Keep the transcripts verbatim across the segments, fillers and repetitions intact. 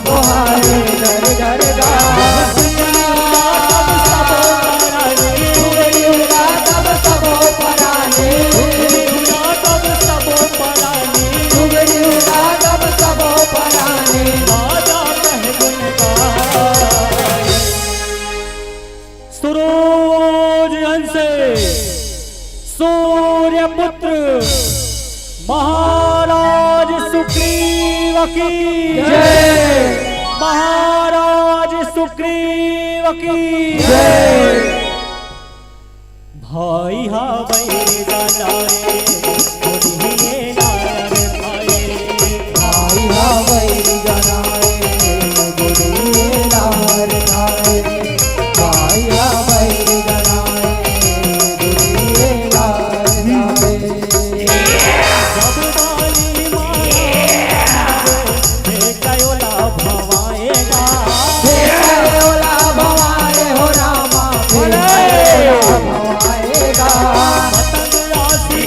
बोहारे घर घर गा। सुगरी उड़ा तब सबो परानी, सुगरी उड़ा तब सबो परानी, सुगरी उड़ा तब सबो परानी, सुगरी उड़ा तब सबो परानी। राजा महगुन का सूरज अंश, सूर्यपुत्र महाराज सुग्रीव की जय। महाराज सुग्रीव की जय। भाई हा बैरी बनाए, बुढ़िए लाल खाए। भाई हा बैरी बनाए, बुढ़िए लाल खाए। भाई हा बैरी बनाए, बुढ़िए लाल खाए। जब बाली माया हे कयोला भवाएगा। हे कयोला भवाए हो रामा, हे बोले। कयोला भवाएगा। पतंग राशि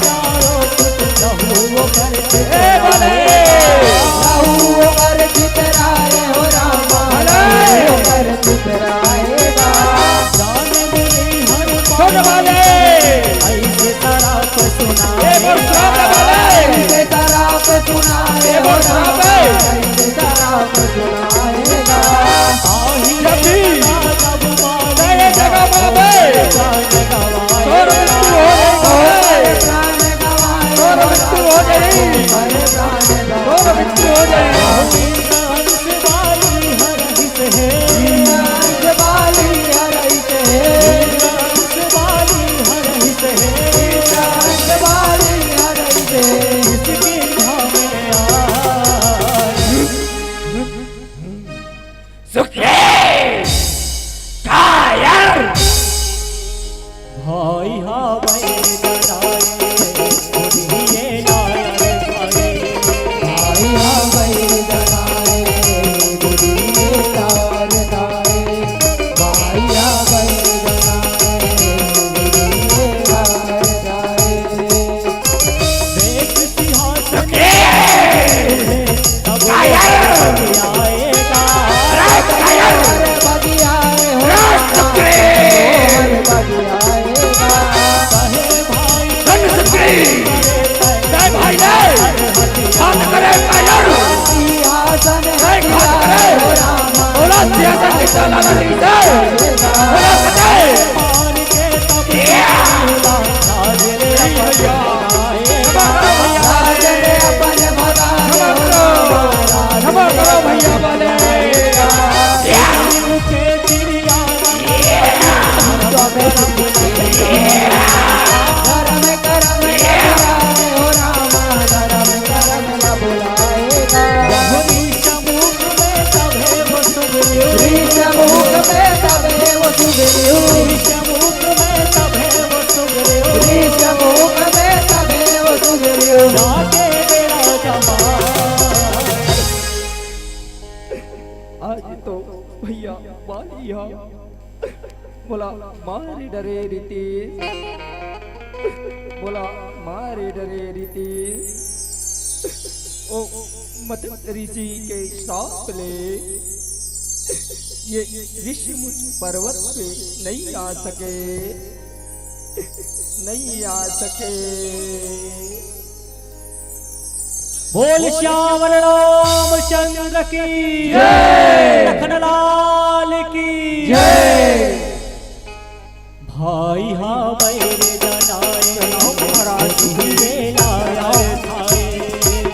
चारों कुछ लहू वो कर ए बोले। लहू वो कर चितराए हो रामा, बोले। लहू वो कर चितराएगा। जाने सुन वाले। ऐसे शराब सुनाए। ए बोल, श्राप वाले। ऐसे शराब सुनाए। ए बोल, श्राप। ऐसे शराब सुनाएगा। आही जब भी। जय जगह बाबे। प्राण गवाए। तोर मृत्यु हो गई है। प्राण गवाए। तोर मृत्यु हो गई। अरे प्राण गवाए। तोर मृत्यु हो गई। हंस वाली हर हित है। हंस वाली हर हित है। हंस वाली हर हित है। हंस वाली हर हित है। इसके धाम में आए। सुखी कायर। भाई हा बैर बनाए, बुढ़िए लाल खाए। भाई हा बैर बनाए, बुढ़िए लाल खाए। भाई हा बैर बनाए, बुढ़िए लाल खाए। देख सिंहासन सुखी अब कायर। आएगा। अरे कायर। अरे बगिया है हो राज सुखी। अरे बगिया है। कहे भाई धन सुखी। जय भाई ने। बात करे कायर। सिंहासन जय बात करे। बोला सिंहासन की चाला नहीं जय। बोला सच्चाई। आज तो भैया बाली हा मोला मारे डरे रितीश, मोला मारे डरे रितीश। ओ मत ऋषि के श्राप ले ये ऋषिमुख पर्वत पे नहीं आ सके, नहीं आ सके। बोल श्यावर रामचंद्र की जय। लखन लाल की जय। भाई हा बैर जनाए, महाराज की ये लाल खाए।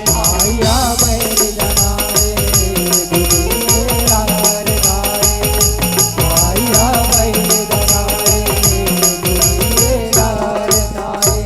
भाई हा बैर जनाए, गुरु ये लाल खाए। भाई हा बैर जनाए, गुरु ये लाल खाए।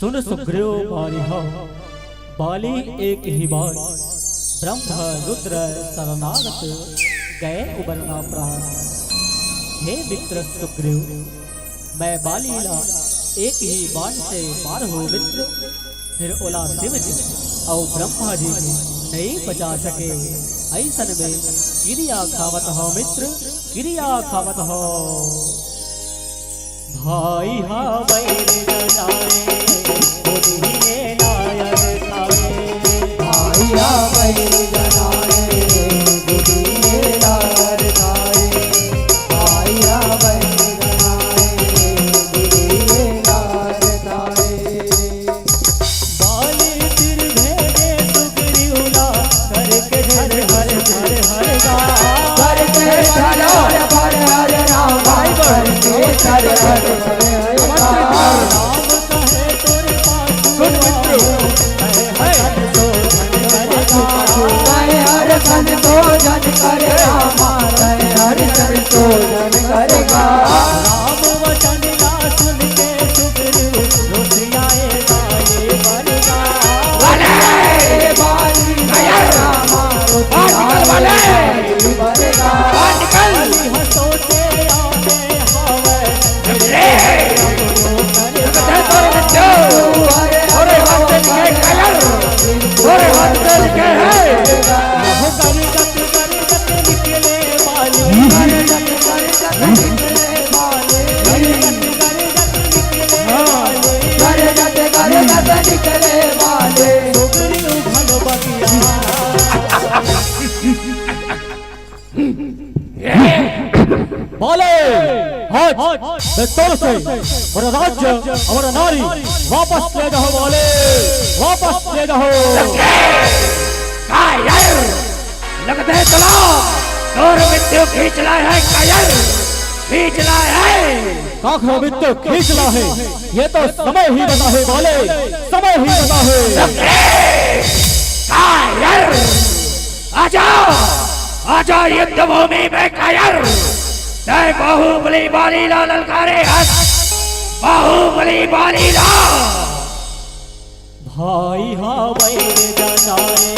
सुन सुग्रीव बारी हव, बाली एक ही बार, ब्रह्म रुद्र शरणागत, गए उबरना प्राण। हे मित्र सुग्रीव, मैं बाली ला एक ही बाण से मारहूं मित्र, फिर ओला शिव जी अउ ब्रह्मा जी नइ बचा सके। अइसन में किरिया खावत हव मित्र, किरिया खावत हव। भाई हा बैर जनाए, बुधिए लायर खाए। भाई हा बैर जनाए, बुधिए लायर खाए। भाई हा बैर जनाए, बुधिए लायर खाए। बाली सिर भेजे सुग्रीव ला, करके हर हर हर हर गा। करके हर हर हर हर राम, करके हर हर हर हर गा। राम कहे तोरे पास सुन मित्र, कहे हर संतोषन करे रामा, कहे हर संतोषन करे गा। राम वचन ला सुन के सुग्रीव रोसियाए बाए बरगा। अरे बाली रामा, बाहर निकल बाली। बाली बरगा। बाहर निकल। बाली हंसोते आवे हवे। रे। जगत है तोरे बच्चो। तोरे हाथ से निकले कायर। तोरे हाथ से निकले है। हो गरी गत गरी गत निकले बाली। बाले, आज मैं तोर से मोर राज्य, मोर नारी वापस ले जाओ बाले, वापस ले जाओ। कायर, लगत हे तोला तोर मृत्यु खींच लाय हे कायर, खींच लाय हे। काखरो मृत्यु खींच लाय हे, ये तो समय ही बताही बाले, समय ही बताही। कायर, आजा, आजा युद्ध भूमि में कायर। तैं बाहुबली बाली ला ललकारे हस, बाहुबली बाली ला। भाई हा बैर जनाए,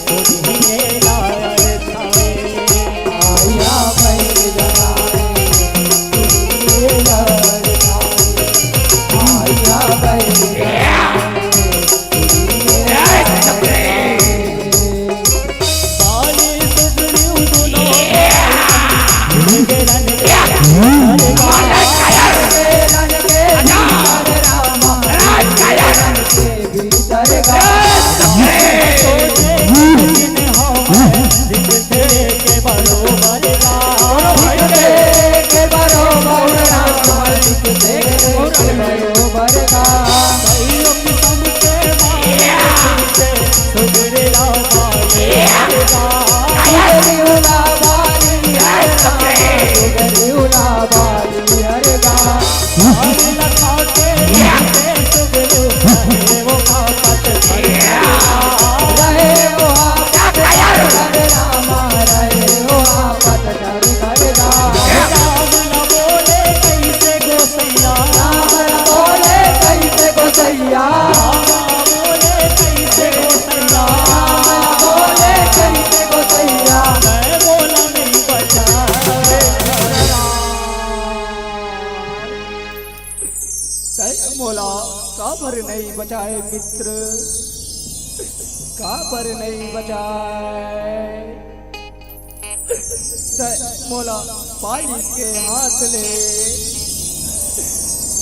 बुधिए लायर खाए। भाई हा बैर जनाए, बुधिए लायर खाए। भाई हा बैर जनाए, बुधिए लायर खाए। बाली सुग्रीव दुनो तैं मोला काबर नइ बचाए मित्र, काबर नइ बचाए? तैं मोला बाली के हाथ ले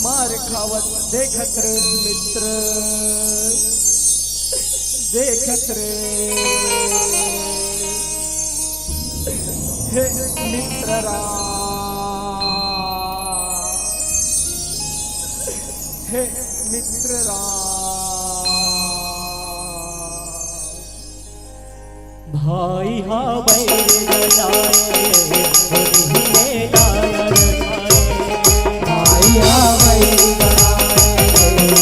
मार खावत देखत रहे मित्र, देखत रहे। हे मित्र राम, हे मित्र राम। भाई हा बैर जनाए, बुधिए लायर खाए। भाई हा बैर जनाए,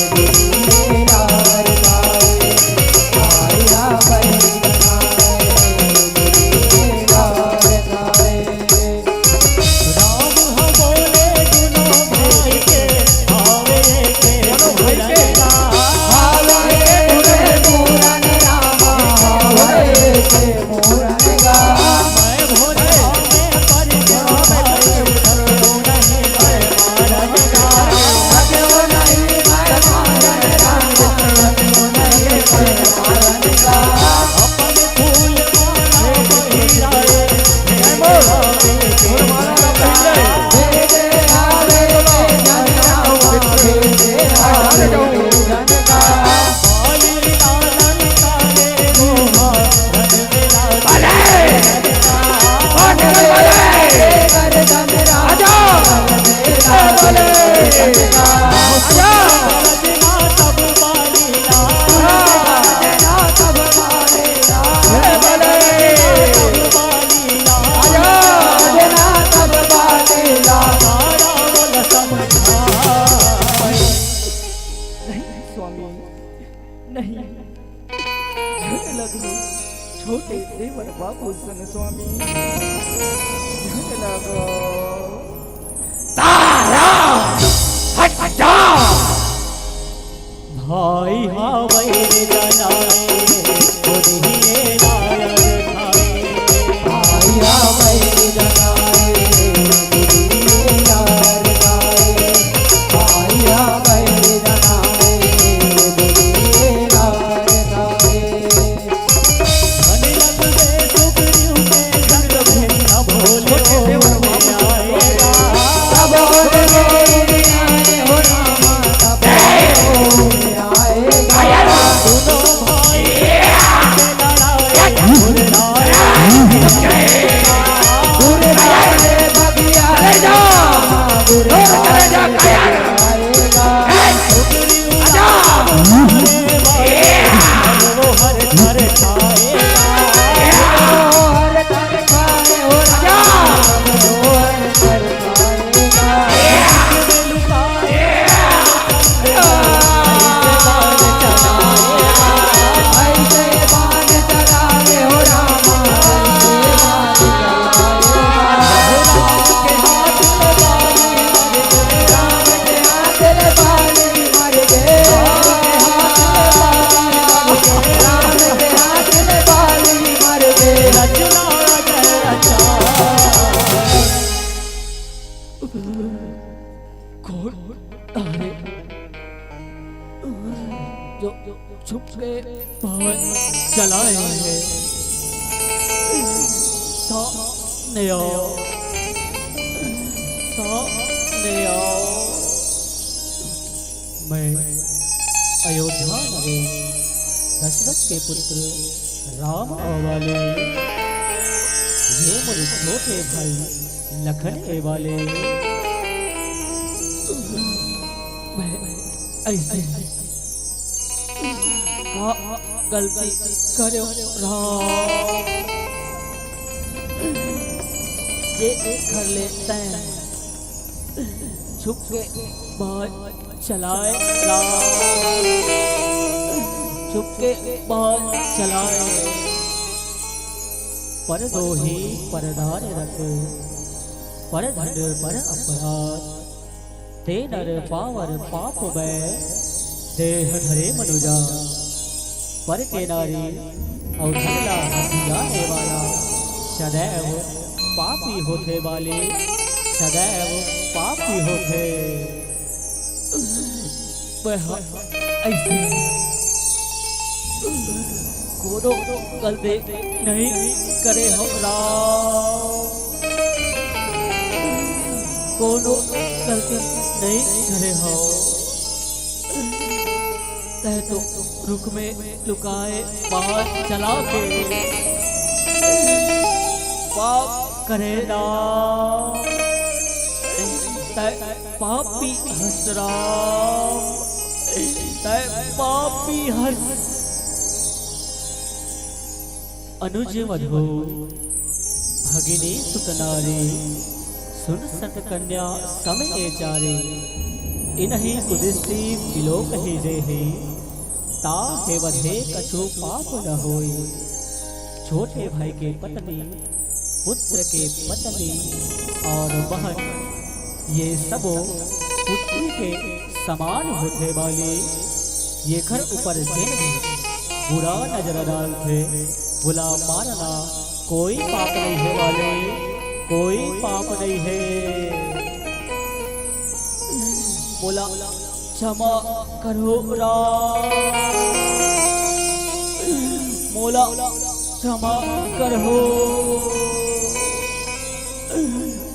बुधिए लायर खाए। भाई हा बैर जनाए, बुधिए लायर खाए। राम ह बोले दुनो भाई के, आवे के दुनो भाई के। नहीं, झन लगो, छोटे देवर बाबू संग स्वामी, झन लगो। तारा, हट जा। भाई हा वैर जनाए, खुद ही ये लायर खाए। भाई हा वैर जनाए, खुद ही ये लायर खाए। भाई हा वैर जनाए, खुद ही ये लायर खाए। कौन? अरे, जो, जो छुप के बाण चलाए हे, सामने आओ, सामने आओ। मैं अयोध्या नरेश दशरथ के पुत्र राम आवाले, ये मोर छोटे भाई लखन ए वाले। मैं ऐसे का गलती करेंव राम, जे कर लेते हैं छुप के बाण चलाए राम, छुप के बाण चलाए। पर दोही पर दार रख, पर धन पर अपराध। ते नर पावर पाप बै, देह धरे मनुजा। पर के नारी अउ धन ला हथियाने वाला सदैव पापी होथे बाली, सदैव पापी होथे। मैं ह ऐसे कोनो गलती नहीं करे हंव राम, कोनो गलती नहीं करे हंव। तैं तो रुख में लुकाए बाण चला के पाप करे राम। तैं पापी हस राम, तैं पापी हस। अनुज मधु भगिनी सुत नारी, सुन सत कन्या सम ए चारी। इनहि कुदृष्टि बिलोक ही जेहि, ताहि वधे कछु पाप न होई। छोटे भाई के पत्नी, पुत्र के पत्नी और बहन, ये सबो पुत्री के समान होथे बाली। येखर ऊपर जेन भी बुरा नजर डालथे, वोला मारना कोई पाप नहीं हे बाली, कोई पाप नहीं हे। मोला क्षमा करहू राम, मोला क्षमा करहू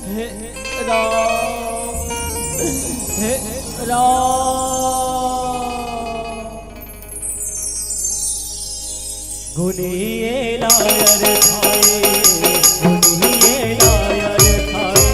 हे राम, हे राम। गुनिये लायर थाए, गुनिये लायर थाए।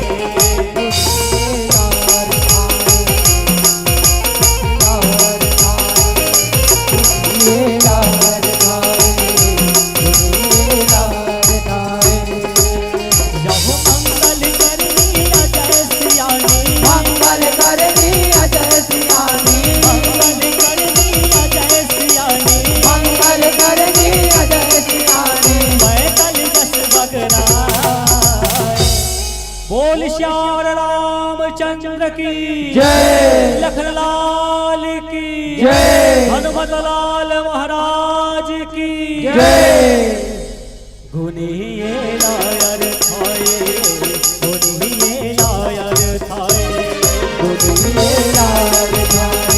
यहो मंगल करनी अजय सियानी। मंगल करनी अजय सियानी। मंगल करनी अजय सियानी। जय। लखनलाल की जय। हनुमतलाल महाराज की जय। गुनिये लायर थाए, गुनिये लायर थाए, गुनिये लायर थाए।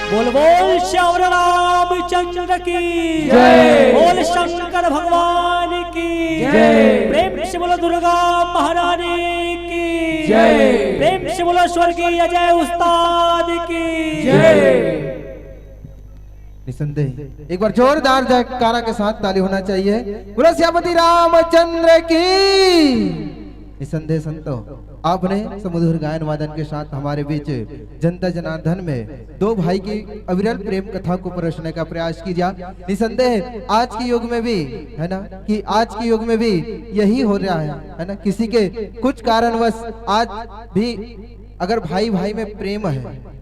बोल बोल श्यावर रामचंद्र की जय। बोल शंकर भगवान की जय। प्रेम से बोलो दुर्गा महारानी की जय। प्रेम से बोलो स्वर्गीय अजय उस्ताद की जय। निसंदेह एक बार जोरदार जयकारा के साथ ताली होना चाहिए। बोलो सियापति रामचंद्र की। निसंदेह संतो, आपने सुमधुर गायन वादन के साथ हमारे बीच जनता जनार्दन में दो भाई की अविरल प्रेम कथा को परोसने का प्रयास किया। निसंदेह आज के युग में भी, है ना, कि आज के युग में भी यही हो रहा है, है ना, किसी के कुछ कारणवश आज भी अगर भाई भाई में प्रेम है,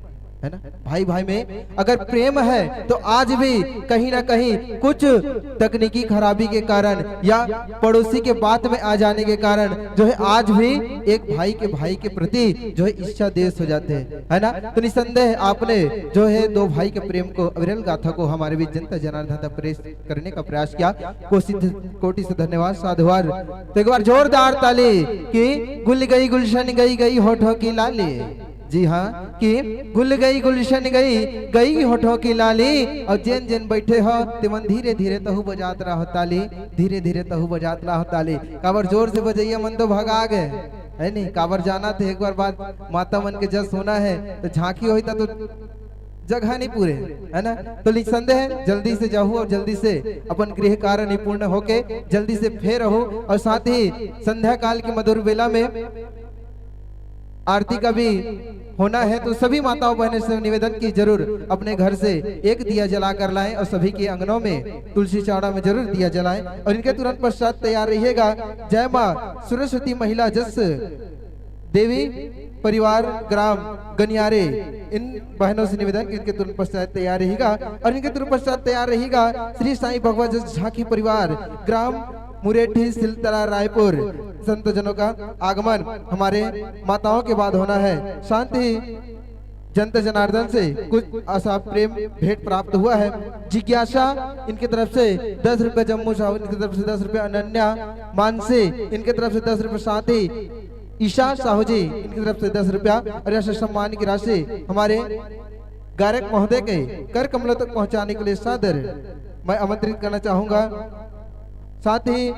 है ना, भाई भाई में अगर प्रेम है तो आज भी कहीं ना कहीं कुछ तकनीकी खराबी के कारण या पड़ोसी के बात में आ जाने के कारण जो है आज भी एक भाई के भाई के प्रति जो है ईर्ष्या द्वेष हो जाते हैं, है ना। तो निसंदेह आपने जो है दो भाई के प्रेम को, अविरल गाथा को हमारे बीच जनता जनार्दन तक प्रेस करने का प्रयास किया। कोटि से धन्यवाद, साधुवाद। तो एक बार जोरदार ताली कि गुल गई गुलशन गई गई होठों की लाली। जी हाँ, कि गुल गई गुलशन गई, गई होठों की लाली। और जेन जेन बैठे हो, तिमन धीरे धीरे तहु बजात रहो ताली, धीरे धीरे तहु बजात रहो ताली। काबर जोर से बजैया मन तो भगा गए, है नहीं? काबर जाना थे एक बार बाद माता मन के जस होना है, तो झांकी होई ता तो जगह नहीं पूरे, है ना? तो निसंदेह जल्दी से जाहू और जल्दी से अपन गृह कार्य निपूर्ण होके जल्दी से फेर आहू। और साथ ही संध्या काल की मधुर बेला में आरती का भी होना है, तो सभी माताओं बहनों से निवेदन कि जरूर अपने घर से एक दिया जला कर लाएं और सभी के आंगनों में, तुलसी चौरा में जरूर दिया जलाएं। और इनके तुरंत पश्चात तैयार रहिएगा जय माँ सरस्वती महिला जस देवी परिवार ग्राम गनियारे, इन बहनों से निवेदन कि इनके तुरंत पश्चात तैयार रहिएगा। और इनके तुरंत पश्चात तैयार रहिएगा श्री साईं भगवत जस झांकी परिवार ग्राम मुरेठी सिलतरा रायपुर, संतजनों का आगमन हमारे माताओं के बाद होना है। साथ ही जनता जनार्दन से कुछ ऐसा प्रेम भेंट प्राप्त हुआ है। जिज्ञासा इनके तरफ से दस रुपए, जम्मू साहू इनकी तरफ से दस रुपए, अनन्या मानसी इनकी तरफ से दस रुपए, साथ ही ईशा साहू जी इनकी तरफ से दस रुपया और यश सम्मान की राशि हमारे गायक महोदय के कर कमलों तक पहुंचाने के लिए सादर मैं आमंत्रित करना चाहूंगा। साथ ही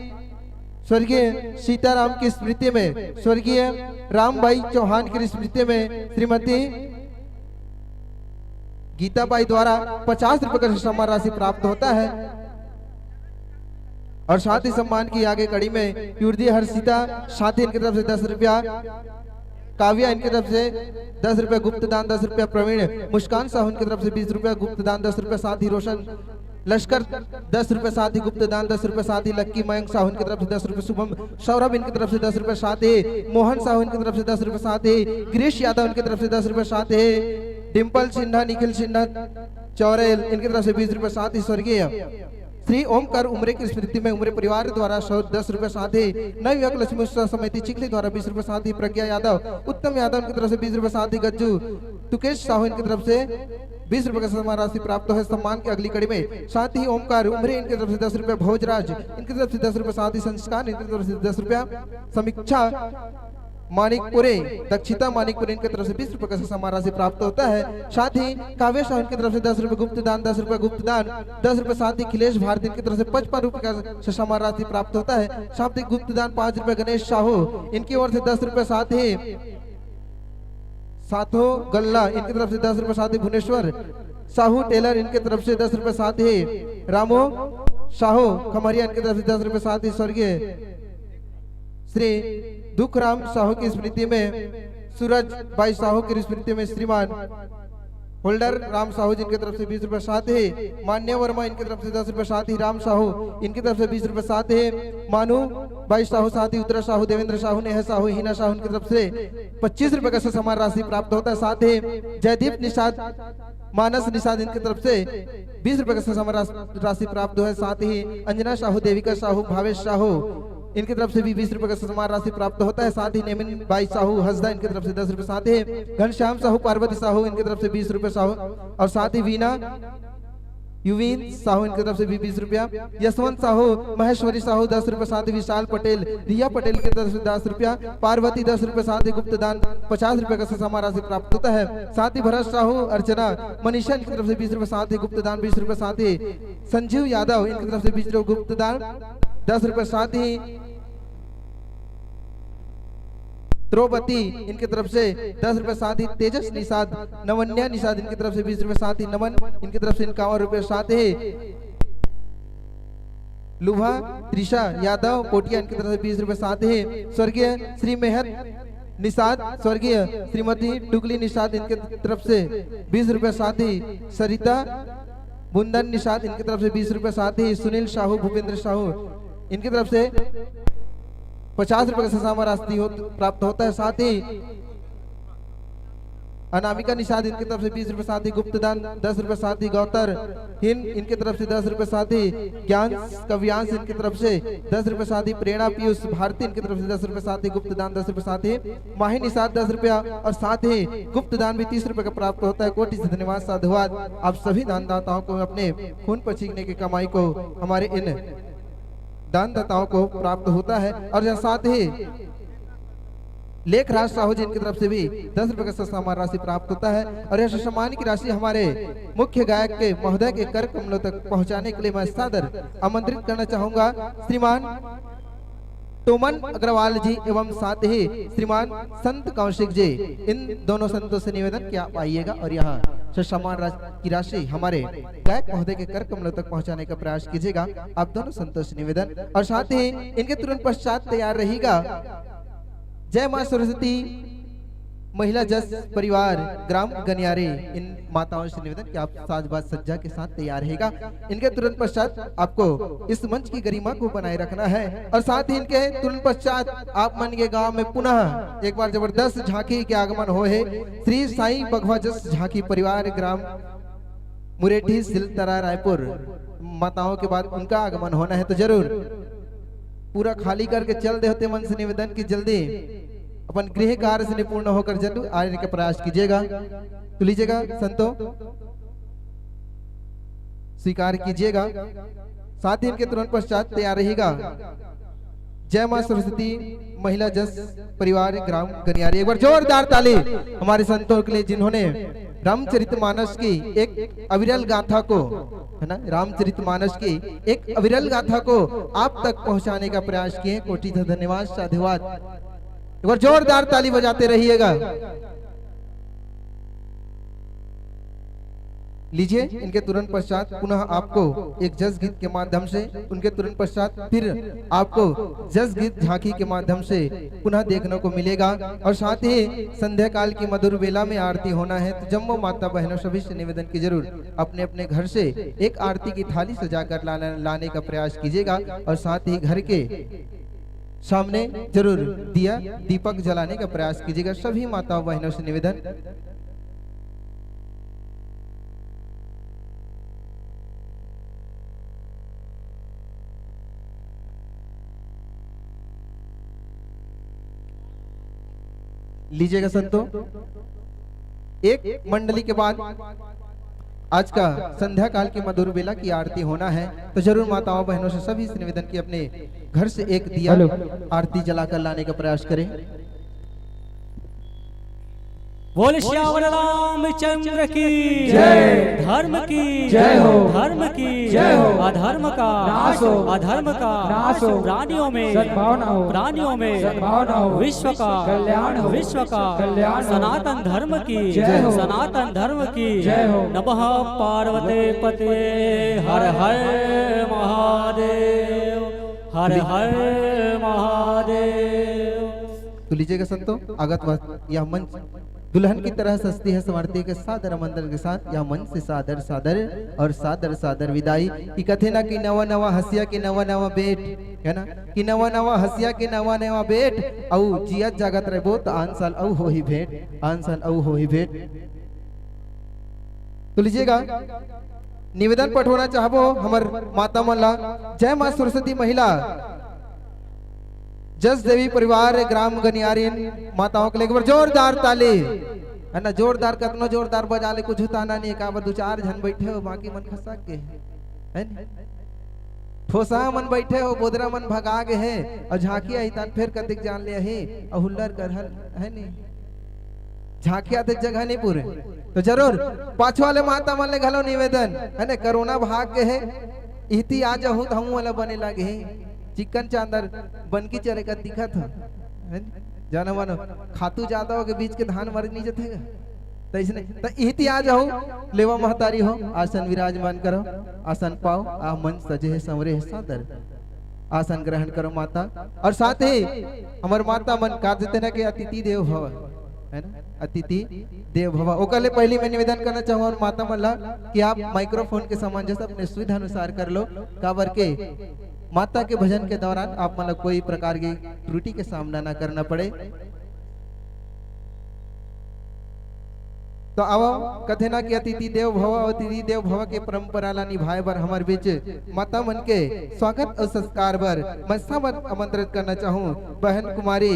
स्वर्गीय सीताराम की स्मृति में, स्वर्गीय रामबाई चौहान की स्मृति में श्रीमती गीता बाई द्वारा पचास रुपए का सम्मान राशि प्राप्त होता है। और साथ ही सम्मान की आगे कड़ी में कीर्ति हर्षिता साथी इनकी तरफ से दस रुपया, काव्या इनकी तरफ से दस रुपया गुप्त दान, दस रुपया प्रवीण, मुस्कान साहू इनकी तरफ से बीस रुपया गुप्त दान, दस रुपया साथ ही रोशन लश्कर दस रुपए साथ ही गुप्त दान, दस रुपए साथ ही लक्की मयंक साहू इनकी तरफ से दस रुपए, शुभम सौरभ इनकी तरफ से दस रुपए साथ ही मोहन साहू इनकी तरफ से दस रुपए साथ ही गिरीश यादव इनकी तरफ से दस रुपए साथ ही डिम्पल सिन्हा, निखिल सिन्हा चौरेल इनकी तरफ से बीस रुपए साथ ही स्वर्गीय श्री ओमकार उमरे की स्मृति में उमरे परिवार द्वारा सौ दस रुपए साथ ही नवयुवक लक्ष्मी उत्सव समिति चिखली द्वारा बीस रुपए साथ ही प्रज्ञा यादव, उत्तम यादव इनकी तरफ से बीस रुपए साथ ही गज्जू तुकेश साहू इनकी तरफ से बीस रुपए का सम्मान राशि प्राप्त है। सम्मान की अगली कड़ी में साथ ही ओमकार उमरे इनकी तरफ से दस रुपए, भोजराज इनकी तरफ से दस रुपए, साथ ही संस्कार इनकी तरफ से दस रुपया, समीक्षा मानिकपुरी, दक्षिता मानिकपुरी इनकी तरफ से बीस रुपए का सम्मान राशि प्राप्त होता है। साथ ही काव्य साहू इनकी तरफ से दस रुपए गुप्त दान, दस रुपए गुप्त दान, दस रुपए साथ ही खिलेश भारती इनकी तरफ से पचपन रुपए का सम्मान राशि प्राप्त होता है। साथ ही गुप्त दान पाँच रुपए गणेश साहू इनकी ओर से दस रुपए, साथ ही साथो गल्ला इनकी तरफ से दस रुपए, साथ ही भुवनेश्वर साहू टेलर इनकी तरफ से दस रुपए, साथ ही रामो साहू खमरिया इनकी तरफ से दस रुपए, साथ ही स्वर्गीय श्री दुखराम साहू की स्मृति में, सूरज भाई साहू की स्मृति में श्रीमान होल्डर राम साहू जी इनके तरफ से बीस रुपए, साथ ही मान्य वर्मा इनके तरफ से दस रुपए, साथ ही राम साहू इनके तरफ से बीस रुपए, साथ ही मानू बाई साहू, साथ ही उत्तरा साहू, देवेंद्र साहू, नेहा साहू, हिना साहू इनके तरफ से पच्चीस रुपए का सम्मान राशि प्राप्त होता है। साथ ही जयदीप निषाद, मानस निषाद इनके तरफ से बीस रुपए का सम्मान राशि, राशि प्राप्त हुआ है। साथ ही अंजना साहू, देविका साहू, भावेश साहू इनकी तरफ से भी बीस रुपए का सम्मान राशि प्राप्त होता है। साथ ही नेमिन बाई साहू हसदा इनकी तरफ से दस रुपए, साथ ही घनश्याम साहू, पार्वती साहू इनकी तरफ से बीस रुपए साहू, और साथ ही वीना युवीन साहू इनकी तरफ से भी बीस रुपया, यशवंत साहू, महेश्वरी साहू दस रुपए, साथ ही विशाल पटेल, रिया पटेल की तरफ से दस रुपया, पार्वती दस रुपए, साथ ही गुप्त दान पचास रुपए का सम्मान राशि प्राप्त होता है। साथ ही भरत साहू, अर्चना, मनीषा इनकी तरफ से बीस रुपए, साथ ही गुप्त दान बीस रुपए, साथ ही संजीव यादव इनकी तरफ से बीस रुपए गुप्त दान, दस रुपए, साथ ही द्रौपदी इनकी तरफ से दस रुपए, साथ ही तेजस निषाद, नवन्या निषाद इनकी तरफ से बीस रुपए, साथ ही नमन इनकी तरफ से इक्यावन रुपए, साथ ही लुभा त्रिशा यादव कोटिया इनकी तरफ से बीस रुपए, साथ ही स्वर्गीय श्री मेहर निषाद, स्वर्गीय श्रीमती टुकली निषाद इनके तरफ से बीस रुपए, साथ ही सरिता बुंदन निषाद इनकी तरफ से बीस रुपए, साथ ही सुनील साहू, भूपेंद्र साहू इनकी तरफ से पचास रुपए का सम्मान राशि हो, प्राप्त होता है। साथ ही अनामिका निषाद इनकी तरफ से बीस रुपए, साथ ही गुप्त दान दस रुपए, साथ ही गौतर हिंद इनकी तरफ से दस रुपए, साथ ही ज्ञान कव्यांश इनकी तरफ से दस रुपए, साथ ही प्रेरणा पीयूष भारती इनकी तरफ से दस रुपए, साथ ही गुप्त दान दस रुपए, साथ ही माही निषाद दस रुपया और साथ ही गुप्त दान भी तीस रुपए का प्राप्त होता है। कोटि से धन्यवाद, साधुवाद आप सभी दानदाताओं को, अपने खून पसीने की कमाई को हमारे इन दानदाताओं को प्राप्त होता है। और यह साथ ही लेखराज साहू जी इनकी तरफ से भी दस रुपए का सम्मान राशि प्राप्त होता है। और यह सम्मान की राशि हमारे मुख्य गायक के महोदय के कर कमलों तक पहुंचाने के लिए मैं सादर आमंत्रित करना चाहूंगा श्रीमान टोमन अग्रवाल जी एवं साथ ही श्रीमान संत कौशिक जी। इन दोनों संतों से निवेदन कि आप आइएगा और यहाँ से सम्मान राशि की राशि हमारे गायक महोदय के कर कमलों तक पहुंचाने का प्रयास कीजिएगा। आप दोनों संतों से निवेदन, और साथ ही इनके तुरंत पश्चात तैयार रहिएगा जय माँ सरस्वती महिला जस परिवार ग्राम गनियारी। इन माताओं से निवेदन कि आप साज बाज सज्जा के साथ तैयार रहेगा। इनके तुरंत पश्चात आपको इस मंच की गरिमा को बनाए रखना है और साथ ही इनके तुरंत पश्चात आप मन के गांव में पुनः एक बार जबरदस्त झांकी के आगमन हो है। श्री साईं बघवा जस झांकी परिवार ग्राम मुरेठी सिलतरा रायपुर, माताओं के बाद उनका आगमन होना है तो जरूर पूरा खाली करके चल दे होते मन से निवेदन कि जल्दी अपन गृह कार्य से निपुण होकर जरूर आने का प्रयास कीजिएगा। तो लीजिएगा संतो, स्वीकार कीजिएगा। साथ ही इनके तुरंत पश्चात तैयार रहिएगा जय माँ सरस्वती महिला जस परिवार ग्राम गनियारी। एक बार जोरदार ताली हमारे संतों के लिए जिन्होंने रामचरित मानस की एक अविरल गाथा को, है ना, रामचरित मानस की एक अविरल गाथा को आप तक पहुंचाने का प्रयास किए। कोटि धन्यवाद, साधुवाद। एक बार जोरदार ताली बजाते रहिएगा। लीजिए, इनके तुरंत पश्चात पुनः आपको एक जस गीत के माध्यम से, उनके तुरंत पश्चात फिर आपको जस गीत झांकी के माध्यम से पुनः देखने को मिलेगा। और साथ ही संध्या काल की मधुर बेला में आरती होना है, तो जम्मो माता बहनों सभी से निवेदन की जरूर अपने अपने घर से एक आरती की थाली सजा कर लाना, लाने का प्रयास कीजिएगा और साथ ही घर के सामने जरूर दिया दीपक जलाने का प्रयास कीजिएगा। सभी माता बहनों से निवेदन। लीजिएगा संतो, एक मंडली के बाद आज का संध्या काल की मधुर बेला की आरती होना है, तो जरूर माताओं बहनों से सभी से निवेदन की अपने घर से एक दिया हेलो। आरती जलाकर लाने का प्रयास करें। बोल श्यावर रामचंद्र की जय। धर्म की जय हो। धर्म की जय हो। अधर्म का नाश हो। अधर्म का नाश हो। प्राणियों में सद्भावना हो। प्राणियों में सद्भावना हो। विश्व का कल्याण हो। विश्व का कल्याण हो। सनातन धर्म की जय हो। सनातन धर्म की जय हो। नमः पार्वती पते हर हर महादेव, हर हर महादेव। तो लीजिएगा संतो, आगत वह-, यह मंच दुल्हन की तरह सजती है संवरती के सादर आमंत्रण के साथ या मंच से सादर सादर और सादर सादर विदाई। कि कथे ना कि नवा नवा हंसिया के नवा नवा बेट, है ना, कि नवा नवा हंसिया के नवा नवा बेट, अउ जियत जागत रहबो त आन साल अउ होही भेंट, आन साल अउ होही भेंट। तो लीजिएगा, निवेदन पठोना चाहबो हमर माता मन ला, जय माँ सरस्वती महिला जस देवी परिवार ग्राम गनियारिन माताओं के लिए एक बार जोरदार ताली, है ना। जोरदार, कतनो जोरदार बजा ले, कुछ ताना नहीं, काबर दू चार झन बैठे हो, बाकी मन खसक के है, है ना? ठोसा मन बैठे हो, बोदरा मन भगा गे हे, अउ झांकी आही तहान फेर कतिक जान ले आही, अउ हुल्लर करहल, है नी? झांकी आते जगह नहीं पूरे, तो जरूर पाछू वाले माता मन ले घलो निवेदन, है ना? कोरोना भाग गे हे, इहती आ जाहू त हमू वाला बने लागे हे। चिकन चांदर बनकी चरे का दिखत ह, है नी? जाना मानो, खातू जादा हो के बीच के धान मर नहीं जथे गा। त इसने, त इहती आ जाहू, लेवा महतारी हो, आसन विराजमान करो, आसन पाओ, आ मंच सजे हे, संवरे हे, सादर आसन ग्रहण करो माता। और साथ ही हमर माता मन का देते ना कि अतिथि देव भव, है ना, अतिथि देव भव। ओकर ले पहली मैं निवेदन करना चाहूँ और माता मन ला कि आप माइक्रोफोन के सामंजस्य अपने सुविधा अनुसार कर लो, काबर के माता के भजन के दौरान आप मन ला कोई प्रकार की त्रुटि के सामना ना करना पड़े। तो आवो, कथे ना कि अतिथि देव भव, अतिथि देव भव के परंपरा ला निभाए बर हमर बीच माता मन के स्वागत और सत्कार बर मैं सब आमंत्रित करना चाहूँ बहन कुमारी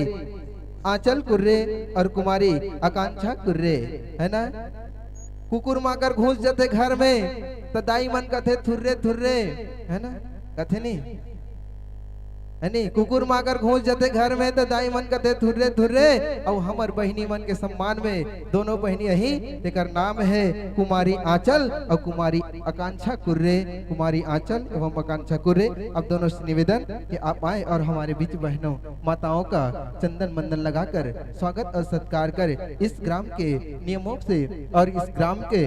आंचल कुर्रे और कुमारी आकांक्षा कुर्रे, है ना? कुकुर माकर घुस जथे घर में, त दाई मन कथे, "थुर्रे, थुर्रे," है ना? कथे नहीं? है नी? कुकुर माकर घुस जथे घर में, त दाई मन कथे, "थुर्रे, थुर्रे।" अउ हमर बहिनी मन के सम्मान में दोनों बहिनी अही, तेकर नाम है कुमारी आंचल और कुमारी आकांक्षा कुर्रे। कुमारी आंचल एवं आकांक्षा कुर्रे, आप दोनों से निवेदन कि आप आए और हमारे बीच बहनों माताओं का चंदन मंदन लगाकर स्वागत और सत्कार कर इस ग्राम के नियमों से और इस ग्राम के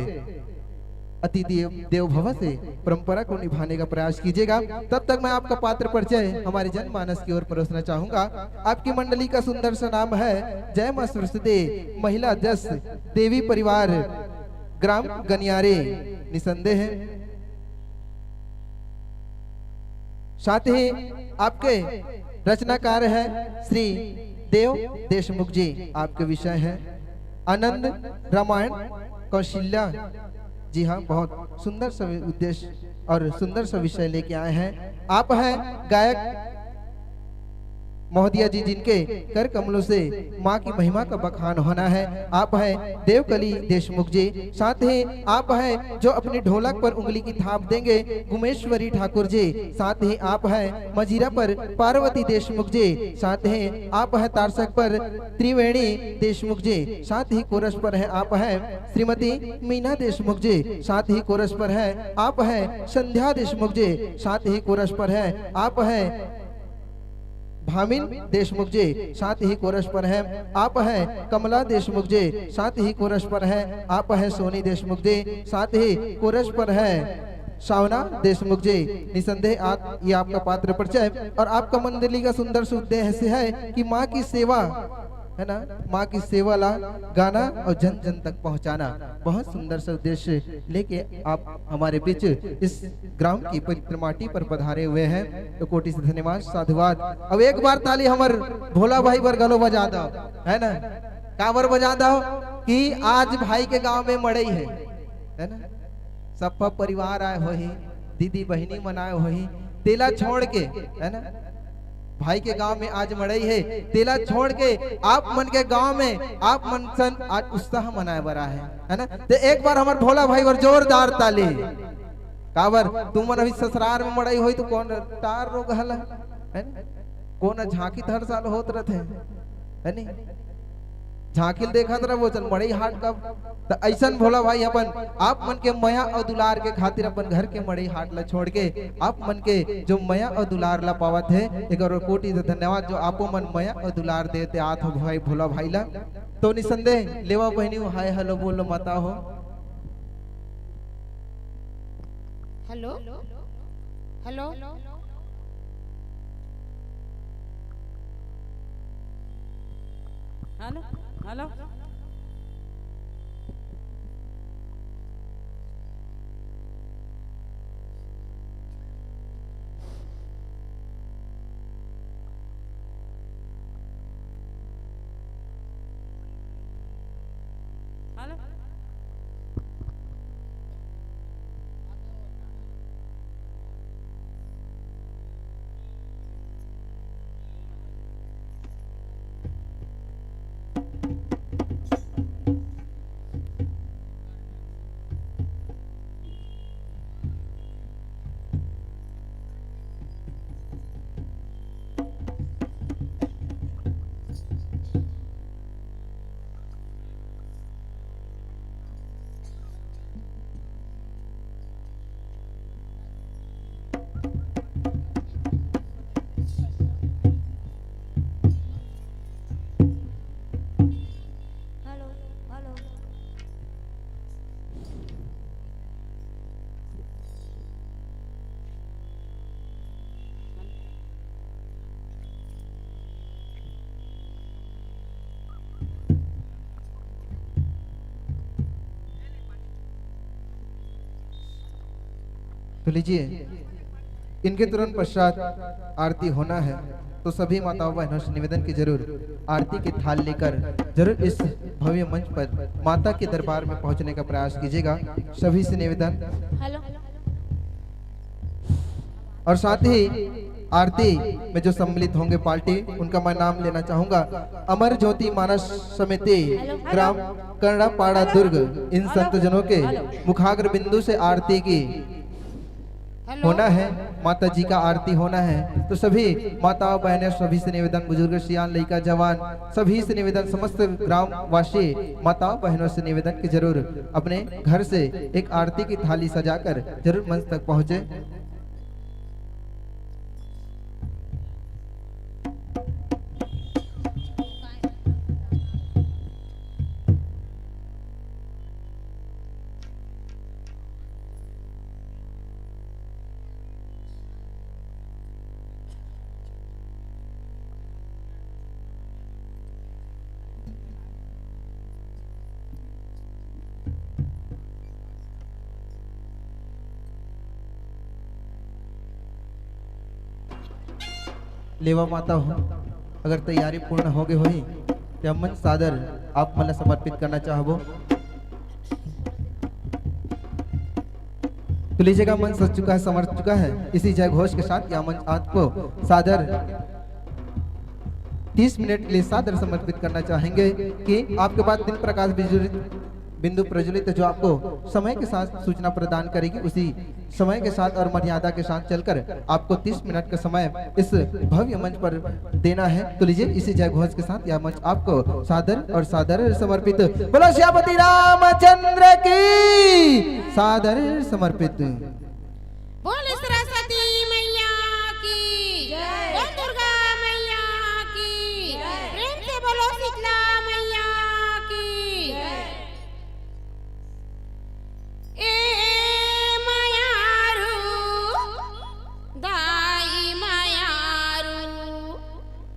अतिथि देव भव से परंपरा को निभाने का प्रयास कीजिएगा। तब तक मैं आपका पात्र परिचय हमारे जनमानस की ओर परोसना चाहूंगा। आपकी मंडली का सुंदर सा नाम है जय मां सरस्वती महिला जस देवी परिवार ग्राम गनियारे। निसंदेह साथ ही आपके रचनाकार है श्री देव देशमुख जी। आपके विषय है आनंद रामायण कौशल्या। जी हाँ, बहुत सुंदर सा उद्देश्य और सुंदर सा विषय लेके आए हैं। आप हैं गायक महोदया जी, जिनके कर कमलों से माँ की महिमा का बखान होना है। आप हैं देवकली देशमुख जी, साथ ही आप हैं जो अपनी ढोलक पर उंगली की थाप देंगे गुमेश्वरी ठाकुर जी, साथ ही आप हैं मजीरा पर पार्वती देशमुख जी, साथ ही आप हैं तारसक पर त्रिवेणी देशमुख जी, साथ ही कोरस पर हैं आप हैं श्रीमती मीना देशमुख जी, साथ ही कोरस पर हैं आप हैं संध्या देशमुख जी, साथ ही कोरस पर हैं आप हैं भामिन देशमुख जी, साथ ही कोरस पर हैं आप हैं कमला देशमुख जी, साथ ही कोरस पर हैं आप हैं सोनी देशमुख जी, साथ ही कोरस पर हैं सावना देशमुख जी। निसंदेह आप, ये आपका पात्र परिचय और आपका मंडली का सुंदर सा उद्देश्य है कि माँ की सेवा, है ना, माँ की सेवा ला गाना और जन जन तक पहुँचाना। बहुत सुंदर सा उद्देश्य लेके आप हमारे बीच इस ग्राम की पवित्र माटी पर पधारे हुए हैं, तो कोटि से धन्यवाद, साधुवाद। अब एक बार ताली हमर भोला भाई बर घलो बजा दो, है ना? काबर बजा दो कि आज भाई के गांव में मड़ई है, है ना? सब परिवार आए होही, दीदी बहिनी मन आए होही, तेला छोड़ के, है ना, भाई के गांव में आज मड़ई है, तेला छोड़ के आप मन के गांव में आप मन सन आज उत्साह मनाए बर आए हैं, है ना? तो एक बार हमर भोला भाई बर जोरदार ताली। काबर तुमन अभी ससुरार में मड़ई होही तो कोन तार रोग हला, है ना? कोन झांकी त हर साल होत रथे, है नी? झांकी ल देखत रहो, चल मड़ई हाट कब। त अइसन भोला भाई अपन आप मन के मया अउ दुलार के खातिर अपन घर के मड़ई हाट ला छोड़ के आप मन के जो मया अउ दुलार ला पावत हे, एक बार कोटि से धन्यवाद जो आपो मन मया अउ दुलार देते आत हो भाई भोला भाई ला। तो निसंदेह लेवा बहिनी हो, हाय हेलो बोलो, माता हो। Hello, hello, hello, hello. लीजिए, इनके तुरंत पश्चात आरती होना है, तो सभी माताओं बहनों से निवेदन की जरूर आरती की थाल लेकर जरूर इस भव्य मंच पर माता के दरबार में पहुंचने का प्रयास कीजिएगा। सभी से निवेदन। हेलो। और साथ ही आरती में जो सम्मिलित होंगे पार्टी, उनका मैं नाम लेना चाहूंगा। अमर ज्योति मानस समिति, ग्राम करड़ापाड़ा, दुर्ग, इन संत जनों के मुखाग्र बिंदु से आरती की होना है, माता जी का आरती होना है। तो सभी माताओं बहनों, सभी से निवेदन, बुजुर्ग सियान, लइका जवान, सभी से निवेदन, समस्त ग्राम वासी माताओं बहनों से निवेदन कि जरूर अपने घर से एक आरती की थाली सजाकर जरूर मंच तक पहुंचे। लेवा माता हो, अगर तैयारी पूर्ण हो गई होही, तो हमन सादर आप मन ला समर्पित करना चाहबो। तो लीजिएगा, मंच सज चुका है, समर्पित चुका है। इसी जय घोष के साथ यह मंच आपको सादर तीस मिनट के लिए सादर समर्पित करना चाहेंगे कि आपके पास दिन प्रकाश बिजुली बिंदु प्रज्वलित, जो आपको समय के साथ सूचना प्रदान करेगी, उसी समय के साथ और मर्यादा के साथ चलकर आपको तीस मिनट का समय इस भव्य मंच पर देना है। तो लीजिए, इसी जय घोष के साथ यह मंच आपको सादर और सादर समर्पित। बोलो सियापति रामचंद्र की, सादर समर्पित। बोल सरस्वती मैया की, बोल दुर्गा मैया की, प्रेम से बोलो शीतला मैया की। ए मयारू, दाई मयारू,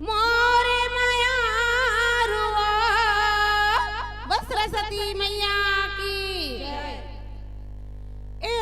मोरे मयारू, बोल सरस्वती मैया की। ए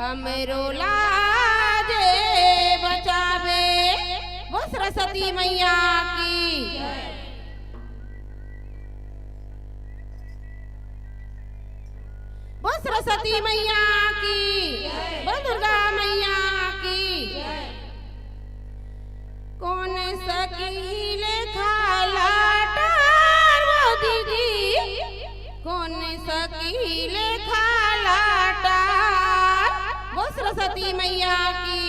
हमरो लाज बचावे। बोल सरस्वती मैया की। बोल सरस्वती मैया की। बोल दुर्गा मैया की। कोन सकी लेखा लाटार वो दीदी, कोन सकी लेखा लाटार। बोल सरस्वती मैया की।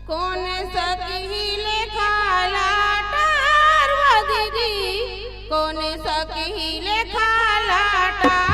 कोन सकी लेखा लाटार वो दीदी, कोन सकी लेखा लाटार।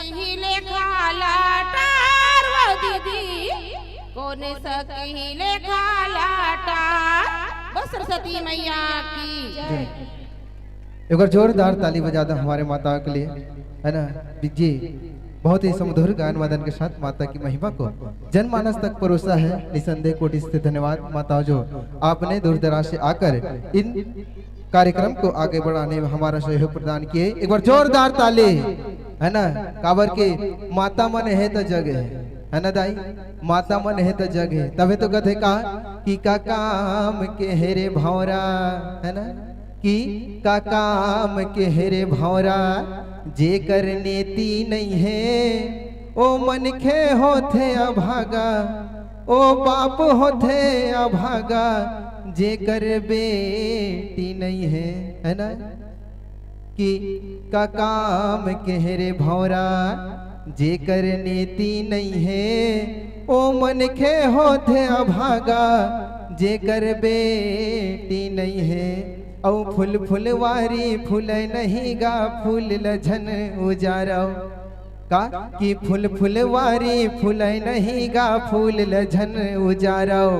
सही लेखा लाटार वो दीदी, कोन सकी लेखा लाटार। बस सरस्वती मैया की जय। एक बार जोरदार ताली बजा दो हमारे माताओं के लिए, है ना जी। बहुत ही सुमधुर गायन वादन के साथ माता की महिमा को जनमानस तक परोसा है। निसंदेह कोटि से धन्यवाद माताओं, जो आपने दूर दराज से आकर इन कार्यक्रम को आगे बढ़ाने में हमारा सहयोग प्रदान किए। एक बार जोरदार ताली, है ना, काबर के माता मन हे त जग हे, है ना दाई, माता मन हे त जग हे। तभे तो कथे का कि का काम के हे रे भौरा, है ना, कि का काम के हे रे भौरा, जेकर नेति नइ हे ओ मनखे होथे अभागा, ओ बाप होथे अभागा, जेकर बेटी नइ हे, है ना, कि का काम के हे रे भौरा, जेकर नेति नइ हे ओ मनखे होथे अभागा, जेकर बेटी नइ हे। अउ फूल फुलवारी फूले नहीं गा, फूल ल झन उजारव। का कि फूल फुलवारी फूले नहीं गा, फूल ल झन उजारव।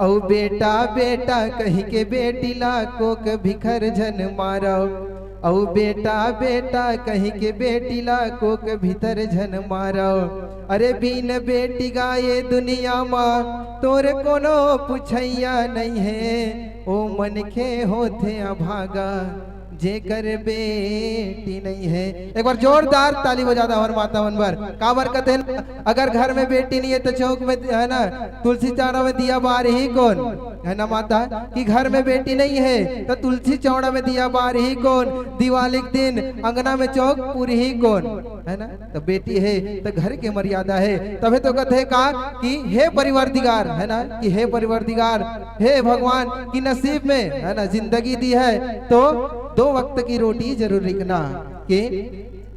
अउ बेटा बेटा कहि के बेटी ला कोक भिखर झन मारव। अउ बेटा बेटा कहि के बेटी ला कोक भिखर झन मारव। अरे बिन बेटी गा ये दुनिया मा तोर कोनो पुछैया नइ हे, ओ मनखे होथे अभागा, जेकर बेटी नइ हे। एक बार जोरदार ताली बजा दो हमारे माता मन बर। काबर कथे न, अगर घर में बेटी नइ हे तो चौक में, है ना, तुलसी चौरा में दिया बारही कोन, है ना माता, कि घर में बेटी नइ हे तो तुलसी चौरा में दिया बारही कोन, दिवाली के दिन अंगना में चौक पुरही कोन, है ना। तो बेटी हे तो घर के मर्यादा हे। तभे तो कथे का कि हे परिवारदिगार, है ना, कि हे परिवारदिगार, हे भगवान, कि नसीब में, है ना, जिंदगी दी हे तो दो वक्त की रोटी जरूर लिखना, कि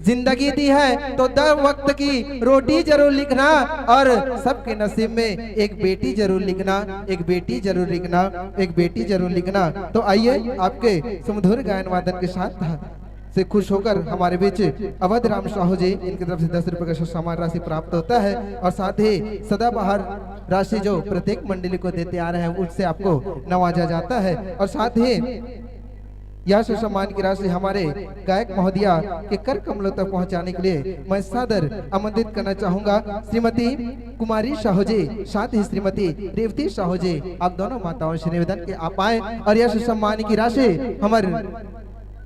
जिंदगी दी हे तो दो वक्त की रोटी जरूर लिखना, और सबके नसीब में एक बेटी जरूर लिखना, एक बेटी जरूर लिखना, एक बेटी जरूर लिखना। तो आइए, आपके सुमधुर गायन वादन के साथ से खुश होकर हमारे बीच अवध राम साहू जी, इनकी तरफ से दस रुपए का सम्मान राशि प्राप्त होता है, और साथ ही सदाबहार राशि जो प्रत्येक मंडली को देते आ रहे हैं, उनसे आपको नवाजा जाता है। और साथ ही यह सुसम्मान की राशि हमारे गायक महोदया के कर कमलों तक पहुंचाने के लिए मैं सादर आमंत्रित करना चाहूंगा श्रीमती कुमारी साहू जी, साथ ही श्रीमती रेवती साहू जी। आप दोनों माताओं से निवेदन कि आप आए और यह सुसम्मान की राशि हमारे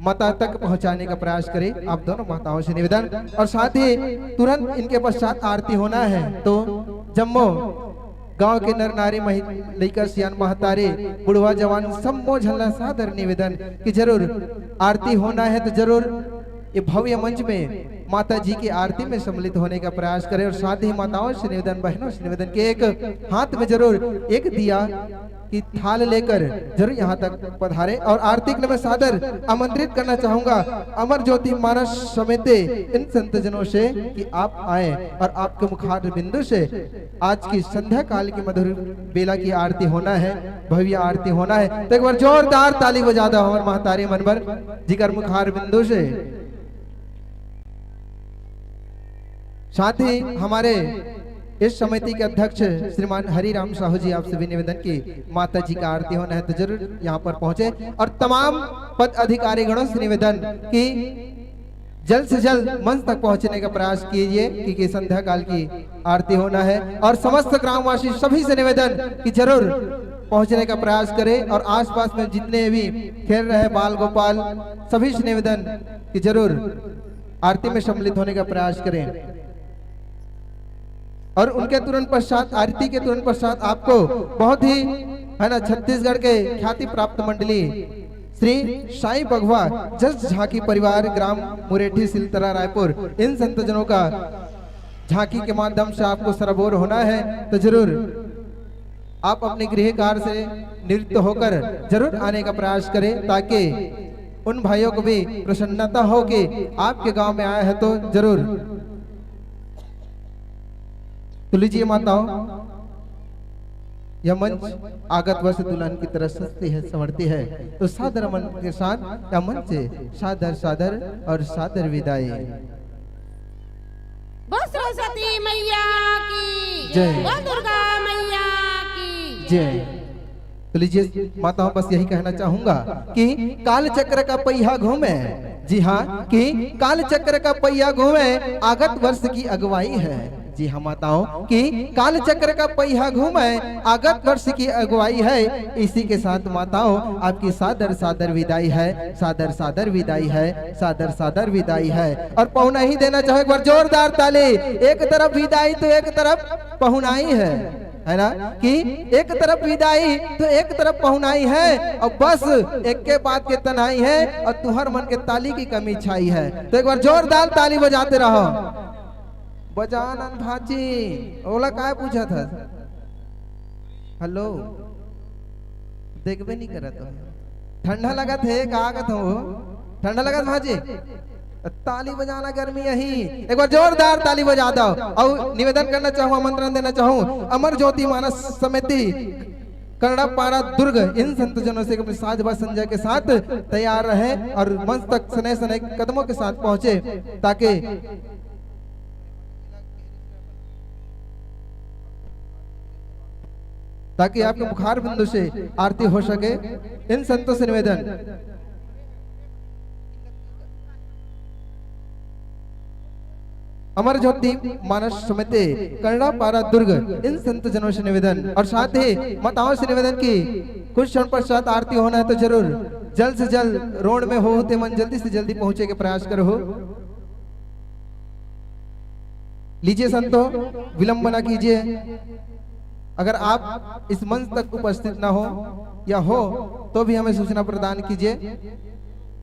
माता तक पहुंचाने का प्रयास करें। आप दोनों माताओं से निवेदन, और साथ ही तुरंत इनके पश्चात आरती होना है। तो जम्मो गांव के नर नारी, महि-, लइका सियान, महतारी, बुढ़वा जवान, सम्मो झन ला सादर निवेदन कि जरूर आरती होना है तो जरूर ये भव्य मंच में माता जी की आरती में सम्मिलित होने का प्रयास करें। और साथ ही माताओं से निवेदन, बहनों से निवेदन कि एक हाथ में जरूर एक दिया की थाल लेकर जरूर यहाँ तक पधारे। और आरती के लिए मैं सादर आमंत्रित करना चाहूंगा अमर ज्योति मानस समेत इन संतजनों से कि आप आए और आपके मुखार बिंदु से आज की संध्या काल की मधुर बेला की आरती होना है, भव्य आरती होना है। तो एक बार जोरदार ताली बजा दो हमारे महतारी मन बर, जिकर मुखार बिंदु से। साथ ही हमारे इस समिति के अध्यक्ष श्रीमान हरिराम साहू जी, आपसे भी निवेदन कि माता जी का आरती होना है तो जरूर यहाँ पर पहुंचे, और तमाम पदाधिकारी गणों से निवेदन कि जल्द से जल्द मंच तक पहुंचने का प्रयास कीजिए, क्योंकि संध्या काल की आरती होना है। और समस्त ग्रामवासी सभी से निवेदन कि जरूर पहुंचने का प्रयास करें, और आसपास में जितने भी खेल रहे बाल गोपाल, सभी से निवेदन कि जरूर आरती में सम्मिलित होने का प्रयास करें। और उनके तुरंत पश्चात, आरती के तुरंत पश्चात आपको बहुत ही, है ना, छत्तीसगढ़ के ख्याति प्राप्त मंडली श्री साईं बघवा जस झांकी परिवार, ग्राम मुरेठी, सिलतरा, रायपुर, इन संतजनों का झांकी के माध्यम से आपको सराबोर होना है, तो जरूर आप अपने गृह कार्य से निवृत्त होकर जरूर आने का प्रयास करें, ताकि उन भाइयों को भी प्रसन्नता हो कि आपके गांव में आया है। तो जरूर, तो लीजिए माताओं, यह मंच आगत वर्ष दुल्हन की तरह सजती है, संवरती है, तो सादर मन के साथ यह मंच से सादर, सादर और सादर विदाई। सरस्वती मैया की जय। बोल दुर्गा मैया की जय। तो लीजिए माताओं, बस यही कहना चाहूंगा कि काल चक्र का पहिया घूमे। जी हाँ, कि काल चक्र का पहिया घूमे, आगत वर्ष की अगुवाई है। जी हाँ माताओं, कि काल चक्र का पहिया घूमे, आगत वर्ष की अगुवाई है। इसी के साथ माताओं, आपकी सादर सादर विदाई है, सादर सादर विदाई है, सादर सादर विदाई है। और पहुना ही देना चाहो, एक बार जोरदार ताली। एक तरफ विदाई तो एक तरफ पहुनाई है, है ना? कि एक तरफ विदाई तो एक तरफ पहुनाई है, और बस एक के बाद के तनाई है, और तुहर मन के ताली की कमी छाई है। तो एक बार जोरदार ताली बजाते रहो। बजानन भांची, ओला काय पूछत हस? हेलो, देखबे नहीं करत हो। ठंडा लगत हे, का कहत हो? ठंडा लगत भांची? ताली बजाना गर्मी यही। एक बार जोरदार ताली बजा दो। और निवेदन करना चाहूँ, आमंत्रण देना चाहूँ, अमर ज्योति मानस समिति करड़ा पारा दुर्ग इन संतजनों से अपने साज बाज संजय के साथ तैयार रहे और मंच तक सने सने कदमों के साथ पहुंचे, ताकि ताकि आपके मुखार बिंदु से आरती हो सके। इन संतों से निवेदन, अमर ज्योति मानस समिति करड़ा पारा दुर्ग, इन संत जनों से निवेदन और साथ ही माताओं से निवेदन कि कुछ क्षण पश्चात आरती होना है, तो जरूर जल्द से जल्द रोड में हो, ते मन जल्दी से जल्दी पहुंचे के प्रयास करो। लीजिए संतो, विलंब ना कीजिए। अगर आप इस मंच तक उपस्थित ना हो या हो, तो भी हमें सूचना प्रदान कीजिए,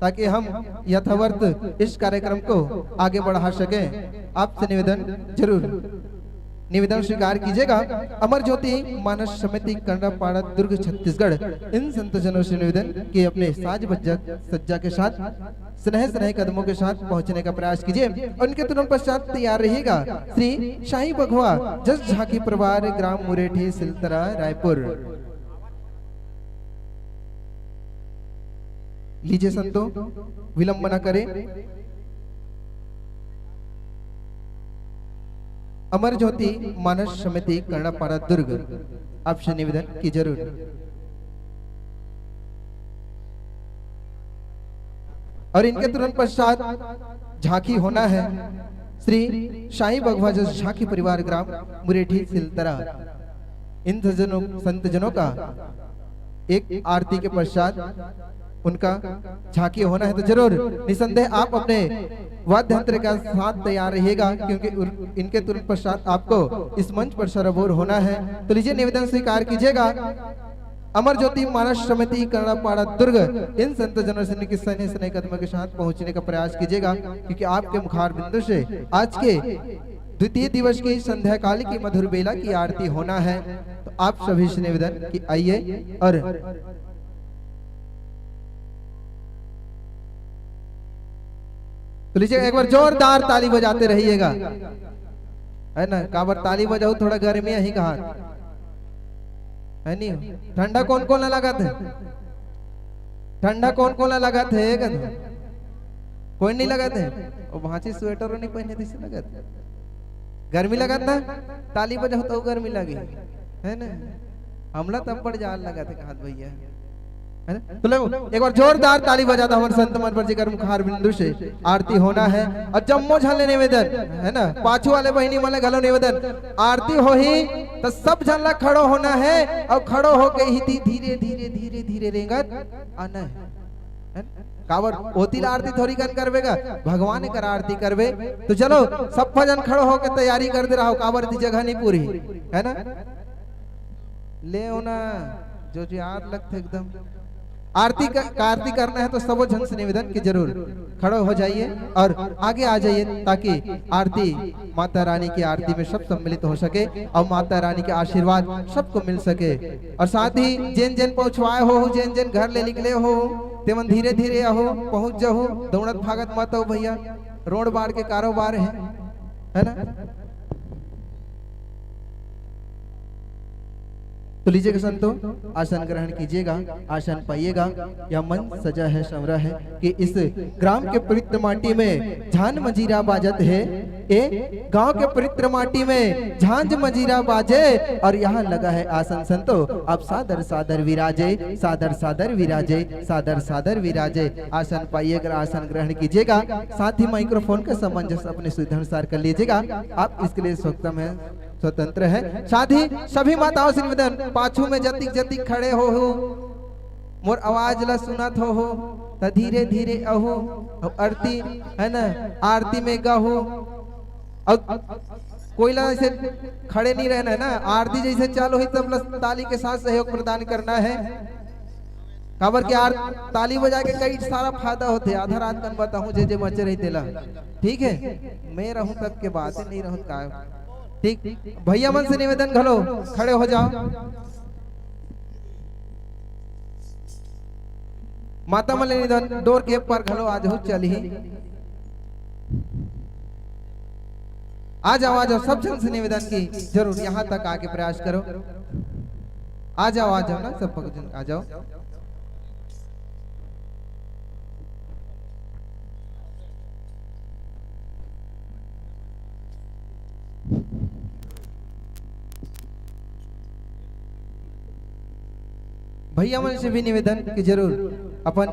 ताकि हम यथावत इस कार्यक्रम को आगे बढ़ा सकें। आपसे निवेदन, जरूर निवेदन स्वीकार कीजिएगा। अमर ज्योति मानस समिति करड़ा पारा दुर्ग छत्तीसगढ़ इन संतजनों से निवेदन कि अपने साज बज्जा सज्जा के साथ स्नेह स्नेह कदमों के साथ पहुंचने का प्रयास कीजिए। उनके तुरंत पश्चात तैयार रहिएगा श्री शाही बघवा जस झांकी परिवार, ग्राम मुरेठी, सिलतरा, रायपुर। लीजिए संतो, विलंब न करें। अमर ज्योति मानस समिति करड़ा पारा दुर्ग, आपसे निवेदन कि जरूर और इनके तुरंत पश्चात झांकी होना है श्री शाही बघवा जस झांकी परिवार, ग्राम मुरेठी, सिलतरा। इन सज्जनों, संतजनों का एक आरती के पश्चात उनका झांकी होना है, तो जरूर निसंदेह आप अपने वाद्य यंत्र का साथ तैयार रहिएगा, क्योंकि उन-, इनके तुरंत पश्चात आपको इस मंच पर सराबोर होना है। तो लीजिए, निवेदन स्वीकार कीजिएगा। अमर ज्योति मानस समिति करड़ा पारा दुर्ग इन संत जनों से इनकी सने सने कदमों के साथ पहुंचने का प्रयास कीजिएगा, क्योंकि आपके मुखार बिंदु से आज के द्वितीय दिवस की संध्या काल की मधुर बेला की आरती होना है। तो आप सभी से निवेदन कि आइए और तो लीजिए, एक बार जोरदार ताली बजाते रहिएगा, है ना? काबर ताली बजाऊ, थोड़ा गर्मी अही कहा, है नी? ठंडा कौन कौन ला लगत है? ठंडा कौन कौन ला लगत है? एक कोई नहीं लगत है? वो भांची स्वेटर नहीं पहने, दिस लगत है। गर्मी लगत ना? ताली बजाऊ तो गर्मी लगे, है ना? हमला तब बड़ जाल लगत है, कहत भैया, है ना? तो लो, एक बार जोरदार ताली बजा दो हमर संत मन पर, जेकर मुखार बिंदु से आरती होना है। और जम्मो झन ले निवेदन, है ना, पाछू वाले बहिनी मन ले घलो निवेदन, आरती होही तो सब झन ला खड़ो होना है और खड़ो होके ही धी-, धीरे, धीरे, धीरे, धीरे रेंगत आना है, है ना? काबर ओती ला आरती थोड़ी कन करबे गा, भगवान कर आरती करबे। तो चलो, सब झन खड़ो होके तैयारी कर दे रहो, काबर ती जगह नहीं पूरी, है ना? ले ना, जो जो याद लगते एकदम। आरती का, का आरती करना है तो सबो झन से निवेदन कि जरूर खड़े हो जाइए और आगे आ जाइए, ताकि आरती, माता रानी की आरती में सब सम्मिलित हो सके और माता रानी के आशीर्वाद सबको मिल सके। और साथ ही जेन जेन पहुंचवाए हो, जेन जेन घर ले निकले हो, तेमन धीरे धीरे आहो, पहुंच जाओ, दौड़त भागत मत आओ भैया, रोड बार के कारोबार है, है ना? तो लीजिएगा संतो, आसन ग्रहण कीजिएगा, आसन पाइएगा। यह मंच सजा है, संवरा है कि इस ग्राम के पवित्र माटी में झान मंजीरा बाजत है। गांव के पवित्र माटी में झांझ मजीरा बाजे, और यहाँ लगा है आसन संतो, आप सादर सादर विराजे, सादर सादर विराजे, सादर सादर विराजे। आसन पाइए, अगर आसन ग्रहण कीजिएगा, साथ ही माइक्रोफोन का समंजस अपने सुविधानुसार कर लीजिएगा, आप इसके लिए स्वतंत्र हैं, स्वतंत्र है। साथ ही सभी माताओं से निवेदन, पाछू में जतिक जतिक खड़े हो हो, मोर आवाज ला सुनत हो हो, त धीरे धीरे अहो, अउ आरती, है ना, आरती में गहो। अउ कोई ला ऐसे खड़े नहीं रहना है ना, आरती जैसे चालू होही, तब ला ताली के साथ सहयोग प्रदान करना है। काबर के आर-, ताली बजा के कई सारा फायदा होथे। आधा रात कन बताहूँ, जे जे मचे रही तेला, ठीक है, मैं रहूँ तब के बात है, नहीं रहूँ का, ठीक। भैया मन से निवेदन, घलो खड़े हो जाओ। माता मन ले निवेदन, डोर के पर घलो आ जाहू, चलही। आ जाओ, आ जाओ, सब झन से निवेदन कि जरूर यहाँ तक आके प्रयास करो। आ जाओ, आ जाओ ना, सब झन आ जाओ। भैया मन से भी निवेदन कि जरूर अपन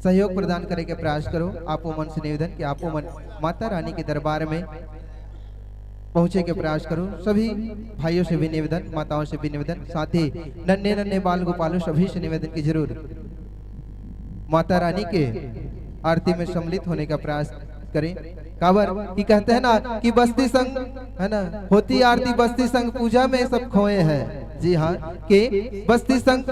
सहयोग प्रदान करे के प्रयास करो। आपो मन से निवेदन कि आपो मन माता रानी के दरबार में पहुंचे के प्रयास करो। सभी भाइयों से भी निवेदन, माताओं से भी निवेदन, साथ ही नन्हे नन्हे बाल गोपालों, सभी से निवेदन कि जरूर माता रानी के आरती में सम्मिलित होने का प्रयास करें। काबर कि कहते हैं ना कि बस्ती संग, है ना, होती आरती बस्ती संग पूजा में सब खोए हैं। जी हाँ, कि बस्ती संग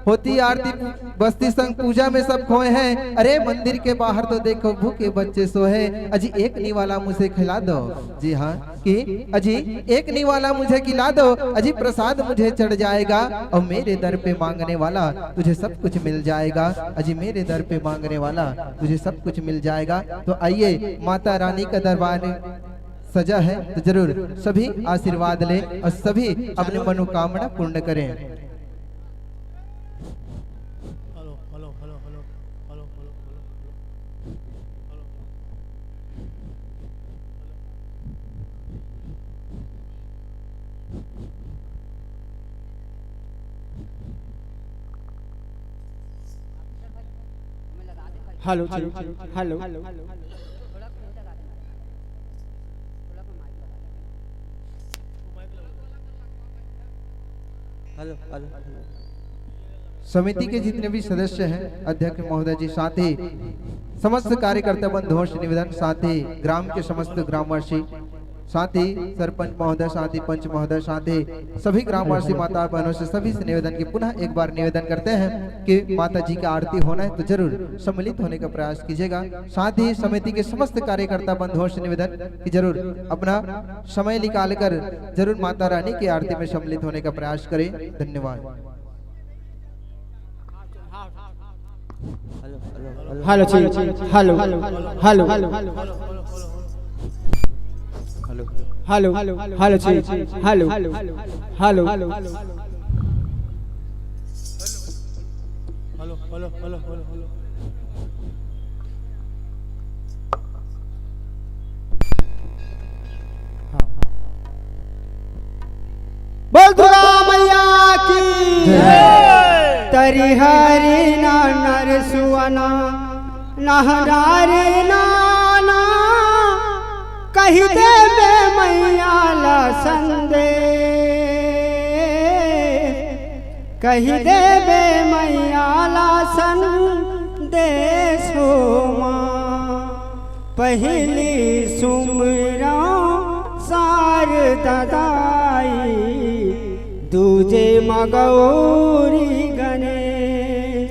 होती आरती बस्ती संग पूजा में सब खोए हैं। अरे मंदिर के बाहर तो देखो भूखे बच्चे सोए हैं। अजी एक निवाला मुझे खिला दो। जी हाँ, कि अजी एक निवाला मुझे खिला दो, अजी प्रसाद मुझे चढ़ जाएगा, और मेरे दर पे मांगने वाला तुझे सब कुछ मिल जाएगा, अजी मेरे दर पे मांगने वाला तुझे सब कुछ मिल जाएगा। तो आइए, माता रानी का दरबार सजा है, तो जरूर सभी आशीर्वाद लें और सभी अपनी मनोकामना पूर्ण करें। Hello, hello, hello, hello, hello, hello, hello, hello. Hello, hello, hello. Hello, hello, hello. समिति के जितने भी सदस्य हैं, अध्यक्ष महोदय जी, साथ ही समस्त कार्यकर्ता बंधुओं से निवेदन, साथ ही ग्राम के समस्त ग्रामवासी, साथ ही सरपंच महोदय, साथ ही पंच महोदय, साथ ही सभी ग्रामवासी माता बहनों से, सभी से निवेदन कि पुनः एक बार निवेदन करते हैं कि माता जी का आरती होना है तो जरूर सम्मिलित होने का प्रयास कीजिएगा। साथ ही समिति के समस्त कार्यकर्ता बंधुओं से निवेदन कि जरूर अपना समय निकालकर जरूर माता रानी की आरती में सम्मिलित होने का प्रयास करें। धन्यवाद। हेलो जी, हेलो, हेलो, हेलो जी, hello, hello. Hello, hello, hello, hello, hello. बोल दुर्गा मैया की जय। तरिहरी ना नरसुवना, नहरारी नाना, कहि देबे मैया ला संदेश, कहि देबे मैया ला संदेश हो माँ। पहिली सुमरा शारदा दाई, दूजे म गौरी गणेश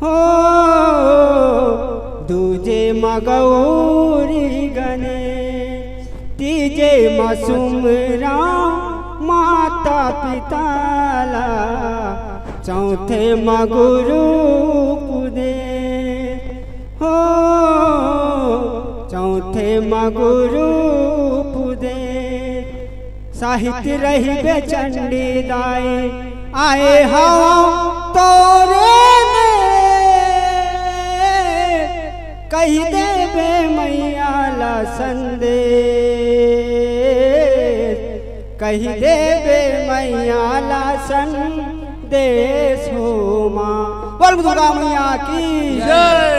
हो, दूजे म गौरी गणेश, तीजे म सुमरा माता पिता ला, चौथे म गुरु उपदेश हो, चौथे म गुरु उपदेश। साहित्य रहिबे चंडी दाई, आए हवं तोरे में, कहि देबे मैया ला संदेश, कहि देबे मैया ला संदेश हो माँ। बोल दुर्गा मैया की जय।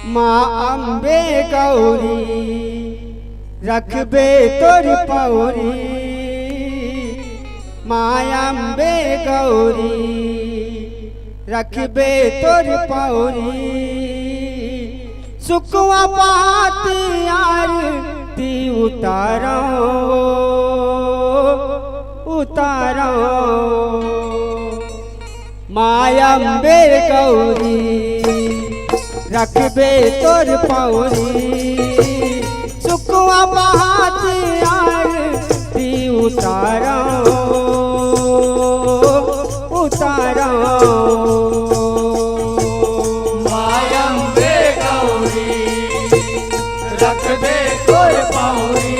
माँ अम्बे गौरी, रखबे तोर पौरी। माँ अम्बे गौरी, रखबे तोर पौरी। सुकवा पाती आरती उतारो, उतारो। माँ अम्बे गौरी, रखबे तोर पौरी। सुकवा पाती आरती उतारो, उतारो। माँ अम्बे गौरी, रखबे तोर पौरी।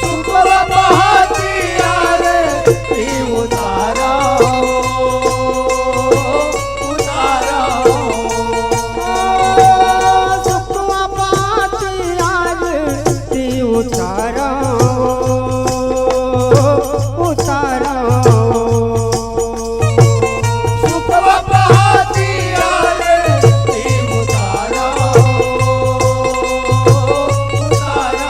सुकवा पाती आरती उतारो, उतारो। सुकवा पाती आरती उतारो, उतारो। सुकवा पाती आरती उतारो, उतारो।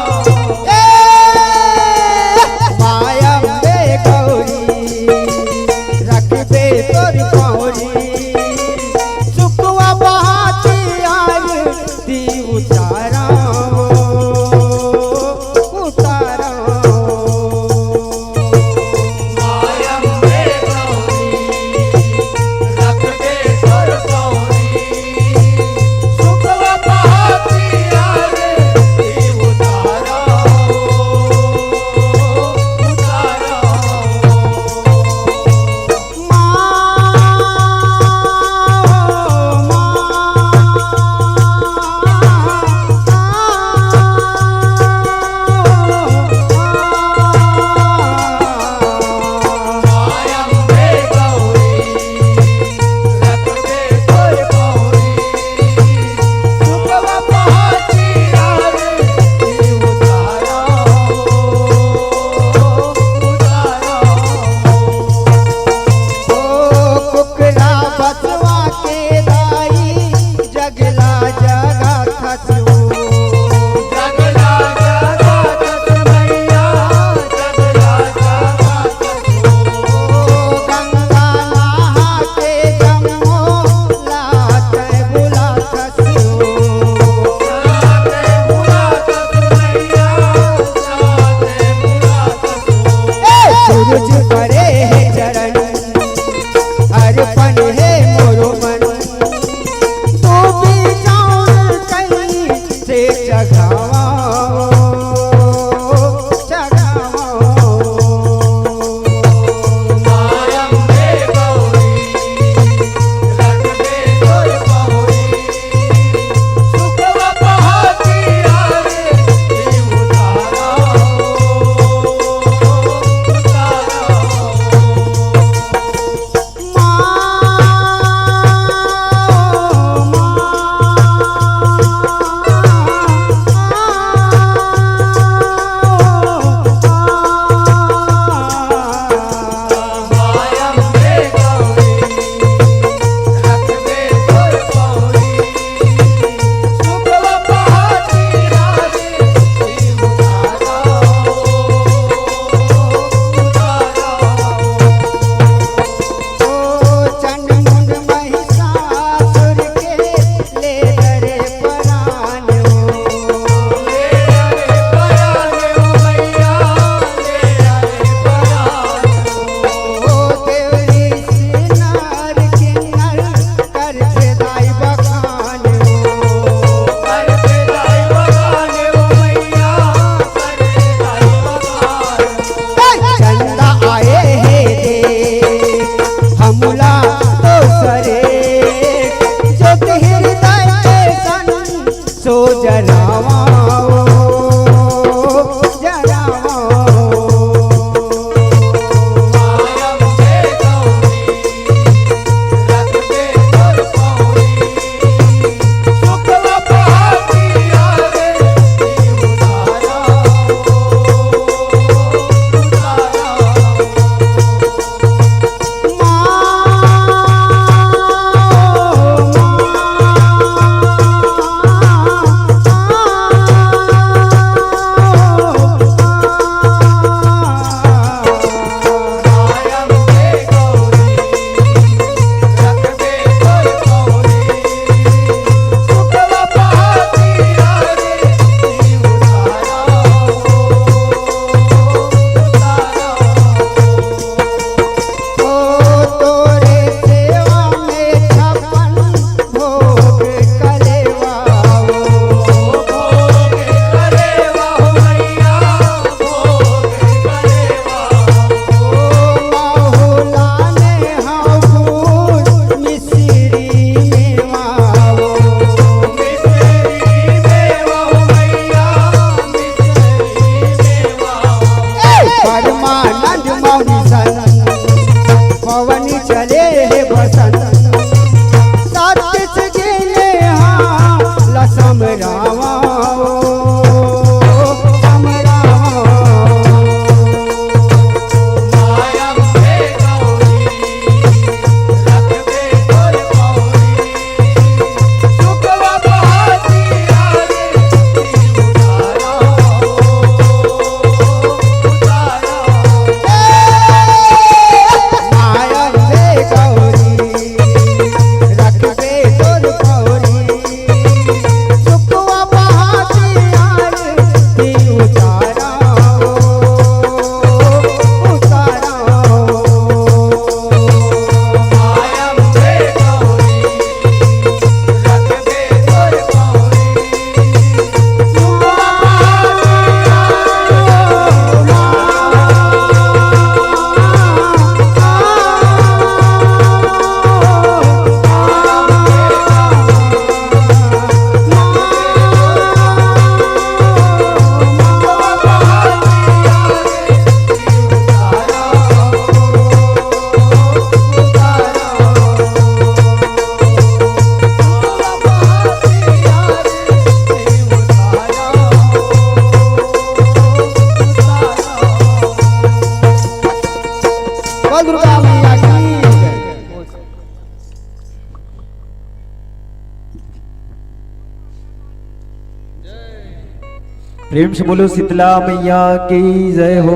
प्रेम से बोलो शीतला मैया की जय हो,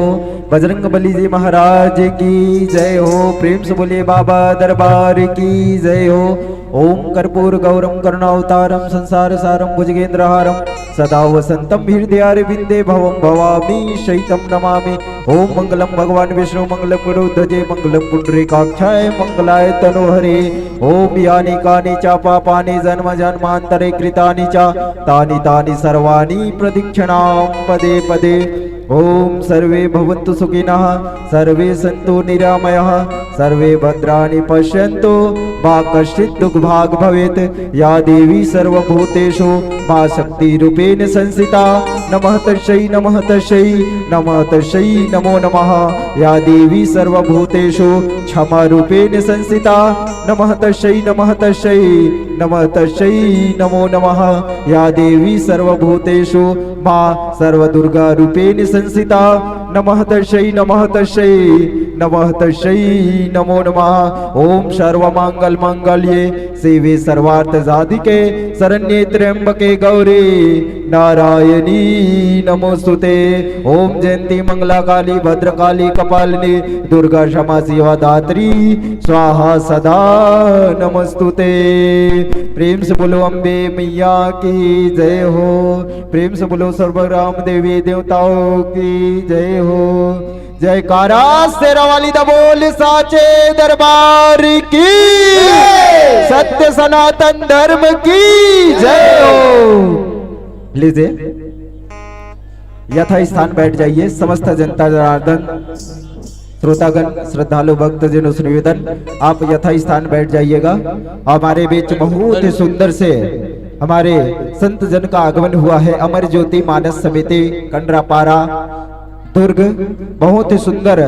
बजरंग बली जी महाराज की जय हो। प्रेम से बोलिए बाबा दरबार की जय हो। ओम कर्पूर गौरम करुणावतारम संसार सारम भुजगेंद्रहारम सदा वसंतम हृदयारविंदे भवम भवामी शयितम नमामि। ओम मंगलम भगवान विष्णु मंगलम गरुड़ ध्वजे मंगलम पुंडरीकाक्षाय मंगलाय तनोहरे। ओम यानि कानि च पापानि जन्म जन्मांतरे कृतानि च तानि तानि सर्वाणि प्रदक्षिणां पदे पदे। ओम सर्वे भवन्तु सुखिनः, सर्वे सन्तु निरामयाः, सर्वे भद्राणि पश्यन्तु, मा कश्चित् दुःख भाग् भवेत्। या देवी सर्वभूतेषु मा शक्ति रूपेण संस्थिता। नमः तस्यै, नमः तस्यै, नमः तस्यै नमो नमः। या देवी सर्वभूतेषु क्षमा रूपेण संस्थिता। नमः तस्यै, नमः तस्यै, नमः तस्यै नमो नमः। या देवी सर्वभूतेषु मा सर्वदुर्गा रूपेण संस्थिता। नमः तस्यै, नमः तस्यै, नमः तस्यै नमो नमः। ओम सर्वमंगल मंगल्ये शिवे सर्वार्थ साधिके शरण्ये त्र्यंबके गौरी नारायणी नमोस्तुते। ओम जयंती मंगला काली भद्रकाली कपालिनी दुर्गा क्षमा शिवा धात्री स्वाहा सदा नमोस्तुते। प्रेम से बोलो अम्बे मैया की जय हो। प्रेम से बोलो सर्वग्राम देवी देवताओं की जय हो। जयकारा शेरा वाली दा बोल साचे दरबार की, सत्य सनातन धर्म की जय हो। लीजिए, यथा स्थान बैठ जाइए। समस्त जनता जनार्दन, श्रोतागण, श्रद्धालु भक्तजनों से निवेदन, आप यथा स्थान बैठ जाइएगा। हमारे बीच बहुत ही सुंदर से हमारे संत जन का आगमन हुआ है। अमर ज्योति मानस समिति कंडरापारा दुर्ग, बहुत ही सुंदर।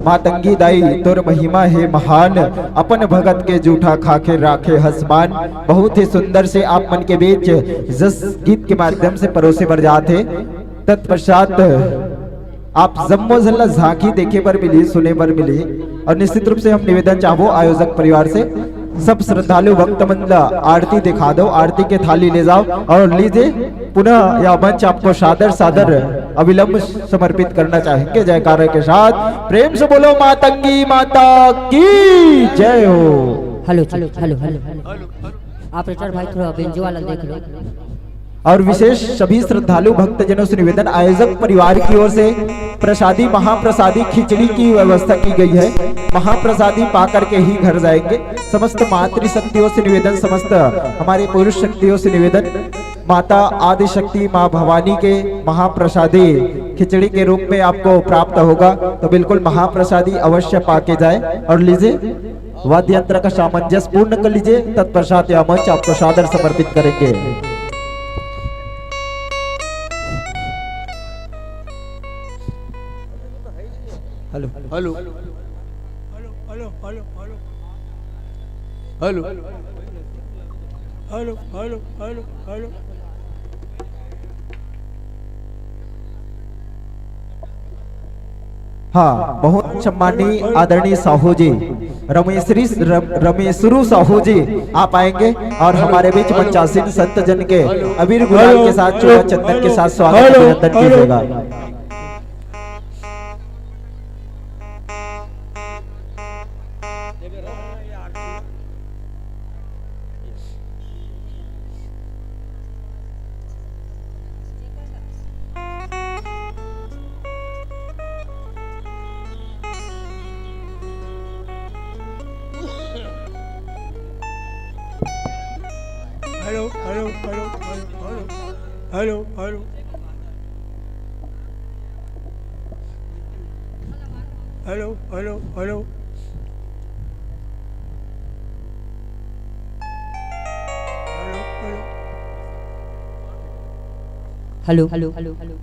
मातंगी दाई तोर महिमा हे महान, अपन भगत के जूठा खाके राखे हसमान। बहुत ही सुंदर से आप मन के बीच जस गीत के माध्यम से परोसे बर जात हे। तत्पश्चात आप जम्मो झन ला झांकी देखे बर मिली, सुने बर मिली। और निश्चित रूप से हम निवेदन चाहबो आयोजक परिवार से, सब श्रद्धालु भक्त मन ला आरती दिखा दो, आरती के थाली ले जाओ और लीजिए पुनः यह मंच आपको सादर सादर अविलंब समर्पित करना चाहेंगे। जयकारा के साथ प्रेम से बोलो मातंगी माता की जय हो। Hello, hello, hello, hello. Operator भाई, थोड़ा बेंजो वाला देख लो। और विशेष सभी श्रद्धालु भक्तजनों से निवेदन, आयोजक परिवार की ओर से प्रसादी, महाप्रसादी खिचड़ी की व्यवस्था की गई है। महाप्रसादी पा करके ही घर जाएंगे। समस्त मातृशक्तियों से निवेदन, समस्त हमारे पुरुष शक्तियों से निवेदन, माता आदिशक्ति माँ भवानी के महाप्रसादी खिचड़ी के रूप में आपको प्राप्त होगा, तो बिल्कुल महाप्रसादी अवश्य पा के जाए। और लीजिए, वाद्य यंत्र का सामंजस्य पूर्ण कर लीजिए, तत्पश्चात यह मंच आपको सादर समर्पित करेंगे। Hello, hello, hello, hello, hello, hello, hello, hello, hello, hello. हाँ, बहुत सम्माननीय आदरणीय साहू जी, रमेशरी, रम-, रमेशरू साहू जी, आप आएंगे और हमारे बीच मंचासीन संत जन के अबीर गुलाल के साथ, चूड़ा चंदन के साथ स्वागत अभिनंदन कीजिएगा। Hello, hello, hello. Hello, hello, hello. Hello, hello. Hello, hello, hello, hello,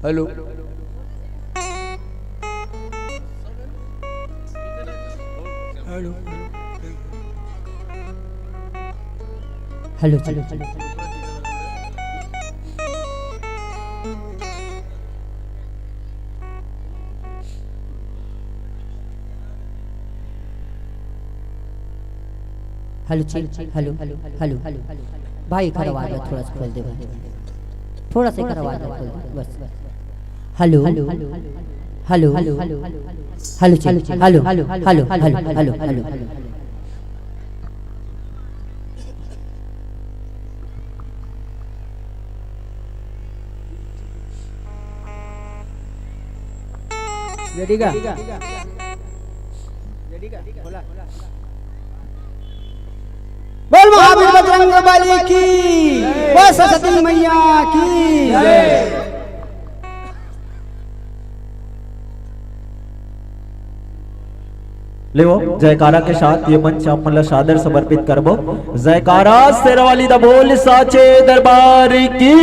hello. Hello. Hello, hello, hello. Hello, check, hello, hello. भाई, एकर आवाज ला थोड़ा सा खोल दे भाई, थोड़ा सा एकर आवाज ला खोल दे बस। Hello, hello, hello, check, hello, hello, hello, hello, hello. Ready का? रेडी का? बोला। बोल महावीर बजरंग बली की, बोल सरस्वती मैया की। लेवो, जयकारा के साथ ये मंच आप मन ला सादर समर्पित करबो। जयकारा शेरावाली दा बोल साचे दरबार की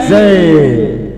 जय।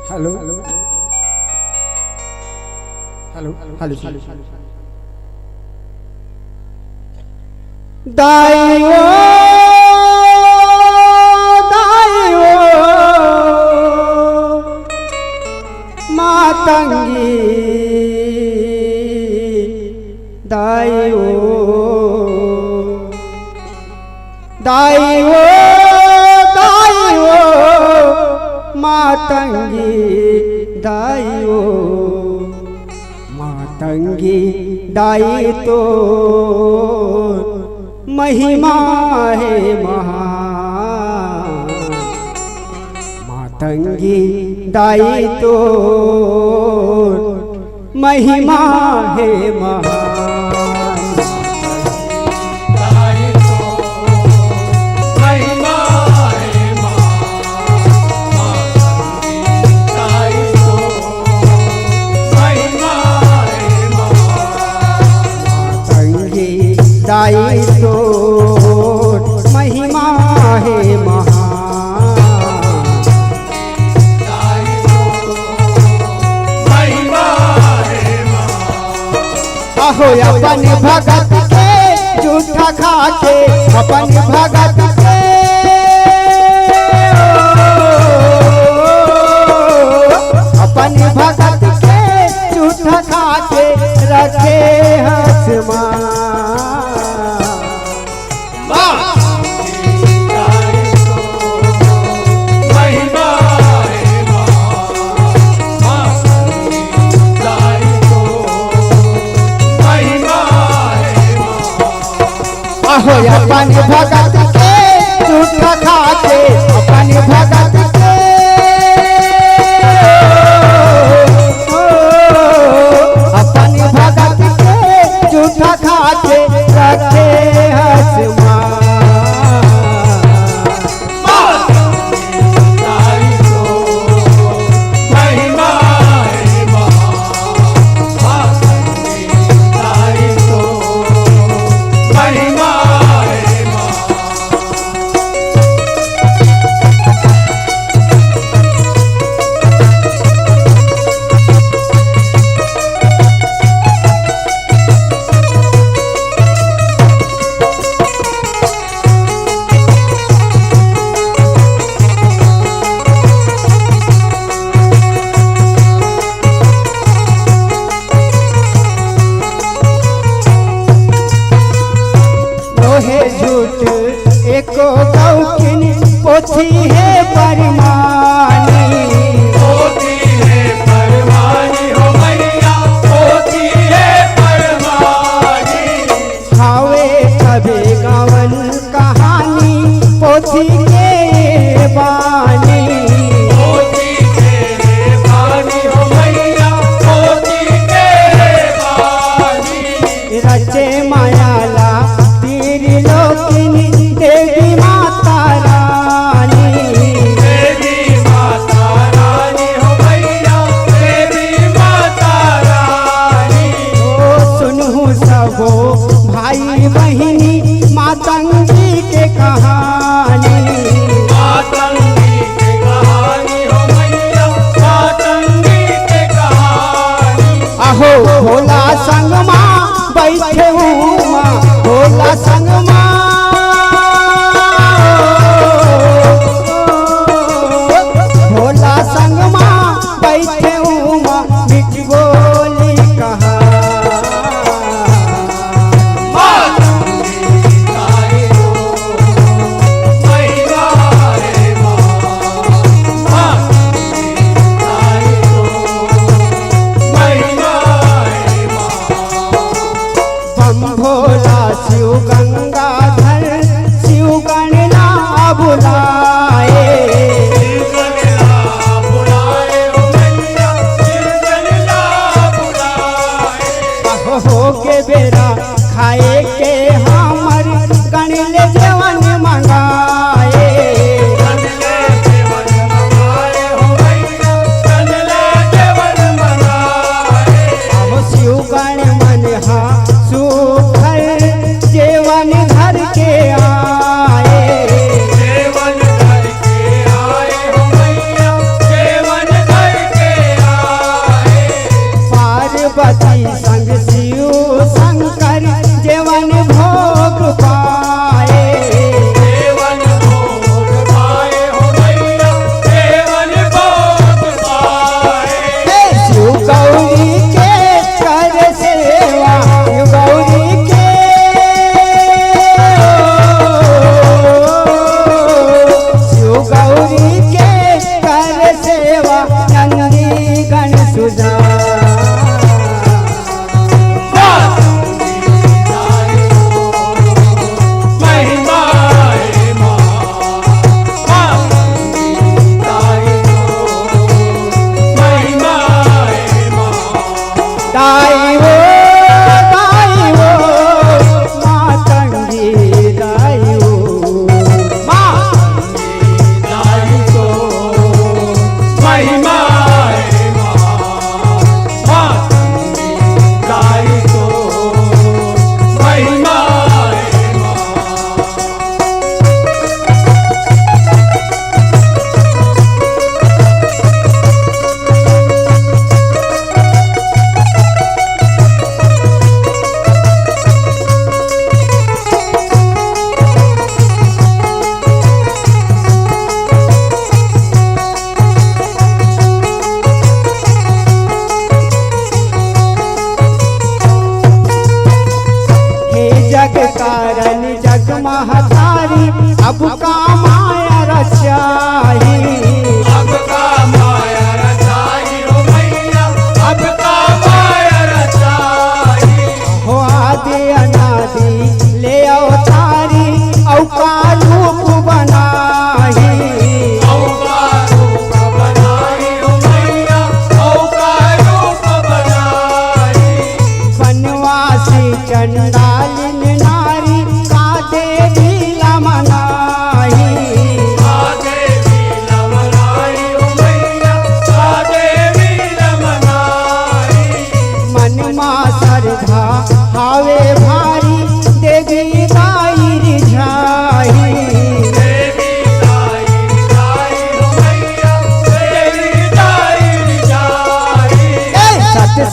Hello, hello, hello, hello. दाई ओ, दाई ओ, मातंगी, दाई ओ, दाई ओ, दाई ओ, मातंगी दाई ओ, मातंगी दाई तो महिमा हे महान। मातंगी दाई तो महिमा हे महान। संगी दाई तो महिमा हे महान। अहो अपन भगत के जूठा खा के, अपन भगत के, अपन भगत के जूठा खा के रखे हस मान। अहो अपन भगत के जूठा खा के, अपन भगत के, अपन भगत के जूठा खा के रखे हस मान। नोहे झूठ एको गौकिन पोथी हे परमानी। पोथी हे परमानी हो भैया, पोथी हे परमानी। हावे तभे गावन कहानी पोथी के बानी। पोथी के बानी हो भैया, पोथी के बानी। रचे माया ला त्रिलोकिनी देवी माता रानी। देवी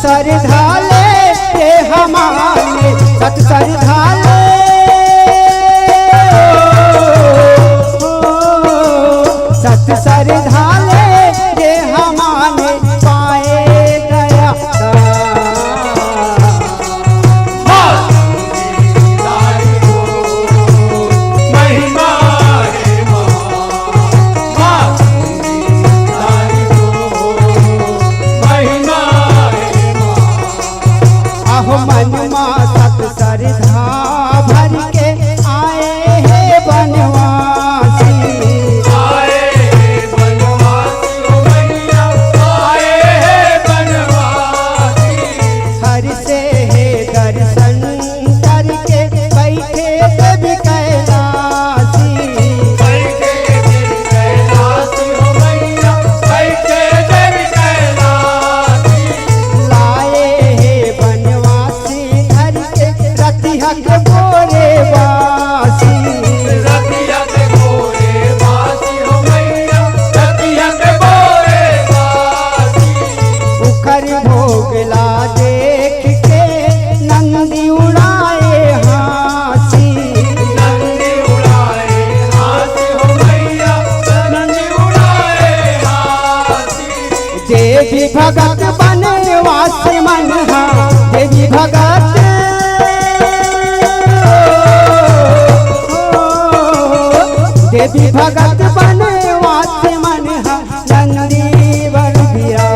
श्रद्धा ले ये हमारे, सत श्रद्धा ले, सत श्रद्धा ले ये हमारे पाए दया। अहो मन मा सत श्रद्धा भर के आए हे बनवासी। आए हे बनवासी, ओ भैया, आए हे बनवासी। हर से हे दर्शन करके बैठे देव कैलासी। बैठे देव कैलासी, ओ भैया, बैठे देव कैलासी। लाए हे बनवासी धर के रतिया के भोरे बासी। रतिया के भोरे बासी हो मैया, रतिया के भोरे बासी। उखर भोग ला देख के नंदी उड़ाए हाँसी। नंदी उड़ाए हाँसी हो मैया, नंदी उड़ाए हाँसी। देवी भगत बनवास मन हा, देवी भगत, देवी भगत बनवास मन हा, नंदी वन बिया।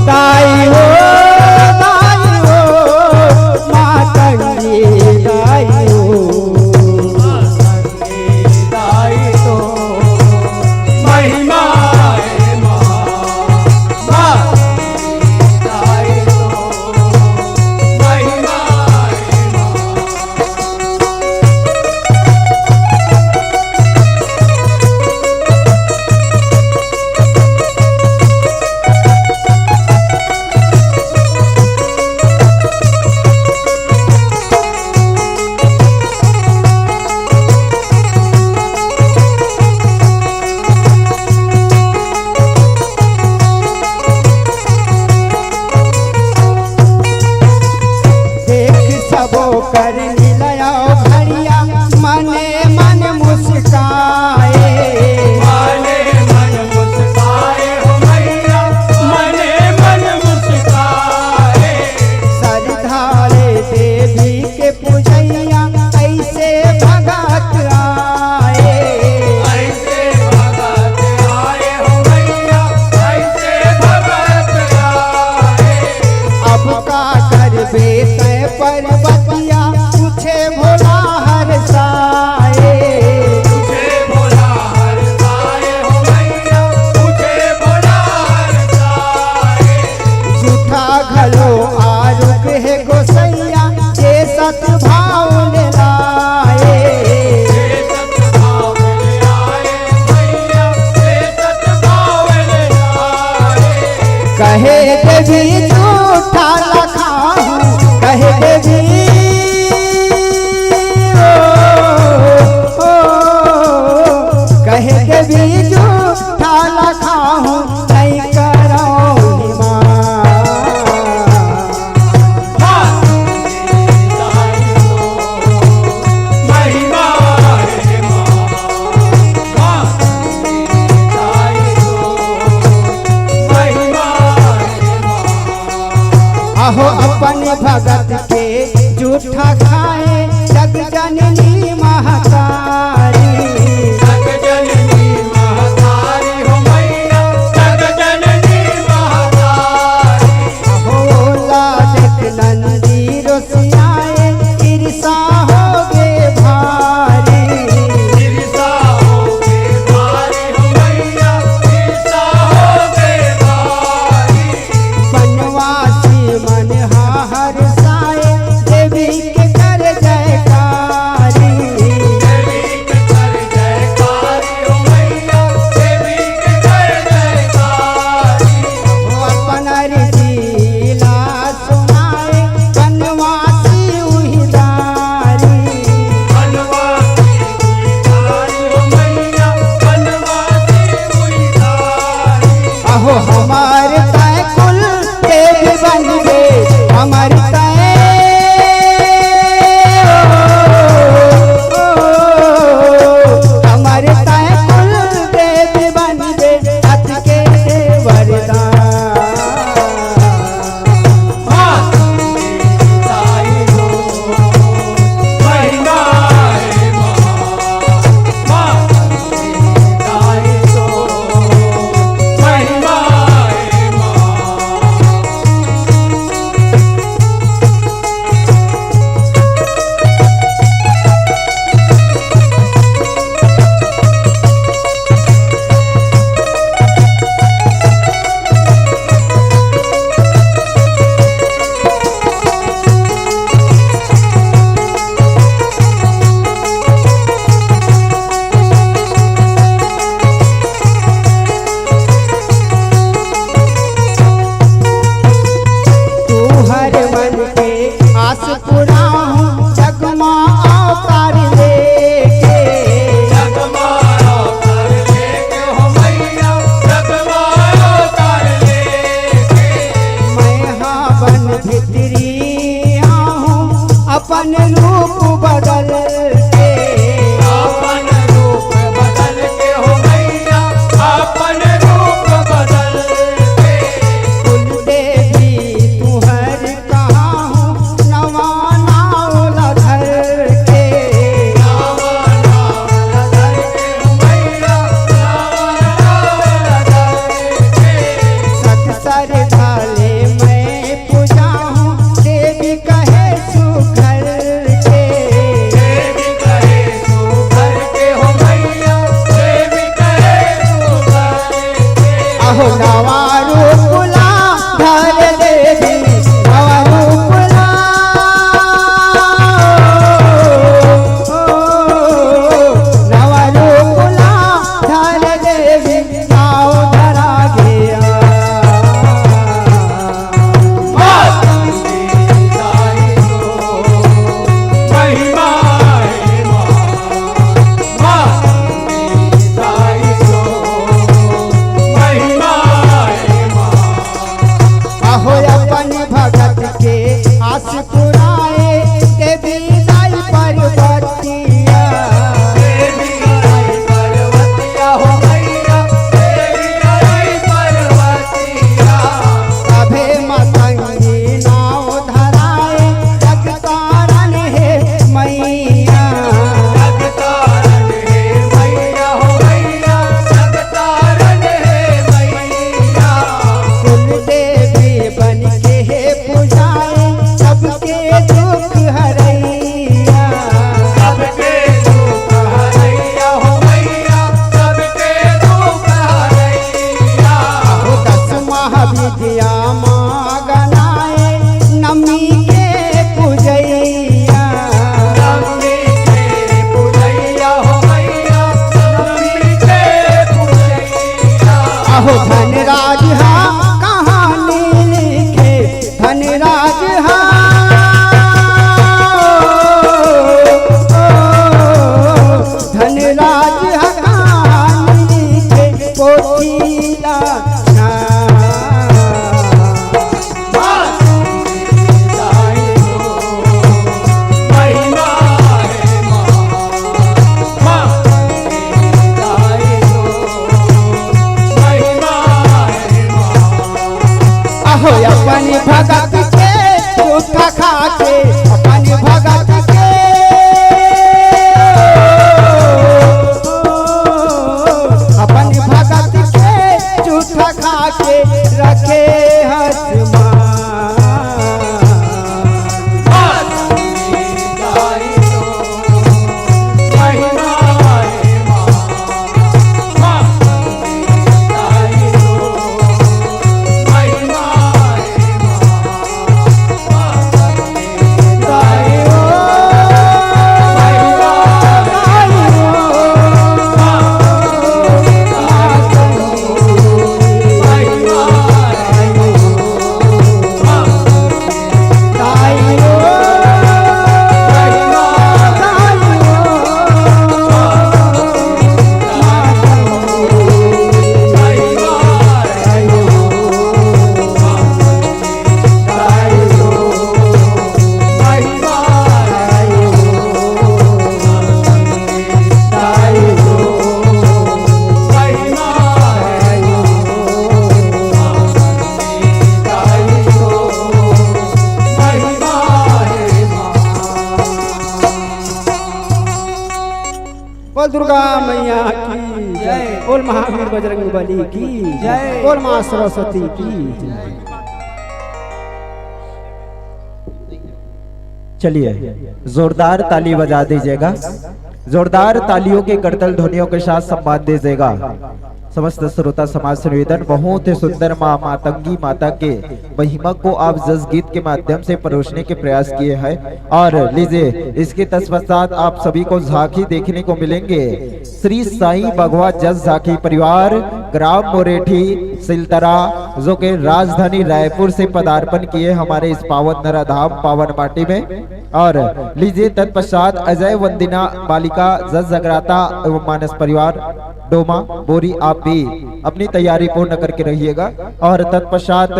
दाई हो, दाई हो, मातंगी दाई हो। दाई तो महिमा है माँ, माँ दाई तो महिमा है माँ। देख सबो कर मिलयो घड़िया, मने मन मुस्काए। मने मन मुस्काए हो मैया, मने मन मुस्काए। श्रद्धा ले देवी के पूजैया, ऐसे भगत आए। ऐसे भगत आए हो मैया, ऐसे भगत आए। अब का करबे तै पर्वतिया, पूछे भोला हरसाए। पूछे भोला हरसाए हो मैया, पूछे भोला हरसाए। झूठा घलो आरुग हे गोसैया, जे सत भाव ले लाए। कहे देवी झूठा लखाहूँ, कहे देवी, ओ, ओ, कहे देवी झूठा लखाहूँ, नहीं करौं निमा। अहो हमर तैं कुल देवी बनबे, हमर तैं, ओ, ओ, हमर तैं कुल देवी बनबे, अतके दे वरदान। तुहर मन के आस पुराहूं जग मा अवतार लेके। जग मा अवतार लेके हो मैया, जग मा अवतार लेके। मैं हा बन भीतरी आहूं अपन रूप बदल के। अपन रूप बदल के हो मैया, अपन रूप बदल के। कुल देवी तुहर कहाहूं नवा नाव ला धर के। नवा नाव ला धर के हो मैया, नवा नाव ला धर के। सत श्रद्धा ले मैं पूजाहूं देवी कहे सुघर के। देवी कहे सुघर के हो मैया, देवी कहे सुघर के। अहो नवा रूप ला धर देवी, नवा रूप ला, ओ, नवा रूप ला धर देवी, नाव धरा गया। अहो अपन भगत के आस पुराए, देवी दाई पर्वतिया। देवी दाई पर्वतिया हो मैया, देवी दाई पर्वतिया। सभे मतंगी नाव धराए, जग तारण हे मैया। जग तारण हे मैया हो मैया, जग तारण हे मैया। कुल देवी बन के हे पूजाए, सबके दुख हरैया। सबके दुख हरैया हो मैया, सबके दुख हरैया। अहो दस महाविद्या मा गनाए, नमी के पूजैया। नमी के पूजैया हो मैया, नमी के पूजैया। अहो धनराज हा कहानी लिखे, धनराज हा, धनराज हा कहानी लिखे, पोथी ला ना। अहो अपन भगत के झूठा खा के, अपन भगत के, अपन भगत के झूठा खा के रखे हस मान। दुर्गा मैया की जय। बोल महावीर बजरंग बली की जय। बोल माँ सरस्वती की जय। चलिए, जोरदार ताली बजा दीजिएगा। जोरदार तालियों के करतल ध्वनियों के साथ सम्मान दीजिएगा। समस्त श्रोता समाज से निवेदन, बहुत ही सुंदर माँ मातंगी माता के महिमा को आप जस गीत के माध्यम से परोसने के प्रयास किए हैं। और लीजिए, इसके तत्पश्चात आप सभी को झांकी देखने को मिलेंगे। श्री साईं बघवा जस झांकी परिवार, ग्राम मोरेठी सिलतरा, जो कि राजधानी रायपुर से पदार्पण किए हमारे इस पावन धरा धाम, पावन माटी में। और लीजिए, तत्पश्चात अजय वंदना बालिका जस जगराता एवं मानस परिवार डोमा बोरी, आप भी अपनी तैयारी पूर्ण करके रहिएगा। और तत्पश्चात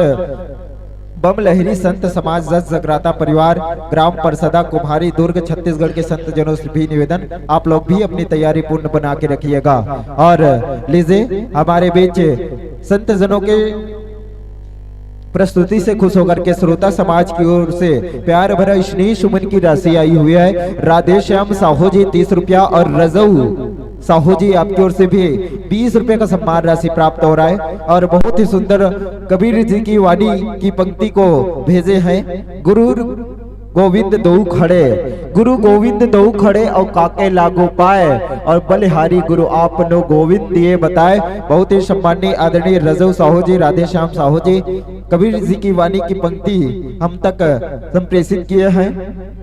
बम लहरी संत समाज जस जगराता परिवार, ग्राम परसदा कुम्हारी, दुर्ग, छत्तीसगढ़ के संत जनों से भी निवेदन, आप लोग भी अपनी तैयारी पूर्ण बना के रखिएगा। और लीजिए, हमारे बीच संत जनों के प्रस्तुति से खुश होकर के श्रोता समाज की ओर से प्यार भरा स्नेह सुमन की राशि आई हुई है। राधेश्याम साहू जी तीस रुपया और रजऊ साहू जी आपकी ओर से भी बीस रुपए का सम्मान राशि प्राप्त हो रहा है। और बहुत ही सुंदर कबीर जी की वाणी की पंक्ति को भेजे हैं। गुरु गोविंद दो खड़े, गुरु गोविंद दो खड़े और काके लागू पाए, और बलिहारी गुरु आपनो गोविंद दिए बताए। बहुत ही सम्माननीय आदरणीय रजऊ साहू जी, राधेश्याम साहू जी, कबीर जी की वाणी की पंक्ति हम तक संप्रेषित किए हैं,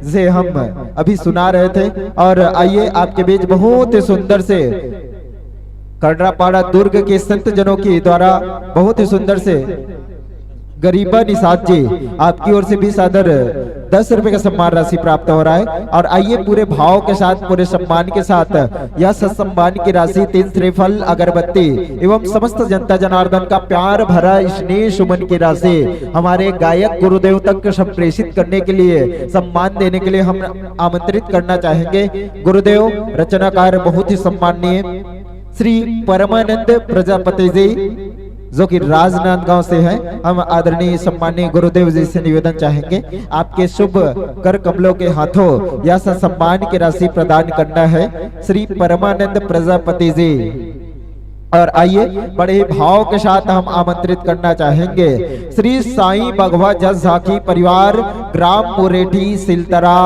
जिसे हम अभी सुना रहे थे। और आइए, आपके बीच बहुत ही सुंदर से करड़ापाड़ा दुर्ग के संत जनों के द्वारा बहुत ही सुंदर से गरीबा निषाद जी, आपकी ओर से भी सादर दस रुपए का सम्मान राशि प्राप्त हो रहा है। और आइए, पूरे भाव के साथ, पूरे सम्मान के साथ यह सत्सम्मान की राशि तीन श्रीफल, अगरबत्ती एवं समस्त जनता जनार्दन का प्यार भरा स्नेह सुमन की राशि हमारे गायक गुरुदेव तक संप्रेषित करने के लिए, सम्मान देने के लिए हम आमंत्रित करना चाहेंगे। गुरुदेव रचनाकार बहुत ही सम्माननीय श्री परमानंद प्रजापति जी, जो कि राजनांदगांव से हैं, हम आदरणीय सम्माननीय गुरुदेव जी से निवेदन चाहेंगे, आपके शुभ कर कमलों के हाथों यह सम्मान की राशि प्रदान करना है श्री परमानंद प्रजापति जी। और आइए, बड़े ही भाव के साथ हम आमंत्रित करना चाहेंगे श्री साईं बघवा जस झांकी परिवार, ग्राम मुरेठी सिलतरा,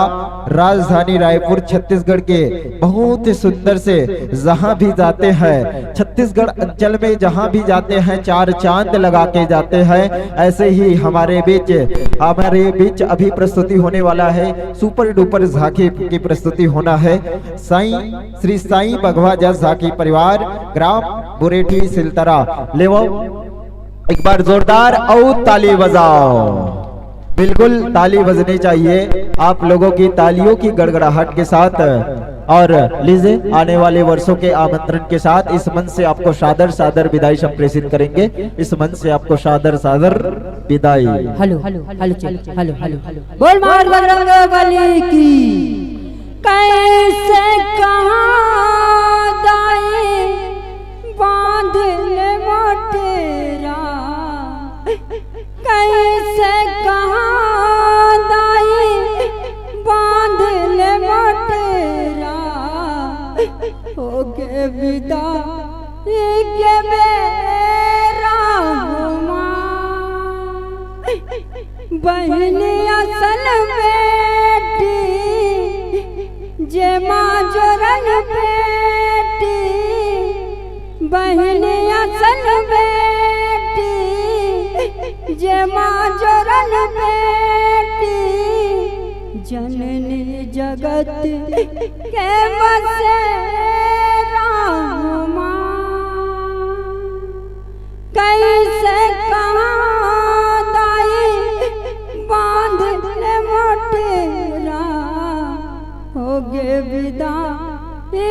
राजधानी रायपुर, छत्तीसगढ़ के बहुत ही सुंदर से, जहां भी जाते हैं, छत्तीसगढ़ अंचल में जहां भी जाते हैं, चार चांद लगा के जाते हैं। ऐसे ही हमारे बीच, हमारे बीच अभी प्रस्तुति होने वाला है, सुपर डुपर झांकी की प्रस्तुति होना है। साईं, श्री साईं बघवा जस झांकी परिवार, ग्राम बुरेठी सिलतरा। लेवो, एक बार जोरदार और ताली बजाओ। बिल्कुल, ताली बजनी चाहिए आप लोगों की तालियों की गड़गड़ाहट के साथ। और लीजिए, आने वाले वर्षों के आमंत्रण के साथ इस मंच से आपको सादर सादर विदाई संप्रेषित करेंगे। इस मंच से आपको सादर सादर विदाई। Hello, hello, hello, check, hello, hello, hello. बोल मार बजरंग बली की। कैसे कहाँ दाई बांध ले मोटेरा, कैसे कहाँ दाई बांध ले मोटेरा, होके विदा के बेरा हुमा। बहिनी असन बेटी, जे माँ जोरन बेटी, बहिनी असन बेटी, जे माँ जोरन बेटी, जननी जगत के बसेरा हुमा। कैसे कहाँ दाई बांध ले मोटेरा, होगे विदा के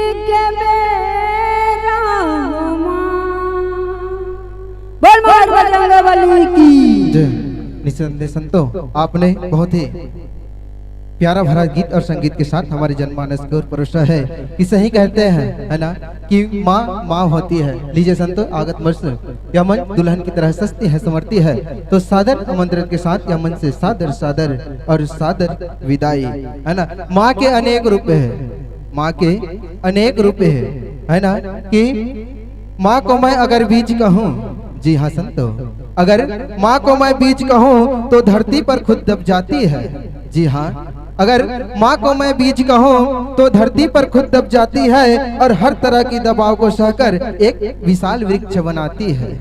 बेरा हुमा। बोल मार बजरंग बली की। जय। निसंदेह संतो, आपने बहुत ही प्यारा भरा गीत और संगीत के साथ हमारे जनमानस को परोसा है कि सही कहते हैं, है ना, कि माँ, माँ होती है। लीजिए संतो, आगत मंच, यह मंच दुल्हन की तरह सजती है, संवरती है, तो सादर आमंत्रित के साथ यह मंच से सादर, सादर और सादर विदाई, है ना। माँ के अनेक रूप है, माँ के अनेक रूप है। है ना, कि माँ को मैं अगर बीज कहूँ, जी हाँ संतो, अगर माँ को मैं बीज कहूँ तो धरती पर खुद दब जाती है। जी हाँ, अगर माँ को मैं बीज कहूँ तो धरती पर खुद दब जाती है और हर तरह की दबाव को सहकर एक विशाल वृक्ष बनाती है।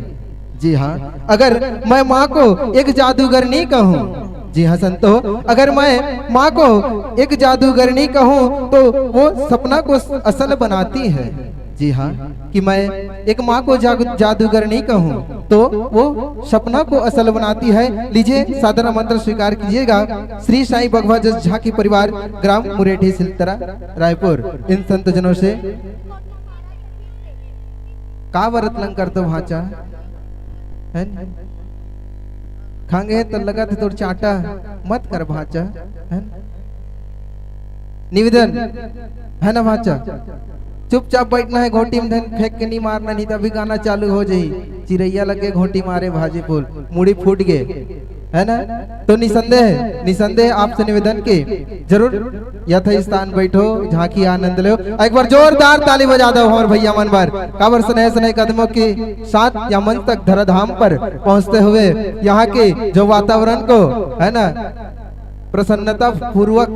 जी हाँ, अगर मैं माँ को एक जादूगरनी कहूँ, जी हाँ संतो, अगर मैं माँ को एक जादूगरनी कहूँ तो वो सपना को असल बनाती है। जी हाँ, कि मैं एक माँ को जादू जादूगरनी कहूँ तो वो सपना को असल बनाती है। लीजिए, साधना मंत्र स्वीकार कीजिएगा श्री साईं बघवा जस झांकी परिवार, ग्राम मुरेठी सिलतरा, रायपुर। इन संत जनों से का वरत लंग करते भांचा, है न? खंघे तो लगत हे तोर चांटा, मत कर भांचा, है न? निवेदन है ना भांचा, चुपचाप बैठना है, घोंटी में धन फेंक के नहीं मारना, नहीं तो अभी गाना चालू हो जाही, चिरैया लगे घोंटी मारे भाजी फूल, मुड़ी फूट गए, है ना? तो निसंदेह, निसंदेह आपसे निवेदन के जरूर यथा स्थान बैठो, झांकी आनंद लो। एक बार जोरदार ताली बजा दो हमारे भैया मन बर, काबर स्नेह स्नेह कदमों के साथ या मंच तक धराधाम पर पहुंचते हुए यहाँ के जो वातावरण को, है ना, प्रसन्नता पूर्वक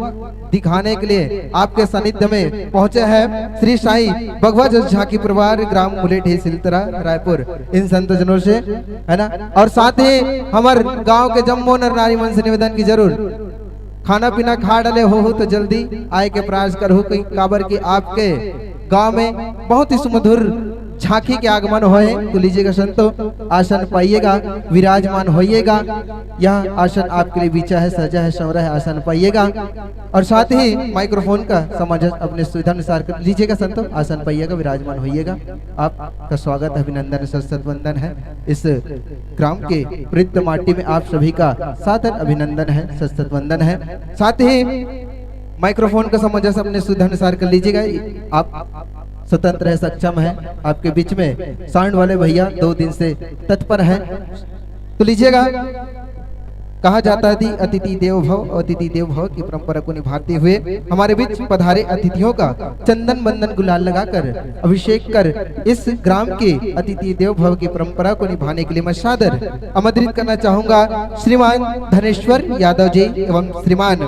दिखाने के लिए आपके सानिध्य में पहुंचे हैं श्री साईं बघवा जस झांकी परिवार, ग्राम मुलेठी सिलतरा, रायपुर। इन संत जनों से, है ना, और साथ ही हमारे गांव के जम्मो नर नारी मन से निवेदन की जरूर खाना पीना खा डले हो, हो तो जल्दी आए के प्रयास करहु, कि काबर कि आपके गांव में बहुत ही सुमधुर झांकी के आगमन होए। तो लीजिएगा संतो, आसन पाइएगा, विराजमान होइएगा। यह आसन आपके लिए बिछा है, सजा है, संवरा है, आसन पाइएगा। और साथ ही माइक्रोफोन का सामंजस्य अपने सुविधा अनुसार कर लीजिएगा संतो, आसन पाइएगा, विराजमान होइएगा। आपका स्वागत, अभिनंदन, सत सत वंदन है। इस ग्राम के प्रीत माटी में आप सभी का सादर अभिनंदन है, सत सत वंदन है। साथ ही माइक्रोफोन का सामंजस्य अपने सुविधा अनुसार कर लीजिएगा। आप स्वतंत्र है, सक्षम है, आपके बीच में साउंड वाले भैया दो दिन से तत्पर हैं। तो लीजिएगा, कहा जाता है कि अतिथि देव भव, अतिथि देव भव की परंपरा को निभाते हुए हमारे बीच पधारे अतिथियों का चंदन बंदन गुलाल लगाकर अभिषेक कर इस ग्राम के अतिथि देव भव की परंपरा को निभाने के लिए मैं सादर आमंत्रित करना चाहूंगा श्रीमान धनेश्वर यादव जी एवं श्रीमान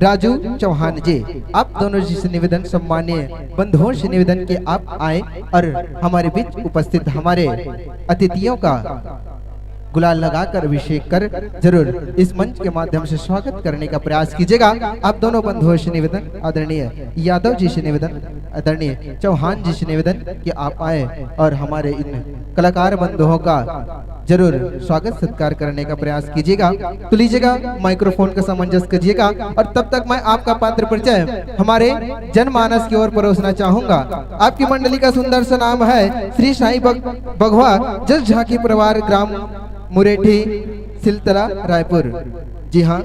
राजू चौहान जी। आप दोनों जी से निवेदन, सम्मान्य बंधुओं से निवेदन कि आप आए और हमारे बीच उपस्थित हमारे अतिथियों का गुलाल लगाकर अभिषेक कर जरूर इस मंच के माध्यम से स्वागत करने का प्रयास कीजिएगा। आप दोनों बंधुओं से निवेदन, आदरणीय यादव जी से निवेदन, आदरणीय चौहान जी से निवेदन कि आप आए और हमारे इन कलाकार बंधुओं का जरूर स्वागत सत्कार करने का प्रयास कीजिएगा। तो लीजिएगा, माइक्रोफोन का सामंजस्य कीजिएगा और तब तक मैं आपका पात्र परिचय हमारे जनमानस की ओर परोसना चाहूंगा। आपकी मंडली का सुंदर सा नाम है श्री साईं बग-, बघवा जस झांकी परिवार, ग्राम मुरेठी, सिलतरा, रायपुर। जी हाँ,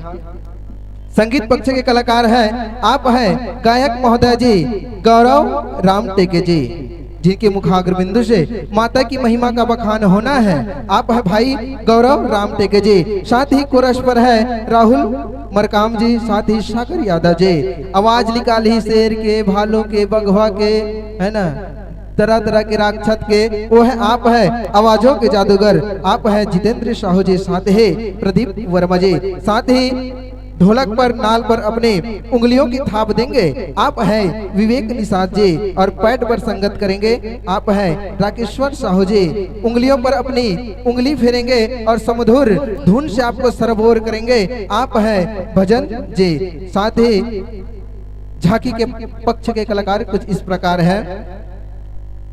संगीत पक्ष के कलाकार हैं, आप हैं गायक महोदय जी गौरव राम टेके जी, जिनके मुखाग्र बिंदु से माता की महिमा का बखान होना है। आप है भाई गौरव राम टेके जी, साथ ही कोरस पर है राहुल मरकाम जी, साथ ही सागर यादव जी। आवाज निकाली शेर के, भालू के, बघवा के, है ना, तरह तरह के राक्षस के, वो है, आप है आवाजों के जादूगर, आप है जितेंद्र साहू जी, साथ ही प्रदीप वर्मा जी, साथ ही ढोलक पर, नाल पर अपने उंगलियों की थाप देंगे, आप है विवेक निषाद जी, और पैड पर संगत करेंगे, आप है राकेश्वर साहू जी, उंगलियों पर अपनी उंगली फेरेंगे और सुमधुर धुन से आपको सरोबोर करेंगे, आप है भजन जी। साथ ही झांकी के पक्ष के कलाकार कुछ इस प्रकार है।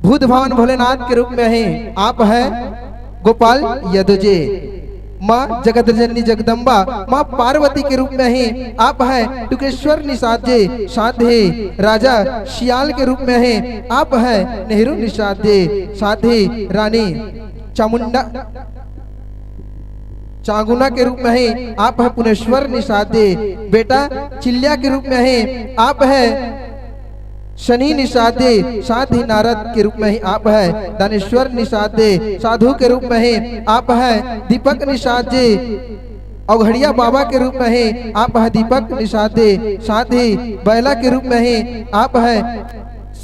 भूत भवन भोलेनाथ के रूप में ही आप है गोपाल यदु जी। माँ जगत जननी जगदम्बा, माँ पार्वती के रूप में ही आप है टुकेश्वर निषाद जी। साथ ही राजा सियाल के रूप में ही आप है नेहरू निषाद जी। साथ ही रानी चामुंडा चांगुना के रूप में ही आप है पुनेश्वर निषाद जी। बेटा चिल्लिया के रूप में ही आप है शनि निषाद जी। साथ ही नारद के रूप में ही आप है दानेश्वर निषाद जी। साधु के रूप में ही आप है दीपक निषाद जी। औघड़िया बाबा के रूप में ही आप है दीपक निषाद जी। साथ ही बैला के रूप में ही आप है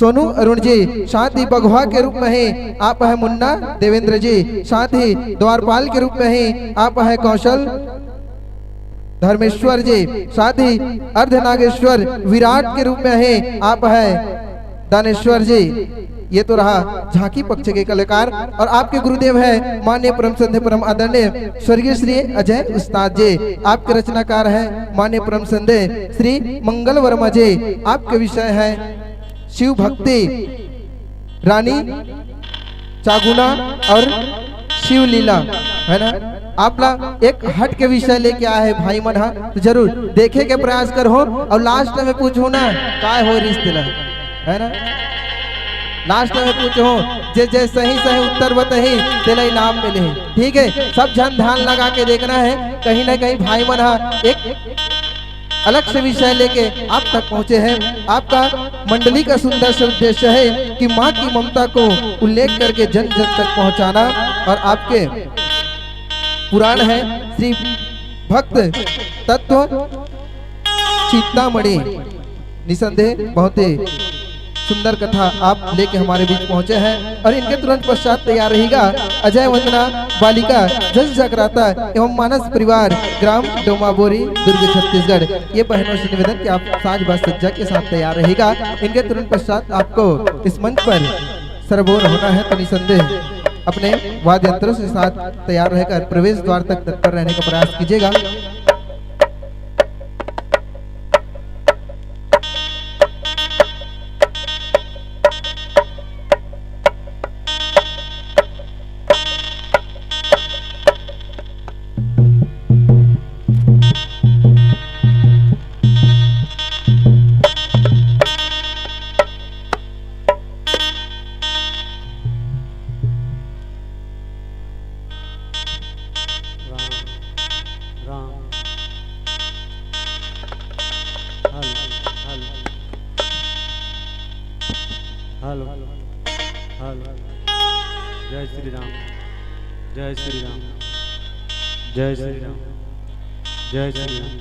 सोनू अरुण जी, साथ ही बघवा के रूप में ही आप है मुन्ना देवेंद्र जी, साथ ही द्वारपाल के रूप में ही आप है कौशल धर्मेश्वर जी, साथ ही अर्धनागेश्वर विराट के रूप में ही आप है दानेश्वर जी। ये तो रहा झांकी पक्ष के कलाकार। और आपके गुरुदेव है माननीय परम श्रद्धेय परम आदरणीय स्वर्गीय श्री अजय उस्ताद जी। आपके रचनाकार है माननीय परम श्रद्धेय श्री मंगल वर्मा जी। आपके विषय है शिव भक्ति, रानी चागुना और शिवलीला, है ना? आप ला एक हट के विषय लेके आए हैं भाई मन हा, तो जरूर देखे के प्रयास करहो। और लास्ट में पूछो ना, काय हो रिश्ते ला, है ना? लास्ट में पूछो, जे जे सही सही उत्तर बताही, तेला इनाम मिले। ठीक है, सब झन ध्यान लगा के देखना है, कहीं ना कहीं भाई मन हा एक अलग से विषय लेके आप तक पहुंचे हैं। आपका मंडली का सुंदर सा उद्देश्य है कि माँ की ममता को उल्लेख करके जन जन तक पहुंचाना। और आपके पुराण है श्री भक्त तत्व चिंतामणि। निसंदेह बहुत ही सुंदर कथा आप लेके हमारे बीच पहुंचे हैं। और इनके तुरंत पश्चात तैयार रहेगा अजय वंदना बालिका जस जगराता एवं मानस परिवार, ग्राम डोमाबोरी, दुर्ग, छत्तीसगढ़। ये बहनों से निवेदन कि आप साज बाज सज्जा के साथ तैयार रहेगा। इनके तुरंत पश्चात आपको इस मंच पर सरबोर होना है, तो निसंदेह अपने वाद्य यंत्रों से साथ तैयार रहकर प्रवेश द्वार तक तत्पर रहने का प्रयास कीजिएगा। Ram, Ram. Hello, hello. Hello, hello. जय श्री राम, जय श्री राम, जय श्री राम, जय Shri Ram.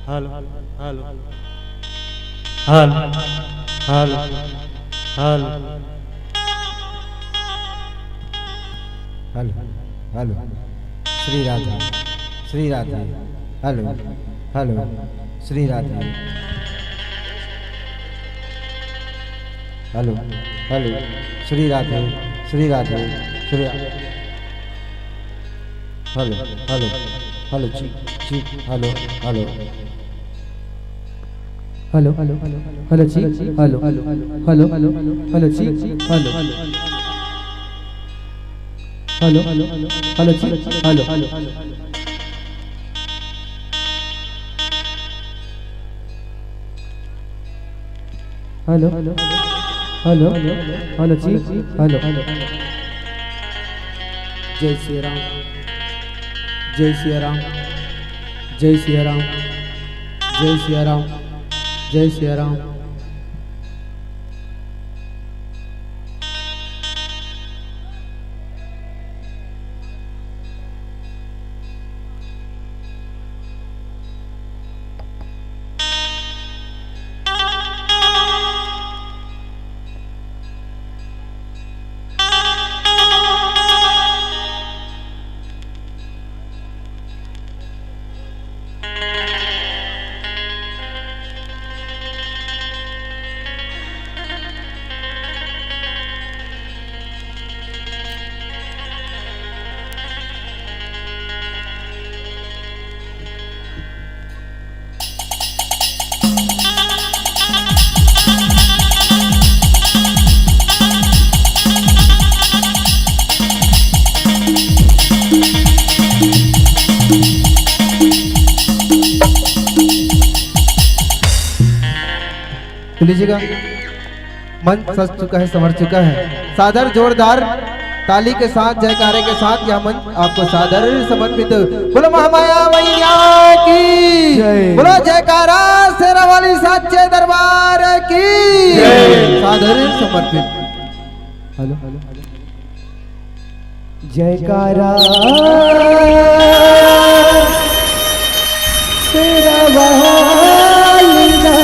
Hello, hello. Hello, hello, hello. Hello, hello. Shri Radhe, Shri Radhe. Hello, hello. Shri Radhe. Hello, hello. Shri Radhe, Shri Radhe, Shri hello, hello, hello, check, check, hello, hello. Hello, hello, check, hello, hello, hello, check, hello. Hello, hello, check, hello. Hello, hello, check, hello. जय श्री राम, जय सिया राम, जय सिया राम, जय सिया राम, जय सिया राम। तो लीजिएगा, मंच सज चुका है, संवर चुका है। सादर जोरदार ताली के साथ, जयकारे के साथ यह मंच आपको सादर समर्पित। बोलो महामाया मैया की जय। बोलो जयकारा शेरा वाली साचे दरबार की जय। सादर समर्पित। Hello, hello. जयकारा वाली दा,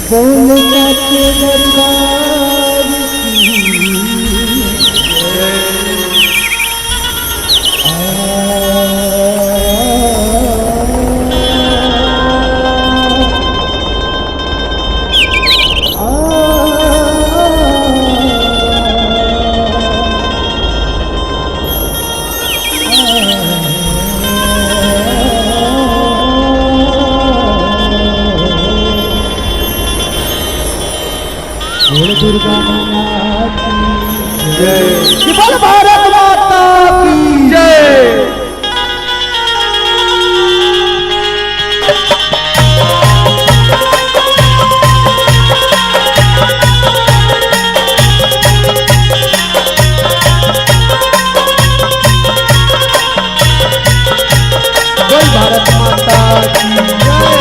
बोल सच्चे दरबार की। बोल दुर्गा मैया की जय। बोल भारत माता की जय। बोल भारत माता की जय।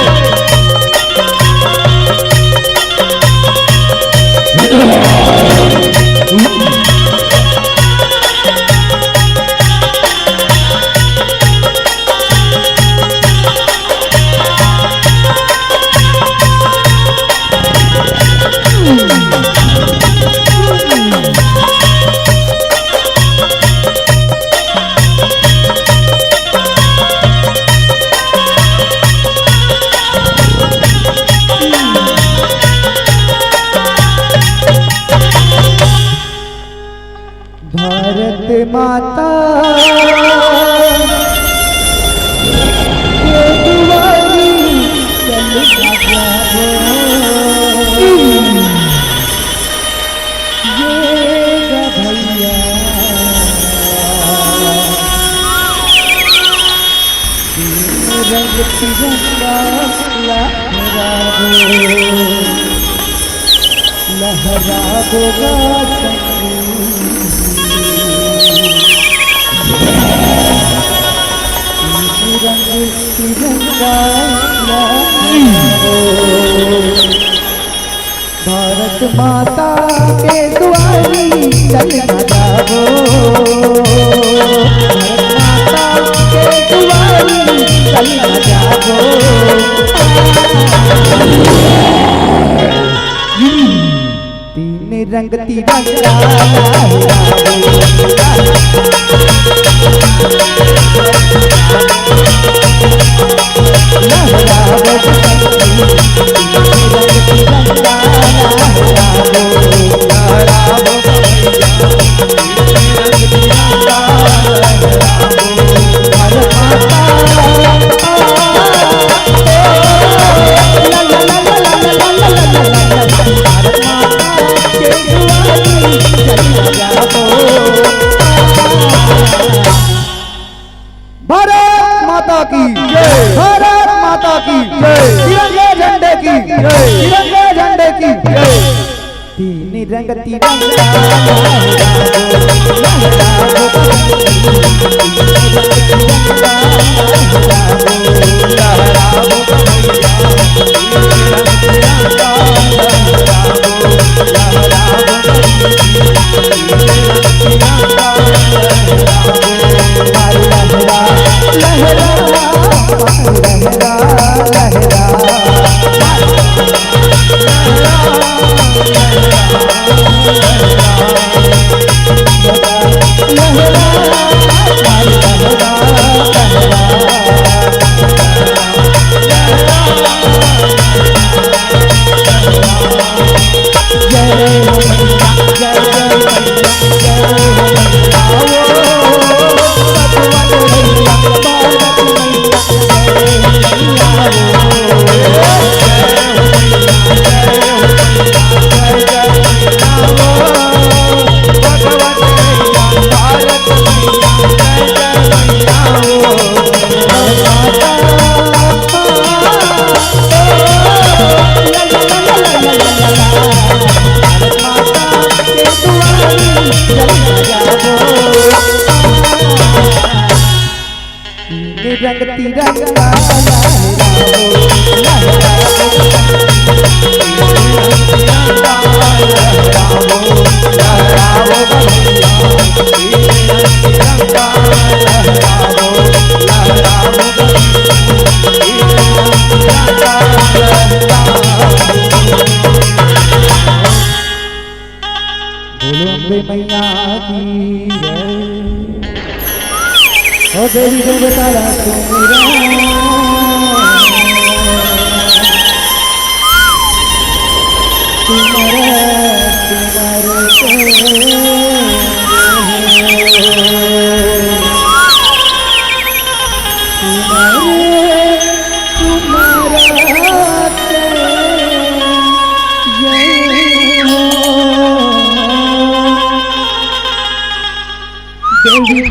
भारत माता के दुआरी चल जाबो। ये गा भैया, तीन रंग तिरंगा लहराबो, लहराबो गा संगी। तीन रंग तिरंगा लहराबो। भारत माता के दुआरी चल ना जाबो। भारत माता के दुआरी चल ना जाबो। तीन रंग तिरंगा लहराबो। भारत माता की जय। भारत माता की जय। तिरंगे झंडे की जय। तिरंगे झंडे की जय। तीन रंग तिरंगा लहराबो, लहराबो। मैया की जय। ओ देवी देवता ला सुमिरा, तुम्हारा, तुम्हारा, तुम्हारा, तुम्हारा जय हो। देवी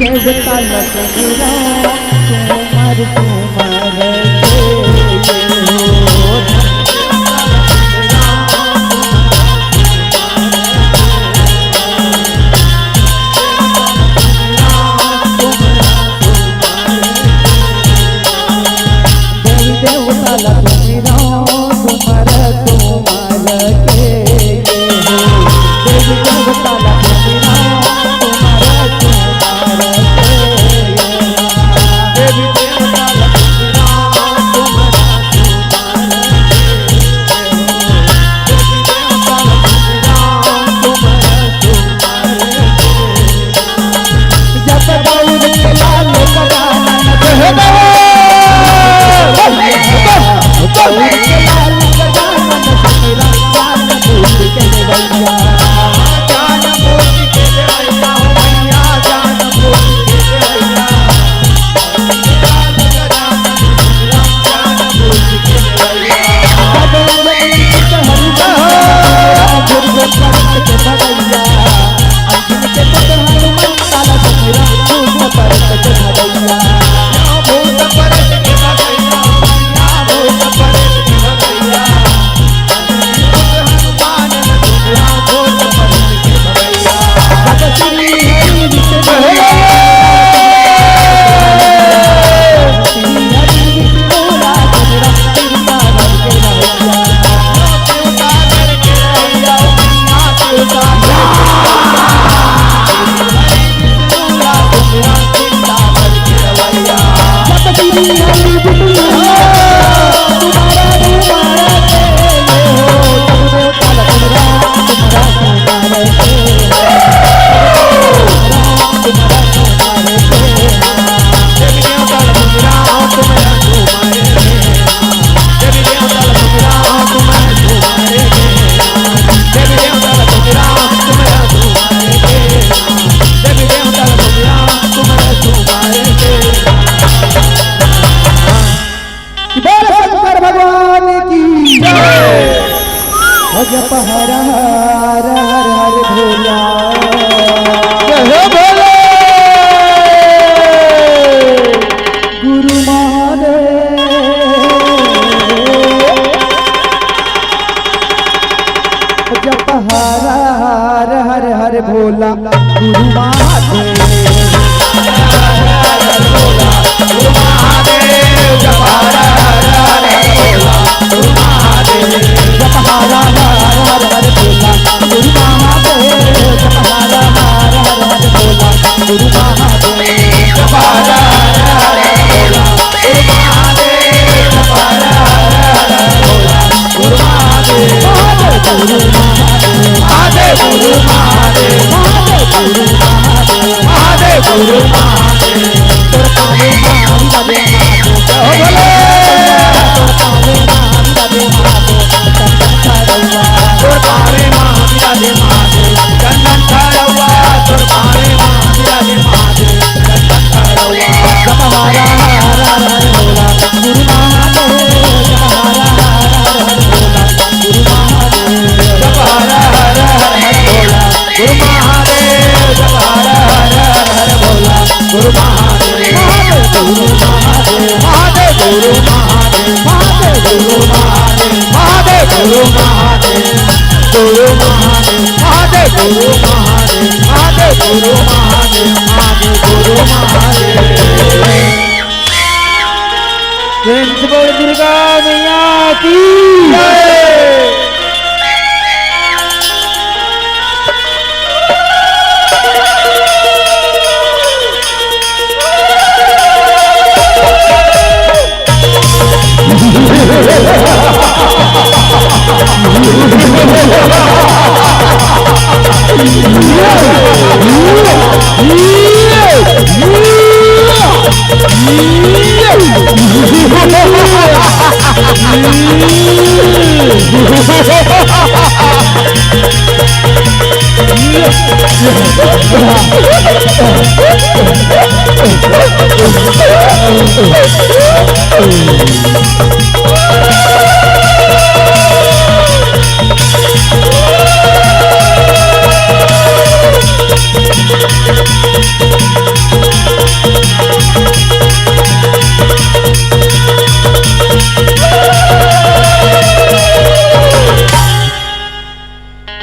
देवता लखनऊ, तुम्हार, तुम्हार जय हो। बोल शंकर भगवान की जय। हो जप हर हर हर हर भोला। जय हो भोले। गुरु महादेव। जप हर हर हर हर भोला। गुरु महादेव। प्रेम से बोल दुर्गा मैया की जय।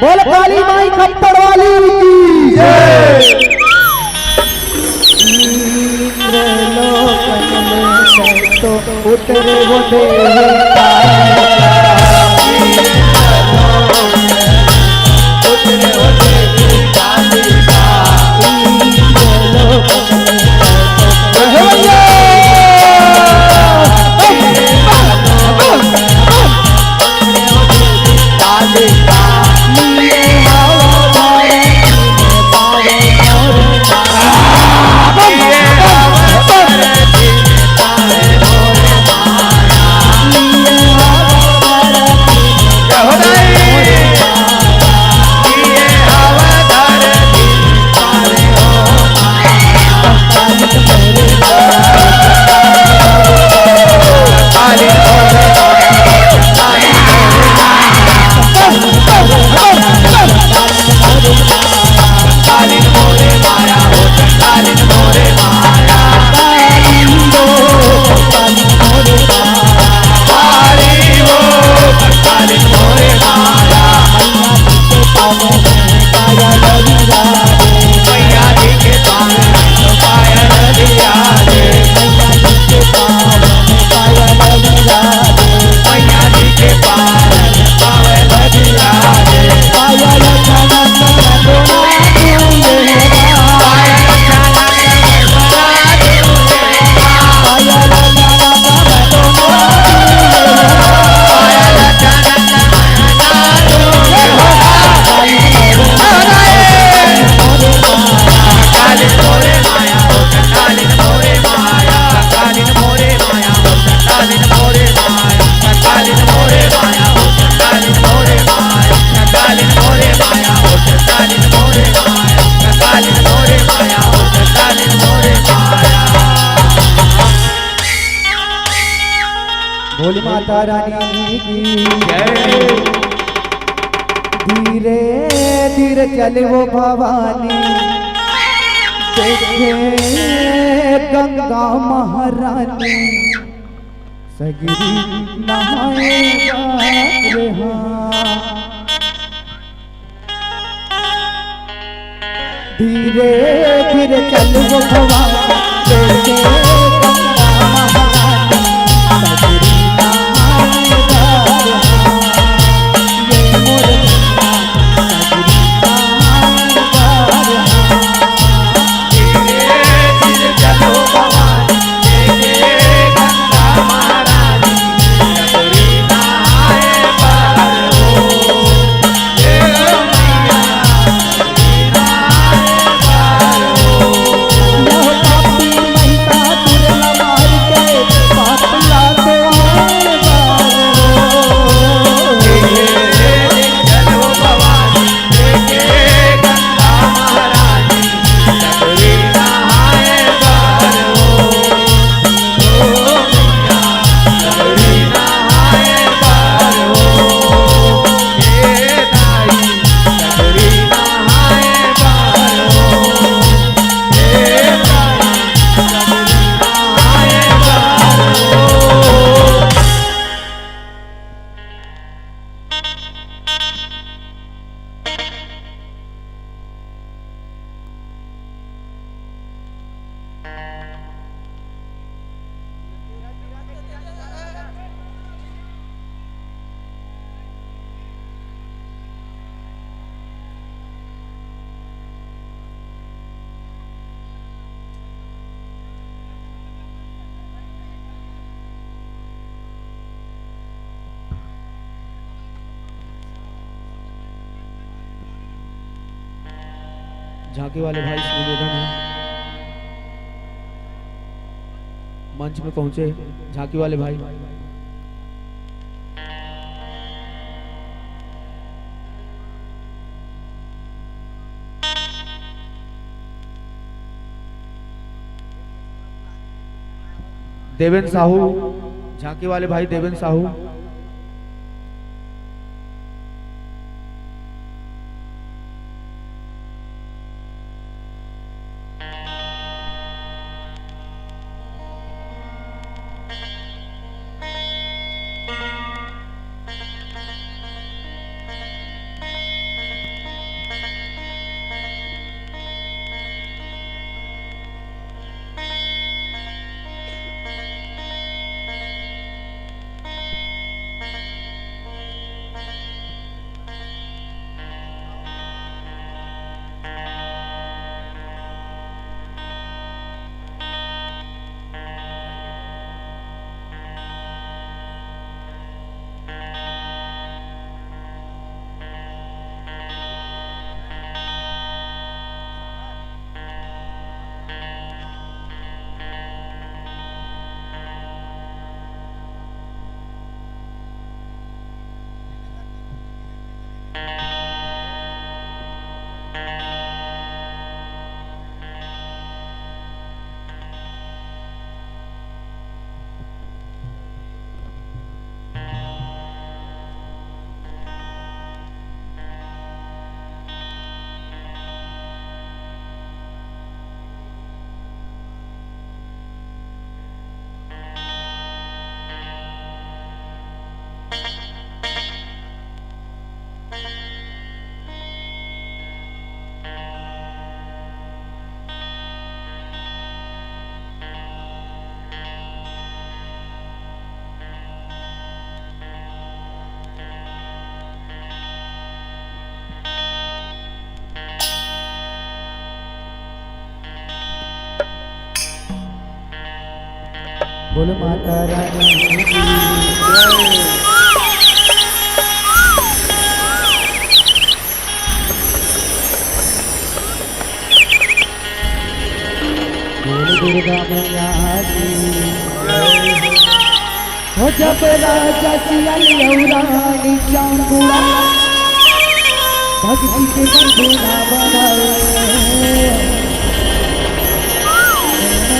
बोल काली माई खप्पड़ वाली की जय। इंद्रलोकन में तो उतरे वो देवी। भोली माता रानी की जय। धीरे धीरे चले वो भवानी, देखे गंगा महारानी, सगरी नहाए बर हाँ। धीरे धीरे चल वो भवानी, जैसे गंगा महारानी, सगरी नहाए बर हाँ। ये मोर झांकी वाले भाई से निवेदन है, मंच में पहुंचे झांकी वाले भाई। देवेंद्र साहू, झांकी वाले भाई देवेंद्र साहू। बोलो माता रानी की जय। बोल दुर्गा मैया की जय। हो जब राजा सियाल अउ रानी चांगुड़ा भक्ति के बंधना बनाए।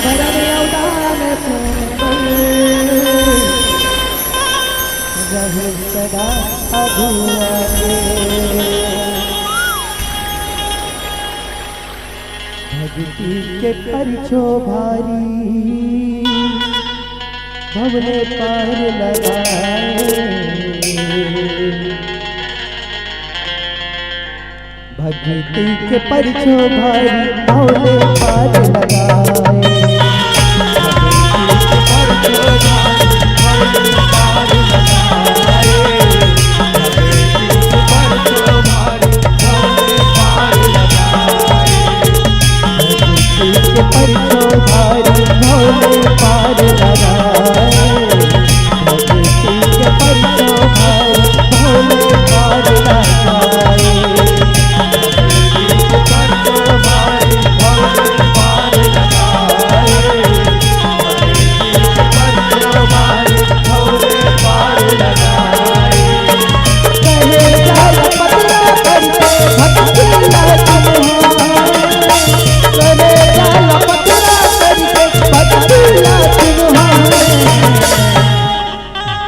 भरम अवदान सुन कर रहे सदा अगुआ के। भक्ति के परछो भारी भवले पार लगाए। भक्ति के परछो भारी भवले पार लगाए।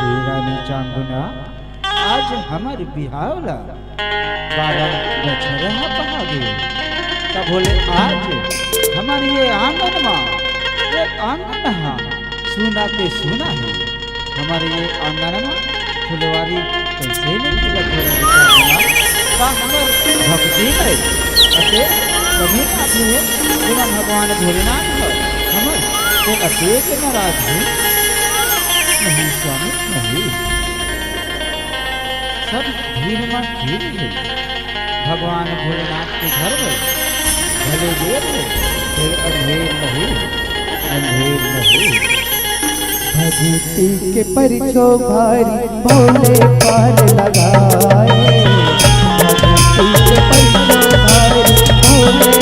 हे रानी चांगुना, आज हमर बिहाव ला बारह बछर ह पहा गे। तब बोले आज हमर ये आंगन मा एक आंगन हा सुना के सुना हे। हमर ये आंगन मा फुलवारी कैसे नहीं खिलत हे रानी चांगुना? का हमर भक्ति में अते कमी आती है? बिना भगवान भोलेनाथ ह हमर से अतेक नाराज हे? नहीं स्वामी, नहीं। सब धीर म धीर हे। भगवान भोलेनाथ के घर में भले देर हे, फिर अंधेर नहीं, अंधेर नहीं। भक्ति के परिछो भारी भोले पार लगाए। भक्ति के परिछो भारी भोले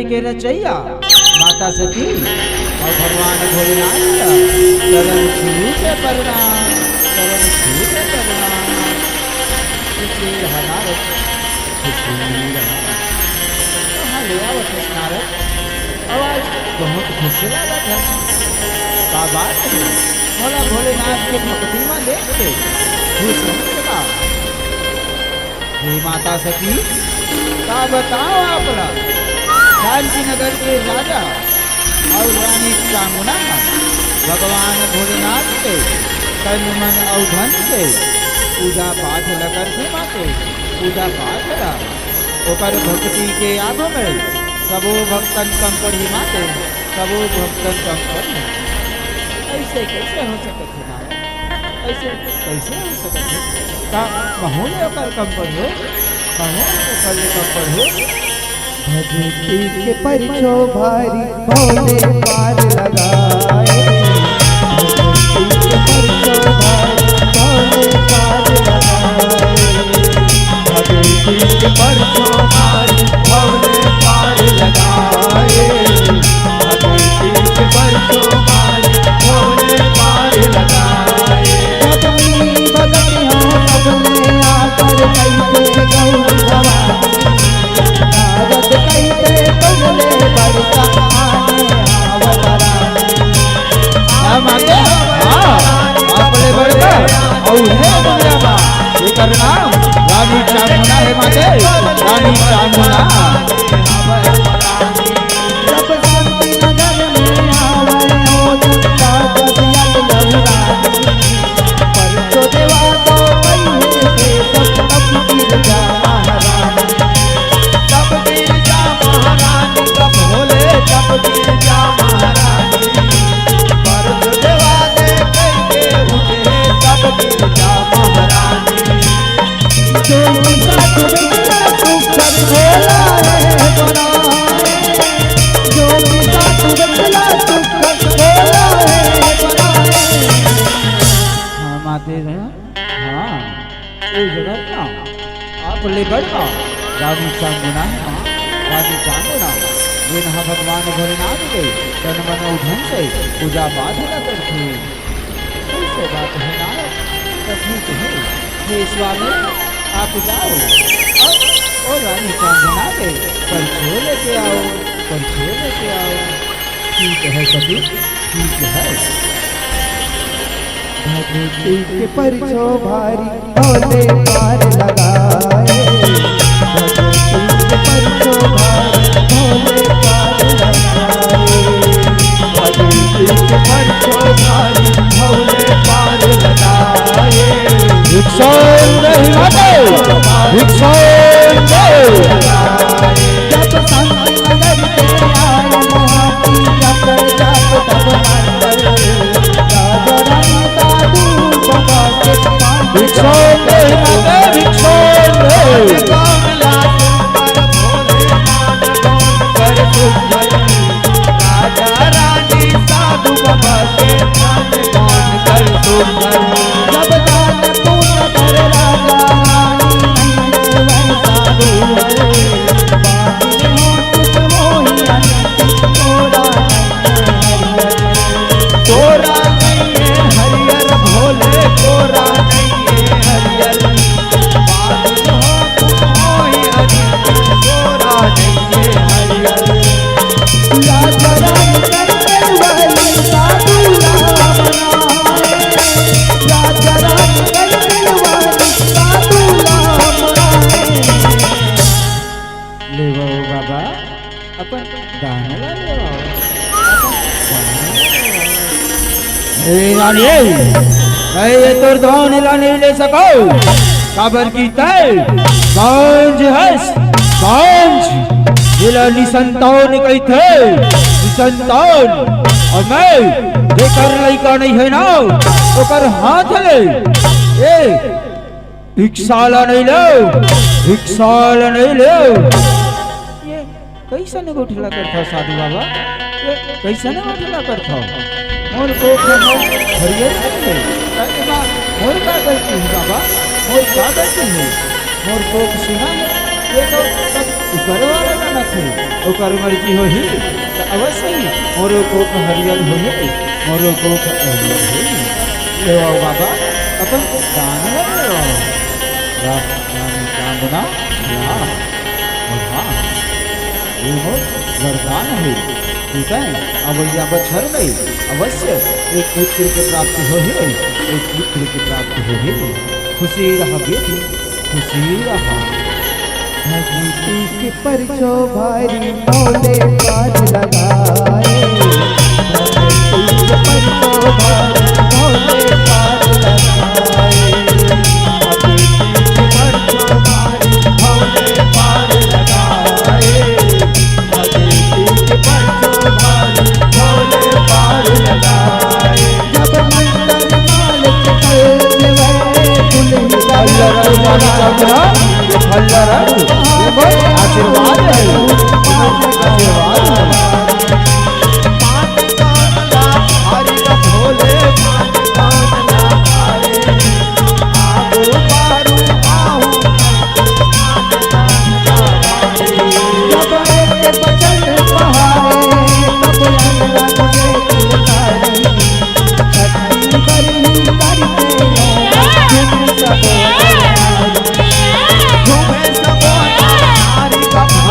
के रचइया माता सती अउ भगवान भोलेनाथ ला चरण छू के प्रणाम, चरण छू के प्रणाम। सुशील हमारे, सुशील हमारे। कहाँ ले आवत हस नारद? आवाज बहुत खुशी लागत हे। का बात हे? मोला भोलेनाथ के भक्ति में देख के खुश होने के बाद हे माता सती, का बताओ आप ला, शांति नगर के राजा अउ रानी चामुंडा ह भगवान भोलेनाथ के तन मन अउ धन से पूजा पाठ ल करथे माते। पूजा पाठ ल ओकर भक्ति के आगू में सबो भक्तन कम पड़ही माते, सबो भक्तन कम पड़ही। ऐसे कैसे हो सकत हे? ऐसे कैसे हो सकत हे? का महूँ ले ओकर कम पड़हूँ? महूँ ले ओकर ले कम पड़हूँ? भक्ति के परछो भारी भोले पार लगाए। भक्ति के परछो भारी भोले पार लगाए। भक्ति के परछो भारी भोले पार लगाए। भक्ति के परछो भारी भोले पार लगाए। भगती भगती हो सबने आकर कैसे गौ भवानी। नारद कैसे तुमने बरसा आने आवत रानी। हाँ, माते? हाँ, आप ले बड़का, अउ हे दुनिया बा, एकर नाम रानी चामुंडा हे माते, रानी चामुंडा। जब शांति नगर में आवे हो जनता बदिया लहरानी। परछो देवा तो कहिए से सब तब गिरजा महारानी। तब गिरजा महारानी, तब भोले, तब गिरजा महारानी। परछो देवा दे कहिए उठे, तब गिरजा महारानी। जो भी साथ बिचला सुख कर भोला है बना। जो भी साथ बिचला सुख कर भोला है बना। हाँ, माते रहे। हाँ, ए जगह ना। आप ले बढ़ का। रानी चामुंडा हे माँ, रानी चामुंडा। जेन ह भगवान भोलेनाथ के तन मन अउ धन से पूजा पाठ ल करथे। ऐसे बात हे नारद, तो ठीक हे। हे स्वामी, आप जाओ। अउ, ओ रानी चामुंडा के परछो लेके आओ, परछो लेके आओ। ठीक हे सती, ठीक हे। भक्ति के परछो भारी भोले पार लगाए। भक्ति के परछो भारी भोले पार लगाए। भक्ति के परछो भारी भोले पार लगाए। भिक्षाम देहि माते, भिक्षाम देहि। जब संत नगर के आए मोहाती, जब जब तब मंगल। राजा रानी साधु बाबा के पास। भिक्षाम देहि माते, भिक्षाम देहि। कमला सुंदर भोले मान कौन कर सुंदर। राजा रानी साधु बाबा के मान कौन कर सुंदर। जब जान पूर्ण कर राजा रानी नहीं वैसा दूर। बाकी हो कुछ मोही अनंत तोरा नहीं है हरियर। तोरा नहीं है हरियर भोले, तोरा नहीं है हरियर। बाकी हो कुछ मोही अनंत तोरा नहीं है हरियर। राजा राम कर वाली साधु राम राम। राजा राम कर वाली साधु राम राम। लेवव बाबा, अपन दान ला लेवव। ए रानी, ए, ए तोर दान ला नहीं ले सकव, काबर कि तैं बांझ हस, बांझ। एला निसंतान कहिथे, निसंतान। अउ मैं जेकर लइका नइ हे ना, ओकर हाथ ले, ए, भिक्षा ला नइ लेव, भिक्षा ला नइ लेव। ए कइसन गोठिया करथव साधु बाबा? ए कइसन गोठिया करथव? मोर कोख हरियर हे। अरे बा, मोर का गलती हे बाबा? मोर का गलती हे? मोर कोख सुना हे? ए तो सब ओकर वाला जनक हे, ओकर मर्जी होही, त अवश्य ही मोरो कोख हरियर होही, मोरो कोख हरियर होही। ले आओ बाबा, अपन दान ले आओ। ला, रानी चांदना, ला। और हाँ, ये मोर वरदान हे, ठीक है? अवइया बछर में अवश्य एक पुत्र के प्राप्ति होही, एक पुत्र के प्राप्ति होही। खुशी रह बेटी, खुशी रहा। भगवती के परचो भारी भोले पार लगाए। भगवती के परचो भारी भोले पार लगाए। भगवती के परचो भारी भोले पार लगाए। भगवती के परचो भारी भोले पार लगाए। जब मंत्र माल के कल में वह दुल्हन भैया रघु मानी चांदना, ये भैया रघु, ये बस आशीर्वाद है, आशीर्वाद है।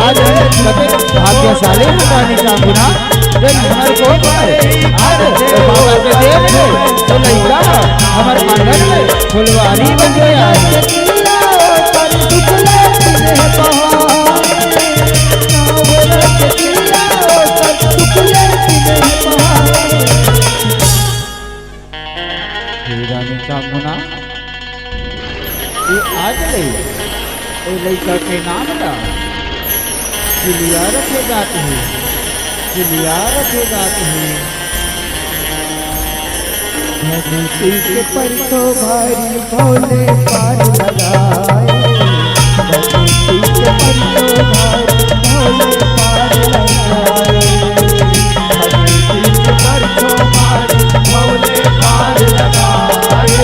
आज हम कते भाग्यशाली हन रानी चांदना, जे हमर को पर आज बाबा के देख ले, तो लइका हमर आंगन में फुलवारी बन गया। हे रानी चामुना, ये आज ले, ए लइका के नाम ला जिलिया रखे जात हे, जिलिया रखे जात हे। भगवती के परचो भारी भोले पार लगाए। भगवती के परचो भारी भोले पार लगाए। भगवती के परचो भारी भोले पार लगाए।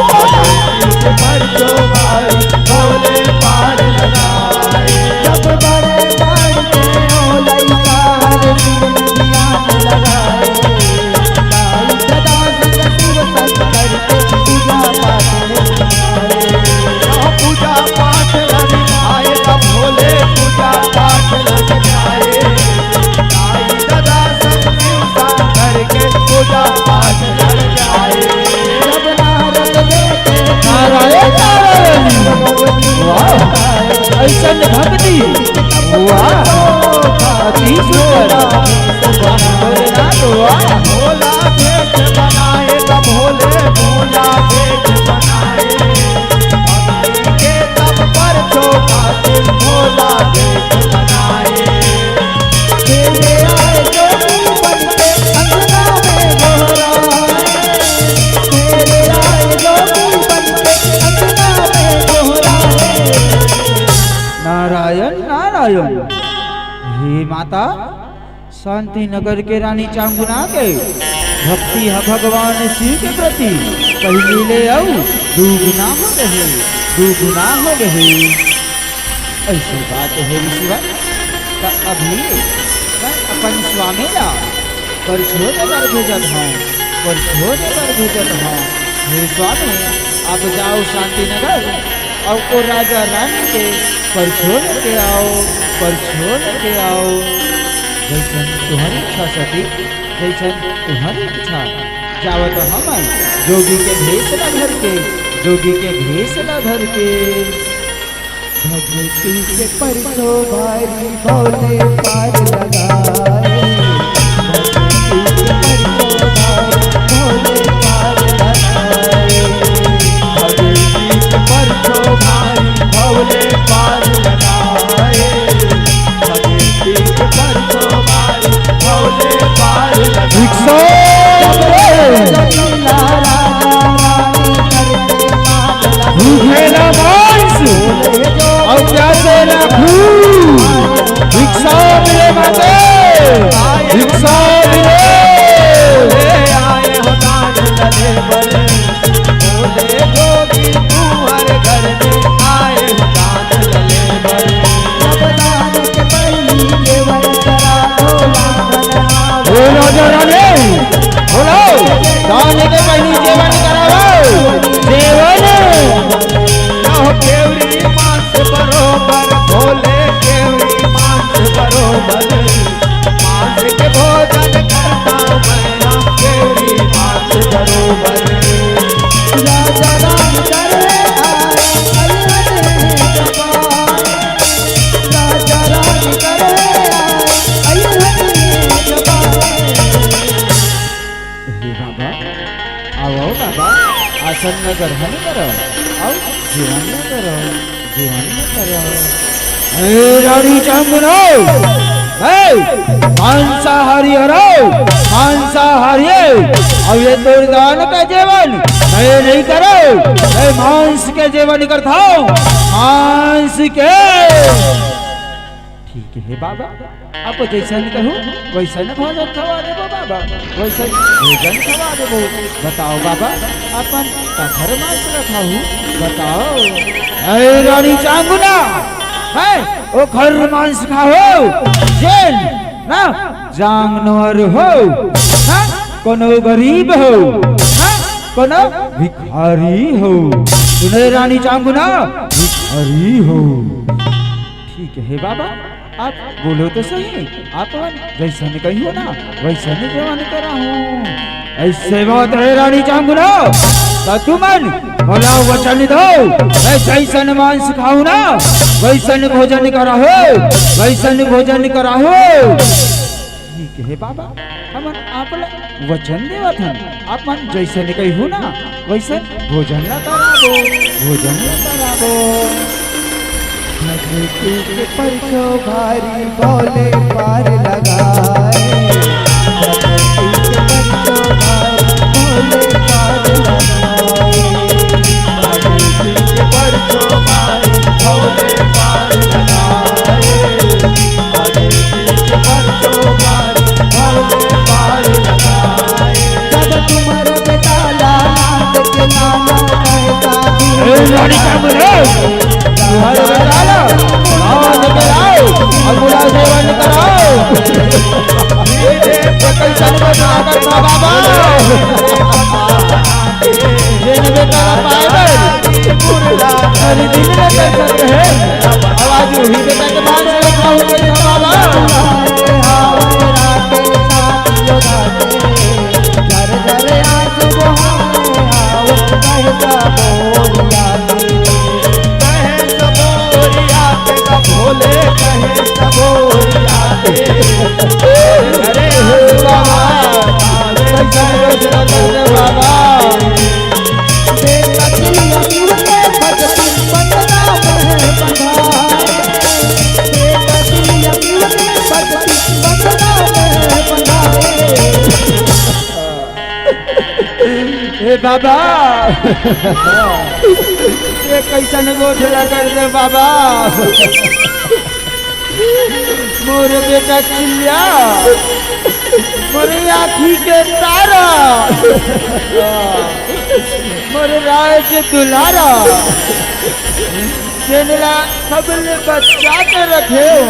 भगवती के परचो भारी भोले पार लगाए। जब बड़े बाड़ी के ओ लइका रे, ध्यान लगाए। पूजा पाठ लग जाए, भोले पूजा पाठ लग जाए। दाई ददा संग शिव शंकर के पूजा पाठ लग जाए। नारायण नारायण। वाह, ऐसन भक्ति। वाह, अति सुंदर। वाह, भोलेनाथ, वाह। भोला भेष बनाए त भोले, भोला भेष बनाए। भक्ति के तब पर चौपाते भोला भेष बनाए। तेरे आए जोगी बन के अंगना में गोहराए। तेरे आए जोगी बन के अंगना में गोहराए। नारायण नारायण। हे माता, शांति नगर के रानी चांगुना के भक्ति ह भगवान शिव के प्रति पहिली ले अउ दुगुना हो गए, दुगुना हो गए। ऐसी बात हे ऋषिवर, त अभी मैं अपन स्वामी ला परछोरे बर भेजत हौं, परछोरे बर भेजत हौं। हे स्वामी, आप जाओ शांति नगर अउ ओ राजा रानी के परछोरे के आओ, परछोरे के आओ। जैसन तुम्हारी इच्छा सती, जैसन तुम्हारी इच्छा। जावत हमन जोगी के भेष ला धर के, जोगी के भेष ला धर के। भगवती के परछो भारी भोले पार लगाए। भगवती के परछो भारी भोले पार लगाए। भगवती के परछो भारी भोले पार लगाए। भगवती के परछो भारी भोले पार लगाए। रिक्शा। भूखे ना मांस, अउ प्यासे ना खून। भिक्षा मिले माते, भिक्षा मिले। आए हो दान लले बर, भोले जोगी तुम्हारे घर में आए हो दान लले बर। जेवन करावो, जेवन। रहो केवरी मांस बरोबर, भोले केवरी मांस बरोबर। मांस के भोजन करता मैं, राम केवरी मांस बरोबर। राजा राम करे आए, अइहन जबान। राजा राम करे आए, अइहन जबान। हे बाबा, आओ, आओ बाबा, आसन में ग्रहण करो, आओ, जीवन में करो, जीवन में करो। हे रानी चांगुना, हे, मांसाहारी हरो, मांसाहारी, अब ये तोर दान का जेवन, मैं नहीं करो, मैं मांस के जेवन करता हूँ, मांस के। ठीक हे बाबा, आप जइसन कहू, वइसन भोजन खवा देबो बाबा, वइसन भोजन खवा देबो। बताओ बाबा, अपन काखर मांस ल खाहू, बताओ। अरे रानी चांगुना, हैं, ओखर मांस खाहू, जेन, ना, जानवर हो, हैं, कोनो गरीब हो, हैं, कोनो भिखारी हो। सुने रानी चांगुना, भिखारी हो। ठीक हे बाबा, आप बोलो तो सही, आप मन जइसन कहियो ना, वइसन जेवन कराहूँ। अइसे बात हे रानी चांगुना, त तुमन मोला वचन दो, मैं जइसन मांस खाहूँ ना, वइसन भोजन कराहूँ, वइसन भोजन कराहूँ। ठीक हे बाबा, हमन आप ला वचन देवत हन, आप मन जइसन कहिहू ना, वइसन भोजन ला कराबो, भोजन ला कराबो। भक्ति के परचो भारी भोले पार लगाए। भक्ति के परचो भारी भोले पार लगाए। भक्ति के परचो भारी भोले पार लगाए। भक्ति के परचो भारी भोले पार लगाए। जब तुम्हारा बेटा लाला के नाना कहता ए, लड़ी का बोले? तुम्हारे बेटा ला, आओ, लेके आओ, और बुला सेवा निकल आओ। ये कैसन बना कर था बाबा? ये न बेटा ला पाए गए। अरे दिन में कैसन रहे? आवाज उही बेटा के बाल से रखा हो गई था बाबा। अरे हे बाबा, कैसन रोज रतन रे बाबा। ए बाबा, ये कैसन गोठला कर दे बाबा। मोर बेटा चिल्लिया, मोर आँखी के तारा, मोर राय के दुलारा, जेनला सबले बचा के रखे हो।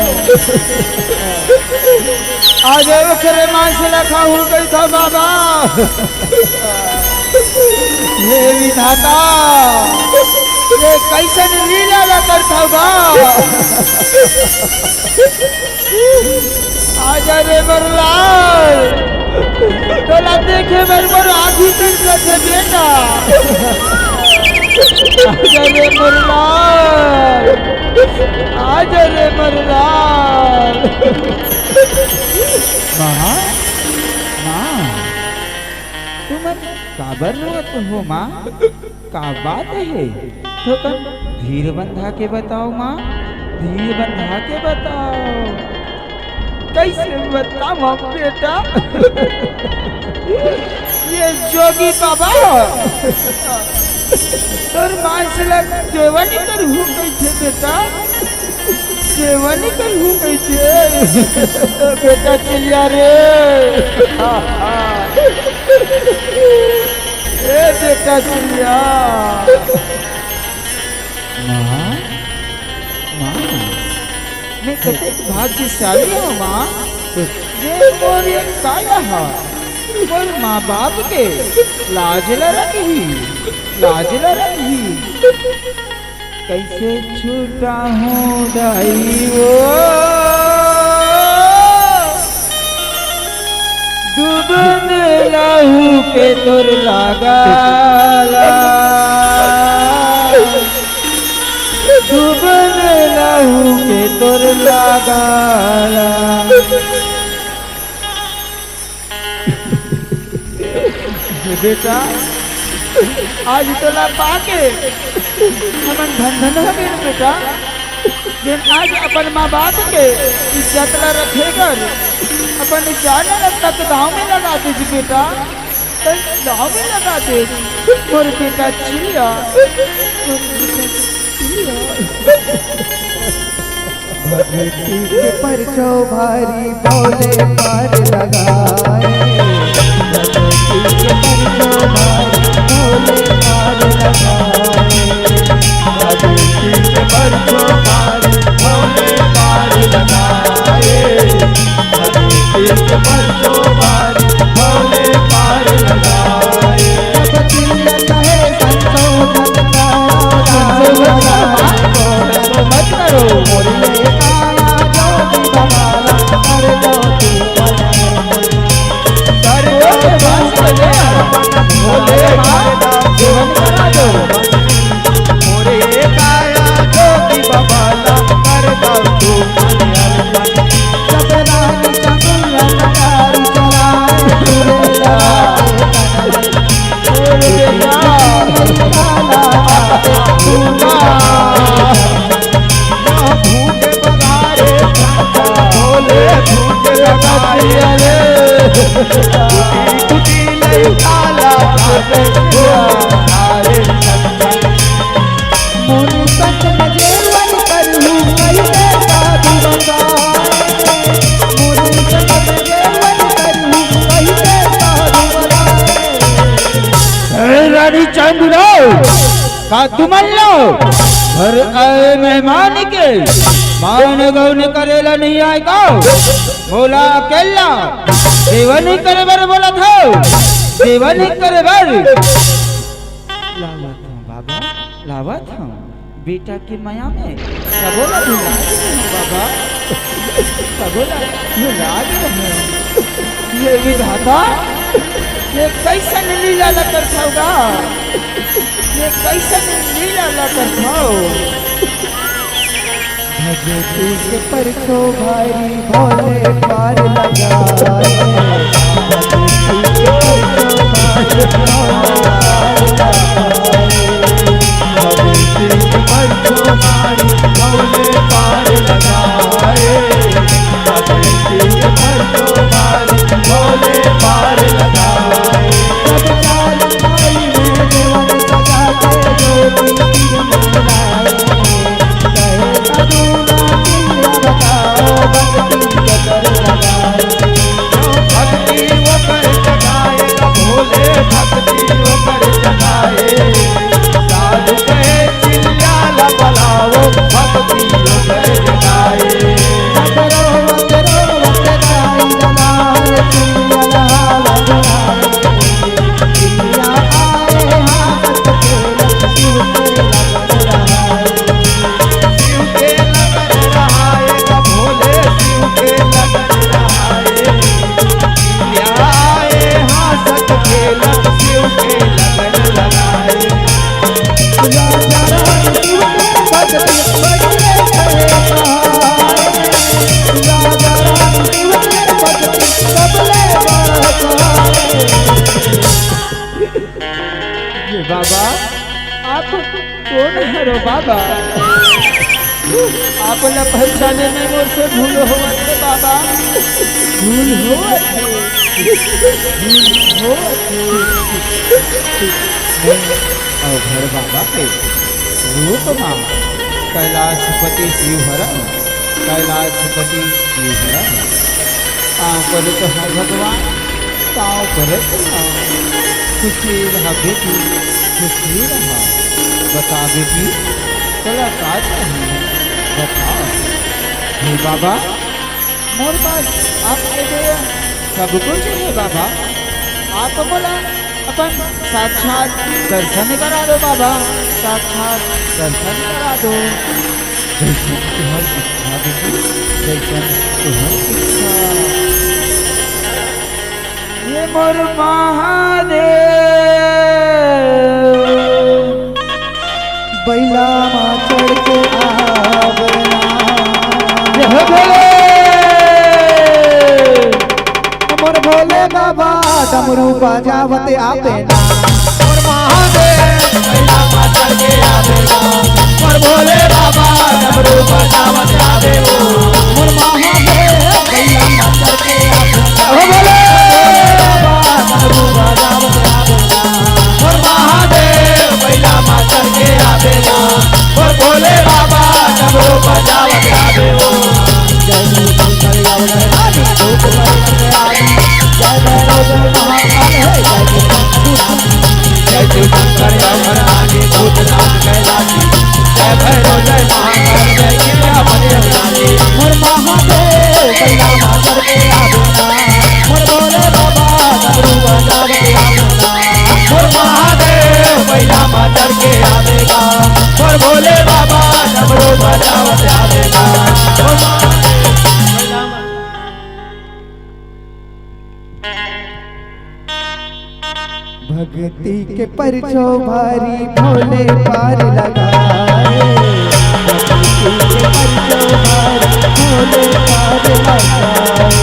आज ओकरे मांस ला खाहूँ कहिथा बाबा। हे विधाता, ये कैसन लीला ला करथा बा। आजा रे मोर लाल, तोला देखे बर मोर आँखी बिरसथे बेटा। आजा रे मोर लाल, आजा रे मोर लाल। माँ, माँ, तुमन काबर रोवत हो माँ? का बात हे? थोकन धीर बंधा के बताओ माँ, धीर बंधा के बताओ। कैसे बताओ बेटा? ये जोगी बाबा तोर मांस ला सेवन करहूँ कैसे बेटा? सेवन करहूँ कैसे? बेटा चिल्लिया रे। ए बेटा चिल्लिया। माँ, माँ, मैं कतेक भाग्यशाली हूँ माँ, ये मोर एक काया है। मोर माँ बाप के लाज ल रखही, लाज ल रखही। कैसे छूटा हूँ दाई वो, डूबन लहू के तोर लागला, डूबन लहू के तोर लागला। बेटा, आज तोला पाके हमन धन धन हो गए बेटा, जेन आज अपन माँ बाप के इज्जत ला रखे बर अपन जान ला तक दाव में लगा दे बेटा, तक दाव में लगा दे मोर बेटा चिया, मोर बेटा चिया। भक्ति के परचो भारी भोले पार लगाए। भक्ति के परचो भारी भोले पार लगाए। भक्ति के परचो भारी भोले पार लगाए। भक्ति के परचो भारी भोले पार लगाए। मत करो। भोले बाबा, जीवन बना दो। ए रानी चांदनी राव, का तुमन ला घर आए मेहमान के मान गौन करेला नहीं आए का? मोला अकेला सेवा नहीं करे बर बोलत हव, सेवा नहीं करे बर। लावत हूँ बाबा, लावत हूँ। बेटा के मया में सबो ला भुला गे हूँ बाबा, सबो ला भुला गे हूँ। ये विधाता, ये कैसन लीला ला करथव गा? ये कैसन लीला ला करथव? भक्ति के परचो भारी भोले पार लगाए। भक्ति के परचो भारी भोले पार लगाए। भक्ति के परचो भारी भोले पार लगाए। भक्ति के परचो भारी भोले पार लगाए। ये बाबा, आप कोन हरो बाबा? आप ला पहचाने में मोर से भूल होवत हे बाबा, भूल होवत हे, भूल होवत हे। मैं अवघड़ बाबा के रूप मा कैलाशपति शिव हरन, कैलाशपति शिव हरन। पाँव परे तो हाँ भगवान, पाँव परे तो हाँ। खुशी रहा बेटी, खुशी रहा। बता बेटी, तोला का चाहिए? बता। हे बाबा, मोर पास आपके दया सब कुछ हे बाबा। आप तो बोला, अपन साक्षात दर्शन करा दो बाबा, साक्षात दर्शन करा दो। जैसन तुहर इच्छा बेटी, जैसन तुहर इच्छा। ये मोर महादेव, बैला मा चढ़ के आवना। ये हो भोले, मोर भोले बाबा, डमरू बजावत आवे ना। मोर महादेव, बैला मा चढ़ के आवे ना। मोर भोले बाबा, डमरू बजावत आवे ना। मोर महादेव, बैला मा चढ़ के आवे ना। ओ भोले बाबा, डमरू बजावत आवे ना। मोर महादेव, बैला मा चढ़ के आवे ना। मोर भोले बाबा, डमरू बजावत आवे ना। जय गुरु शंकर, जय भैरव, जय महाकाल, हे जय गुरु शंकर, जय भैरव, जय महाकाल, जय गिरिया बने रानी। मोर महादेव, बैला मा चढ़ के आवे ना। मोर भोले बाबा, डमरू बजावत आवे ना। मोर महादेव, बैला मा चढ़ के आवे ना। मोर भोले बाबा, डमरू बजावत आवे ना। मोर महादेव, बैला मा भक्ति के परचो भारी भोले पार लगाए। भक्ति के परचो भारी भोले पार लगाए।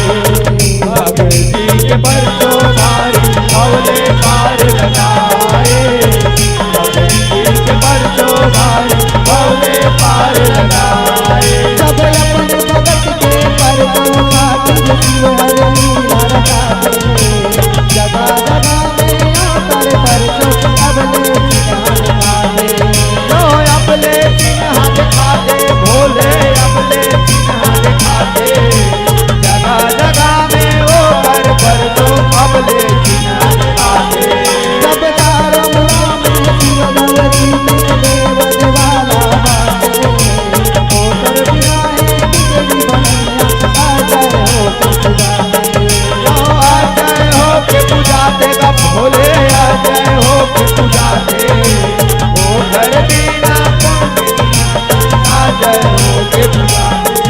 भक्ति के परचो भारी भोले पार लगाए। भक्ति के परचो भारी भोले पार लगाए। जब अपन भगत के परचो भारी शिव हरि लीला रचाए। जगा जगा में आकर परचो अबले चिन्ह दिखाए। लो अबले चिन्ह दिखाए, भोले अबले चिन्ह दिखाए। जगा जगा में ओकर परचो अबले चिन्ह दिखाए। जब तारा मुआ में शिव भगवती के देव ज्वाला बाटे। ओकर बिना हे बिगड़ी बनैया, आ जय हो के पूजा दे। लो आ जय हो के पूजा दे, भोले आ जय हो के पूजा दे। ओकर बिना कौन आ जय हो के पूजा दे।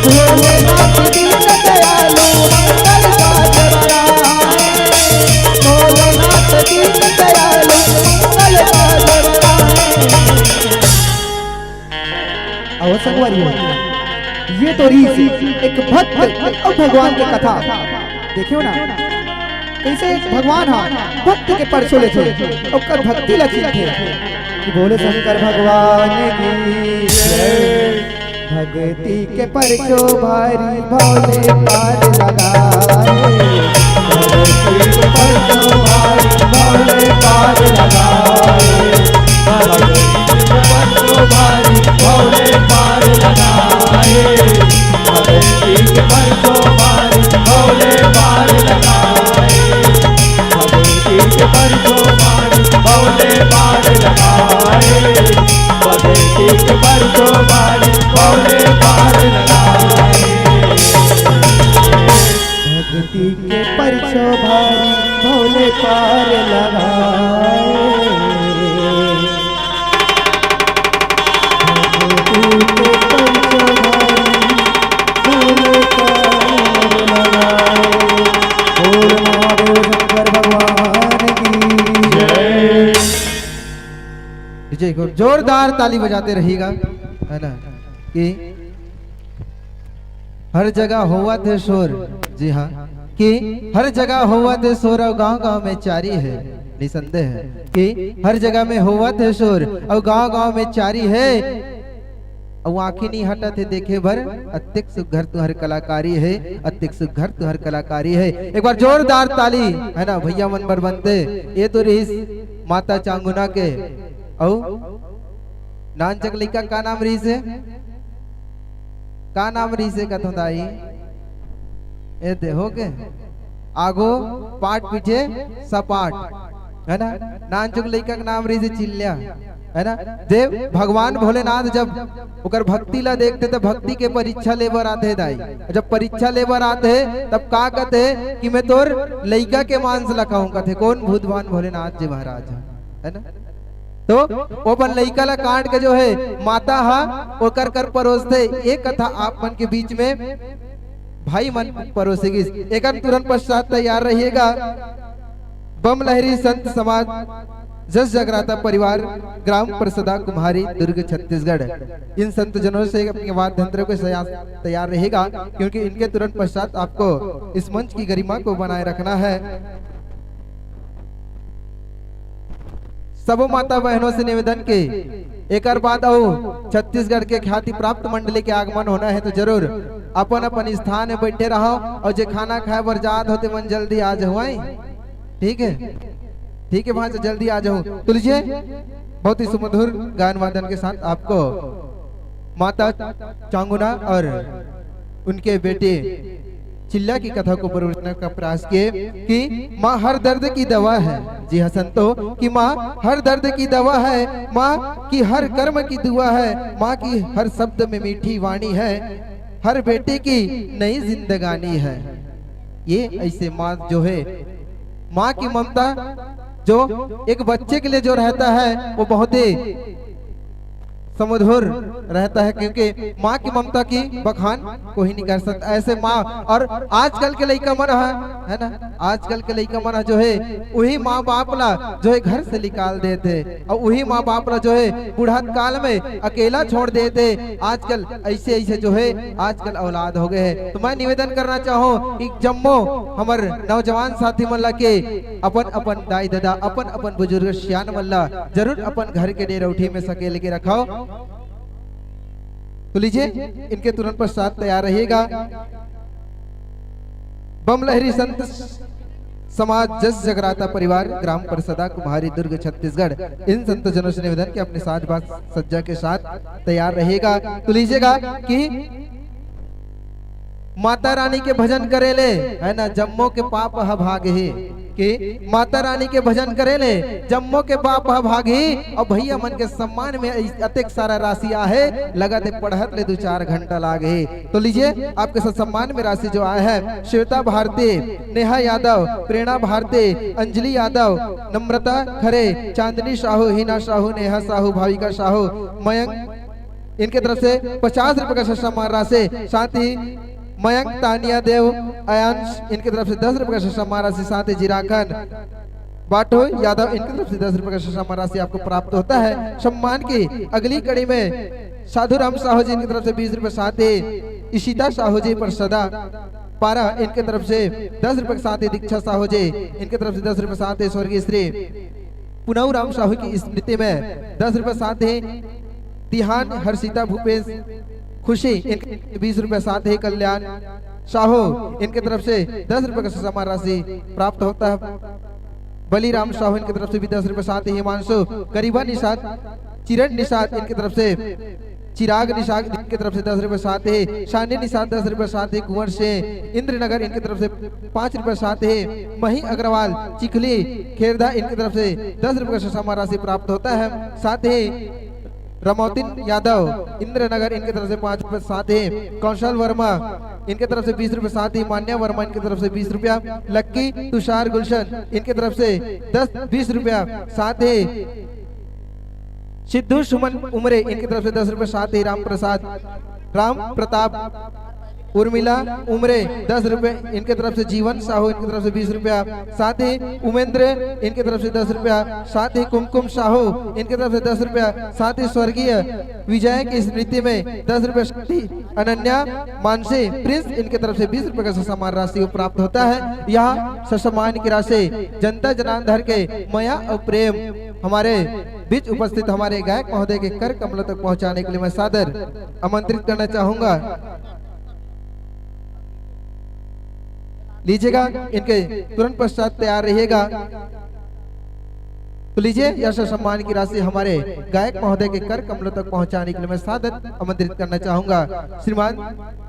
भोलेनाथ दीन दयालु मंगल का जगराए। भोलेनाथ दीन दयालु मंगल का जगराए। अहो संगवारी हो, ये तो रहिस एक भक्त अउ भगवान के कथा। देखियो ना, कइसे भगवान ह भक्त के परचो लेथे, ओकर भक्ति ला चिन्हथे कि भोले शंकर भगवान की जय। भक्ति के परचो भारी भोले पार लगाए। भक्ति के परचो भारी भोले पार लगाए। भक्ति के परचो भारी भोले पार लगाए। भक्ति के परचो भारी भोले पार लगाए। भक्ति के परचो भारी भोले पार लगाए। भक्ति के परचो भारी भोले पार लगाए। भक्ति के परचो भारी भोले पार लगाए। भक्ति के परचो भारी भोले पार लगाए। बोल महादेव शंकर भगवान की जय। विजय को जोरदार ताली बजाते रहिएगा, है ना, कि हर जगह होवत हे शोर। जी हाँ, कि हर जगह होवत हे शोर अउ गांव-गांव में चारी हे। निसंदेह हे कि हर जगह में होवत हे शोर अउ गांव-गांव में चारी हे। अउ आंखी नइ हटत हे देखे बर, अतेक सुघर तुंहर कलाकारी हे, अतेक सुघर तुंहर कलाकारी हे। एक बार जोरदार ताली, है ना, भैया मन बर बनथे। ये तो रहिस माता चांगुना के। अउ नानचक लइका का नाम रहिस हे? का नाम रहिस हे कथों दाई? ए दे हो के? आगो पाट पीछे सपाट, है ना? नानचुक लइका के नाम रहिस हे चिल्ल्या। है ना? जे भगवान भोलेनाथ जब ओकर भक्ति ला देखथे, त भक्ति के परीक्षा ले बर आथे दाई। जब परीक्षा ले बर आथे, तब का कहथे कि मैं तोर लइका के मांस ला खाहूं, कहथे। कौन? भूतवान भोलेनाथ जी महाराज ह, है ना? तो वो अपन लइका ला काट के जो है माता हा ओकर कर परोसथे। ये कथा आप मन के बीच में भाई मन परोसे गिस। एकर तुरंत पश्चात तैयार रहिएगा बम लहरी संत समाज जस जगराता परिवार ग्राम परसदा कुम्हारी दुर्ग छत्तीसगढ़। इन संत जनों से अपने वाद्य यंत्रों के साथ तैयार रहेगा, क्योंकि इनके तुरंत पश्चात आपको इस मंच की गरिमा को बनाए रखना है। सबो माता बहनों से निवेदन के एकर बाद अउ छत्तीसगढ़ के ख्याति प्राप्त मंडली के आगमन होना है, तो जरूर अपन अपन स्थान में बैठे रहो और जे खाना खाए बर जात हो ते मन जल्दी आ जाओ, आए? ठीक है, ठीक है, वहां से जल्दी आ जाओ। तो लीजिए, बहुत ही सुमधुर गान वादन के साथ आपको माता चांगुना और उनके बेटे चिल्ला की कथा को प्रवचन का प्रयास किए कि माँ हर दर्द की दवा है। जी हाँ संतो, कि माँ हर दर्द की दवा है, माँ की हर कर्म की दुआ है, माँ की हर शब्द में मीठी वाणी है, हर बेटे की नई जिंदगानी है। ये ऐसे माँ जो है, माँ की ममता जो एक बच्चे के लिए जो रहता है, वो बहुत ही सुमधुर रहता है, क्योंकि माँ की ममता की बखान कोई नहीं कर सकता। ऐसे माँ, और आजकल के लइका मन ह, है ना, आजकल के लइका मन ह जो है, वही माँ बाप ला जो है घर से निकाल देथे, और वही माँ बाप ला जो है बुढ़त काल में अकेला छोड़ देथे। आजकल ऐसे ऐसे जो है आजकल औलाद हो गए हैं। तो मैं निवेदन करना चाहूँ कि जम्मो हमर नौजवान साथी मन ला के अपन अपन दाई ददा, अपन अपन बुजुर्ग सियान मन ला जरूर अपन घर के डेरौठी में सकेल के रखो। तो लीजिए, इनके तुरंत पश्चात तैयार रहिएगा बम लहरी संत समाज जस जगराता परिवार ग्राम परसदा कुम्हारी दुर्ग छत्तीसगढ़। इन संत जनों से निवेदन कि अपने साज बाज सज्जा के साथ तैयार रहिएगा। तो लीजिएगा कि माता रानी के भजन करे ले, है ना, जम्मो के पाप ह भाग हे। कि माता रानी के भजन करे ले जम्मो के पाप ह भाग हे। और भैया मन के सम्मान में अतेक सारा राशि आहे, लगत हे पढ़त ले दो चार घंटा लाग हे। तो लीजिए, आपके साथ सम्मान में राशि जो आया है, श्वेता भारती, नेहा यादव, प्रेरणा भारती, अंजलि यादव, नम्रता खरे, चांदनी साहू, हिना साहू, नेहा साहू, भाविका साहू, मयंक, इनके तरफ से पचास रुपए का सम्मान राशि, साथ ही मयंक, तानिया देव, अयांश, इनके तरफ से दस रुपए का सम्मान राशि, साथ ही जिराखन बाटो यादव, इनके तरफ से दस रुपए का सम्मान राशि आपको प्राप्त होता है। सम्मान की अगली कड़ी में साधु राम साहू जी, इनकी तरफ से बीस रुपए, साथ ही इशिता साहू जी, परसदा पारा, इनके तरफ से दस रुपए के साथ ही दीक्षा साहू जी, इनके तरफ से दस रुपए, साथ ही स्वर्गीय श्री पुनऊ राम साहू की स्मृति में दस रुपए, साथ ही तिहान हर्षिता भूपेश खुशी, इनके बीस रुपए, साथ ही कल्याण साहू, इनके तरफ से दस रुपए का सम्मान राशि प्राप्त होता है। बलिराम साहू, इनके तरफ से भी दस रुपए, साथ ही हिमांशु, गरीबा निषाद, चिरण निषाद, इनके तरफ से चिराग निषाद, इनके तरफ से दस रुपए, साथ ही शानी निषाद, दस रुपए, साथ ही कुंवर सिंह, इंद्रनगर, इनके तरफ से पाँच रुपए, साथ ही मही अग्रवाल, चिखली खेरदा, इनके तरफ से दस रुपए का सम्मान राशि प्राप्त होता है। साथ ही रमौतिन यादव, इंद्रनगर, इनके तरफ से पाँच रुपए, साथ ही कौशल वर्मा, इनके तरफ से बीस रुपए, साथ ही मान्या वर्मा, इनके तरफ से बीस रुपया, लक्की, तुषार, गुलशन, इनके तरफ से दस, बीस रुपया, साथ ही सिद्धू सुमन उमरे, इनके तरफ से दस रुपए, साथ ही राम प्रसाद, राम प्रताप उर्मिला उमरे, दस रुपए, इनके तरफ से जीवन साहू, इनके तरफ से बीस रुपया, साथ ही उमेंद्र, इनके तरफ से दस रुपया, साथ ही कुमकुम साहू, इनके तरफ से दस रुपया, साथ ही स्वर्गीय विजय की स्मृति में दस रुपए, साथ ही अनन्या मानसी प्रिंस, इनके तरफ से बीस रुपए का सम्मान राशि प्राप्त होता है। यह सम्मान की राशि जनता जनार्दन के मया और प्रेम हमारे बीच उपस्थित हमारे गायक महोदय के कर कमलों तक पहुंचाने के लिए मैं सादर आमंत्रित करना चाहूंगा। लीजिएगा, इनके तुरंत पश्चात तैयार रहिएगा। तो लीजिए, यह सम्मान की राशि हमारे गायक महोदय के कर कमलों तक पहुंचाने के लिए मैं सादर आमंत्रित करना चाहूंगा श्रीमान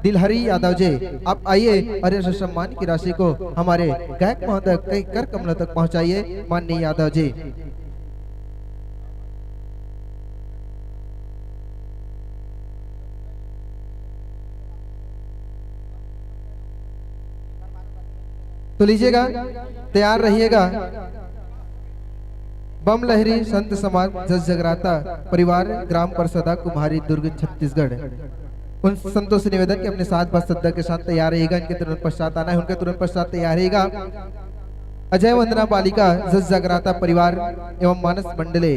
दिलहरी यादव जी। आप आइए और यह सम्मान की राशि को हमारे गायक महोदय के कर कमलों तक पहुंचाइए, माननीय यादव जी। तो लीजिएगा, तैयार रहिएगा। बम लहरी संत समाज जस जगराता परिवार, ग्राम परसदा, कुम्हारी, दुर्ग, छत्तीसगढ़। उन संतों से निवेदन कि अपने साज बाज सज्जा के साथ तैयार रहिएगा। इनके तुरंत पश्चात आना है, उनके तुरंत पश्चात तैयार रहिएगा अजय वंदना बालिका जस जगराता परिवार एवं मानस मंडले,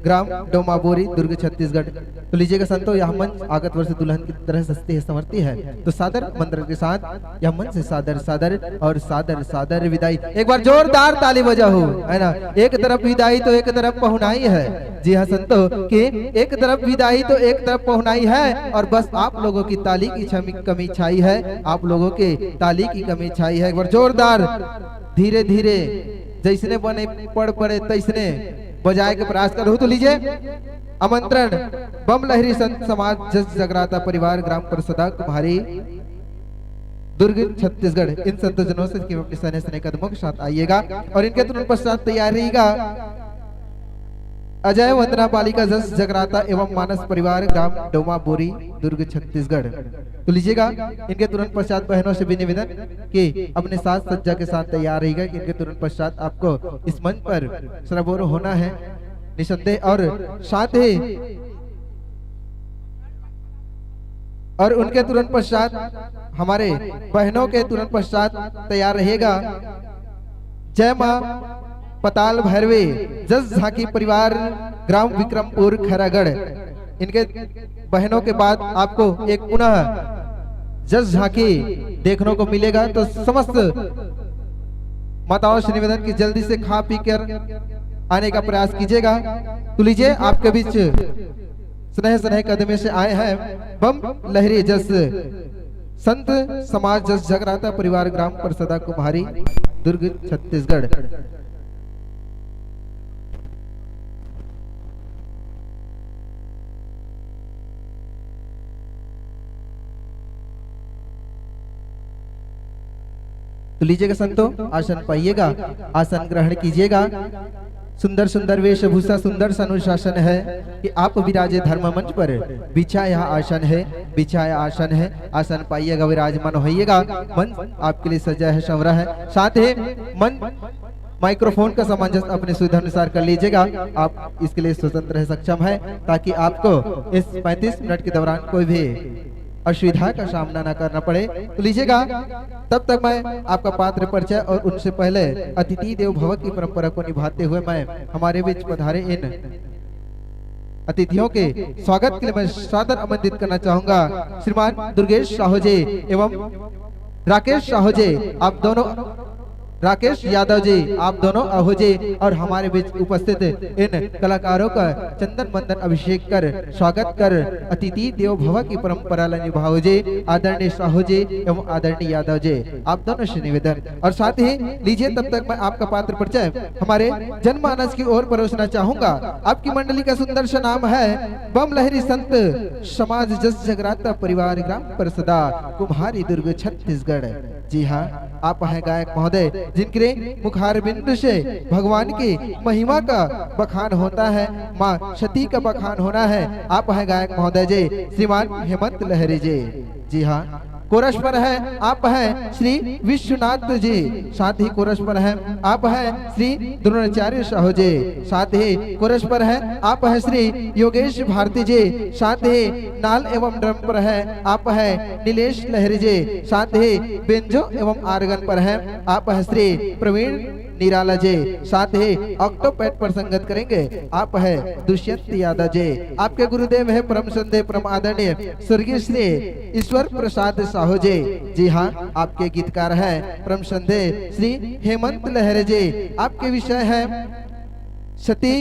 ग्राम डोमाबोरी, दुर्ग, छत्तीसगढ़। तो लीजिएगा संतो, यह मंच आगत वर्ष दुल्हन की तरह सजती है, संवरती है। तो सादर मंत्र के साथ यह मंच से सादर, सादर और सादर, सादर विदाई। एक बार जोरदार ताली बजाओ, है ना? एक तरफ विदाई तो एक तरफ पहुनाई है। जी हाँ संतो, कि एक तरफ विदाई तो एक तरफ पहुनाई है, और बस आप लोगों की ताली की छमी-, कमी छाई है, आप लोगों के ताली की कमी छाई है। एक बार जोरदार, धीरे धीरे, जैसने बने पड़ पड़े तैसने बजाए के प्रयास करो। तो लीजिए आमंत्रण, बम लहरी संत समाज जस जगराता परिवार, ग्राम परसदा, कुम्हारी, दुर्ग, छत्तीसगढ़। इन संतजनों से कि अपने सने सने कदमों के साथ आइएगा और इनके तुरंत पश्चात तैयार रहिएगा अजय वंदना बालिका जस जगराता एवं मानस परिवार, ग्राम डोमा बोरी, दुर्ग, छत्तीसगढ़। तो लीजिएगा, इनके तुरंत पश्चात बहनों से भी निवेदन कि अपने साज सज्जा के साथ तैयार रहिएगा, कि इनके तुरंत पश्चात आपको इस मंच पर सराबोर होना है। निसंदेह। और साथ ही, और उनके तुरंत पश्चात हमारे बहनों के तुरंत पश्चात तैयार रहिएगा जय माँ पताल भैरवी, जस झांकी परिवार, ग्राम विक्रमपुर, खैरागढ़। इनके बहनों के बाद आपको एक पुनः जस झांकी देखने को मिलेगा। तो समस्त माताओं से निवेदन कि जल्दी से खा पी कर आने का प्रयास कीजिएगा। तो लीजिए, आपके बीच स्नेह स्नेह कदमे से आए हैं बम लहरी जस संत समाज जस जगराता परिवार, ग्राम परसदा, कुम्हारी, दुर्ग, छत्तीसगढ़। तो लीजिएगा संतो, आसन पाइएगा, आसन ग्रहण कीजिएगा। सुंदर सुंदर वेशभूषा, सुंदर सा अनुशासन है कि आप विराजे धर्म मंच पर। बिछाया आसन है, बिछाया आसन है, आसन पाइएगा, विराजमान होइएगा। मंच आपके लिए सजा है, संवरा है। साथ ही मंच माइक्रोफोन का सामंजस्य अपनी सुविधा अनुसार कर लीजिएगा। आप इसके लिए स्वतंत्र है, सक्षम है, ताकि आपको इस पैंतीस मिनट के दौरान कोई भी असुविधा का सामना ना करना पड़े। तो लीजिएगा, तब तक मैं आपका पात्र परिचय और उनसे पहले अतिथि देव भव की परंपरा को निभाते हुए मैं हमारे बीच पधारे इन अतिथियों के स्वागत के लिए मैं सादर आमंत्रित करना चाहूंगा श्रीमान दुर्गेश साहू जी एवं राकेश साहू जी, आप दोनों, राकेश यादव जी, आप दोनों आहूजे और हमारे बीच उपस्थित इन कलाकारों का चंदन वंदन अभिषेक कर स्वागत कर अतिथि देव भव की परंपरा ला निभाओ जी, आदरणीय साहू जी एवं आदरणीय यादव जी, आप दोनों से निवेदन। और साथ ही लीजिए, तब तक मैं आपका पात्र परिचय हमारे जनमानस की ओर परोसना चाहूंगा। आपकी मंडली का सुंदर सा नाम है बम लहरी संत समाज जस जगराता परिवार, ग्राम परसदा, कुम्हारी, दुर्ग, छत्तीसगढ़। जी हाँ, आप हैं गायक महोदय, जिनके मुखारबिंद से भगवान की महिमा का बखान होता है, माँ सती का बखान होना है। आप हैं गायक महोदय जी, श्रीमान हेमंत लहरी जी। जी हाँ, कोरस पर है, आप हैं श्री विश्वनाथ जी। साथ ही कोरस पर है, आप हैं श्री द्रोणाचार्य साहू जी। साथ ही कोरस पर है, आप हैं श्री योगेश भारती जी। साथ ही नाल एवं ड्रम पर है, आप हैं नीलेश लहरी जी। साथ ही बेंजो एवं आर्गन पर है, आप हैं श्री प्रवीण निराला जी। साथ ही ऑक्टोपैड पर संगत करेंगे, आप है दुष्यंत यादव जी। आपके गुरुदेव है परम श्रद्धेय, परम आदरणीय स्वर्गीय श्री ईश्वर प्रसाद साहू जी। जी हाँ, आपके गीतकार हैं परम श्रद्धेय श्री हेमंत लहरे जी। आपके विषय है सती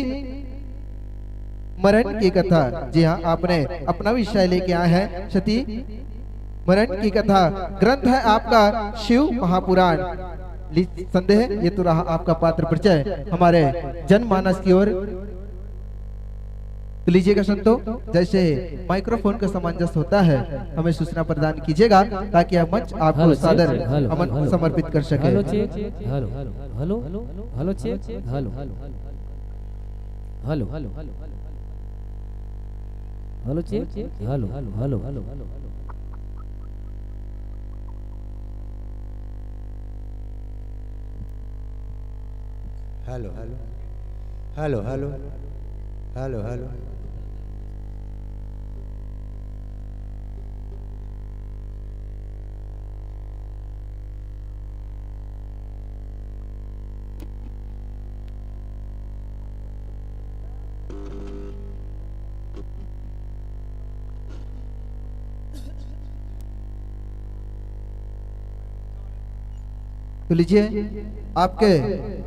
मरण की कथा। जी हाँ, आपने अपना विषय लेके आए हैं सती मरण की कथा। ग्रंथ है आपका शिव महापुराण। ली-, संदेह, ये तो रहा आपका पात्र परिचय हमारे जनमानस की ओर। तो लीजिएगा संतो, जैसे माइक्रोफोन का सामंजस्य होता है, हमें सूचना प्रदान कीजिएगा, ताकि यह मंच आपको हेलो, सादर हेलो, अमन हेलो, समर्पित कर सके। Hello, check, hello, hello, hello, check, hello, hello, check, hello, hello, hello. Hello, hello. Hello, hello. Hello, hello. तो लीजिए, आपके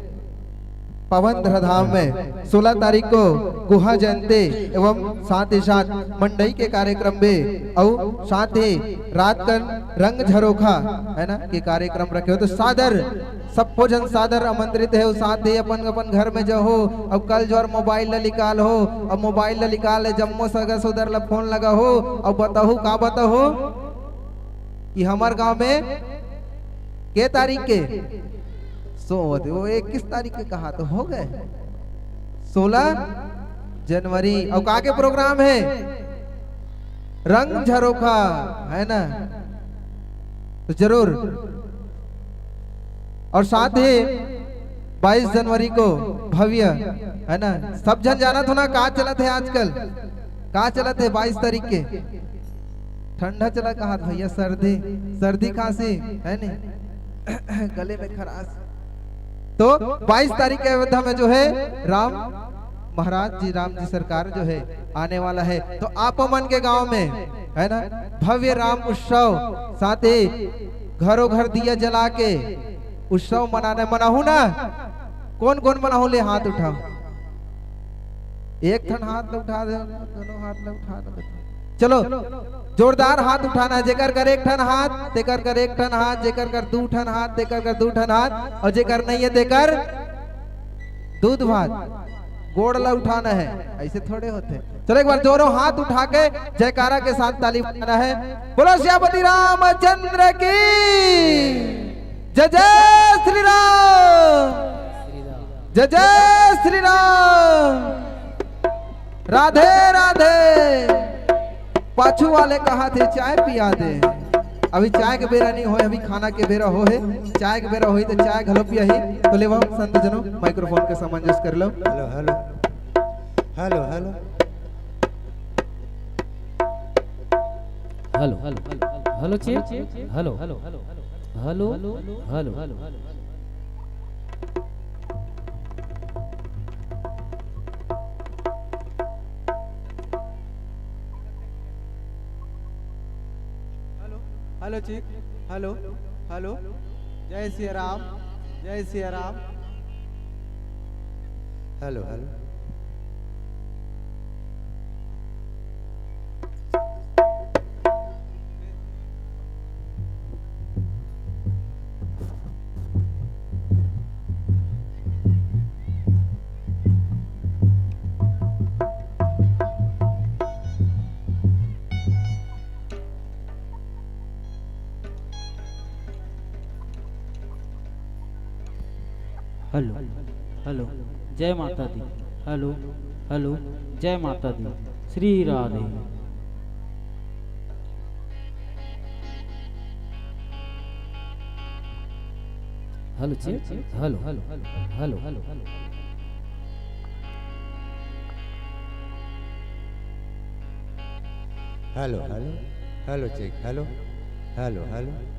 पावन धराधाम में सोलह तारीख को गुहा जयंती एवं साथ ही साथ मंडई के कार्यक्रम भी अउ साथ ही रात कन रंग झरोखा, है ना, के कार्यक्रम रखे हो, तो सादर सबो झन सादर आमंत्रित हे। अउ साथ ही अपन अपन घर में जो हो, अब कल जो मोबाइल ला निकाल हो, अब मोबाइल ला निकाल ले, जम्मो सगा सोदर ला फोन लगा हो, अब बताहू का बताहू कि हमर गांव में के तारीख के सो होते, वो इक्कीस तारीख के कहा तो हो गए, सोलह जनवरी। और का के प्रोग्राम है? रंग झरोखा, है ना? तो जरूर। और साथ ही बाईस जनवरी को भव्य, है ना, सब झन जानत हो ना का चलत है आजकल, का चलत है बाईस तारीख के? ठंडा चला कहा भैया, सर्दी, सर्दी खांसी, है नी? गले में खराश। तो बाईस तारीख के अयोध्या में जो है राम महाराज जी, राम जी सरकार जो है आने वाला है, तो आप मन के गांव में, है ना, भव्य राम उत्सव, साथ ही घरों घर दिया जला के उत्सव मनाने, मनाहू ना? कौन कौन मनाहू, ले हाथ उठाओ। एक ठन हाथ ला उठा दे, दोनों हाथ ला उठा दे। चलो, जोरदार हाथ उठाना है। जेकर कर एक ठन हाथ, तेकर कर एक ठन हाथ, जेकर कर दू ठन हाथ, तेकर कर दू ठन हाथ, और जेकर नहीं है, तेकर दूध भात, गोड़ ला उठाना है, ऐसे थोड़े होते। चलो, एक बार जोरों हाथ उठा के जयकारा के साथ ताली बजाना है। बोलो सियापति रामचंद्र की जय, जय श्री राम, जय जय श्री राम। राधे राधे। पाछू वाले कहा थे चाय पिया दे, अभी चाय के बेरा नहीं होए, अभी खाना के बेरा हो है। चाय के बेरा होई तो चाय घलो पियाही। तो लेवा संत जनों, माइक्रोफोन के सामंजस्य कर लो। Hello, hello. Hello, hello. Hello, hello, hello, check. Hello, hello, hello. Hello, hello, check. Hello, hello. जय सिया राम, जय Siya Ram. Hello, hello. Hello, hello, जय माता दी। हेलो, हेलो, जय माता दी। Shri Radhe. Hello, check. Hello, hello, hello, hello. Hello, hello, hello, check. Hello, hello, hello.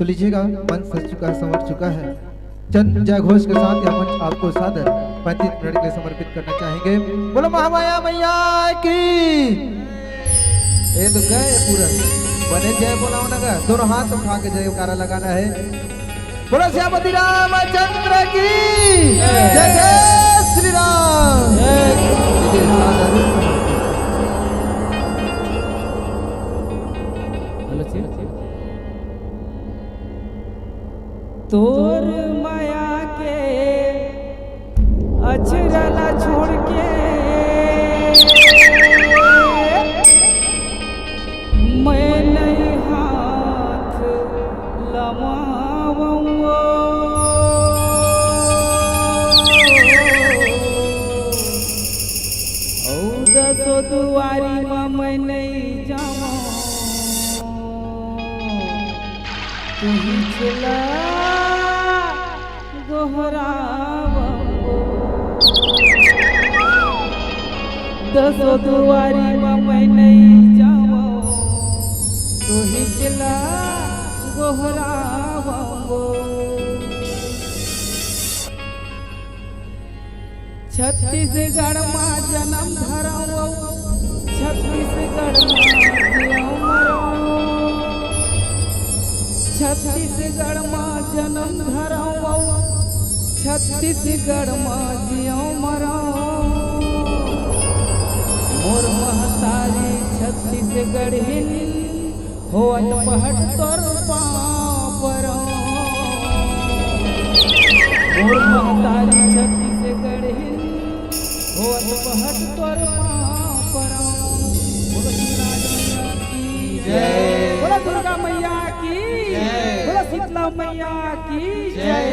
तो लीजिएगा, मंच सज चुका है, संवर चुका है। चंद जय घोष के साथ यह मंच आपको सादर पैंतीस मिनट के लिए समर्पित करना चाहेंगे। बोलो महामाया मैया की। ये तो गए पूरा, बने जय बोलाओ ना गा, दोनों हाथ उठा के जयकारा लगाना है। बोलो श्यामती रामचंद्र की जय, जय श्री राम। हेलो जी। तोर माया के अचरा ला छोड़ के मैं नहीं हाथ लमावंगो। औ दसो दुआरी म मैं नहीं जावं। तुही चला गोहरावंगो। दसो दुआरी म मैं नहीं जावं, तुही चला गोहरावंगो। छत्तीसगढ़ मा जनम धरंव, छत्तीसगढ़ मा जियंव मरंव। छत्तीसगढ़ मा जनम धरंव, छत्तीसगढ़ मा जियंव मरंव। मोर महतारी छत्तीसगढ़िन, होवत बहत तोर पाँव परंव। मोर महतारी छत्तीसगढ़िन, होवत बहत तोर पाँव परंव। बोलो शिवराज मैया की जय। बोलो दुर्गा मैया की जय। बोलो शीतला मैया की जय।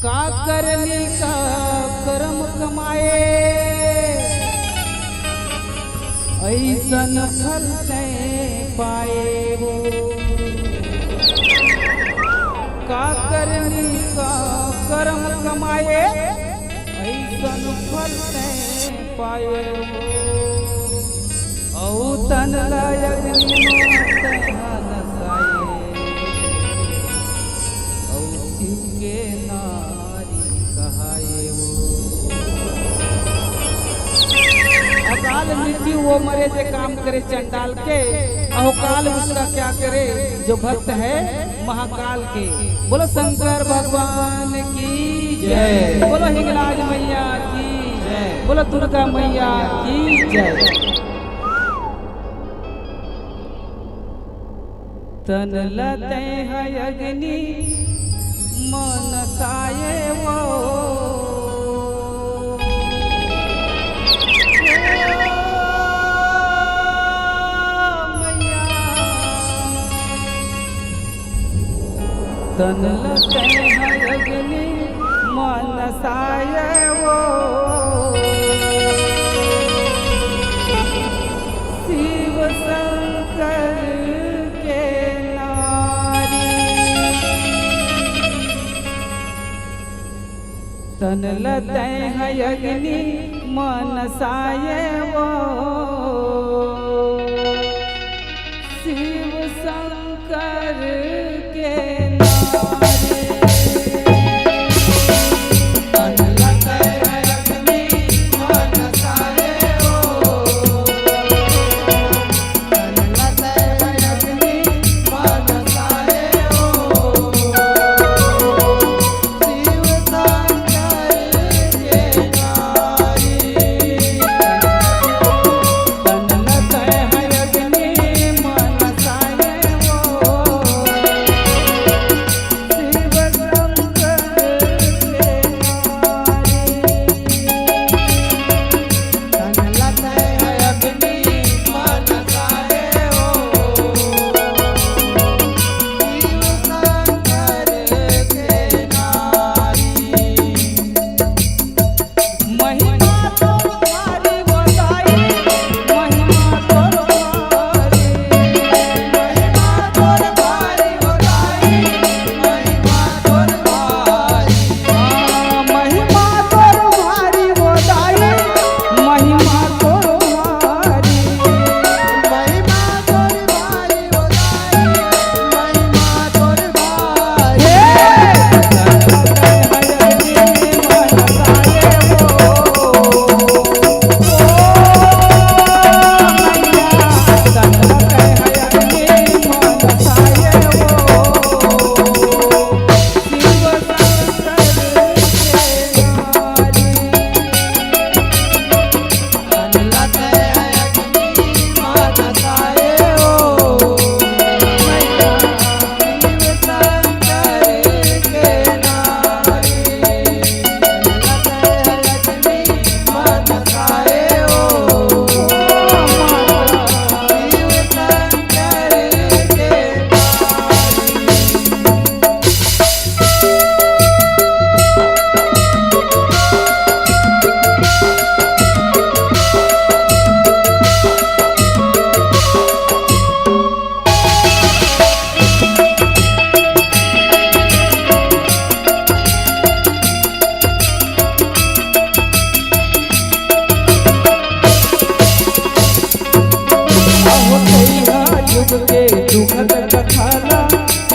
का करनी का करम कमाए, अइसन फल तैं पाए वो। का करनी का करम कमाए, अइसन फल तैं पाए वो। अउ तन ला अग्नि म तैं हा नसाए, अउ शिव के नारी कहाए वो। अकाल मृत्यु वो मरे जे काम करे चंडाल के, अउ काल उसका क्या करे जो भक्त है महाकाल के। बोलो शंकर भगवान की जय। बोलो हिंगलाज मैया की जय। बोलो दुर्गा मैया की जय। तन ल तैं ह अग्नि म नसाए वो। ओ मैया। तन ल तैं ह अग्नि म नसाए वो। शिव शंकर के नारी। तन ल तैं ह अग्नि म नसाए वो। शिव शंकर के नारी। अहो तैहा युग के दुखद कथा ला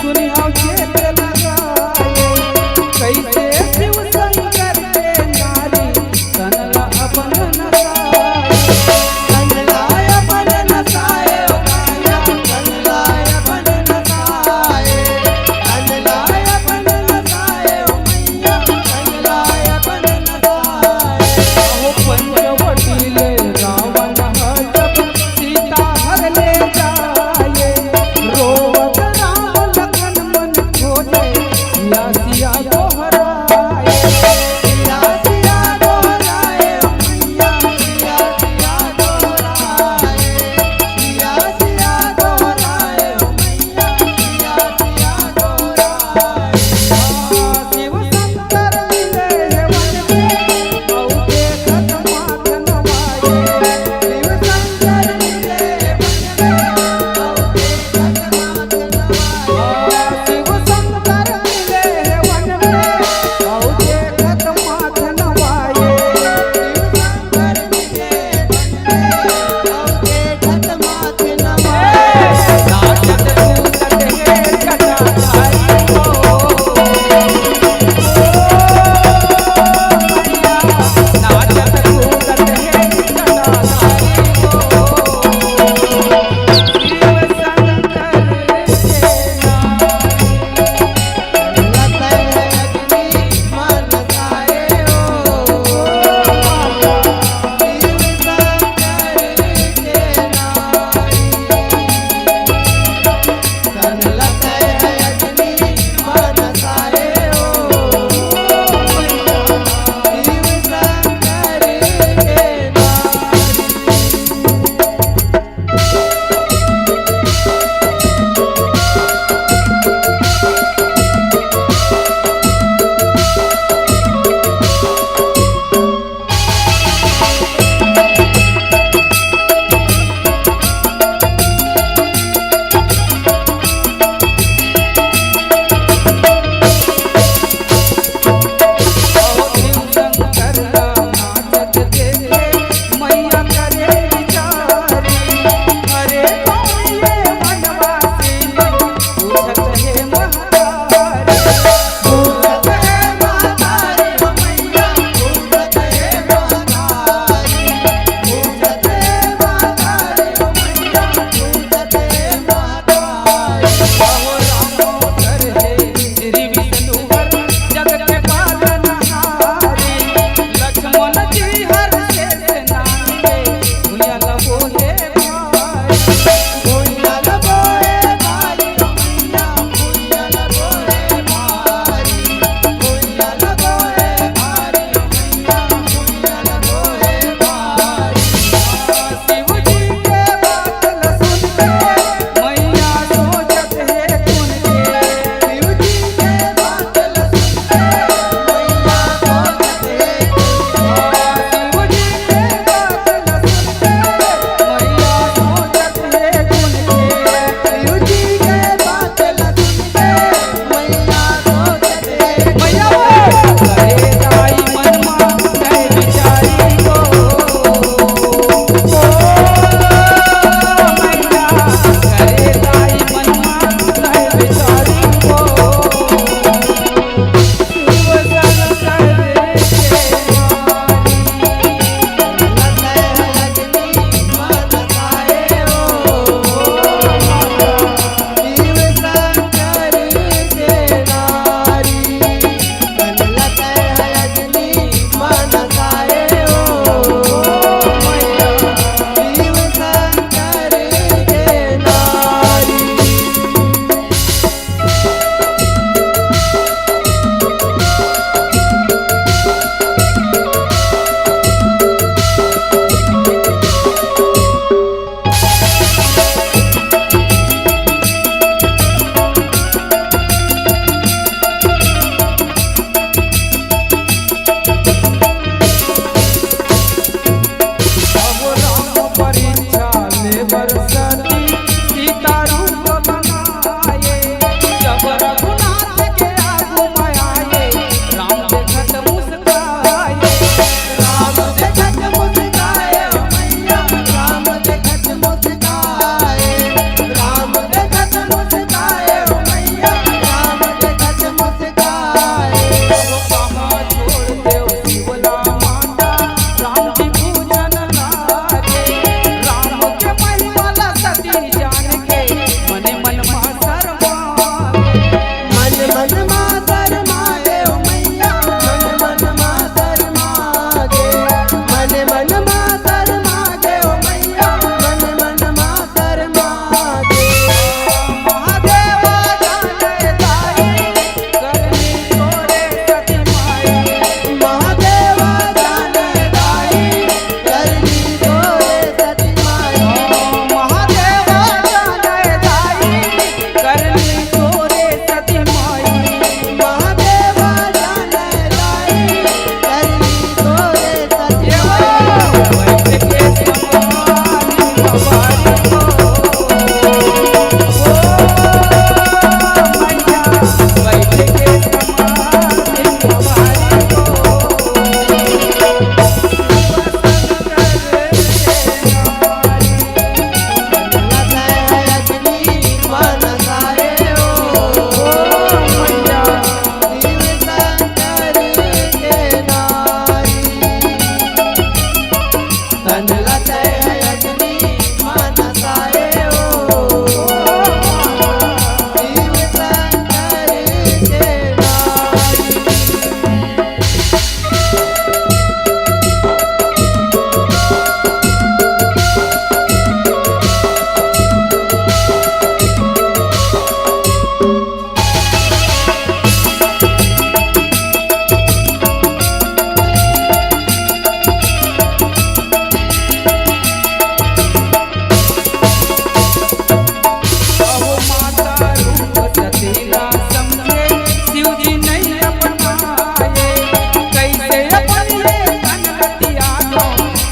सुनिहाव चेत लगाए। कैसे शिव शंकर के नारी तन ला अपन नसाए।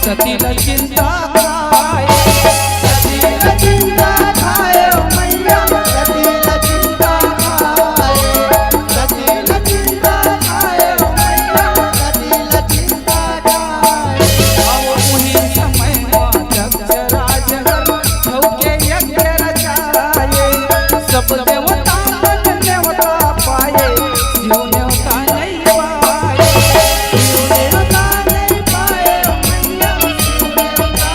सती ल चिंता खाए, सती ल चिंता खाए, ओ मैया, सती ल चिंता खाए, सती ल चिंता खाए, ओ मैया, सती ल चिंता खाए। अब उही समय म दक्ष राज हर धौके यज्ञ रचाए, सब देवता मन नेवता पाए, शिव नेवता नहीं पाए, शिव नेवता नहीं पाए, मैया शिव नेवता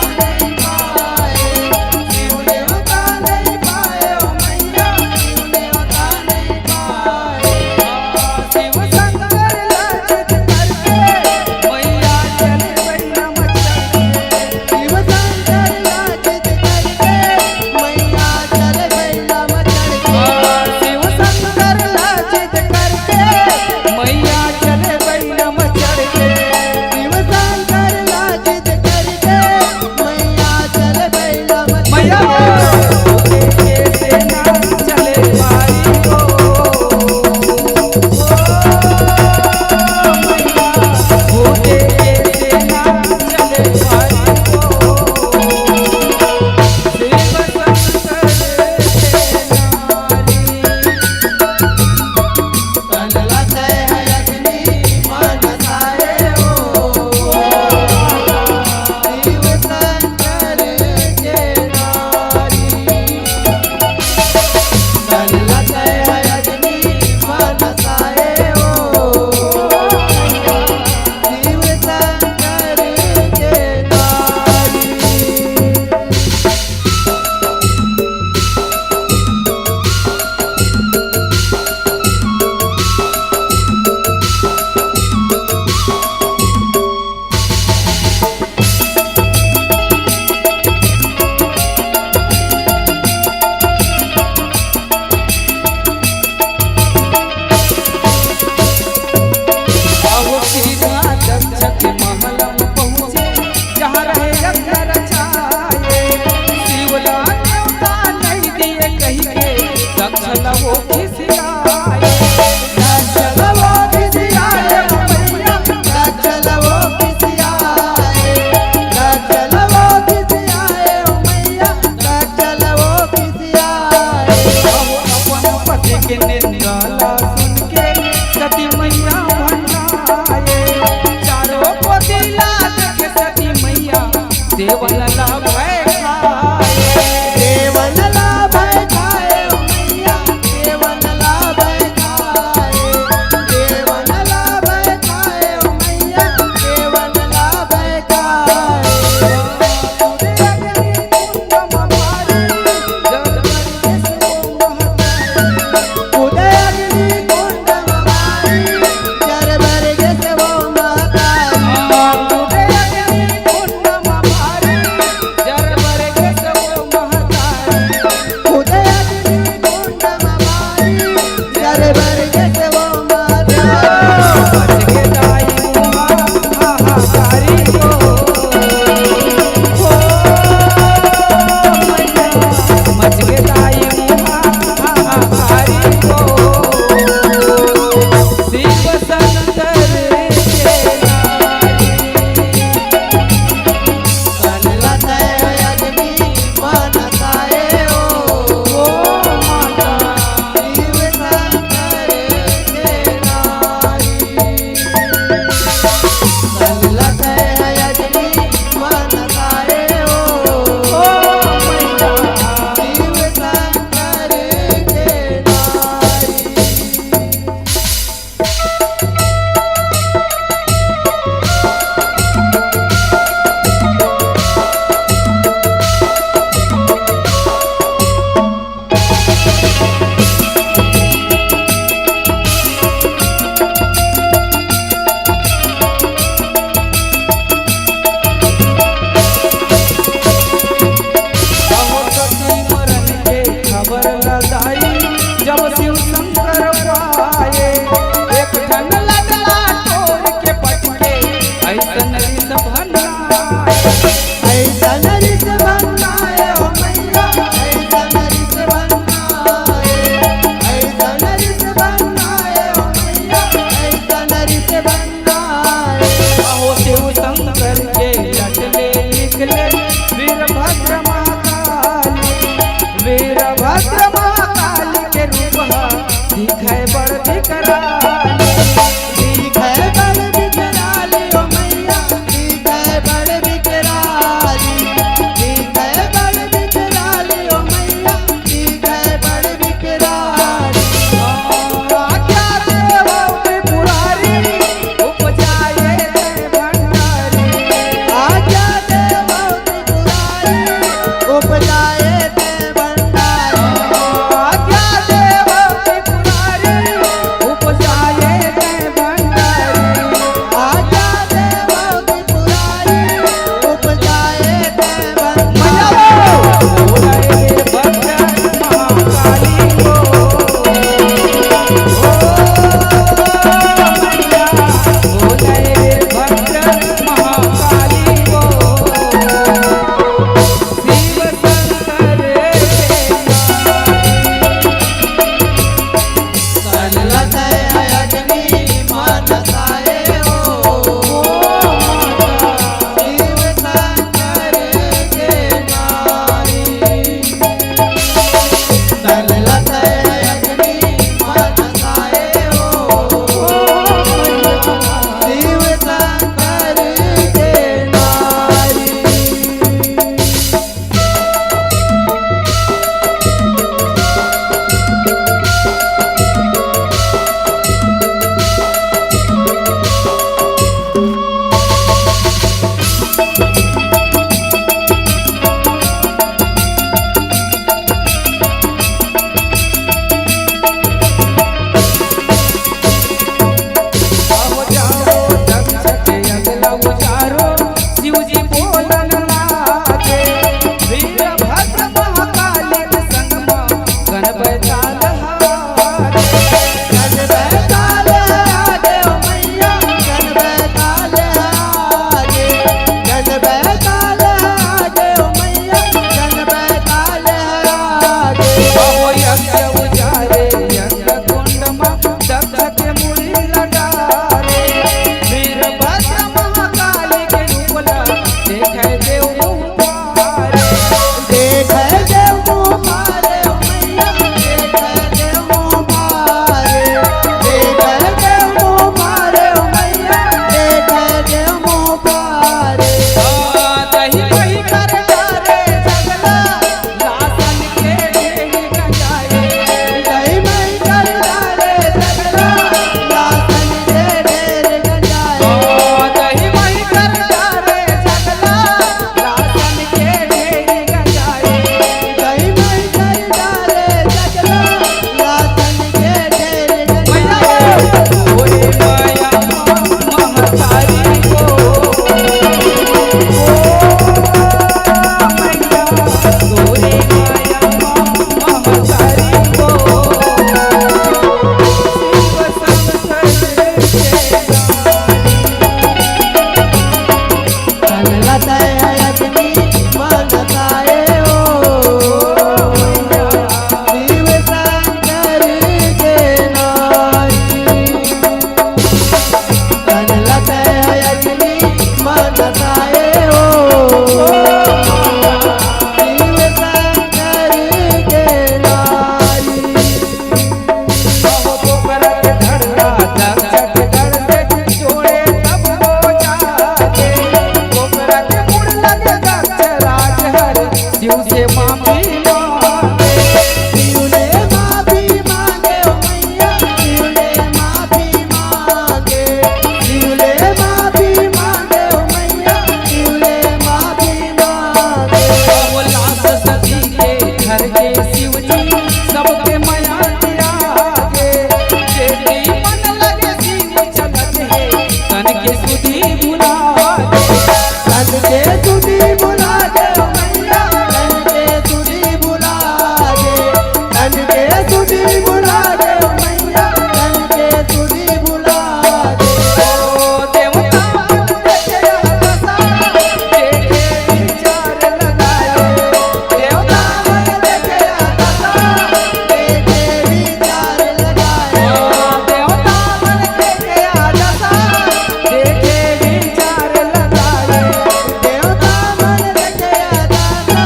के सुधी भुला दे, तन के सुधी भुला दे, ओ मैया, तन के सुधी भुला दे, तन के सुधी भुला दे, ओ मैया, तन के सुधी भुला दे। ओ देवता मन देखे या दशा, देखे विचार लगाए, देवता मन देखे या दशा, देखे विचार लगाए। ओ देवता मन देखे या दशा, देखे विचार लगाए। देवता मन देखे या दशा,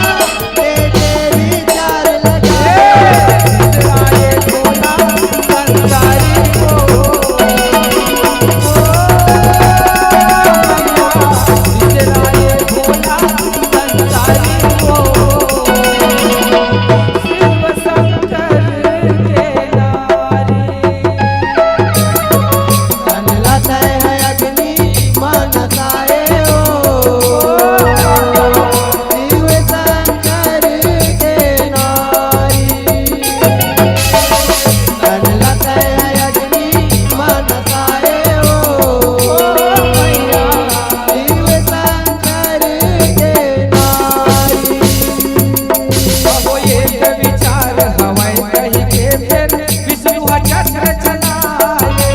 देखे विचार लगाए। विचराए भोला संसारी को। ओ मैया, विचराए भोला संसारी को। शिव शंकर के नारी। तन ला तय है अग्नि मानस आए ओ, शिव शंकर के नारी। तन ला तय है अग्नि मानस आए ओ, शिव शंकर के नारी। अहो एक विचार हवय कहि के फेर विष्णु ह चक्र चलाए।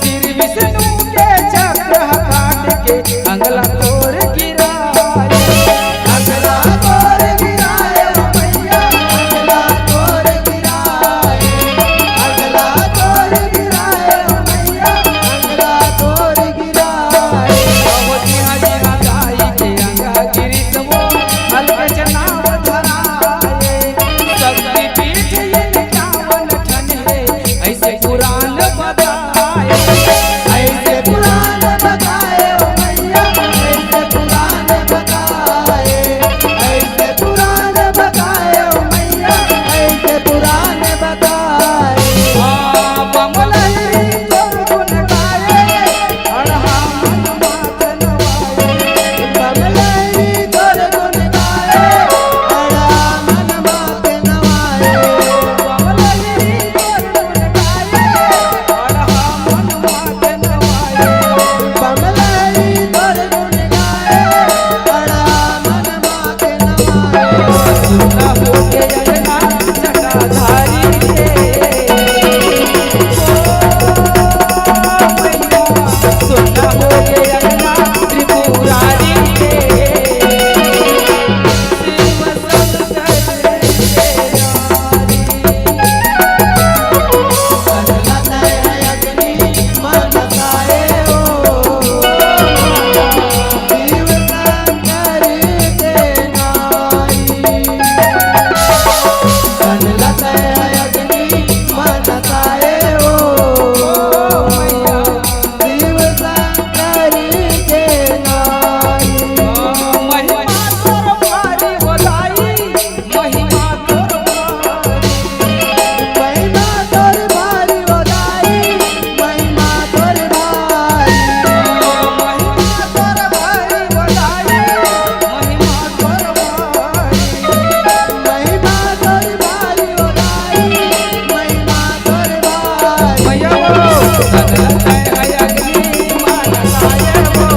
श्री विष्णु के चक्र ह काट के अंगला तोर गिराए। अंगला तोर गिराए ओ मैया, अंगला तोर गिराए। अंगला तोर गिराए ओ मैया, अंगला तोर गिराए। अहो जिहा जिहा दाई के अंगा गिरिस वो अलग चनाव धराए। शक्ति पीठ ये इक्यावन ठन हे, ऐसे पुराण बताए। ऐसे पुराण बताए ओ मैया, ऐसे पुराण बताए। ऐसे पुराण बताए ओ मैया, ऐसे पुराण बताए। आ, बमलई तोर गुण गाए, अड़हा मन मात नवाए। बमलई तोर गुण गाए, अड़हा मन मात नवाए। बमलई तोर गुण गाए, अड़हा मन मात नवाए। बमलई तोर गुण गाए, अड़हा मन मात नवाए। सुना हो के अंगना जटाधारी के। ओ मैया, सुना हो के अंगना त्रिपुरारी के। शिव शंकर के नारी। महिमा तोर भारी ओ दाई, महिमा तोर भारी। महिमा तोर भारी ओ दाई, महिमा तोर भारी। महिमा तोर भारी ओ दाई, महिमा तोर भारी। मैया हो, सगल है अग्नि मन आए हो।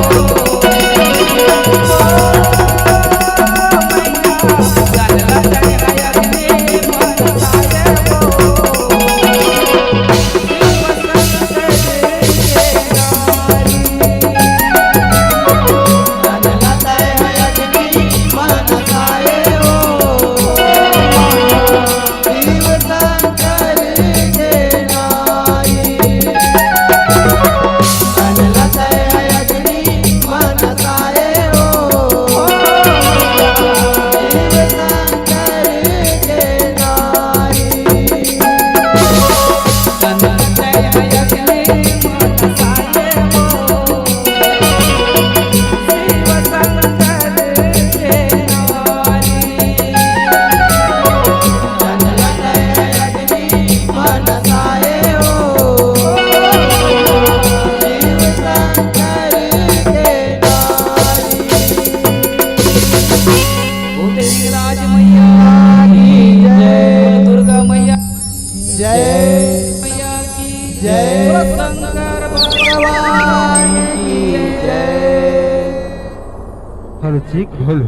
Check, hello.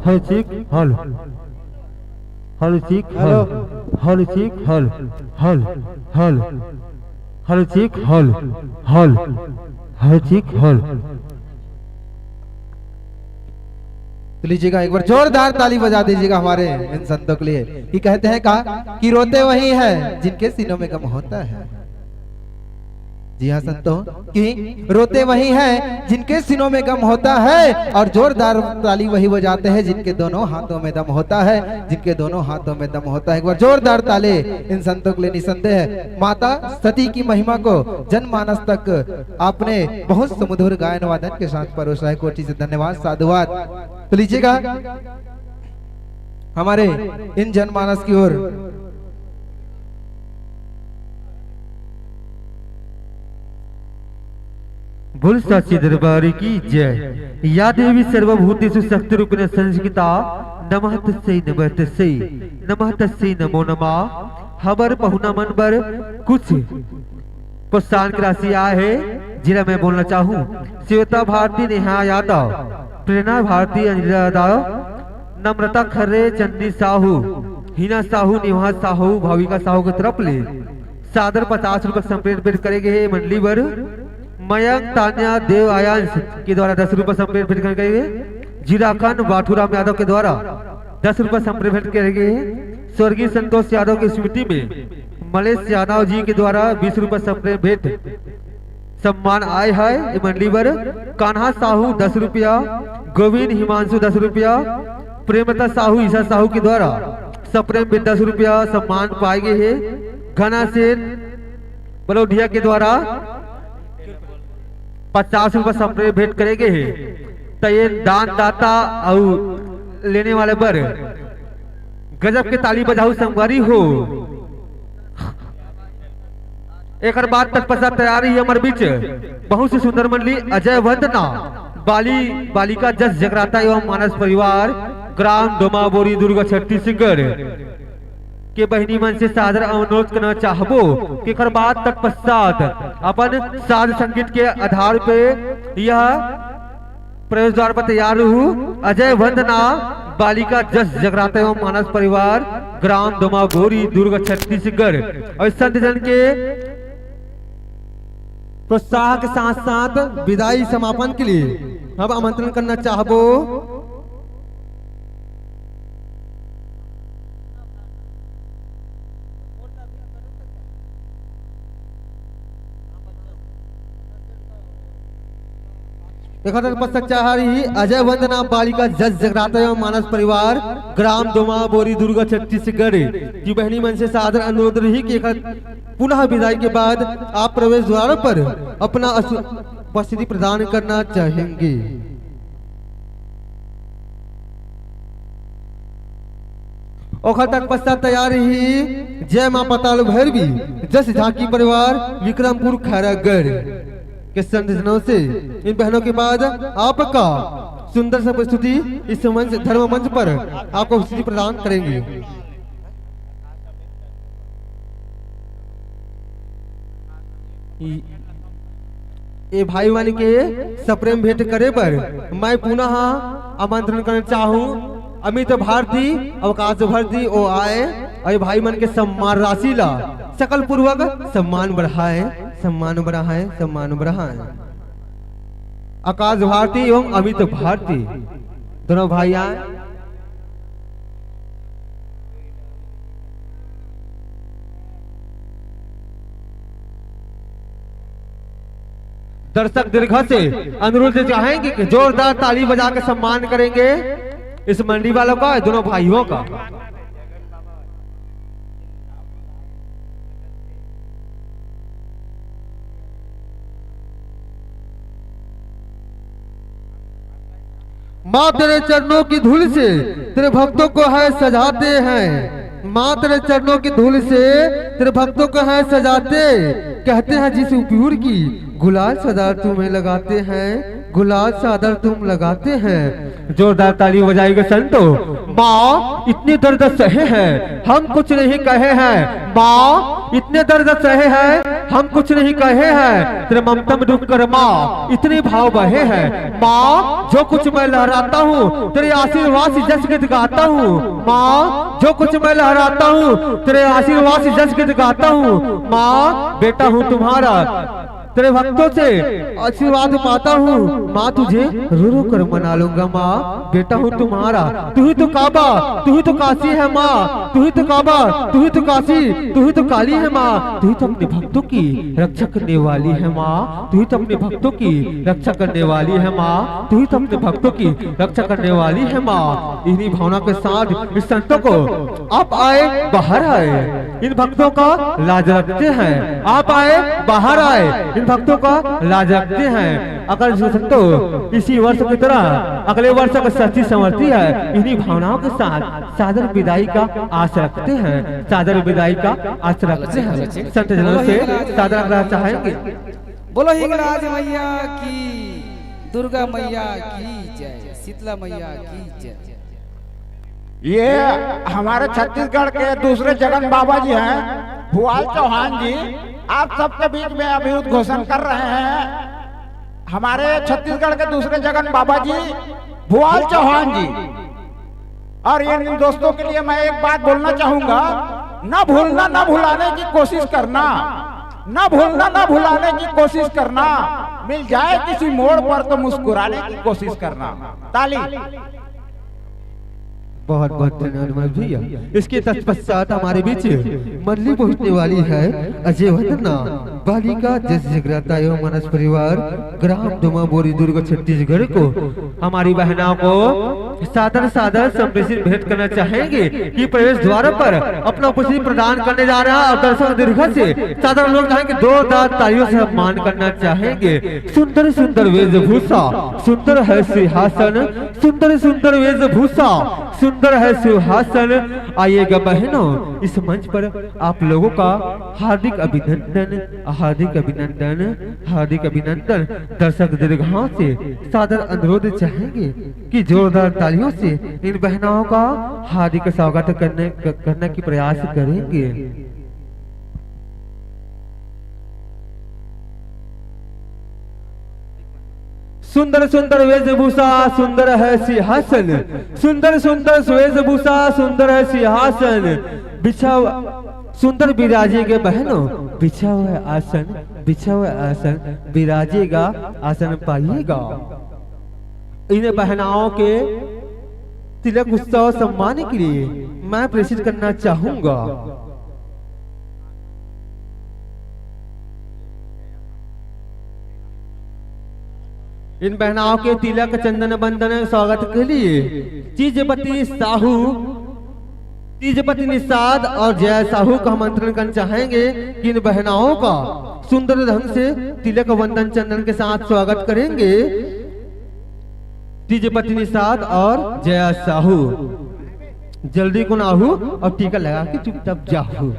Hello, check, hello. Hello, check, hello. Hello, check, hello. Hello, hello. Hello, check, hello. Hello, check, hello. तो लीजिएगा, एक बार जोरदार ताली बजा दीजिएगा हमारे इन संतों के लिए कि कहते हैं का कि रोते वही हैं जिनके सीनों में गम होता है। जी हाँ संतों, कि रोते वही हैं जिनके सीनों में गम होता है, और जोरदार ताली वही बजाते हैं जिनके दोनों हाथों में दम होता है, जिनके दोनों हाथों में दम होता है। एक बार जोरदार ताली इन संतों के लिए। निसंदेह माता सती की महिमा को जनमानस तक आपने बहुत सुमधुर गायन वादन के साथ परोसा है। कोटि से धन्यवाद, साधुवाद। तो लीजिएगा हमारे इन जनमानस की ओर बोल साची दरबार की जय। या देवी सर्वभूतेषु शक्ति रूपेण संस्थिता। नमः तस्यै, नमः तस्यै, नमः तस्यै नमो नमः। हमर पहुना मन बर कुछ प्रोत्साहन के राशि आए हे, जिला मैं बोलना चाहूँ। श्वेता भारती, नेहा यादव, प्रेरणा भारती, अंजलि यादव, नम्रता खर्रे, चन्नी साहू, हिना साहू, निवास साहू, भाविका साहू के तरफ ले सादर पचास रुपये संप्रेरित भेंट करे गे हे मंडली बर। मयंक तान्या देव आयांश के द्वारा दस रुपये संप्रेरित भेंट करे गे हे। जीराखंड बाठूराम यादव के द्वारा दस रुपये संप्रेरित भेंट करे गे हे। स्वर्गीय संतोष यादव की स्मृति में मलेश यादव जी के द्वारा बीस रुपये संप्रेरित भेंट सम्मान आए हे ये मंडली बर। कान्हा साहू दस रुपया, गोविंद हिमांशु दस रुपया, प्रेमता साहू, ईशा साहू के द्वारा सप्रेम भी दस रुपया सम्मान पाए गे हे। घना सेन बलौधिया के द्वारा पचास रुपया सप्रेम भेंट करे गे हे। त ये दानदाता अउ लेने वाले बर गजब के ताली बजाहू संगवारी हो। एकर बाद तत्पश्चात तैयार हे हमर बीच बहुत ही सुंदर मंडली अजय वंदना बाली, बालिका जस जगराता एवं मानस परिवार, ग्राम डोमाबोरी, दुर्ग, छत्तीसगढ़ के बहिनी मन से सादर अनुरोध करना चाहबो कि एकर बाद तत्पश्चात अपन साज संगीत के आधार पे यह प्रवेश द्वार पर तैयार रहू। अजय वंदना बालिका जस जगराता एवं मानस परिवार, ग्राम डोमाबोरी, दुर्ग, छत्तीसगढ़। अउ संत जन के प्रोत्साह के साथ साथ विदाई समापन के लिए हम आमंत्रण करना चाहबो एकर तक पश्चात चाह रही अजय वंदना बालिका जस जगराता एवं मानस परिवार, ग्राम डोमा बोरी, दुर्ग, छत्तीसगढ़ की बहनी मन से सादर अनुरोध रही कि एकर पुनः विदाई के बाद आप प्रवेश द्वार पर अपना असु-, उपस्थिति प्रदान करना चाहेंगे। ओखर तक पश्चात तैयार ही जय मां पाताल भैरवी, जस झांकी परिवार, विक्रमपुर, खैरागढ़ के संत जनों से इन बहनों के बाद आपका सुंदर सा प्रस्तुति इस मंच, धर्म मंच पर आपको उपस्थिति प्रदान करेंगे। ए भाई मन के सप्रेम भेंट करे बर मैं पुनः आमंत्रण करना चाहूं अमित भारती, अवकाश भारती, ओ आए, अउ ए भाई मन के सम्मान राशि ला सकल पूर्वक सम्मान बढ़ाए, सम्मान बढ़ाए, सम्मान बढ़ाए। आकाश भारती एवं अमित भारती दोनों भाई आए। दर्शक दीर्घा से अनुरोध चाहेंगे कि जोरदार ताली बजा के सम्मान करेंगे इस मंडी वालों का, दोनों भाइयों का। माँ तेरे चरणों की धूल से तेरे भक्तों को है सजाते हैं, माँ तेरे चरणों की धूल से तेरे भक्तों को है सजाते, कहते हैं जिस उपयूर की गुलाल चादर तुम्हें लगाते हैं, गुलाल चादर तुम लगाते हैं। जोरदार ताली बजाएंगे संतो। माँ, इतने दर्द सहे हैं, हम कुछ नहीं कहे हैं। माँ, इतने दर्द सहे हैं, हम कुछ नहीं कहे हैं। तेरे ममता में डूबकर माँ, इतने भाव बहे हैं। माँ, जो कुछ मैं लहराता हूँ, तेरे आशीर्वाद से जस गीत गाता हूँ। माँ, जो कुछ मैं लहराता हूँ, तेरे आशीर्वाद से जस गीत गाता हूँ। माँ, बेटा हूँ तुम्हारा, तेरे भक्तों से आशीर्वाद पाता हूँ। माँ, तुझे रो रो कर मना लूंगा। माँ, बेटा हूँ तुम्हारा। तू ही तो काबा, तू ही तो काशी है माँ। तू ही तो काबा, तू ही तो काशी, तू ही तो काली है माँ। तू ही तो अपने भक्तों की रक्षा करने वाली है माँ। तू ही तो अपने भक्तों की रक्षा करने वाली है माँ। तू ही तो अपने भक्तों की रक्षा करने वाली है माँ। इन्हीं भावना के साथ इस संतों को आप आए, बाहर आए, इन भक्तों का लाज रखते हैं। आप आए, बाहर आए, इन भक्तों का लाज रखते हैं। अगर संतो इसी वर्ष की तरह अगले वर्ष का सच्ची समर्थी है, इन्हीं भावनाओं के साथ सादर विदाई का आस रखते हैं। सादर विदाई का आस रखते हैं। संत जनों से सादर आग्रह चाहेंगे। बोलो हिंगलाज मैया की, दुर्गा मैया की जय, शीतला मैया की जय। ये हमारे छत्तीसगढ़ के दूसरे जगन बाबा जी हैं, भुआल चौहान जी। आप सबके बीच में अभी उद्घोषण कर रहे हैं हमारे छत्तीसगढ़ के दूसरे जगन बाबा जी, भुआल चौहान जी। और इन दोस्तों के लिए मैं एक बात बोलना चाहूंगा, ना भूलना, ना भुलाने की कोशिश करना, ना भूलना, ना भुलाने की कोशिश करना, मिल जाए किसी मोड़ पर तो मुस्कुराने की कोशिश करना। ताली। बहुत बहुत धन्यवाद मनोज भैया। इसके तत्पश्चात हमारे बीच मंडली पहुंचने वाली है अजय वंदना, बालिका जस जगराता एवं मानस परिवार, ग्राम डोमा बोरी, दुर्ग, छत्तीसगढ़ को हमारी बहना को सादर सादर संप्रेषित भेंट करना चाहेंगे कि प्रवेश द्वार पर अपना उपस्थिति प्रदान करने जा रहा है और दर्शक दीर्घ से सादर लोग चाहेंगे, जोरदार तालियों से सम्मान करना चाहेंगे। सुंदर सुंदर वेशभूषा, सुंदर है सिंहासन, सुंदर सुंदर वेशभूषा, सुंदर है सिंहासन। आइएगा बहनों, इस मंच पर आप लोगों का हार्दिक अभिनंदन, हार्दिक अभिनंदन, हार्दिक अभिनंदन। दर्शक दीर्घाओं से सादर अनुरोध चाहेंगे कि जोरदार तालियों से इन बहनाओं का हार्दिक स्वागत करने, क-, करने की प्रयास करेंगे। सुंदर सुंदर वेशभूषा, सुंदर है सिंहासन, सुंदर सुंदर वेशभूषा, सुंदर है सिंहासन, बिछाव सुंदर विराजेगा बहनों, बिछाव है आसन, बिछाव है आसन, विराजेगा आसन पाइएगा। इन बहनाओं के तिलक उत्सव सम्मान के लिए मैं प्रेषित करना चाहूंगा। इन बहनाओं के तिलक चंदन बंदन स्वागत के लिए तीजपति साहू, तीजपति निषाद और जया साहू का आमंत्रण करना चाहेंगे कि इन बहनाओं का सुंदर ढंग से तिलक वंदन चंदन के साथ स्वागत करेंगे। तीजपति निषाद और जया साहू, जल्दी को ना हो और टीका लगा के चुपचाप जाओ।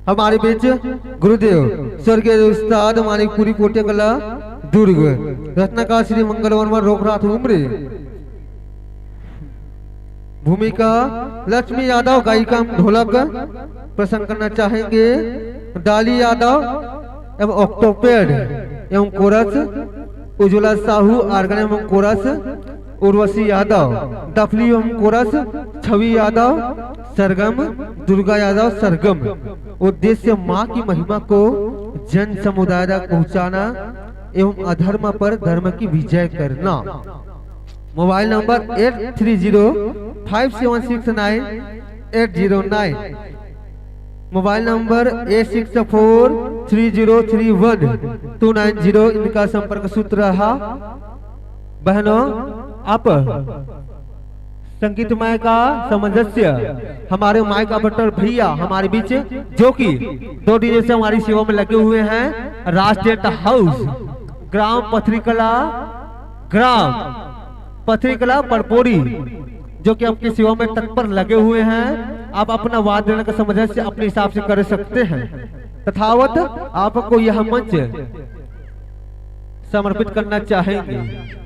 हमारे बीच गुरुदेव स्वर्गीय उस्ताद मानिकपुरी कोटे कला दुर्ग, रत्नाकर श्री मंगल वर्मा रोकरात उम्री। भूमिका लक्ष्मी यादव, गायिका ढोलक प्रसंग करना चाहेंगे। डाली यादव एवं ऑक्टोपेड एवं कोरस, उज्ज्वला साहू आर्गन एवं कोरस, उर्वशी यादव दफली एवं कोरस, छवि यादव सरगम, दुर्गा यादव सरगम। उद्देश्य माँ की महिमा को जन समुदाय तक पहुँचाना एवं अधर्म पर धर्म की विजय करना। Mobile number eight three zero five seven six nine eight zero nine। Mobile number eight six four three zero three one two nine zero, इनका संपर्क सूत्र रहा। बहनों, आप संगीतमय का सामंजस्य हमारे माइक ऑपरेटर भैया हमारे बीच, जो कि दो दिनों से हमारी सेवा में लगे हुए हैं, राज टेंट हाउस, ग्राम पथरीकला, ग्राम पथरीकला पड़पोरी, जो कि आपकी सेवा में तत्पर लगे हुए हैं। आप अपना वाद्य यंत्र का सामंजस्य अपने हिसाब से कर सकते हैं। तथावत आपको यह मंच समर्पित करना चाहेंगे।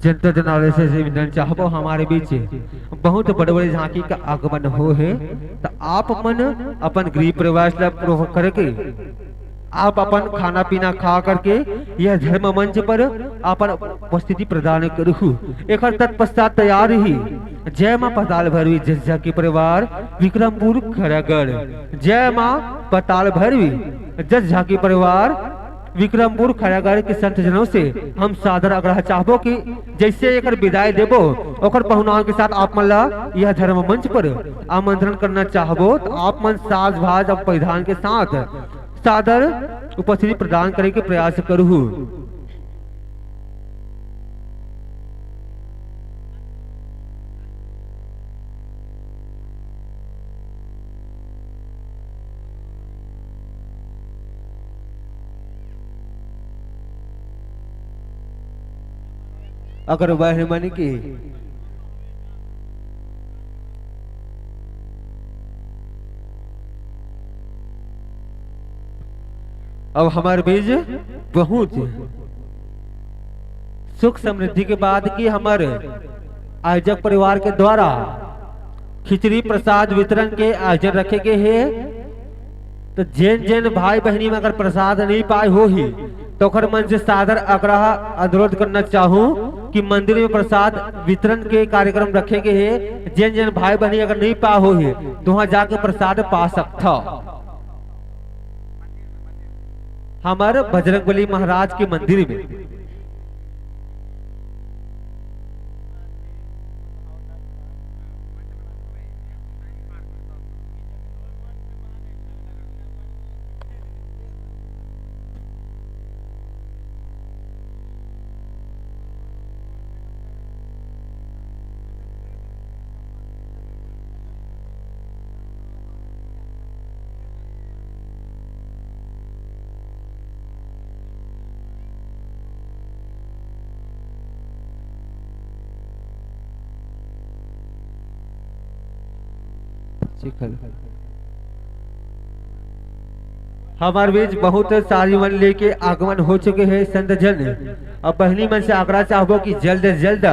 जनता जनार्दन से निवेदन चाहबो, हमारे बीच बहुत बड़े-बड़े झांकी का आगमन हो हे, त आप मन अपन गृह प्रवेश ला पूरा करके आप अपन खाना पीना खा करके यह धर्म मंच पर अपन उपस्थिति प्रदान करहु। एकर तत्पश्चात तैयार ही जय मां पताल भैरवी जस झांकी परिवार विक्रमपुर खैरागढ़। जय मां पताल भैरवी जस झांकी परिवार विक्रमपुर खैरागढ़ के संत जनों से हम सादर आग्रह चाहबो कि जैसे एकर विदाई देबो, ओकर पहुनाव के साथ आप मन ला यह धर्म मंच पर आमंत्रण करना चाहबो, तो आप मन साज भाज और परिधान के साथ सादर उपस्थिति प्रदान करे के प्रयास करहु। अगर वह मन की अब हमारे बीच बहुत सुख समृद्धि के बाद की हमारे आयोजक परिवार के द्वारा खिचड़ी प्रसाद वितरण के आयोजन रखे गए हे। तो जेन जेन भाई बहनी में अगर प्रसाद नहीं पाए हो ही, तो ओकर मन से सादर आग्रह अनुरोध करना चाहूँ कि मंदिर में प्रसाद वितरण के कार्यक्रम रखे गए हे। जेन जेन भाई बहनी अगर नहीं पाए हो ही, तो वहाँ जाके प्रसाद पा सकता। हमारे बजरंगबली महाराज के मंदिर में। हमारे बीच बहुत सारी मन लेके आगमन हो चुके हैं संत जन। अब बहनी मन से आग्रह चाहबो कि जल्द से जल्द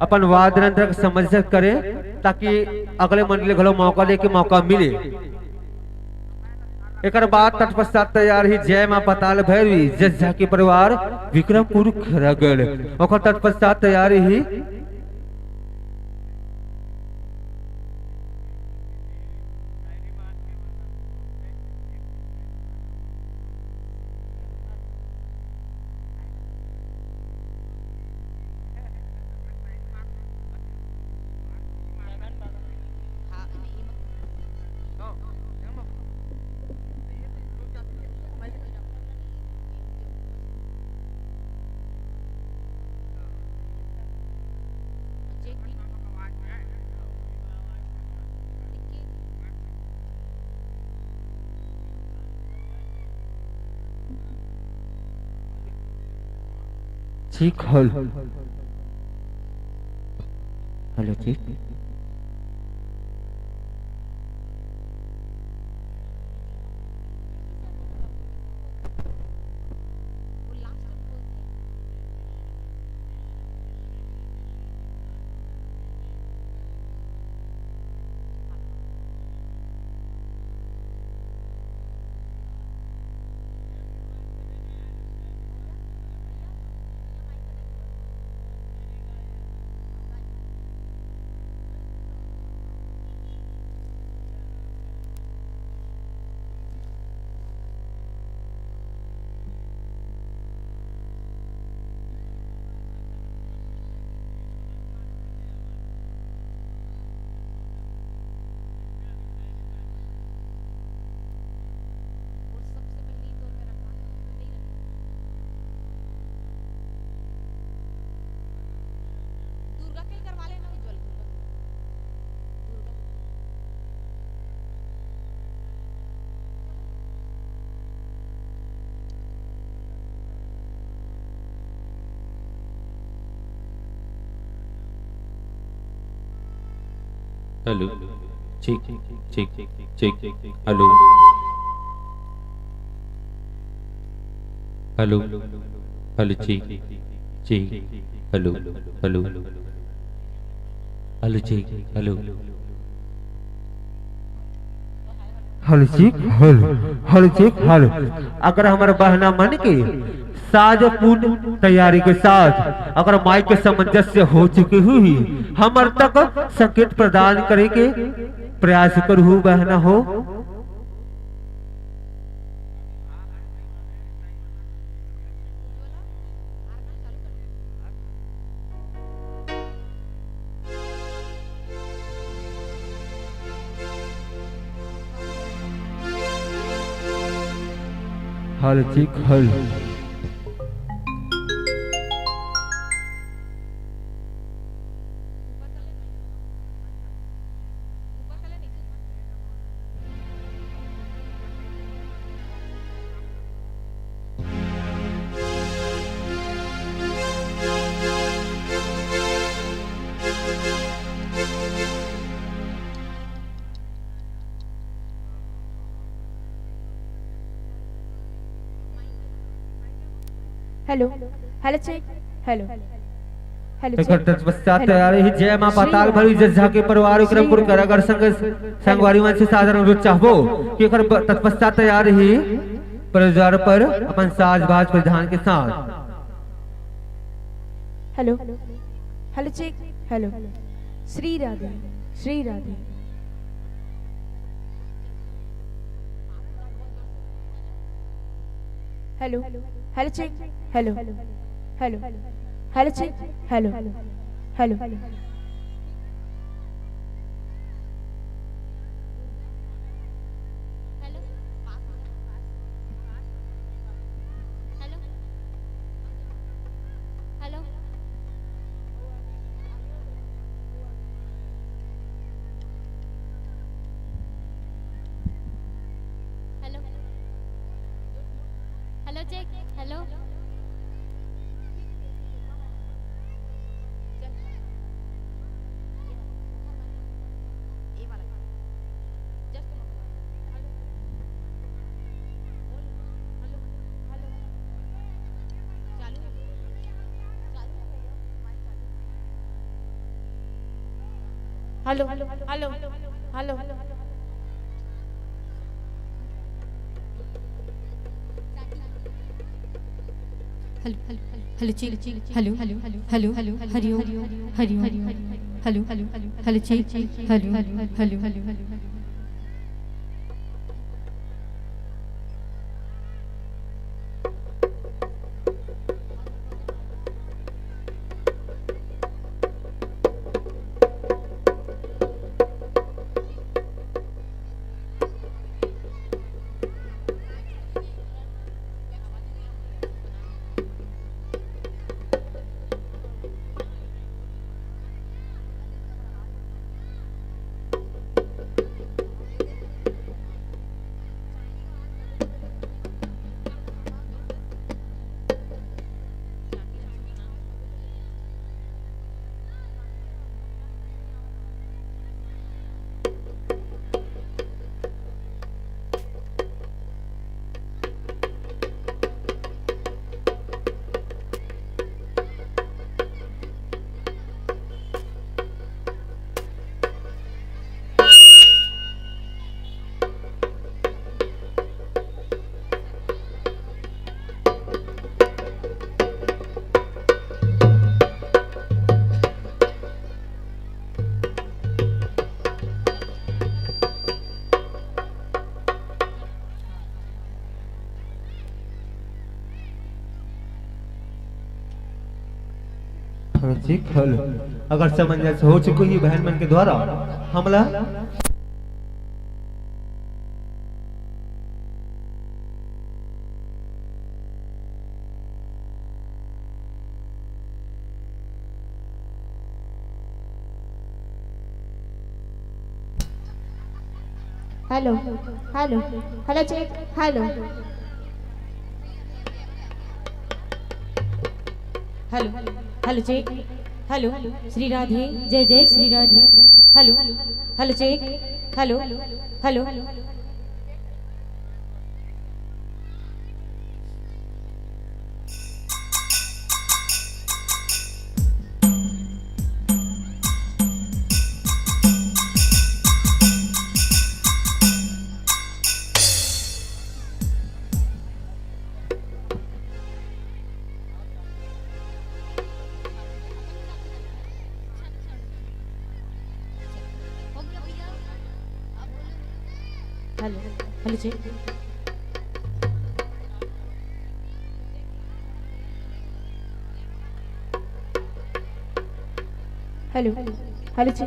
अपन वाद यंत्र का समंजस करें, ताकि अगले मन ले घलो मौका लेके मौका मिले। एकर बाद तत्पश्चात तैयार ही जय मां पताल भैरवी जस झांकी परिवार विक्रमपुर खैरागढ़। ओकर तत्पश्चात तैयार ही ठीक, हेलो। हेलो, ठीक। Hello, check, check, check. Hello, hello, hello, check, check. Hello, hello, hello, check, hello. Hello, check, hello, hello, check, hello. अगर हमर बहना मन के साज पूर्ण तैयारी के साथ अगर माइक के सामंजस्य हो चुकी हुई, हमर तक संकेत प्रदान करे के प्रयास करहु बहना हो। Hello, check, hello. Hello, hello, check, hello, hello, एकर check, तत्पश्चात hello. तैयार ही जय माँ श्री पाताल भैरवी जस झा के परिवार विक्रमपुर श्री कारागार संग संगवारी मन से साधारण अनुरोध चाहबो कि एकर ब-, तत्पश्चात तैयार ही प्रवेश द्वार पर अपन साज बाज परिधान के साथ। Hello, hello, check, hello. Shri Radhe, Shri Radhe. Hello, hello, check, hello, hello, hello, check, hello, hello. Hello, hello, check, hello. Hello, hello, hello, hello. Hello, hello, hello, check, hello, hello, hello, hello, hello, Hari Om, Hari ओम, hello, hello, hello, check, hello, hello, hello. हाँ जी, hello। अगर सामंजस्य हो चुकी है बहन मन के द्वारा, हमला Hello, hello, hello, check, hello, hello, check, hello, Shri Radhe, जय जय Shri Radhe, hello, hello, check. Hello, hello. Hello, hello जी। हेलो, हेलो जी।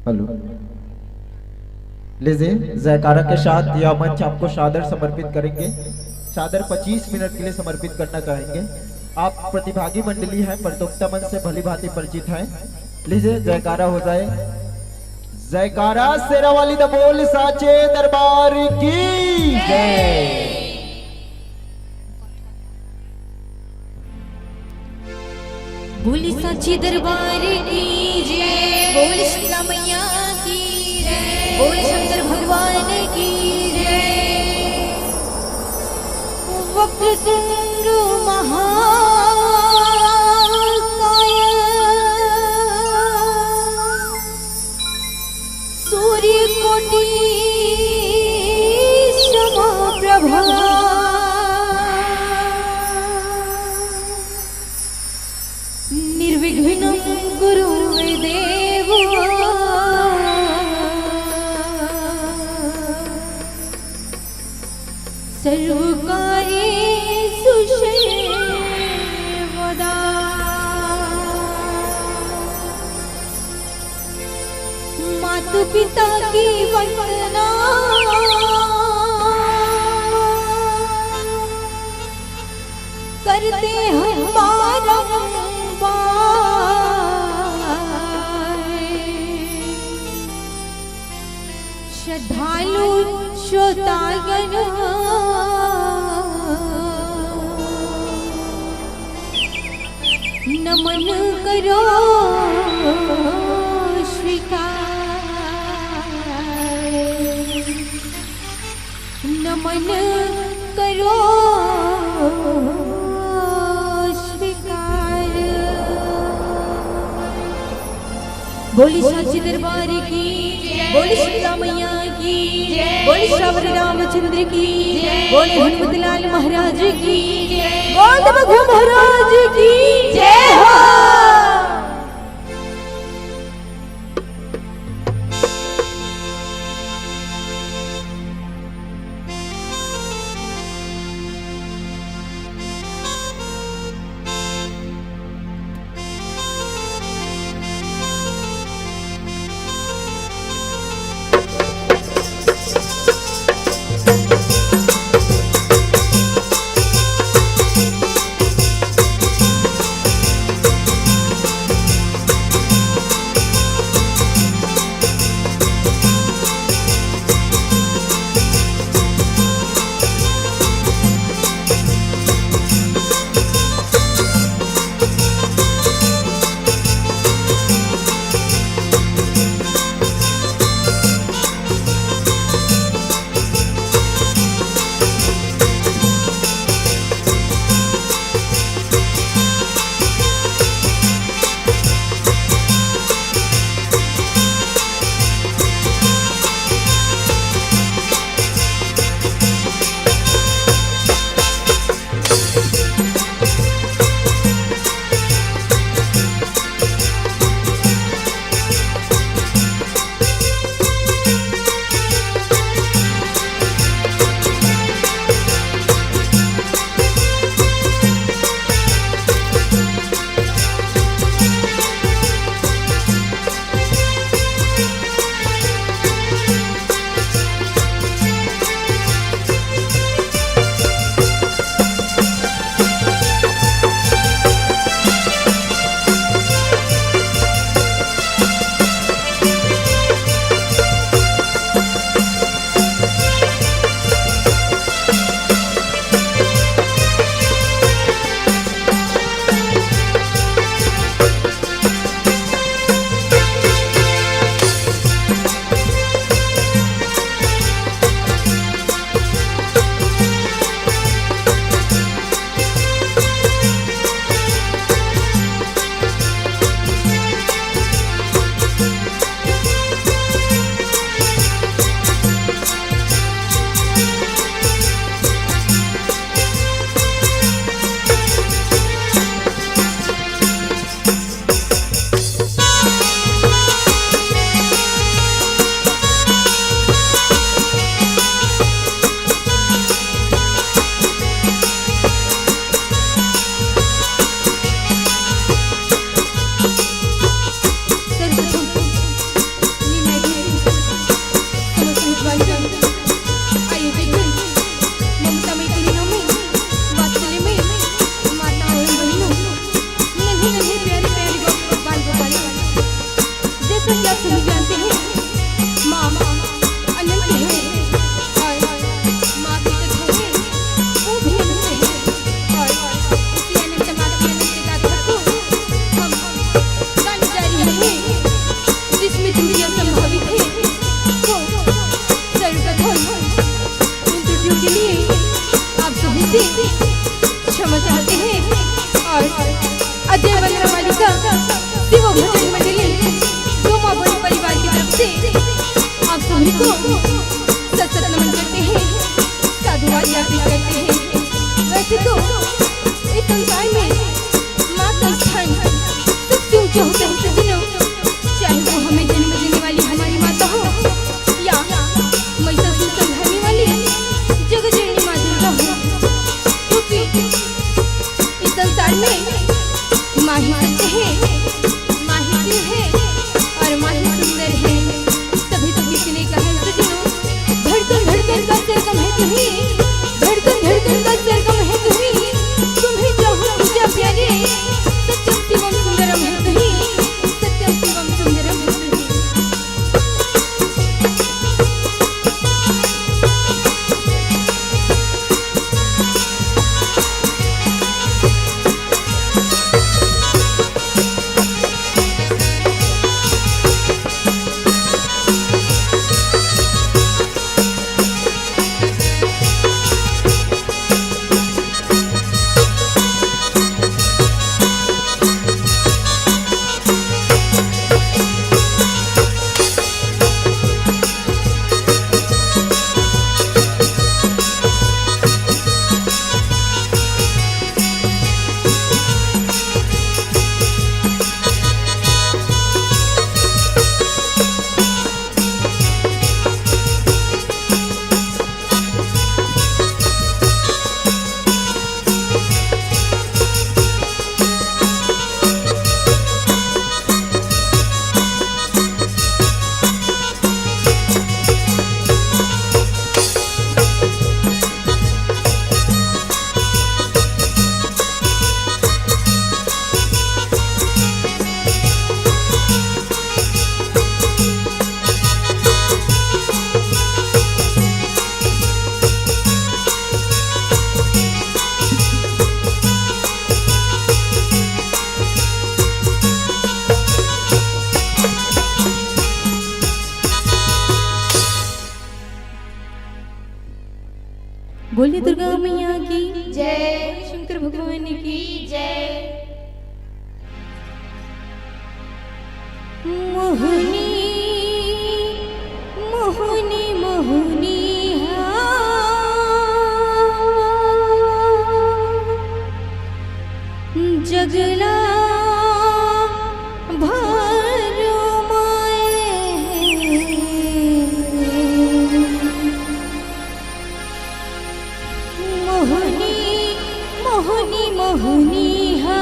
हेलो। लीजिए, जयकारा के साथ यह मंच आपको सादर समर्पित करेंगे। सादर पच्चीस मिनट के लिए समर्पित करना चाहेंगे। आप प्रतिभागी मंडली हैं, प्रतोक्ता मंच से भली भांति परिचित हैं। लीजिए, जयकारा हो जाए। जयकारा शेरावाली दा बोल साचे दरबार की जय। बोल साचे दरबार की जय, बोल शीतला मैया की जय, बोल शंकर भगवान की जय। वक्रतुंड महाकाय, सूर्यकोटि समप्रभा, निर्विघ्नं कुरु मे देव, सर्वकार्येषु सर्वदा। मातु पिता की वंदना करते हैं बारंबार। श्रद्धालु श्रोतागण नमन करो स्वीकार, नमन करो स्वीकार। बोली साची दरबार की, बोली शीतला मैया की, बोली श्रावण रामचंद्र की, बोली हनुमत लाल महाराज की, बोल बघु महाराज की जय हो। सत सत नमन करते हैं, साधुवाद ज्ञापित करते हैं। वैसे तो इस संसार में माँ का स्थान सबसे ऊंचा होता है सज्जनों, चाहे वो हमें जन्म देने वाली हमारी माता हो या महिषासुर संहारने वाली जगत जननी माँ दुर्गा हो, क्योंकि इस संसार में माँ ही सत्य है, माँ ही शिव है और माँ ही सुंदर है। तभी तो किसी ने कहा है सजनो, धड़कन धड़कन का सरगम है तुम्ही, धड़कन धड़कन का सरगम है तुम्ही, तुम्ही चाहूं पूजा प्यारे, सत्यम शिवम सुंदरम है तुम्ही, सत्यम शिवम सुंदरम है तुम्ही। बोलिए दुर्गा मैया की जय, शंकर भगवान की जय। मोहनी, मोहनी, मोहनी हा, जगला भर माए। मोहनी, मोहनी, मोहनी हा।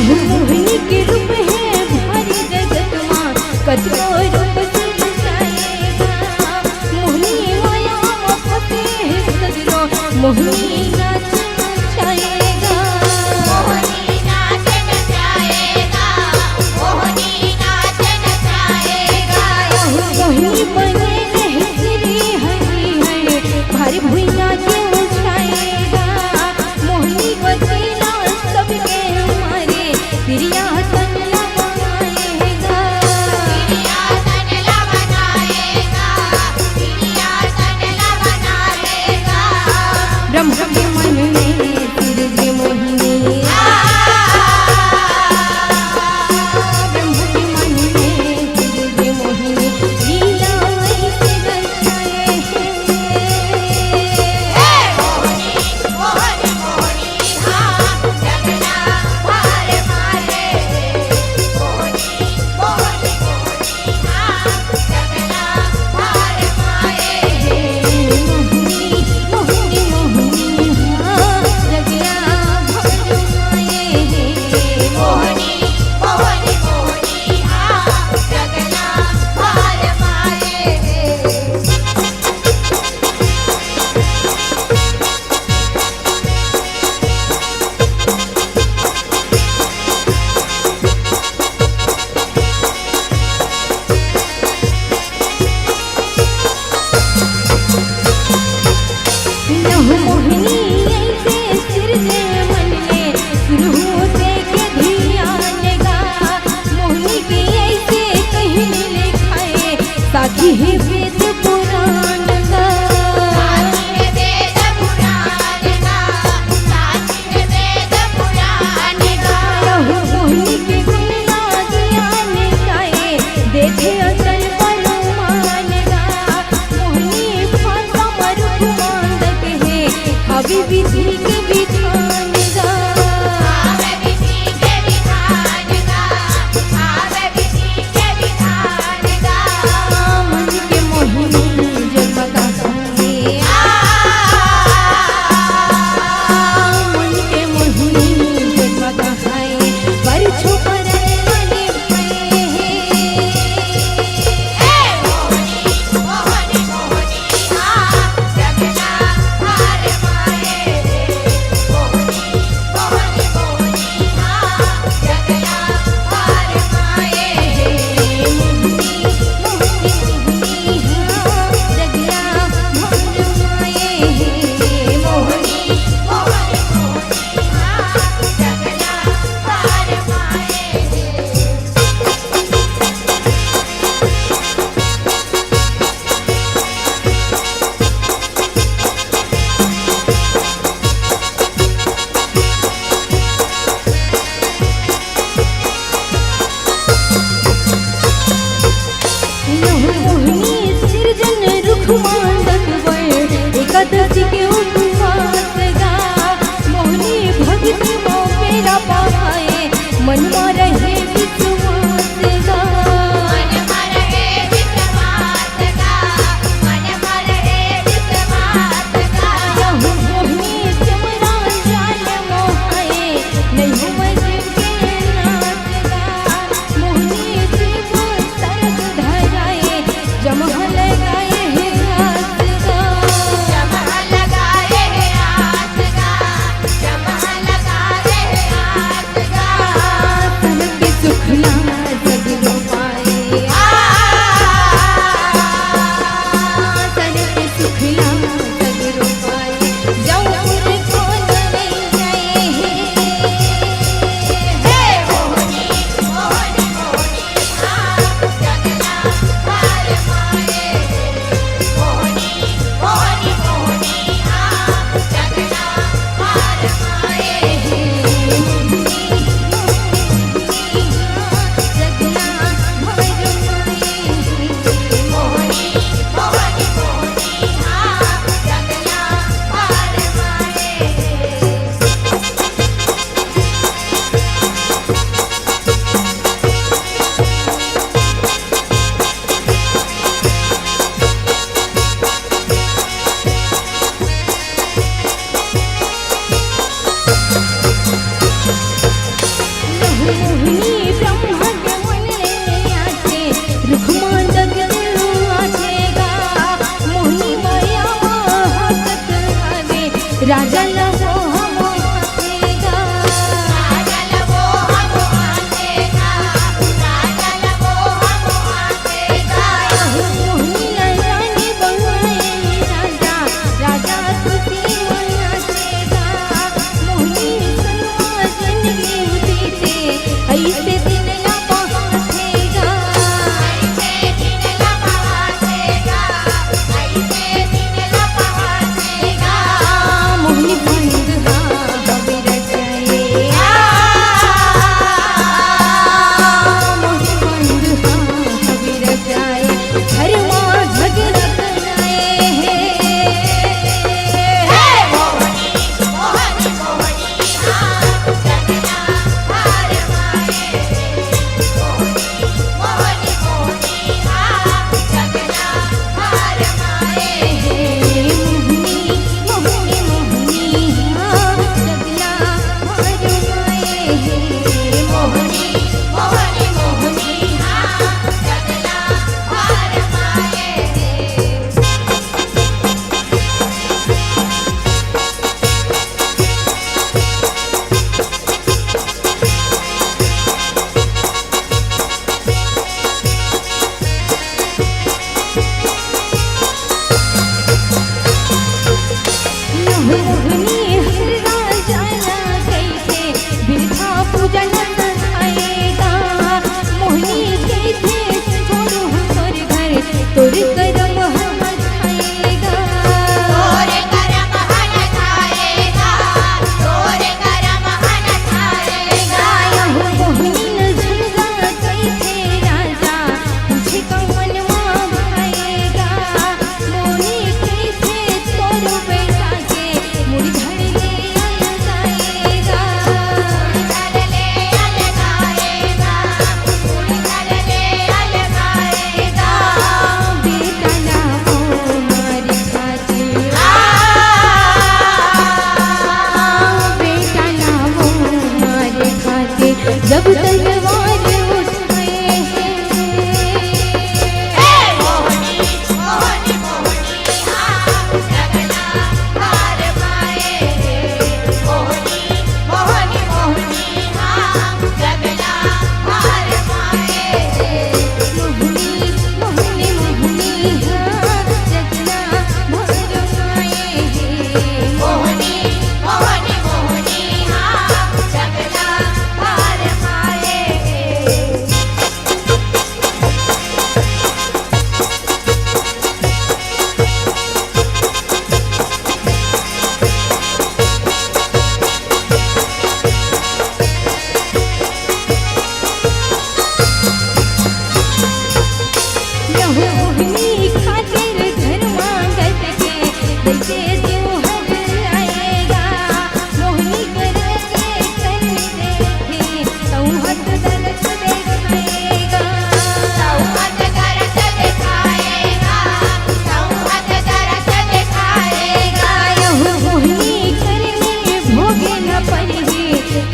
मोहिनी के रूप हे भारी जगत मा, कतको रूप से नचाएगा। मोहिनी माया मा फंसे हे सगरो, मोहिनी नाच नचाएगा। मोहिनी नाच नचाएगा, मोहिनी नाच नचाएगा। मोहिनी बने नहीं श्री हरि है, भारी भुइयां के उठाएगा। मोहिनी बचेला सबके मारे, प्रिया तन ला बनाएगा। प्रिया तन ला बनाएगा, प्रिया तन ला बनाएगा। ब्रह्म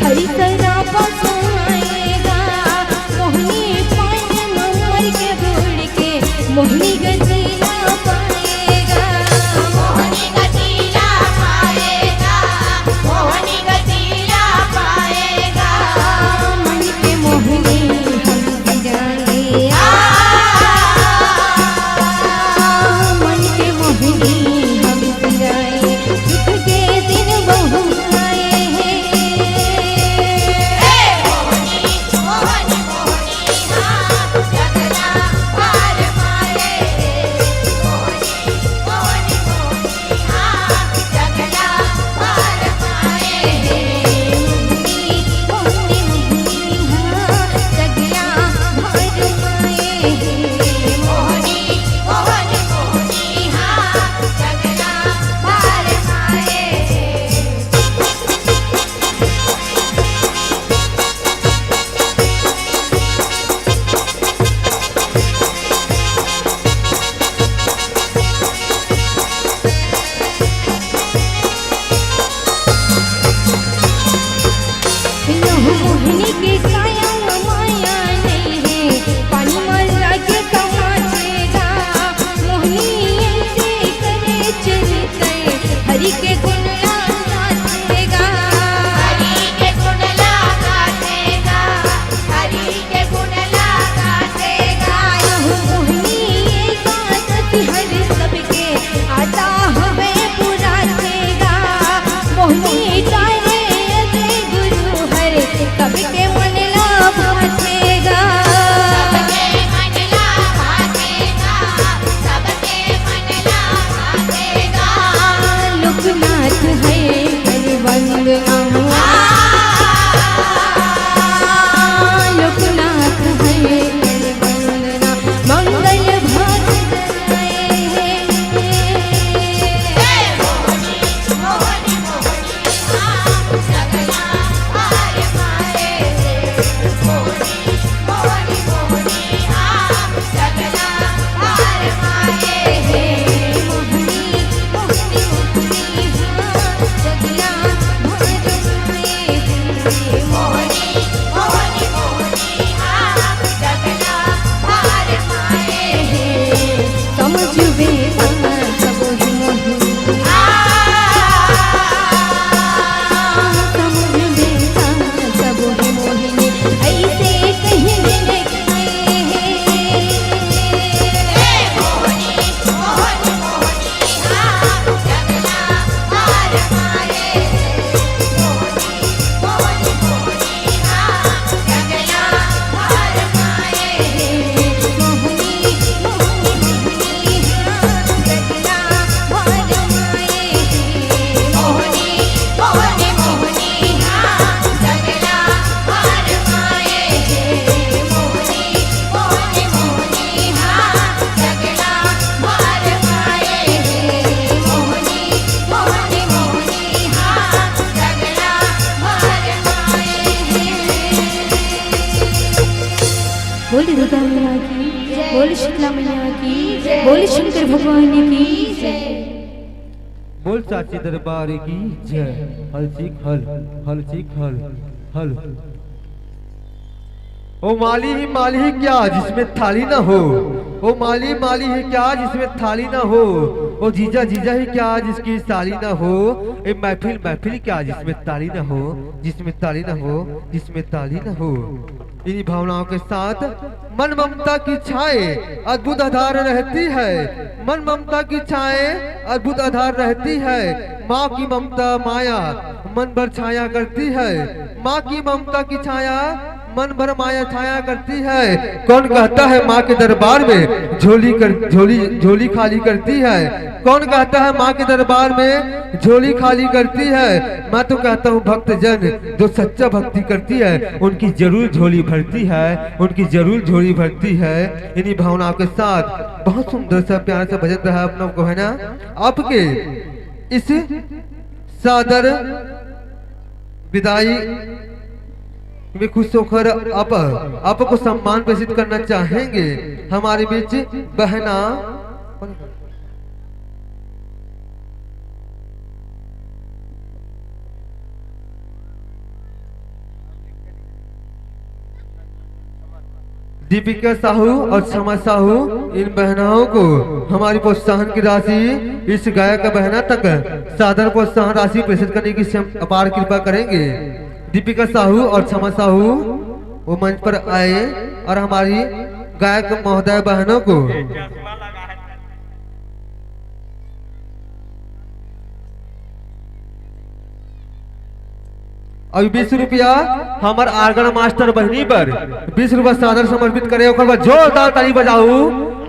हरी सरापा सुनाएगा, मोहनी पानी में मर के बूड़ के, मोहनी गतीला पाएगा। मोहनी गतीला पाएगा, मोहनी गतीला पाएगा। मन के मोहनी हम जाए, आ, मन के मोहनी हम जाए, सुख के दिन बहु आए हैं। मोहिनी के काया माया नहीं है, पानी मल्ला के कमाचेगा। मोहिनी ऐसे करे चलते, हरि के गुण ला नाचेगा। हरि के गुण ला नाचेगा, हरि के गुण ला नाचेगा। मोहिनी ये गात हर सबके आता हवे पुरासेगा। मोहिनी तारे अजय गुरु हर सबके मन ला भासेगा। सबके मन ला भासेगा, सबके मन ला भासेगा। लोकनाथ है बलवंत अम्मा। लोकनाथ है बलवंत मंगल भाग बोल दुर्गा मैया की, बोल शीतला मैया की, बोल शंकर भगवान की। बोल साचे दरबार की जय। हल चीक हल, हल चीक हल, हल। ओ माली ही माली ही क्या जिसमें थाली ना हो। ओ माली माली ही क्या जिसमें थाली ना हो। ओ जीजा जीजा ही क्या जिसकी साली ना हो। ए महफिल महफिल क्या जिसमें ताली ना हो, जिसमें ताली ना हो, जिसमें ताली ना हो। इन्हीं भावनाओं के साथ मन ममता की छाए अद्भुत आधार रहती है। मन ममता की छाए अद्भुत आधार रहती है। माँ की ममता माया मन भर छाया करती है। माँ की ममता की छाया मन भर माया छाया करती है। कौन कहता है माँ के दरबार में झोली कर, झोली, झोली खाली करती है? कौन कहता है माँ के दरबार में झोली खाली करती है? मैं तो कहता हूँ भक्तजन जो सच्चा भक्ति करती है उनकी जरूर झोली भरती है, उनकी जरूर झोली भरती है। इन्हीं भावनाओं के साथ बहुत सुंदर सा प्यारा सा भजन रहा अपना, को है ना, आपके इस सादर विदाई में खुश होकर आप, आपको सम्मान प्रेषित करना चाहेंगे। हमारे बीच बहना दीपिका साहू और क्षमा साहू, इन बहनाओं को हमारी प्रोत्साहन की राशि, इस गायक बहना तक सादर प्रोत्साहन राशि प्रेषित करने की सम-, अपार कृपा करेंगे। दीपिका साहू और क्षमा साहू वो मंच पर आए और हमारी गायक महोदय बहनों को अउ बीस रुपया हमर आर्गन मास्टर बहिनी बर बीस रुपया सादर समर्पित करे, ओकर बर जोरदार ताली बजाऊ।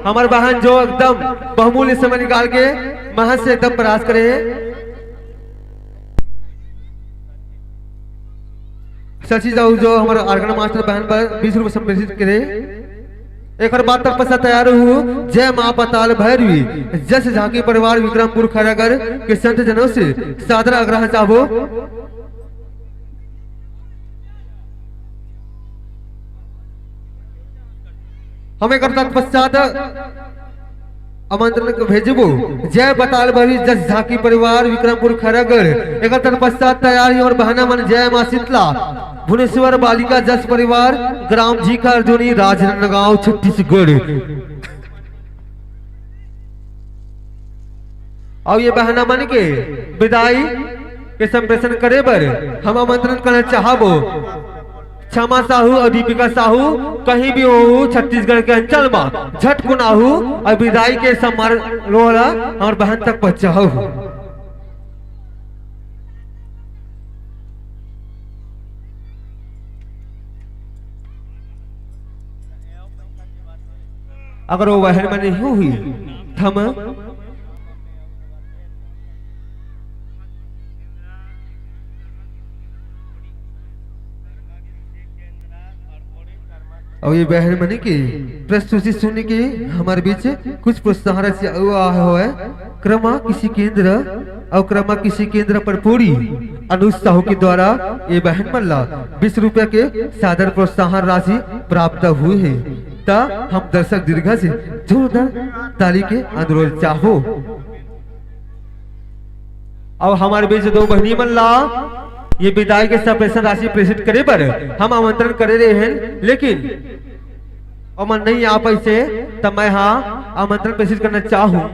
हमर बहन जो एकदम बहुमूल्य समय निकाल के महज से एकदम प्रयास करे। शशि जाऊ जो हमर आर्गन मास्टर बहन बर बीस रुपया समर्पित करे। एकर बाद तक पश्चात तैयार हूँ जय माँ पताल भैरवी, जस झांकी परिवार विक्रमपुर खैरागढ़ के संत जनों से सादर आग्रह चाहबो। हम एकर तत्पश्चात आमंत्रण के भेजबो। जय पताल भैरवी, जस झांकी परिवार विक्रमपुर खैरागढ़। एकर तत्पश्चात तैयार ही और बहना मन जय माँ शीतला, भुवनेश्वर बालिका जस परिवार, ग्राम झीखर जोनी, राजनांदगांव, छत्तीसगढ़। अउ ये बहना मन के विदाई के संप्रेषण करे बर हम आमंत्रण करना चाहबो। क्षमा साहू और दीपिका साहू कहीं भी हो छत्तीसगढ़ के अंचल में झटकुन आहू और विदाई के समारोह ला हमर बहन तक पहुंचाहू। अगर वो बहन में नहीं हुई, थम अउ ये बहन मनी के प्रस्तुति सुन के हमर बीच कुछ प्रोत्साहन रचिया हुआ है। क्रमा कृषि केंद्र अउ क्रमा कृषि केंद्र पर पूरी अनुज साहू के द्वारा ये बहन मन ला बीस रुपया के सादर प्रोत्साहन राशि प्राप्त हुई है। त हम दर्शक दीर्घा से जोरदार ताली के अनुरोध चाहो। अउ हमर बीच दो बहिनी मन ला ये विदाई के संप्रेषण राशि प्रेषित करे बर हम आमंत्रण करे रहे हैं, लेकिन ओमन नहीं आ पाइसे, त मैं हा आमंत्रण प्रेषित करना चाहूँ।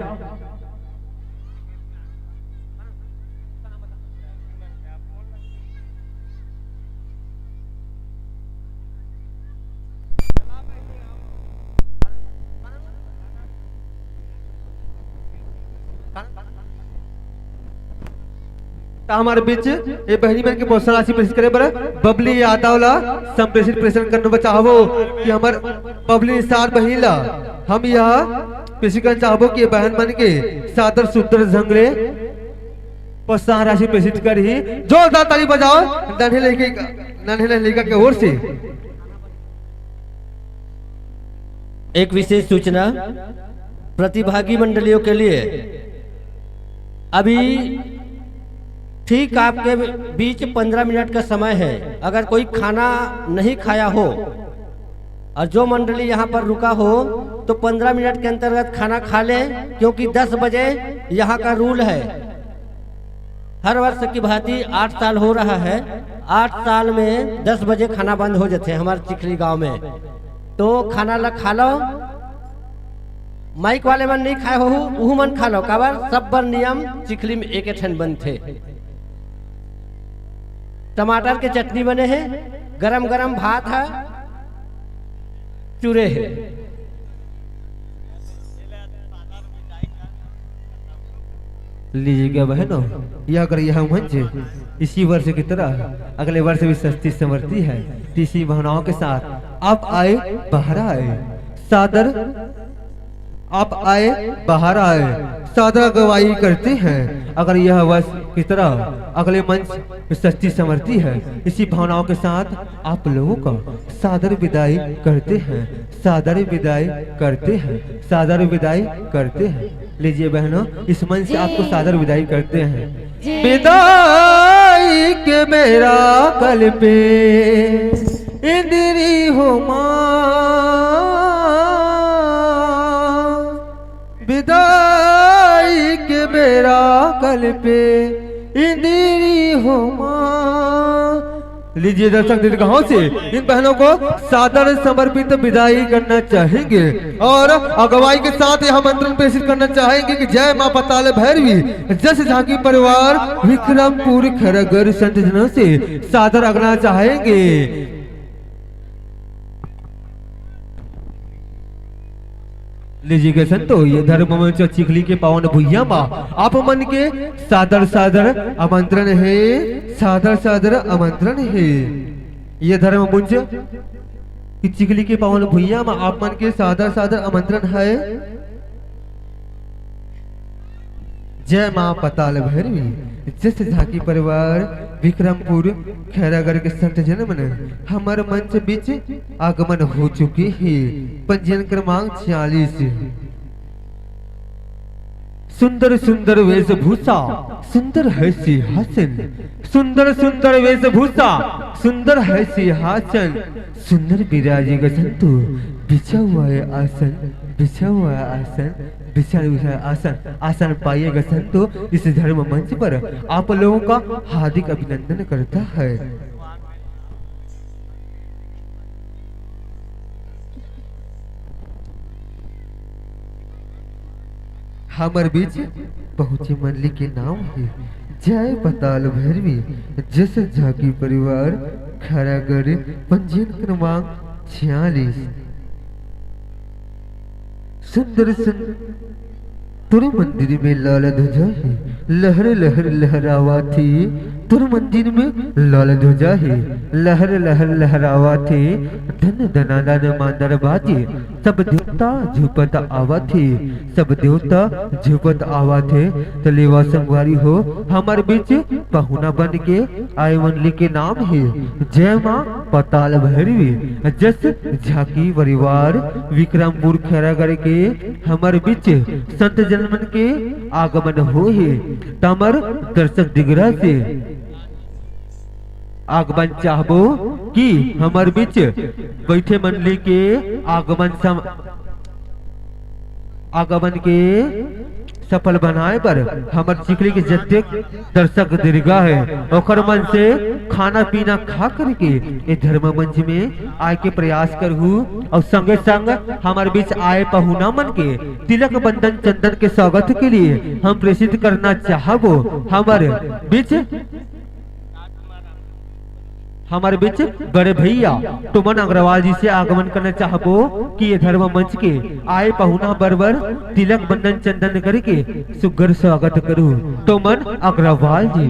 त हमर बीच ये बहिनी मन के प्रोत्साहन राशि प्रेषित करे बर बबली यादव ला संप्रेषित प्रेषण करना चाहबो कि हमर बबली निषाद बहिनी ला हम यह प्रेषित करना चाहबो कि बहन मन के सादर सुंदर ढंग ले प्रोत्साहन राशि प्रेषित करही। जोरदार ताली बजाओ नन्हे लड़के, नन्हे लड़का के ओर से। एक विशेष सूचना प्रतिभागी मंडलियों के लिए, अभी ठीक आपके बीच पंद्रह मिनट का समय है। अगर कोई खाना नहीं खाया हो और जो मंडली यहाँ पर रुका हो, तो पंद्रह मिनट के अंतर्गत खाना खा ले, क्योंकि दस बजे यहाँ का रूल है। हर वर्ष की भांति आठ साल हो रहा है, आठ साल में दस बजे खाना बंद हो जाते हैं हमारे चिखली गांव में। तो खाना ला खा लो, माइक वाले मन नहीं खाए हो, उहू मन खा लो। काबर सब बर नियम चिखली में एक ठन बनथे। टमाटर के चटनी बने हे, गरम गरम भात है, चूरे हे। लीजिएगा बहनों, यह अगर यह मंच इसी वर्ष की तरह अगले वर्ष भी सस्ती समृद्धि है, तो इसी भावनाओं के साथ आप आए, बाहर आए, सादर आप आए, बाहर आए, सादर अगुवाई करते हैं। अगर यह वर्ष की तरह अगले मंच में सस्ती समृद्धि है, इसी भावनाओं के साथ आप लोगों का सादर विदाई करते हैं, सादर विदाई करते हैं, सादर विदाई करते हैं। लीजिए बहनों, इस मंच से आपको सादर विदाई करते हैं। विदाई के बेरा कल पे इंदिरी हो माँ, विदाई के बेरा कल पे इंदिरी हो माँ, लीजिए दर्शक दीर्घाओं से इन बहनों को सादर समर्पित विदाई करना चाहेंगे और अगुवाई के साथ यह मंत्रण प्रेषित करना चाहेंगे कि जय माँ पाताल भैरवी, जस झांकी परिवार, विक्रमपुर खैरागढ़ संत जनों से सादर अगना चाहेंगे। लीजिए गे संतो, ये धर्म मंच चिखली के पावन भुइया मा आप मन के सादर सादर आमंत्रण हे, सादर सादर आमंत्रण हे। ये धर्म मंच चिखली के पावन भुइया मा आप मन के सादर सादर आमंत्रण हे। जय माँ पाताल भैरवी, जस झांकी परिवार, विक्रमपुर खैरागढ़ के संत जन मन हमर मंच बीच आगमन हो चुके हे। पंजीयन क्रमांक छियालीस। सुंदर सुंदर वेशभूषा, सुंदर है सिंहासन। सुंदर सुंदर वेशभूषा, सुंदर है सिंहासन। सुंदर विराजे ग संतो, बिछा हुआ है आसन, बिछा हुआ है आसन, बिछा हुआ है आसन। आसन पाइए ग संतो, इस धर्म मंच पर आप लोगों का हार्दिक अभिनंदन करता है। हमर बीच पहुंचे मंडली के नाम हे जय पाताल भैरवी, जस झांकी परिवार, खैरागढ़, पंजीयन क्रमांक छियालीस। सुंदर सुंदर तोर मंदिर में लाल ध्वजा हे, लहर लहर लहरावत हे। तोर मंदिर में लाल ध्वजा हे, लहर लहर लहरावत हे। धन धनाधन मांदर बाजे, सब देवता झूपत आवत हे, सब देवता झूपत आवत हे। त लेवा संगवारी हो, हमर बीच पहुना बन के आए मंडली के नाम हे जय माँ पाताल भैरवी, जस झांकी परिवार, विक्रमपुर खैरागढ़ के हमर बीच संत जन मन के आगमन होहे। त हमर दर्शक दिगरा से आगमन चाहबो कि हमर बीच बैठे मंडली के आगमन सम-, आगमन के सफल बनाए बर हमर चिखली के जतेक दर्शक दीर्घा हे, ओकर मन से खाना पीना खा करके ए धर्म मंच में आए के प्रयास करहू। और संगे संग हमर बीच आए पहुना मन के तिलक बंदन चंदन के स्वागत के लिए हम प्रेषित करना चाहबो हमर बीच हमर बीच बड़े भैया टोमन अग्रवाल जी से आगमन करना चाहबो कि ये धर्म मंच के आए पहुना बरबर तिलक बंदन चंदन करके सुग्घर स्वागत करू। टोमन अग्रवाल जी।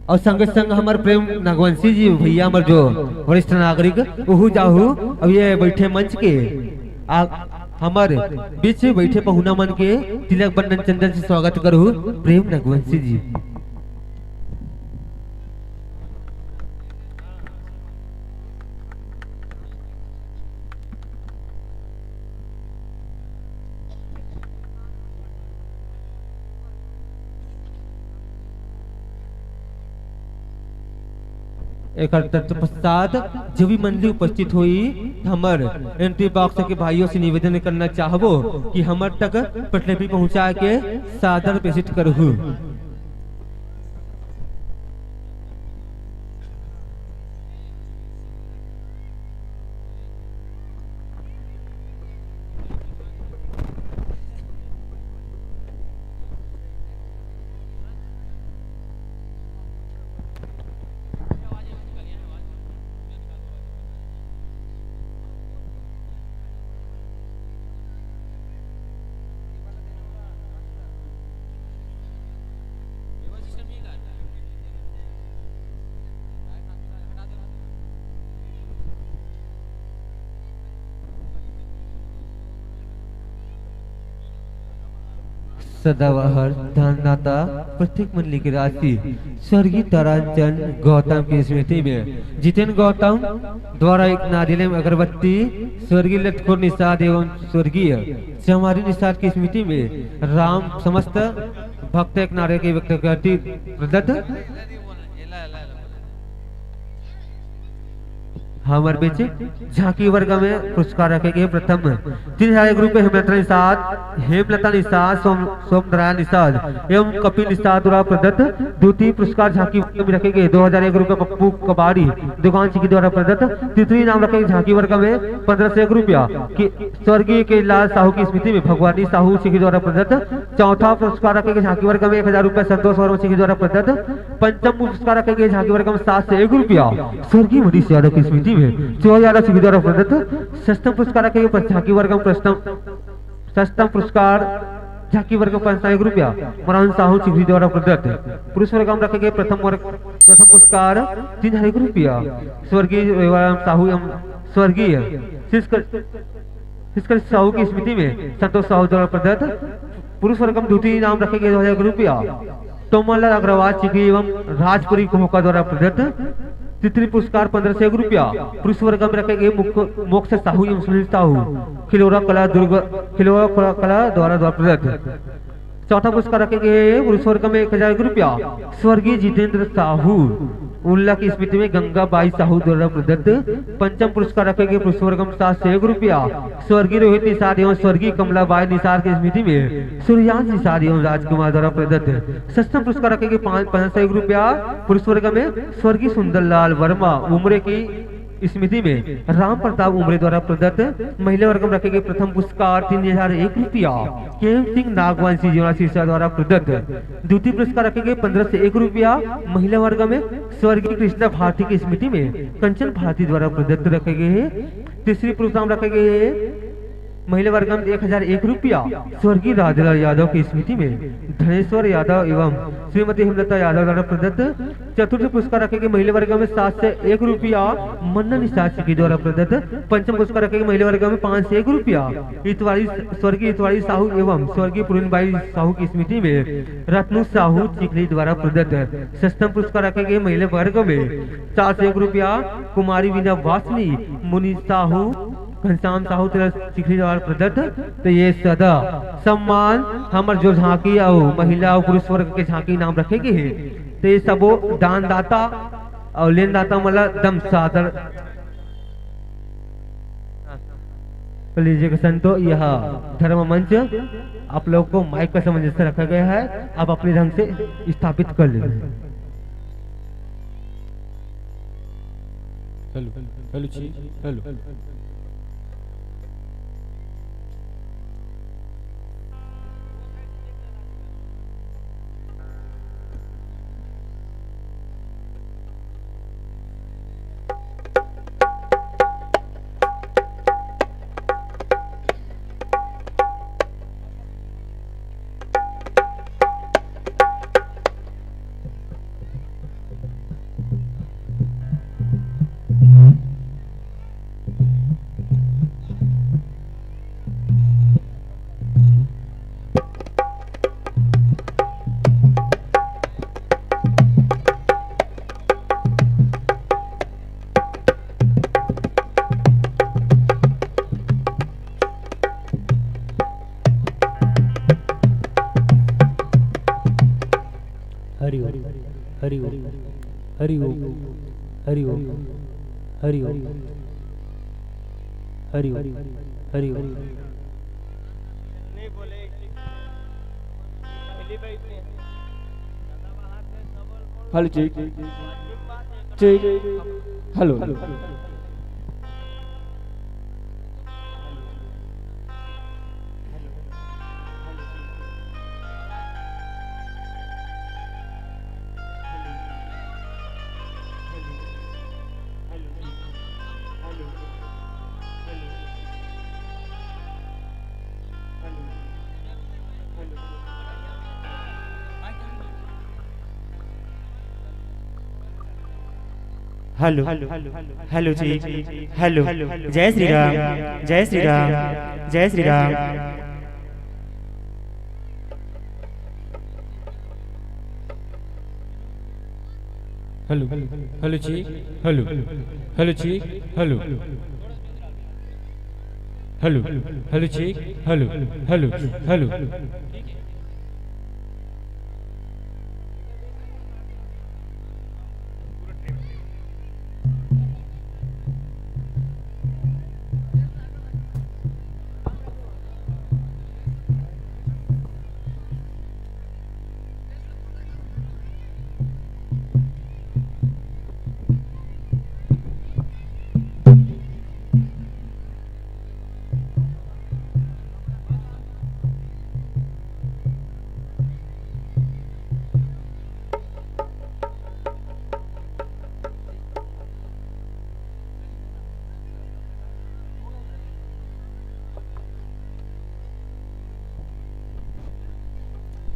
और संगे संग हमर प्रेम नगवंशी जी भैया, हमर जो वरिष्ठ नागरिक, ओहू जाहू। अब ये बैठे मंच के आ, हमर बीच बैठे पहुना मन के तिलक बंदन चंदन से स्वागत करहू प्रेम नगवंशी जी। एकर तत्पश्चात जो भी मंडली उपस्थित होई, हमर एंट्री बॉक्स के भाइयों से निवेदन करना चाहबो कि हमर तक प्रतिलिपि पहुंचा के सादर प्रेषित करहु। सदाबहार दानदाता प्रतीक मंडली के राशि स्वर्गीय ताराचंद गौतम की स्मृति में जितेन गौतम द्वारा एक नारियल एवं अगरबत्ती, स्वर्गीय लटखोर निषाद एवं स्वर्गीय चमारी निषाद की स्मृति में राम समस्त भक्त एक नारियल के व्यक्त करती प्रदत्त। हमर बीच झांकी वर्ग में पुरस्कार रखे गए। प्रथम तीन हजार एक रुपये हेमलता निषाद, हेमलता निषाद, सोम, सोम नारायण निषाद एवं कपिल निषाद द्वारा प्रदत्त। द्वितीय पुरस्कार झांकी वर्ग में रखे गए दो हजार एक रुपये पप्पू कबाड़ी दुकान चिकी द्वारा प्रदत्त। तृतीय इनाम रखे झांकी वर्ग में पन्द्रह सौ एक रुपया की स्वर्गीय के लाल साहू की स्मृति में भगवानी साहू चिकी द्वारा प्रदत्त। चौथा पुरस्कार रखे गए झांकी वर्ग में एक हजार रुपये संतोष वर्मा चिकी द्वारा प्रदत्त। पंचम पुरस्कार रखे गए झांकी वर्ग में सात सौ एक रुपया स्वर्गीय मनीष यादव की स्मृति में चौदह यादव चिकी द्वारा प्रदत्त। षष्ठम पुरस्कार रखे गए झांकी वर्ग में प्रथम, षष्ठम पुरस्कार झांकी वर्ग में पाँच सौ एक रुपया मरान साहू चिखली द्वारा प्रदत्त। पुरुष वर्ग में रखे गए प्रथम वर्ग, प्रथम पुरस्कार तीन हजार एक रुपया स्वर्गीय रविराम साहू एवं स्वर्गीय शिष्कर, शिष्कर साहू की स्मृति में संतोष साहू द्वारा प्रदत्त। पुरुष वर्ग में द्वितीय इनाम रखे गए दो हजार एक रुपया तोमनलाल अग्रवाल चिखली एवं राजपुरी कोहका द्वारा प्रदत्त। तृतीय पुरस्कार पन्द्रह सौ एक रुपया पुरुष वर्ग में रखे गए मुख-, मोक्ष साहू एवं सुनील साहू खिलोरा कला दुर्ग, खिलोरा कला, कला द्वारा, द्वारा प्रदत्त। चौथा पुरस्कार रखे गए पुरुष वर्ग में एक हजार एक रुपया स्वर्गीय जितेंद्र साहू उल्ला की स्मृति में गंगा बाई साहू द्वारा प्रदत्त। पंचम पुरस्कार रखे गए पुरुष वर्ग में सात सौ एक रुपया स्वर्गीय रोहित निषाद एवं स्वर्गीय कमला बाई निषाद की स्मृति में सूर्यांश निषाद एवं राजकुमार द्वारा प्रदत्त। षष्ठम पुरस्कार रखे गए पाँच, पाँच सौ एक रुपया पुरुष वर्ग में स्वर्गीय सुंदरलाल वर्मा उमरे की स्मृति में राम प्रताप उमरे द्वारा प्रदत्त। महिला वर्ग में रखे गए प्रथम पुरस्कार तीन हजार एक रुपया केम सिंह नागवान सिजोरा सिरसा द्वारा प्रदत्त। द्वितीय पुरस्कार रखे गए पन्द्रह सौ एक रुपया महिला वर्ग में स्वर्गीय कृष्णा भारती की स्मृति में कंचन भारती द्वारा प्रदत्त रखे गए हैं। तीसरी पुरस्कार रखे गए हैं महिला वर्ग में एक हजार एक रुपया स्वर्गीय राजलाल यादव की स्मृति में धनेश्वर यादव एवं श्रीमती हेमलता यादव द्वारा प्रदत्त। चतुर्थ पुरस्कार रखे गए महिला वर्ग में सात सौ एक रुपया मन्ना निषाद चिखली द्वारा प्रदत्त। पंचम पुरस्कार रखे गए महिला वर्ग में पाँच सौ एक रुपया इतवारी, स्वर्गीय इतवारी साहू एवं स्वर्गीय पूर्णबाई साहू की स्मृति में रत्नू साहू चिखली द्वारा प्रदत्त। षष्ठम पुरस्कार रखे गए महिला वर्ग में चार सौ एक रुपया कुमारी वीना वासनी मुनि साहू घनश्याम साहू तेरा चिखली द्वारा प्रदत्त। तो ये सदा सम्मान हमर जो झांकी अउ महिला अउ पुरुष वर्ग के झांकी नाम रखे गए हैं। तो ये सबो दानदाता अउ लेनदाता मन ला दम सादर कर लीजिएगा संतो। यह धर्म मंच आप लोग को माइक का सामंजस्य रखा गया है, आप अपने ढंग से स्थापित कर लीजिए। हेलो, हेलो जी, हेलो। हरि ओम, हरि ओम, हरि ओम, हरि ओम, हरि ओम, हरि ओम, हरि ओम, हरि ओम। हेलो जी, जी, हेलो। हेलो, हेलो जी, हेलो। जय श्री राम, जय श्री राम, जय Shri Ram. Hello, hello check, hello, hello check, hello, hello, hello check, hello, hello, hello.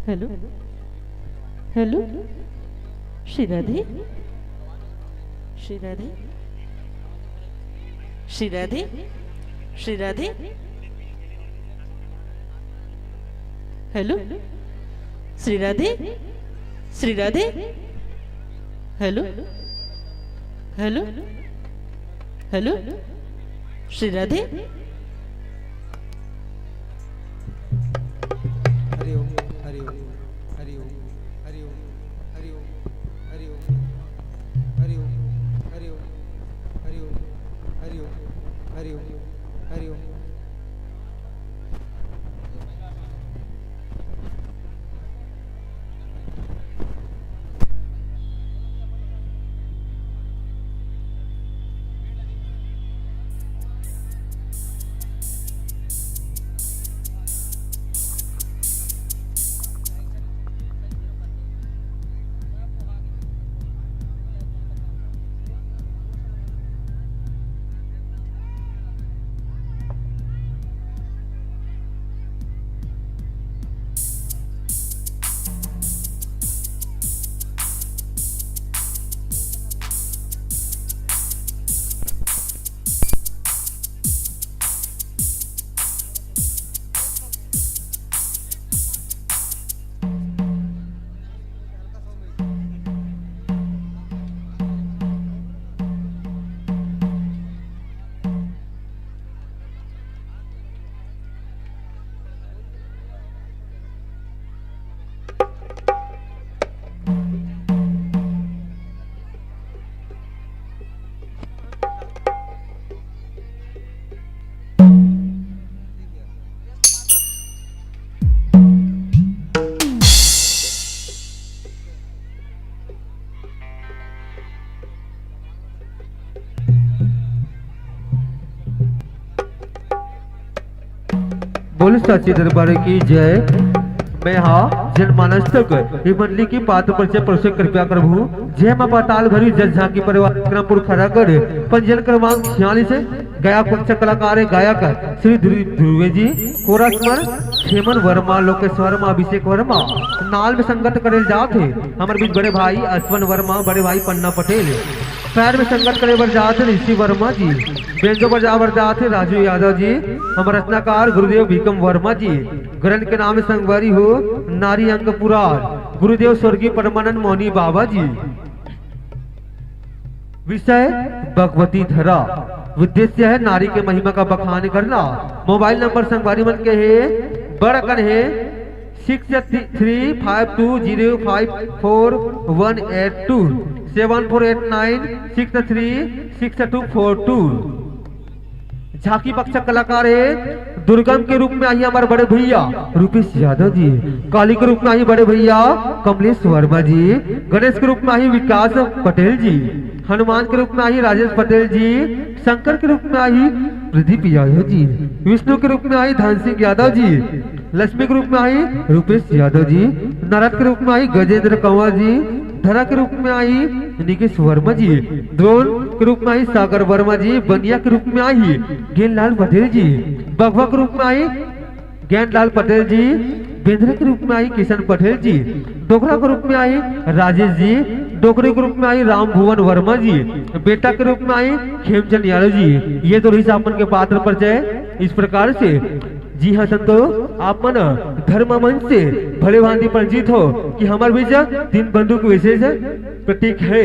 Hello, hello, Shri Radhe, Shri Radhe, Shri Radhe, Shri Radhe. Hello, Shri Radhe, Shri Radhe. Hello, hello, hello, Shri राधे। हरि ओम, हरि ओम, हरि ओम, हरि ओम, हरि ओम, हरि ओम, हरि ओम, हरि ओम, हरि ओम, हरि ओम, हरि ओम। बोल साचे दरबार की जय। मैं हा जनमानस तक ये मंडली की पात्र परिचय प्रस्तुत कृपया करबू। जय माँ पाताल भैरवी जस झांकी परिवार विक्रमपुर खैरागढ़, पंजीयन क्रमांक छियालीस, गायक पक्ष कलाकार है गायक श्री ध्रुव, ध्रुवे जी, कोरस मन खेमन वर्मा, लोकेश वर्मा, अभिषेक वर्मा, नाल में संगत करेल जात है हमर बीच बड़े भाई अश्वन वर्मा, बड़े भाई पन्ना पटेल, पैर में संगत करे बर जात है ऋषि वर्मा जी, बेंजो बजा बर जात है राजू यादव जी, हमर रचनाकार गुरुदेव भीकम वर्मा जी, ग्रंथ के नाम है संगवारी हो नारी अंक पुराण, गुरुदेव स्वर्गीय परमानंद मौनी बाबा जी। विषय भगवती धरा, उद्देश्य है नारी के महिमा का बखान करना। मोबाइल नंबर संगवारी मन के है, बड़ अकन है, six three five two zero five four one eight two, seven four eight nine six three six two four two। झांकी पक्ष कलाकार है, दुर्गम के रूप में आही हमारे बड़े भैया रूपेश यादव जी, काली के रूप में आही बड़े भैया कमलेश वर्मा जी, गणेश के रूप में आही विकास पटेल जी, हनुमान के रूप में आही राजेश पटेल जी, शंकर के रूप में आही प्रदीप यादव जी, विष्णु के रूप में आही धन सिंह यादव जी, लक्ष्मी के रूप में आही रूपेश यादव जी, नारद के रूप में आही गजेंद्र कंवर जी, धरा के रूप में आही निकेश वर्मा जी, द्रोण के रूप में आही सागर वर्मा जी, बनिया के रूप में आही गेनलाल पटेल जी, बघवा के रूप में आही ज्ञानलाल पटेल जी, बेंदरा के रूप में आही किशन पटेल जी, डोकरा के रूप में आही राजेश जी, डोकरी के रूप में आही राम भुवन वर्मा जी, बेटा के रूप में आही खेमचंद यादव जी। ये तो रहिस आप मन के पात्र परिचय। इस प्रकार से जी हाँ संतो, आप मन धर्म मंच से भले भांति परिचित हो कि हमर बीच दीनबंधु के विशेष प्रतीक है।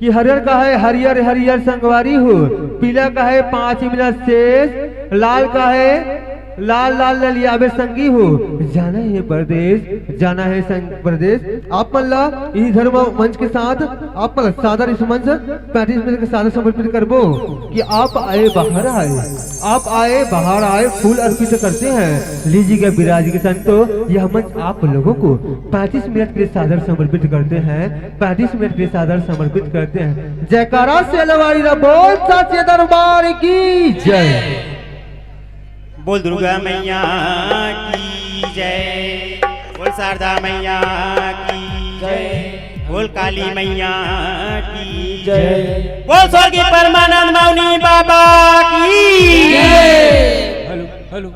कि हरियर का है हरियर हरियर संगवारी हो, पीला का है पाँच मिनट शेष, लाल का है लाल लाल ललियाबे संगी हो। जाना है परदेश, जाना है संग परदेश। आप मन ला इही धर्म मंच के साथ आप मन ला सादर इस मंच पैंतीस मिनट के सादर समर्पित करबो कि आप आए बाहर आए, आप आए बाहर आए, फूल अर्पित करते हैं। लीजिएगा विराज के संतो, यह मंच आप लोगों को पैंतीस मिनट के लिए सादर समर्पित करते हैं, पैंतीस मिनट के लिए सादर समर्पित करते हैं। जयकारा से लवारी रा बोल साचे दरबार की जय। बोल दुर्गा मैया की जय, बोल शारदा मैया की जय, बोल काली मैया की जय, बोल स्वर्गीय परमानंद मौनी बाबा की जय। Hello, hello.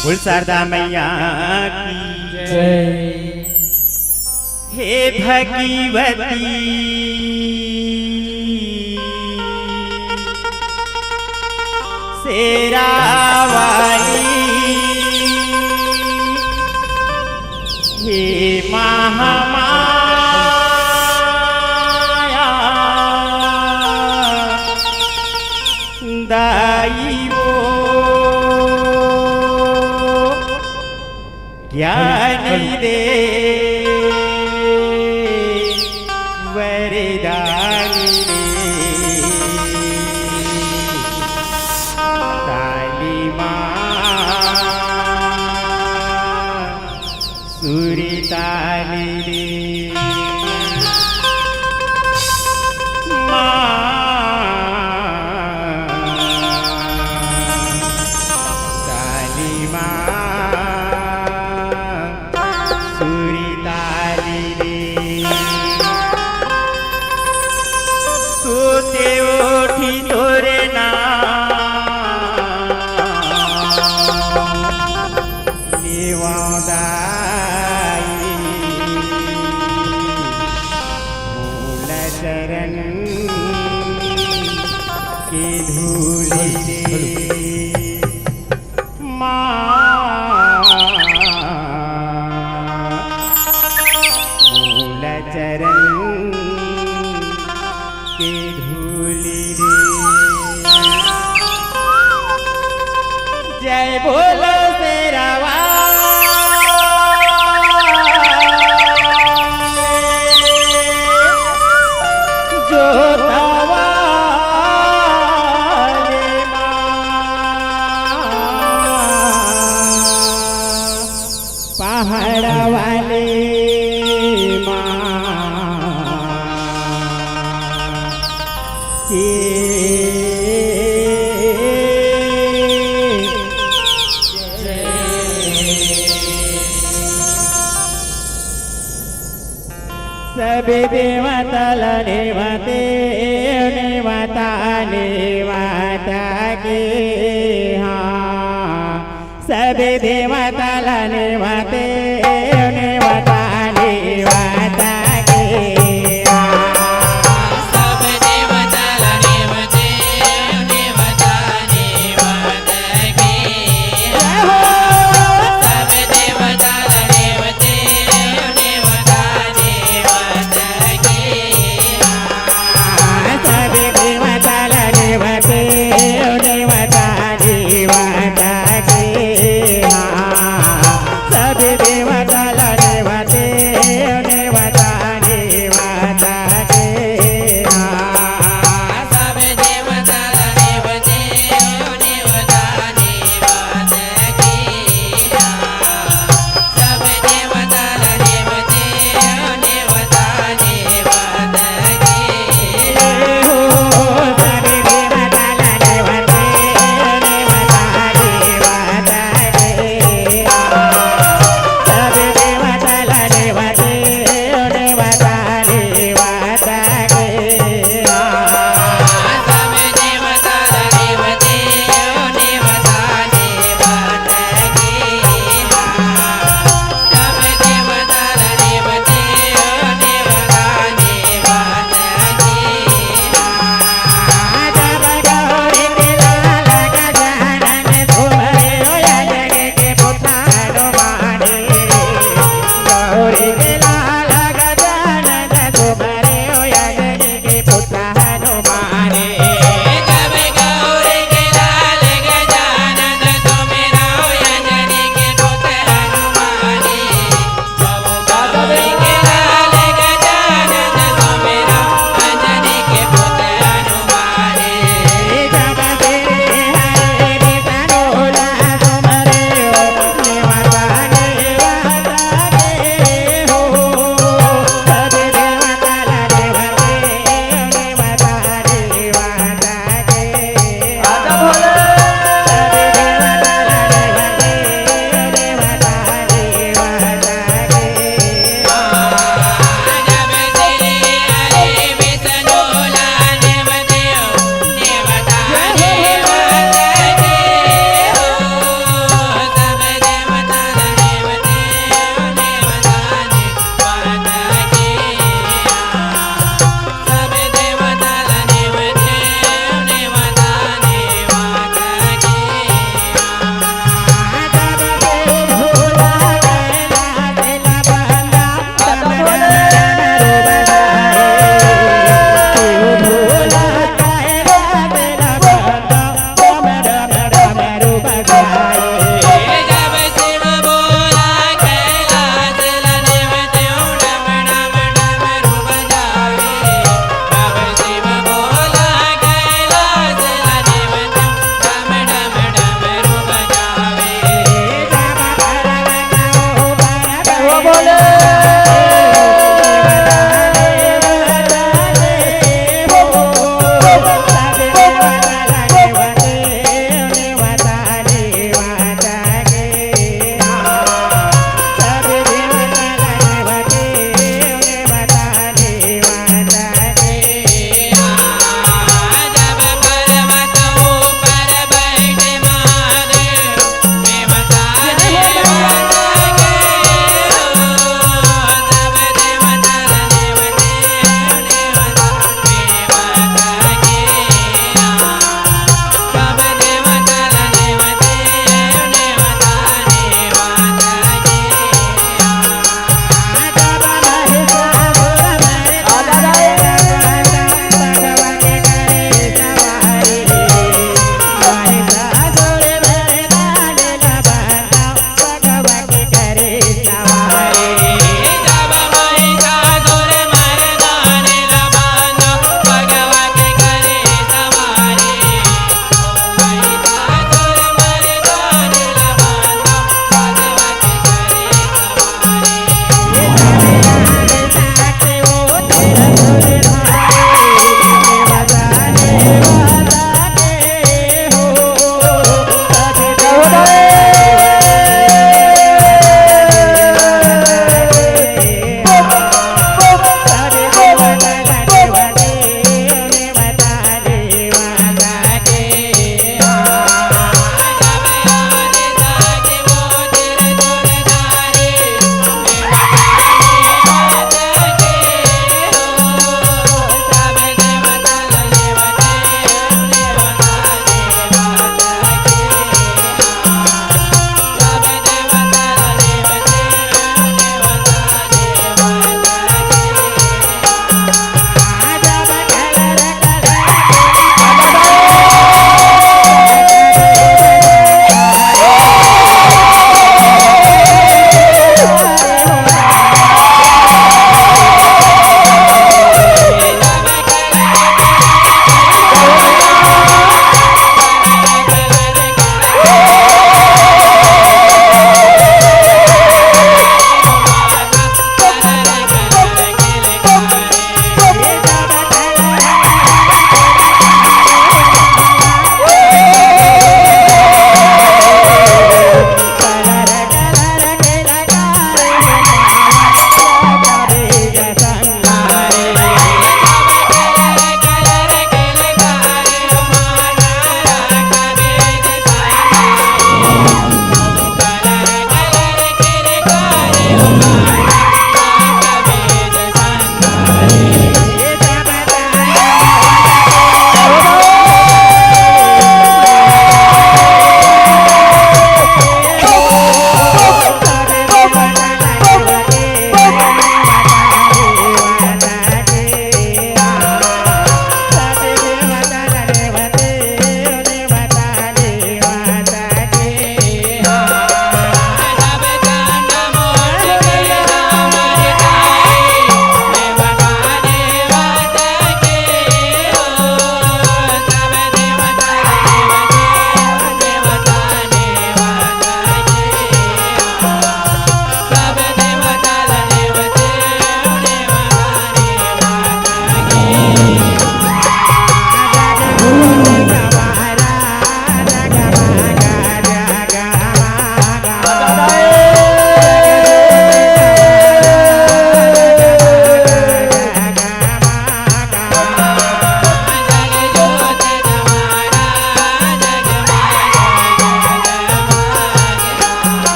बोल शारदा मैया की जय। हे भगवती शेरा वाली, हे महामाया दाई वो ज्ञान दे वरदान दे। ताली माँ सुरी ताली दे। माँ ताली माँ सुरी ताली रे। सोते उठी तोरे नाम लेवां दाई। हड़वाले माँ की जय। सभी देवता ला नेवते, नेवता, नेवता के हाँ। सभी देवता ला नेवते, नेवता, नेवता के हाँ। सब देवता ला नेवते, नेवता, नेवता के जय हो। सब देवता ला नेवते, नेवता, नेवता के हाँ। सब देवता ला नेवते, नेवता, नेवता के हाँ। सब देव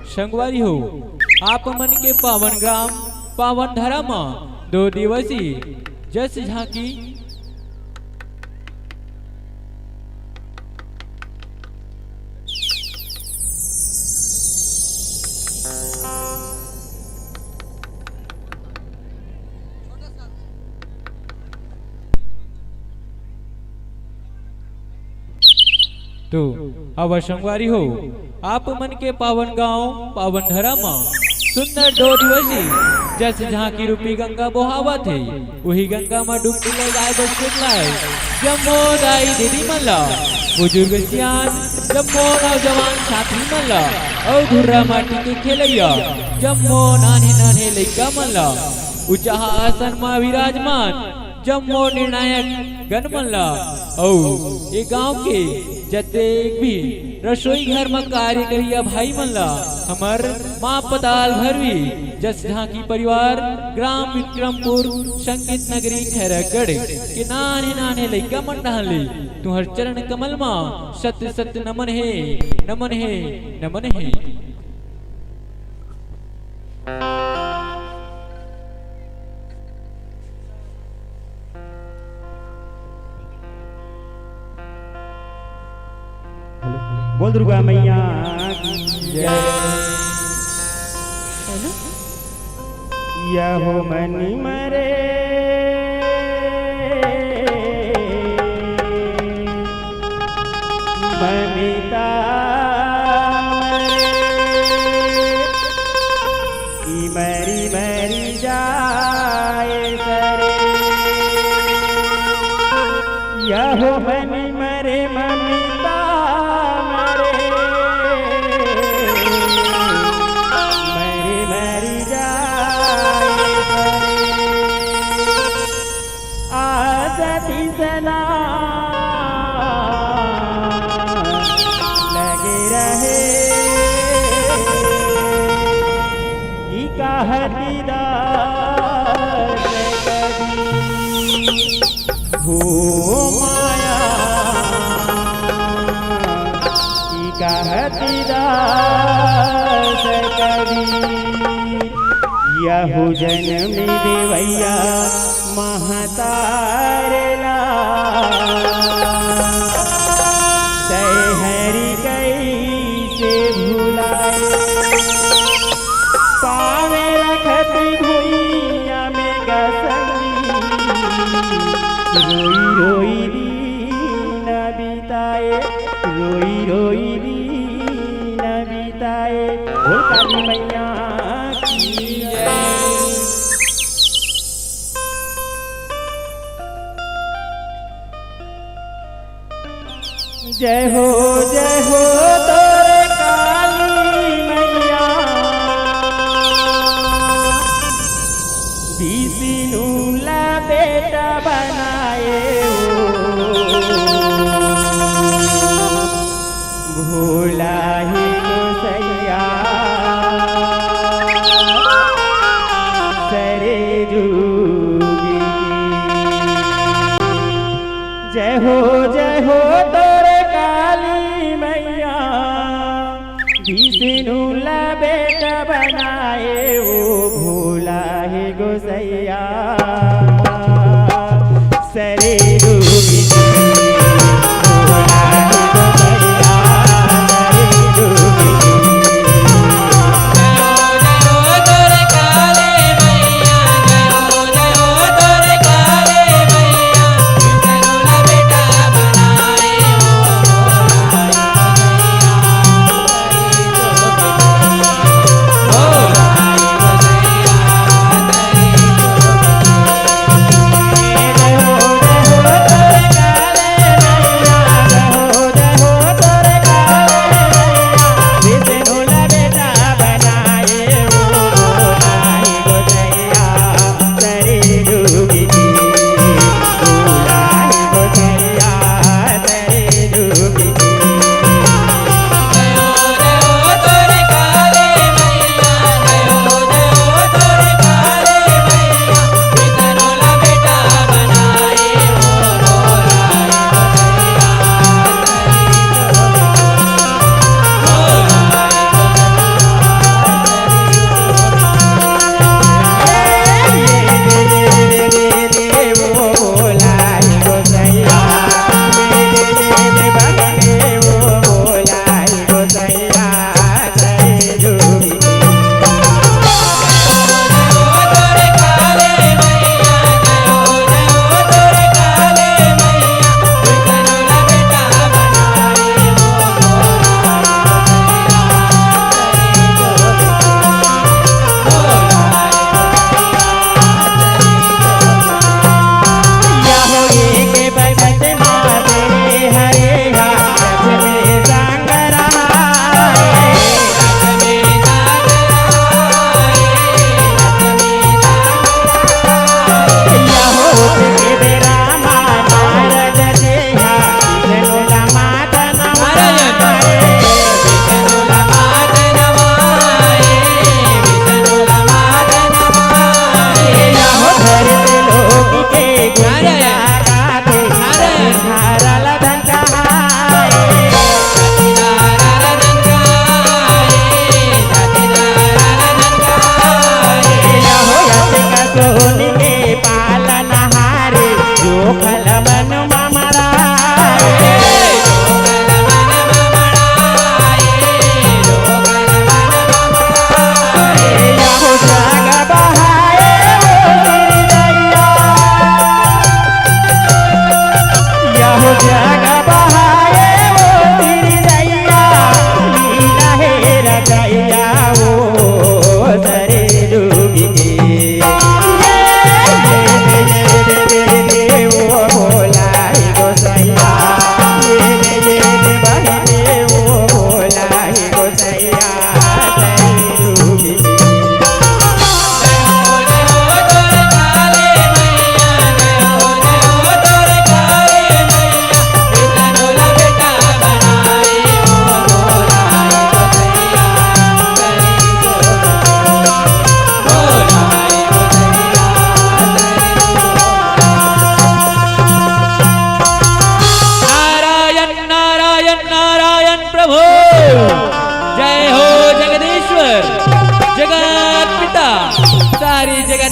संगवारी हो, आप मन के पावन ग्राम, पावन धरा म दो दिवसीय जस झांकी तो अवश्य संगवारी हो, आप मन के पावन गांव, पावन धरा म सुंदर दो दिवसीय जस झांकी रूपी गंगा बोहावत हे। उही गंगा म डुबकी लगाए बर सुन लाए जम्मो दाई दीदी मन ला, बुजुर्ग सियान, जम्मो नौजवान साथी मन ला, अउ धुर्रा माटी के खेलैया जम्मो नान्हे नान्हे लइका मन ला, उचाहा आसन म विराजमान जम्मो निर्णायक गण मन ला, अउ ए गांव के जतेक भी रसोई घर म कार्य करिया भाई मन ला, हमर मां पताल भैरवी जस झांकी परिवार, ग्राम विक्रमपुर, संगीत नगरी, खैरागढ़ के नान्हे नान्हे लइका मन डहान ले तुंहर चरण कमल म सत सत नमन हे, नमन हे, नमन हे। बोल दुर्गा मैया की जय। यहो मनि मरे ममिता मरे, कि मरि मरि जाए सरे। यहो मनि मरे ममिता मरे, मरि मरि जाए सरे। आस तिसना लगे रहे, कि कहती दास कभी हो माया, कि कहती दास कभी यहू जनम देवैया महतार ला। तै हरि कैसे भुलाए, पावे रखत भुइयां में गसंगी। रोई रोई दिन बिताए, रोई रोई दिन बिताए। बोल काली मैया की जय। जय हो, जय हो तोरे काली मैया, विष्णु ला बेटा बनाए हो। भोला हे गोसैया सरे जुगी की। जय हो, जय हो तोरे काली मैया, विष्णु ला बेटा बनाए ओ भोला हे गोसैया। सरे डूबी जी, भोला हे गोसैया, सरे डूबी जी।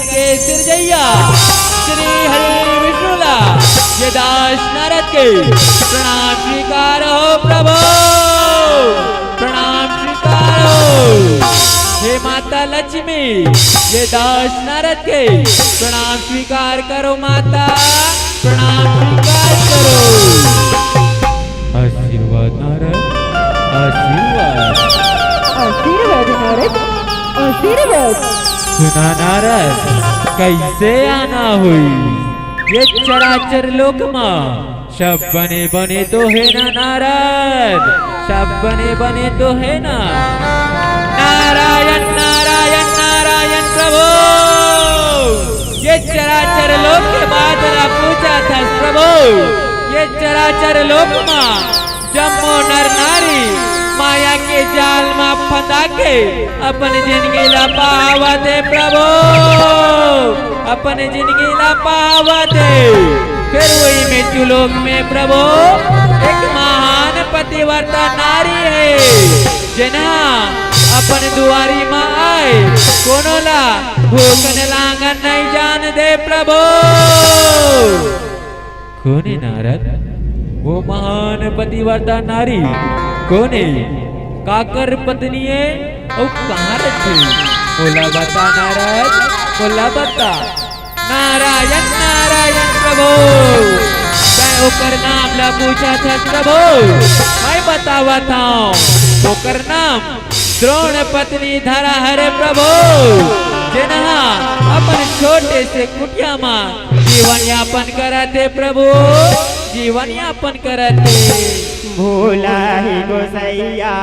के सिरजइया श्री हरि विष्णु ला ये दास नारद के प्रणाम स्वीकार हो प्रभु, प्रणाम स्वीकार हो। हे माता लक्ष्मी, ये दास नारद के प्रणाम स्वीकार करो माता, प्रणाम स्वीकार करो। आशीर्वाद नारद, आशीर्वाद। आशीर्वाद नारद, आशीर्वाद। सुना नारद, कइसे आना होइस ये चराचर लोक मा? सब बने बने तो हे ना नारद, सब बने बने तो हे ना? नारायण, नारायण, नारायण प्रभु। ये चराचर लोक के बात ला पूछत हस प्रभु, ये चराचर लोक मा जम्मो नर नारी माया के जाल मा फंसा के अपन जिनगी ला पावत हे प्रभु, अपन जिनगी ला पावत हे। फेर वही मृत्यु लोक में प्रभु एक महान पतिव्रता नारी हे, जेनहा अपन दुआरी मा आए कोनो ला भूख न लांगन नहीं जान दे प्रभु। कोन ए नारद? वो महान पतिव्रता नारी कोन ए? काकर पत्नी ए अउ कहाँ रहिथे? मोला बता नारद, मोला बता। नारायण, नारायण प्रभु, मैं ओकर नाम ला पूछत हस प्रभु, मैं बतावत हँव। ओकर नाम द्रोण पत्नी धरा हरे प्रभु, जेनहा अपन छोटे से कुटिया मा जीवन यापन करत हे प्रभु, जीवन यापन करत हे। भोला ही गोसैया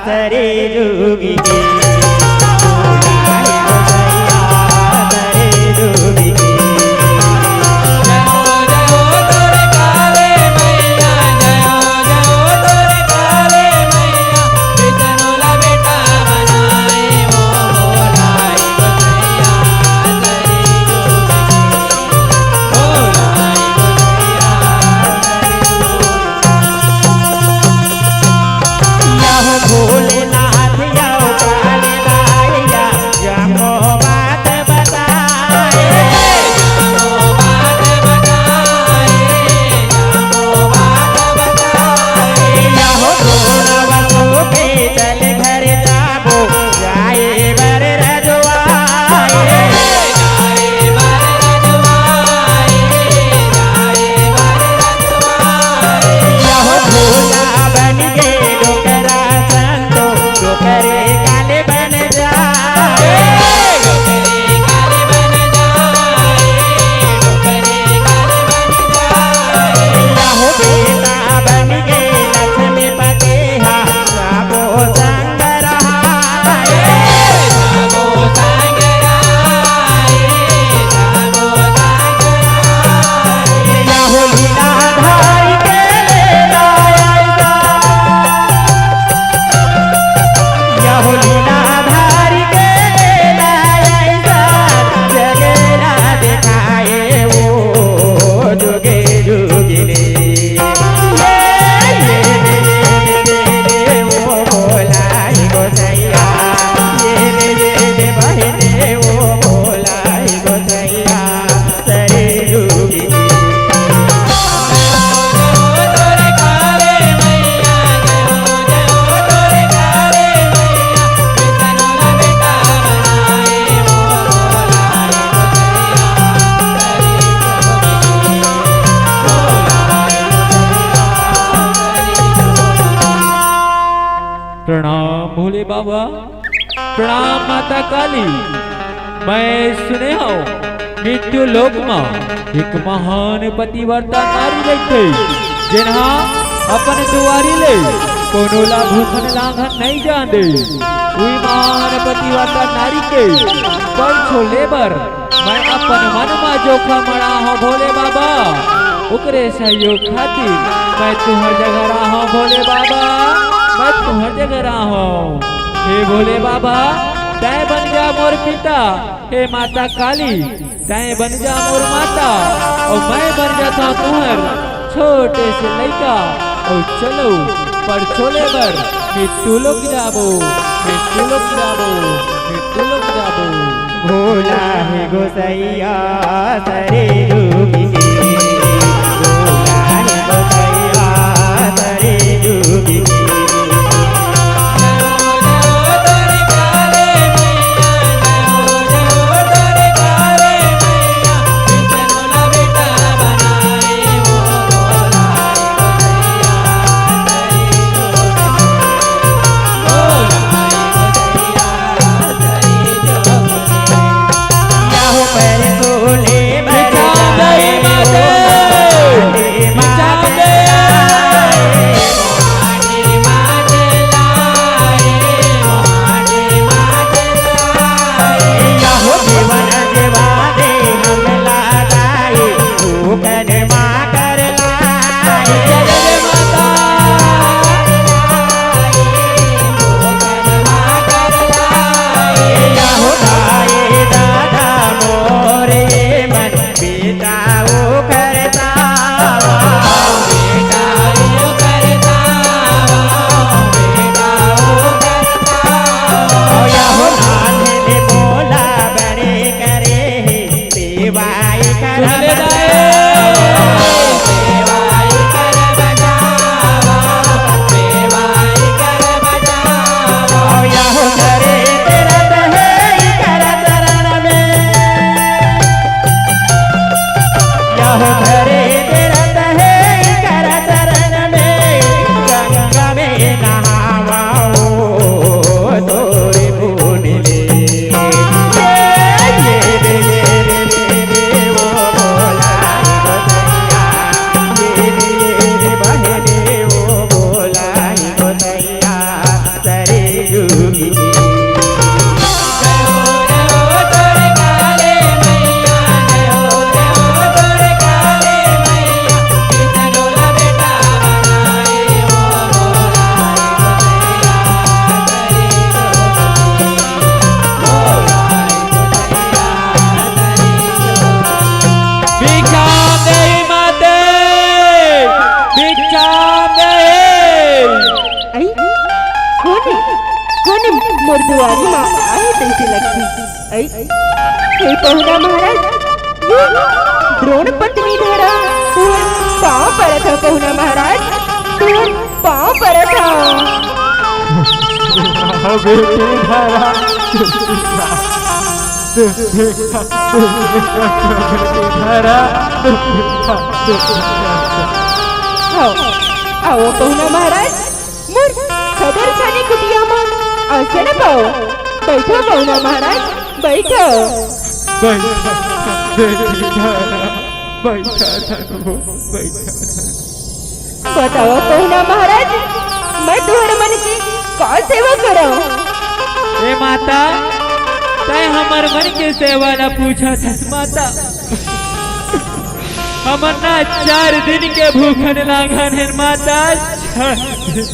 सरे जुगी के। भोला ही गोसैया सरे जुगी के। प्रणाम भोले बाबा, प्रणाम माता काली। मैं सुने हव मृत्यु लोक म एक महान पतिव्रता नारी रहिथे, जेनहा अपन दुआरी ले कोनो ला भूखन लांघन नइ जान दे। उही महान पतिव्रता नारी के बल छो ले बर मैं अपन मन म जोखा मड़ा हव भोले बाबा, ओकरे सहयोग खातिर मैं तुहर जगह राहव भोले बाबा, मैं तुहर जगह राहव। हे भोले बाबा, तैं बन जा मोर पिता, हे माता काली, तैं बन जा मोर माता, अउ मैं बन जाथव तुहर छोटे से लइका। अउ चलो, परछो ले बर मृत्यु लोक जाबो, मृत्यु लोक जाबो, मृत्यु लोक जाबो। भोला हे गोसैया सरे जुग के, भोला हे गोसैया सरे जुग के। भिक्षा दे माते, भिक्षा दे। अई, कोन हे? कोन हे मोर दुआरी मा आए तइसे लगथे? अई, हे पहुना महाराज, ये द्रोण पत्नी धरा, तोर पाँव परत हव पहुना महाराज, तोर पाँव परत हव। बेटी धरा, धरा, आओ, आओ पहुना महाराज, मोर खदर छानी कुटिया म असन पाओ। बइठो पहुना महाराज, बइठो। बइठा, बइठा, बइठा, बइठा। बताओ पहुना महाराज, मैं तुहर मन के का सेवा करव? ए माता, तैं हमर मन के सेवा ला पूछत हस माता। हमन ना चार दिन के भूखन लांघन हेन माता, चार दिन।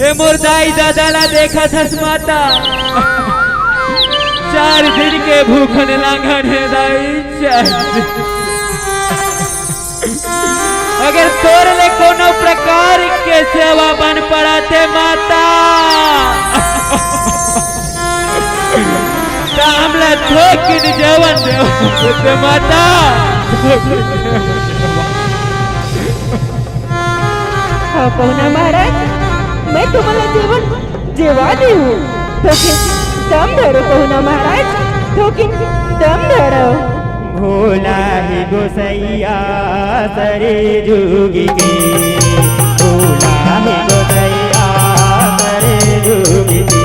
ए मोर दाई ददा ला देखत हस माता, चार दिन के भूखन लांघन हे दाई, चार दिन। अगर तोर ले कोनो प्रकार के सेवा बन पड़ाथे माता, त हमला थोकिन जेवन देव ते माता। हाँ पहुना महाराज, मैं तुमला जेवन जेवा देहूँ। थोकिन दम धरो पहुना महाराज, थोकिन दम धरो। भोला हे गोसैया सरे जुग के, भोला हे गोसैया सरे जुग के।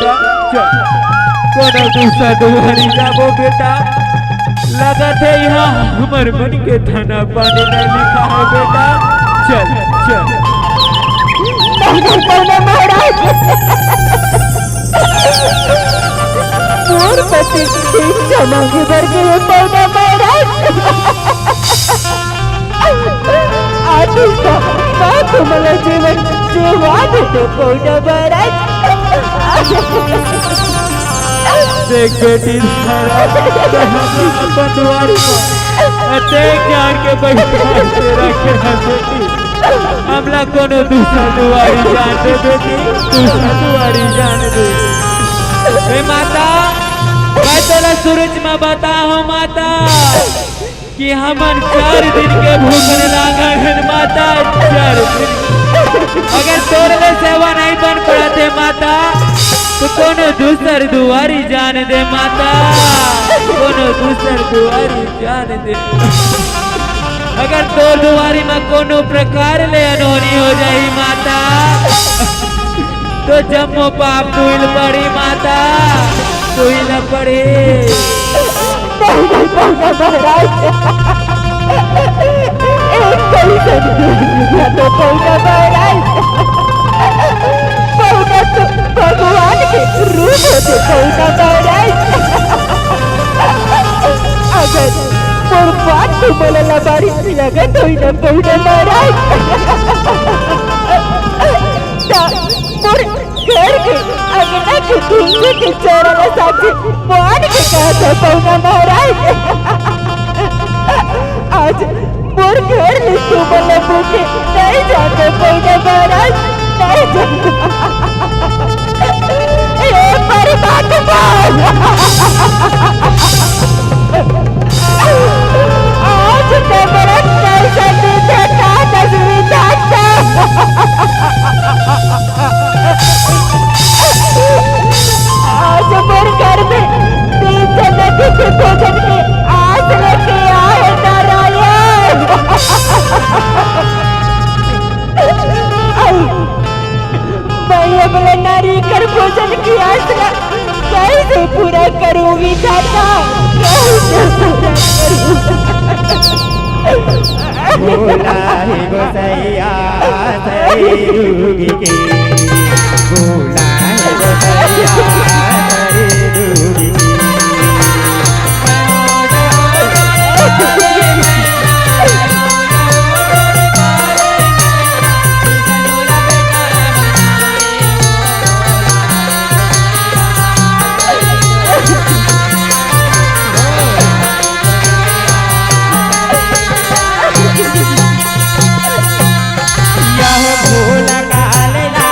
चल, कोनो दूसर दुआरी जाबो बेटा। लगत हे इहाँ हमर मन के दाना पानी नहीं लिखा हे बेटा। चल, चल। नहीं, नहीं, पौना महाराज। मोर पति के इच्छा मांगे बर गे हे पौना महाराज। आशीष का, का तुमला जीवन जीवा देते पौना महाराज। देख बेटी, अपन दुआरी पर अतेक जान के बैठा के रखे हैं बेटी। हमला कोनो दूसर दुआरी जान दे बेटी, दूसर दुआरी जान दे। ए माता, मैं तोला शुरू में बताहूँ माता, कि हमन चार दिन के भूखन लांघन हन माता, चार दिन। अगर तोर ले सेवा नहीं बन पड़त हे माता, तो कोनो दूसर दुआरी जान दे माता, कोनो दूसर दुआरी जान दे। अगर तोर दुआरी में कोनो प्रकार ले अनहोनी हो जाही माता, तो जम्मो पाप तुहिल पड़ी माता, तुहिल पड़ी। नहीं, नहीं, पौना महाराज। एक कई सदगुरु मिला तो पौना महाराज। पौना तो भगवान के रूप होथे पौना महाराज। अगर मोर बात तुमला लबारी लगत होही ना पौना महाराज, त मोर घर के अंगना के ढूंढे के चौरा ला साक्षी मान के कहत हे पौना महाराज। आज मोर घर ले तुमन ला भूखे नहीं जान दे पौना महाराज, नहीं जान दे। हे परमात्मा, आज तो मोर कैसा दिन हे, का तस्वीर था। आज मोर घर में तीन जन्नती के भोजन के आस लेके आए नारायण। मैं अबला नारी कर भोजन की आस ला कैसे पूरा करूंगी दाता, कैसे पूरा करूंगी? भोला हे गोसैया सही रूप के, भोला हे गोसैया सही रूप के। यह भूल काल ला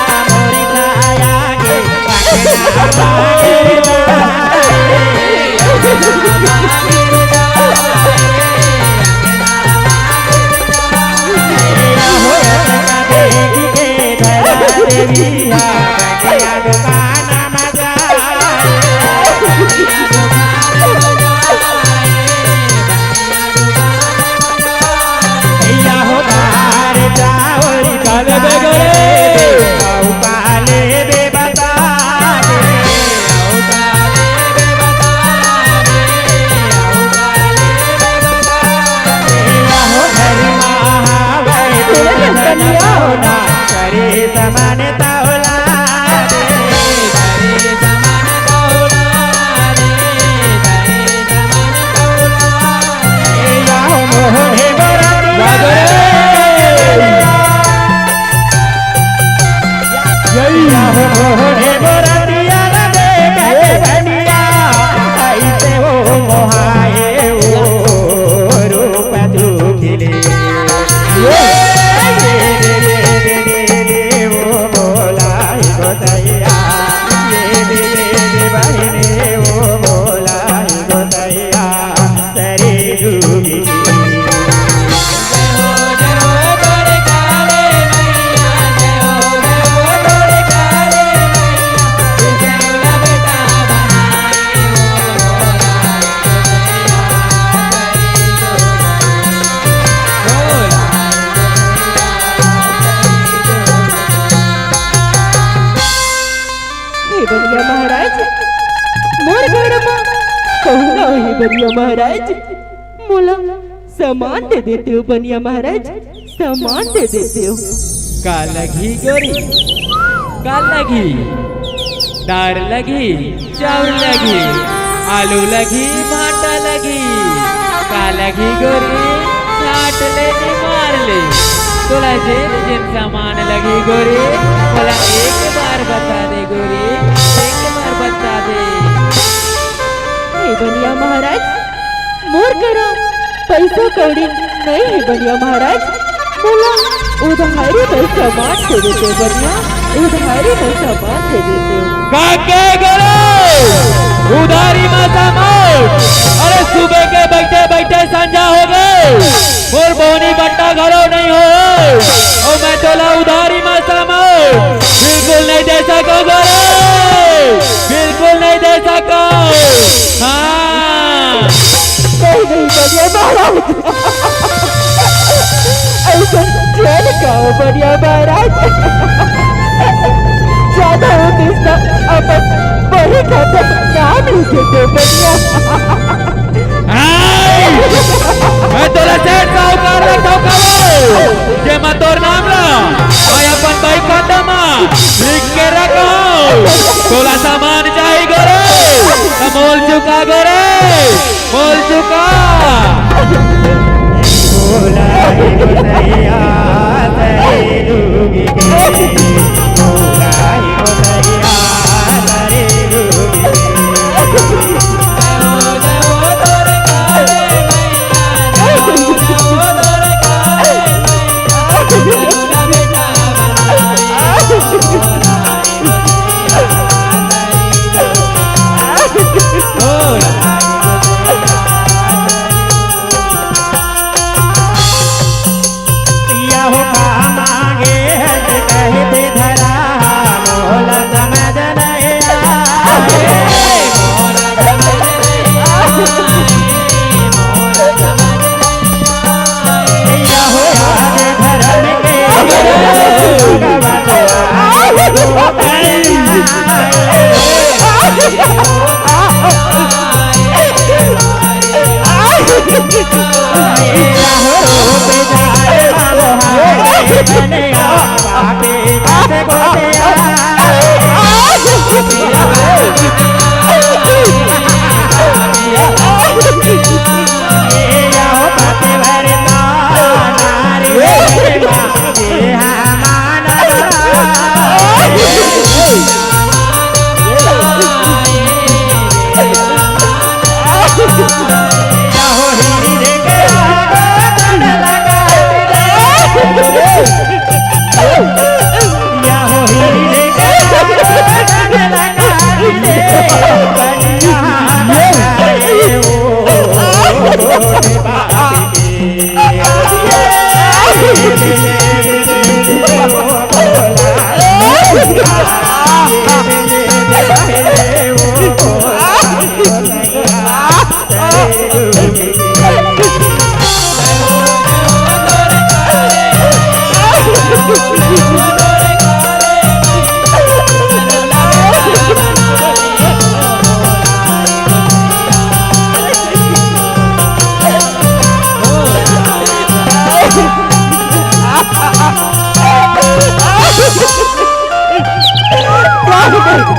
बनिया महाराज, मोला सामान दे देतेव बनिया महाराज, सामान दे देतेव। का लगही गोरी? का लगही? दार लगही, चाउर लगही, आलू लगही, भांटा लगही। का लगही गोरी? छांट ले कि मार ले। तोला जेन जेन सामान लगही गोरी, मोला एक बार बता दे गोरी, एक बार बता दे। हे बनिया महाराज, मोर करा पइसा कौड़ी नइ हे बनिया महाराज, मोला उधारी म सामान दे देतेव बनिया, उधारी म सामान दे देतेव। का के गोरी? उधारी म सामान? अरे सुबह के बइठे बइठे संझा हो गे, मोर बोहनी बट्टा घलो नइ होय, अउ मैं तोला उधारी म सामान बिल्कुल नइ दे सकंव गोरी, बिल्कुल नइ दे सकंव। हाँ। नहीं, नहीं, बनिया महाराज। अइसन झन कहव बनिया महाराज। जादा होतिस त अपन बड़े खाता नाम लिख देतेव बनिया। आय! मैं तोला सेठ साहूकार लगथंव कहूं, जेमा तोर नाम ला मैं अपन बही खाता म लिख के रखंव। तोला सामान चाही गोरी, त मोल चुका गोरी, मोल चुका।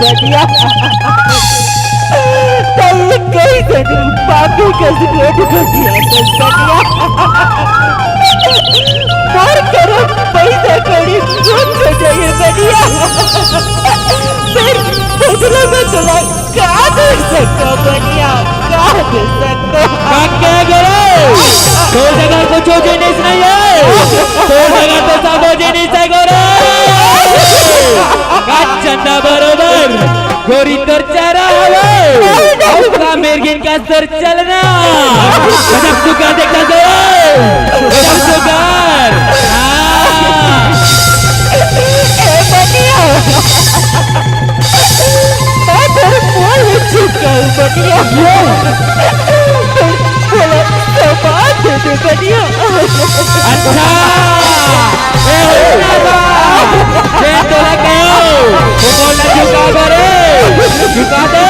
बढ़िया। तब कइसे पापी कस गोठ बढ़िया, बढ़िया। मोर करा पइसा कौड़ी कुछ हो जाही बढ़िया। फेर बदला में तोला का दे सकंव बढ़िया, का दे सकंव? का के गोरी? तोर जगह कुछु जिनिस नइ हे। तोर जगह तो सबो जिनिस हे गोरी। का चंदा बरोबर गोरी तोर चारा हवे। अउ का मेरगिन कस तोर चलना। गजब सुघर देखत हस। गजब सुघर। हाँ। ए बढ़िया। मैं तोर मोल चुका हूँ बढ़िया। बोला, सामान दे दे बढ़िया। अच्छा, ए हो दादा, जेन तोला कहेंव, वो मोला चुका दे रे, चुका दे।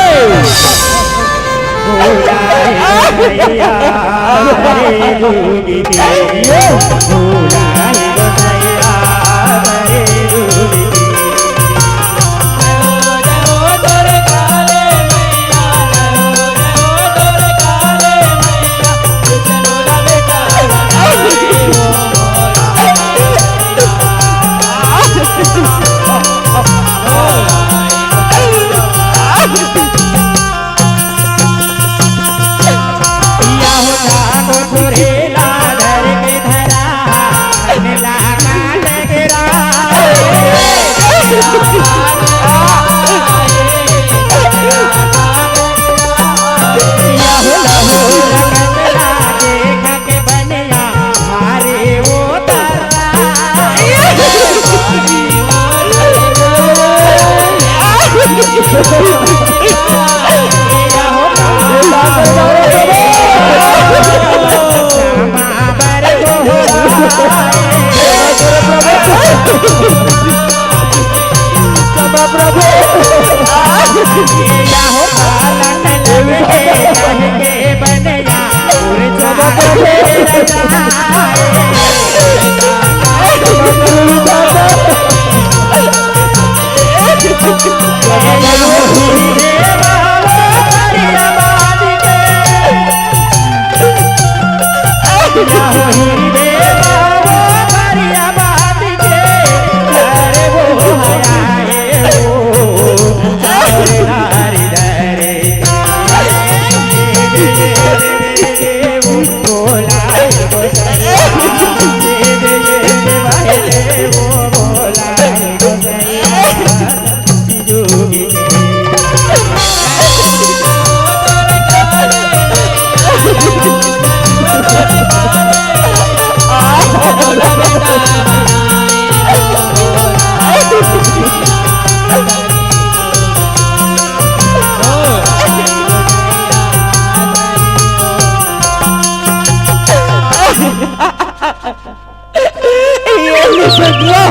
ये ले बनिया,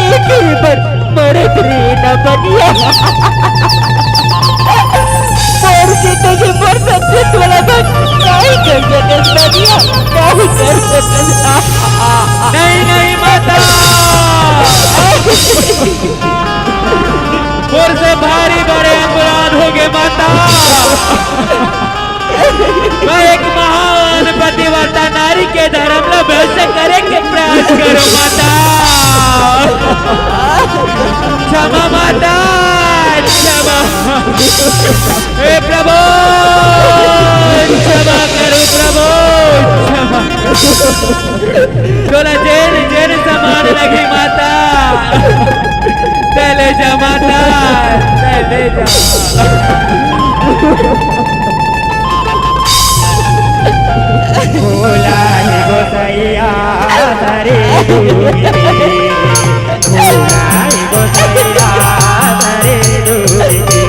एक ही बार मरत रे ना बनिया। मोर के तो ये मोर सच्चे तोला बन, नहीं कर सकत बनिया, नहीं कर सकत। नहीं, नहीं माता, मोर से भारी बड़े अपराध हो गए माता। मैं एक महान पतिव्रता नारी के धर्म ला भ्रष्ट करे के प्रयास करो माता। क्षमा माता, क्षमा। हे प्रभु, क्षमा करो प्रभु, क्षमा। तोला जेन जेन समान लगी माता, तैं ले जा माता, तैं ले जा। भोला हे गोसैया धरे दूध के, भोला हे गोसैया धरे दूध के।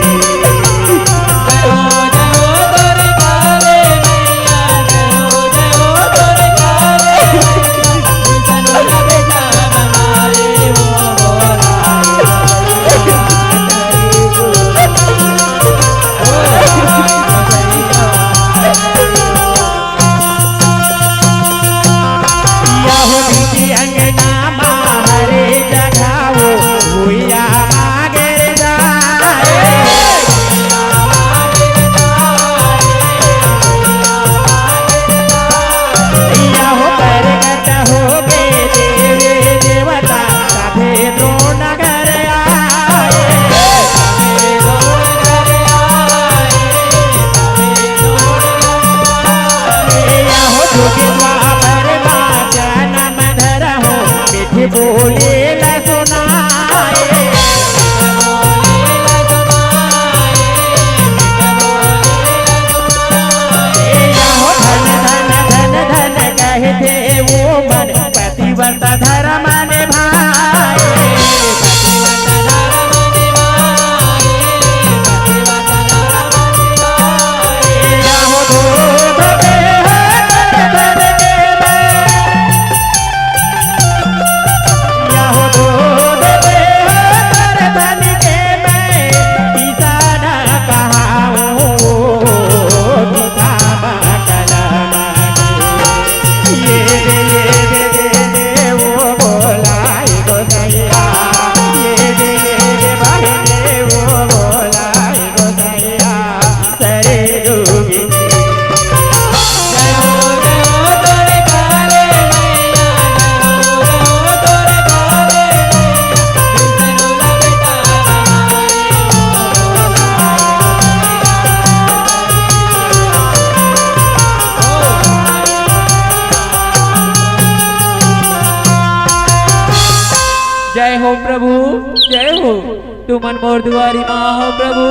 तुमन मोर दुआरी म आव प्रभु,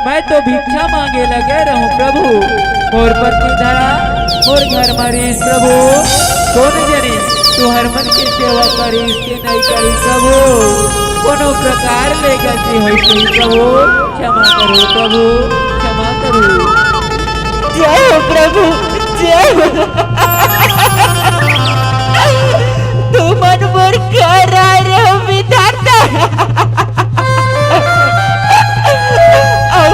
मैं तो भिक्षा मांगे लगे रहूं प्रभु। मोर पत्नी धरा, मोर घर म रहिस प्रभु। कोन जनी तुहर मन के सेवा करिस के नहीं करिस प्रभु। कोनो प्रकार ले गलती होइस प्रभु, क्षमा करो प्रभु, क्षमा करो। जय हो प्रभु, जय हो। तुमन मोर घर आए रहो विधाता। अउ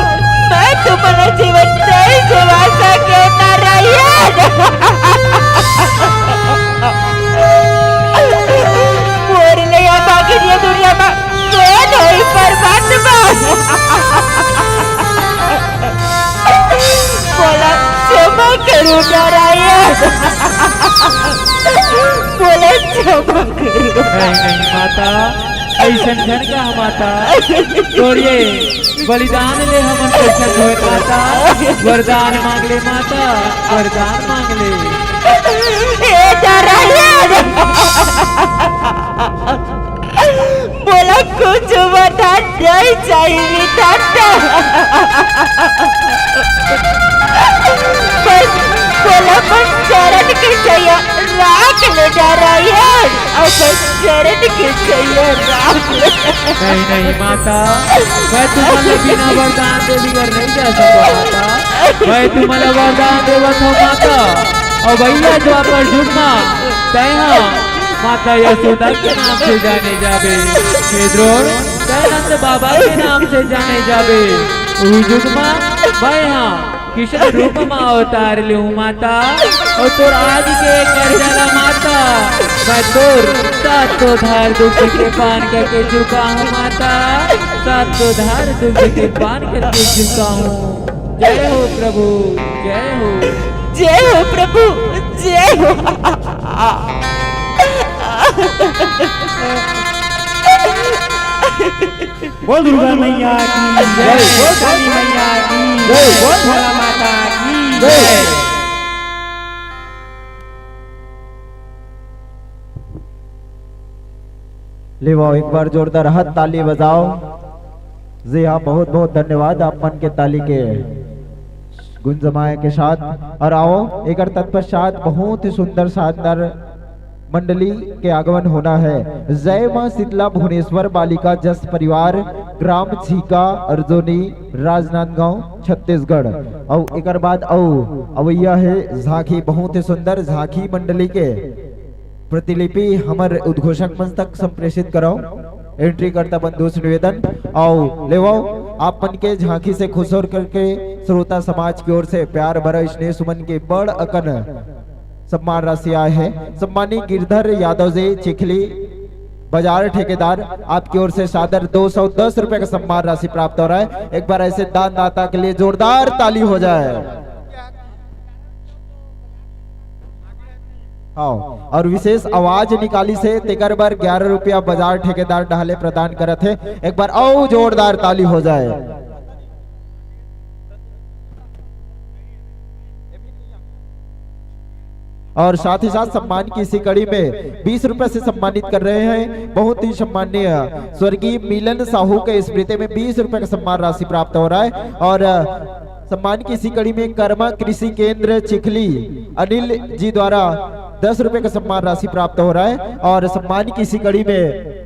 मैं तुमन जीवन दे सेवा सके नारायण। मोर ले या बाकी ये दुनिया में कोई नहीं परमात्मा। मोला क्षमा करो नारायण, मोला क्षमा करो। नहीं, नहीं माता, अइसन झन कहा माता, तोर ये बलिदान ले हमन पइसा धोए माता, वरदान मांग ले माता, वरदान मांग ले। हे नारायण, मोला कुछ वरदान नहीं चाहिए विधाता। बस मोला अपन चरण के छाया राख ले नारायण, अपन चरण के छाया राख ले। नहीं, नहीं माता, मैं तुमन ला बिना वरदान दे बिगर नहीं जा सकंव माता। मैं तुमन ला वरदान देवत हंव माता। अउ भइया द्वापर जुग म तैं ह माता यशोदा के नाम से जाने जाबे। हे द्रोण, तैं नंद बाबा के नाम से जाने जाबे। उही जुग म मैं ह कृष्ण रूप म अवतार लेहूं माता, अउ तोर आज के करजा ला माता, मैं तोर सातों धार दुख के पान करके चुकाहूं माता, सातों धार दुख के पान करके चुकाहूं। जय हो प्रभु, जय हो। जय हो प्रभु, जय हो। बोल दुर्गा मैया की जय, बोल काली मैया की जय, बोल भोला माता की जय। लेवाओ, एक बार जोरदार हाथ ताली बजाओ। जी हाँ, बहुत बहुत धन्यवाद आप मन के ताली के गुंजमाए के साथ। और आओ, एकर तत्पश्चात बहुत ही सुंदर शानदार मंडली के आगमन होना है। जय मां शीतला भुवनेश्वर बालिका जस परिवार, ग्राम झीका अर्जुनी, राजनांदगांव, छत्तीसगढ़। अउ एकर बाद अउ अवैया है झांकी, बहुत ही सुंदर झांकी मंडली के प्रतिलिपि हमर उद्घोषक मंच तक संप्रेषित करव। एंट्री करता बंधु से निवेदन, अउ लेवव आप मन के झांकी से खुश होकर के श्रोता समाज की ओर से प्यार भरा स्नेह सुमन के बड़ अकन सम्मान राशि आए है। सम्मानी गिरधर यादव जी चिखली बाजार ठेकेदार, आपकी ओर से सादर दो सौ दस रुपए का सम्मान राशि प्राप्त हो रहा है। एक बार ऐसे दानदाता के लिए जोरदार ताली हो जाए। हाँ, और विशेष आवाज निकालिस हे, तेकर बर ग्यारह रुपया बाजार ठेकेदार डहाले प्रदान करत हे। एक बार अउ जोरदार ताली हो जाए। और साथ ही साथ सम्मान की इसी कड़ी में बीस रुपए से सम्मानित कर रहे हैं बहुत ही सम्माननीय स्वर्गीय मिलन साहू के स्मृति में बीस रुपए का सम्मान राशि प्राप्त हो रहा है। और सम्मान की इसी कड़ी में कर्मा कृषि केंद्र चिखली अनिल जी द्वारा दस रुपए का सम्मान राशि प्राप्त हो रहा है। और सम्मान की इसी कड़ी में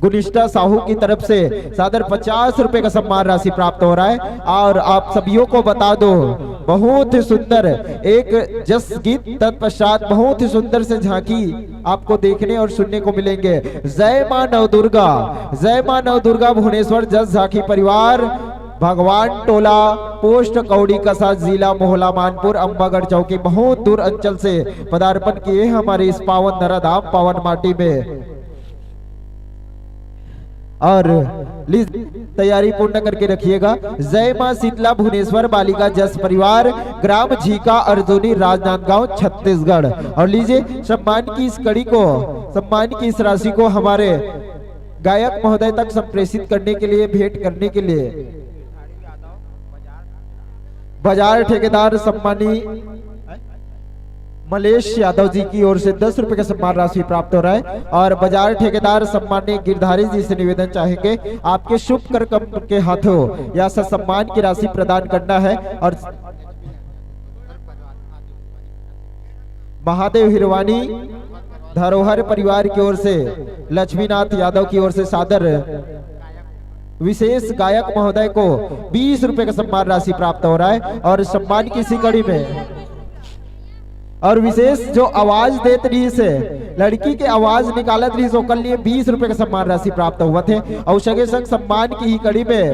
गुनिष्ठा साहू की तरफ से सादर पचास रुपए का सम्मान राशि प्राप्त हो रहा है। और आप सभी को बता दो, बहुत ही सुंदर एक जस गीत, तत्पश्चात बहुत ही सुंदर से झांकी आपको देखने और सुनने को मिलेंगे। जय मां नवदुर्गा, जय मां नवदुर्गा भुवनेश्वर जस झांकी परिवार, भगवान टोला, पोस्ट कौड़ी कसा, जिला मोहला मानपुर, अम्बागढ़ चौकी, बहुत दूर अंचल से पदार्पण किए हमारे इस पावन धराधाम, पावन माटी में। और लीज तैयारी पूर्ण करके रखिएगा। जय मां शीतला भुवनेश्वर बालिका जस परिवार, ग्राम झीका अर्जुनी, राजनांदगांव, छत्तीसगढ़। और लीजिए, सम्मान की इस कड़ी को, सम्मान की इस राशि को हमारे गायक महोदय तक संप्रेषित करने के लिए, भेंट करने के लिए बाजार ठेकेदार सम्मानी मलेश यादव जी की ओर से दस रुपए का सम्मान राशि प्राप्त हो रहा है। और बाजार ठेकेदार सम्मान्य गिरधारी जी से निवेदन चाहेंगे, आपके शुभ कर कम के हाथों या सम्मान की राशि प्रदान करना है। और महादेव हिरवानी धरोहर परिवार की ओर से लक्ष्मीनाथ यादव की ओर से सादर विशेष गायक महोदय को बीस रुपए का सम्मान राशि प्राप्त हो रहा है। और सम्मान की इसी कड़ी में और विशेष जो आवाज देत रहिस हे, लड़की के आवाज निकालत रहिस, ओकर लिए बीस रुपए का सम्मान राशि प्राप्त होवत हे। और संगे संग सम्मान की ही कड़ी में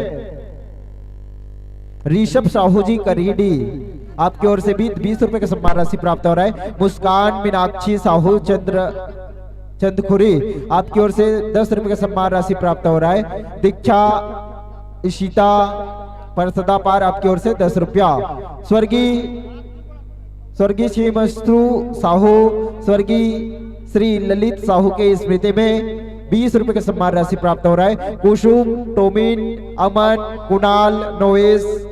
ऋषभ साहू जी करीडी, आपकी ओर से भी बीस रुपए का सम्मान राशि प्राप्त हो रहा है। मुस्कान मीनाक्षी साहू चंद्र चंदखुरी, आपकी ओर से दस रुपए का सम्मान राशि प्राप्त हो रहा है। दीक्षा इशिता परसदापार, आपकी ओर से दस रुपया। स्वर्गीय स्वर्गीय श्री मस्तु साहू, स्वर्गीय श्री ललित साहू के स्मृति में बीस रुपए का सम्मान राशि प्राप्त हो रहा है। कुसुम, टोमिन, अमन, कुणाल, नोवेश,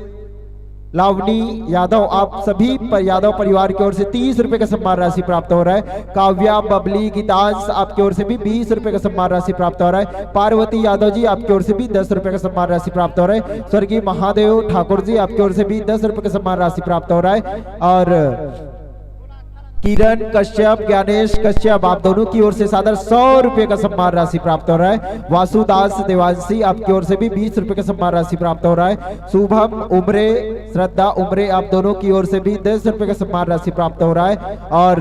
लावनी यादव, आप सभी पर यादव परिवार की ओर से तीस रुपए का सम्मान राशि प्राप्त हो रहा है। काव्या, बबली, गीतांश, आपकी ओर से भी बीस रुपए का सम्मान राशि प्राप्त हो रहा है। पार्वती यादव जी, आपकी ओर से भी दस रुपए का सम्मान राशि प्राप्त हो रहा है। स्वर्गीय महादेव ठाकुर जी, आपकी ओर से भी दस रुपए का सम्मान राशि प्राप्त हो रहा है। और किरण कश्यप, ज्ञानेश कश्यप, आप दोनों की ओर से सादर सौ रुपए का सम्मान राशि प्राप्त हो रहा है। वासुदास देवांशी, आपकी ओर से भी बीस रुपए का सम्मान राशि प्राप्त हो रहा है। शुभम उमरे, श्रद्धा उमरे, आप दोनों की ओर से भी दस रुपए का सम्मान राशि प्राप्त हो रहा है। और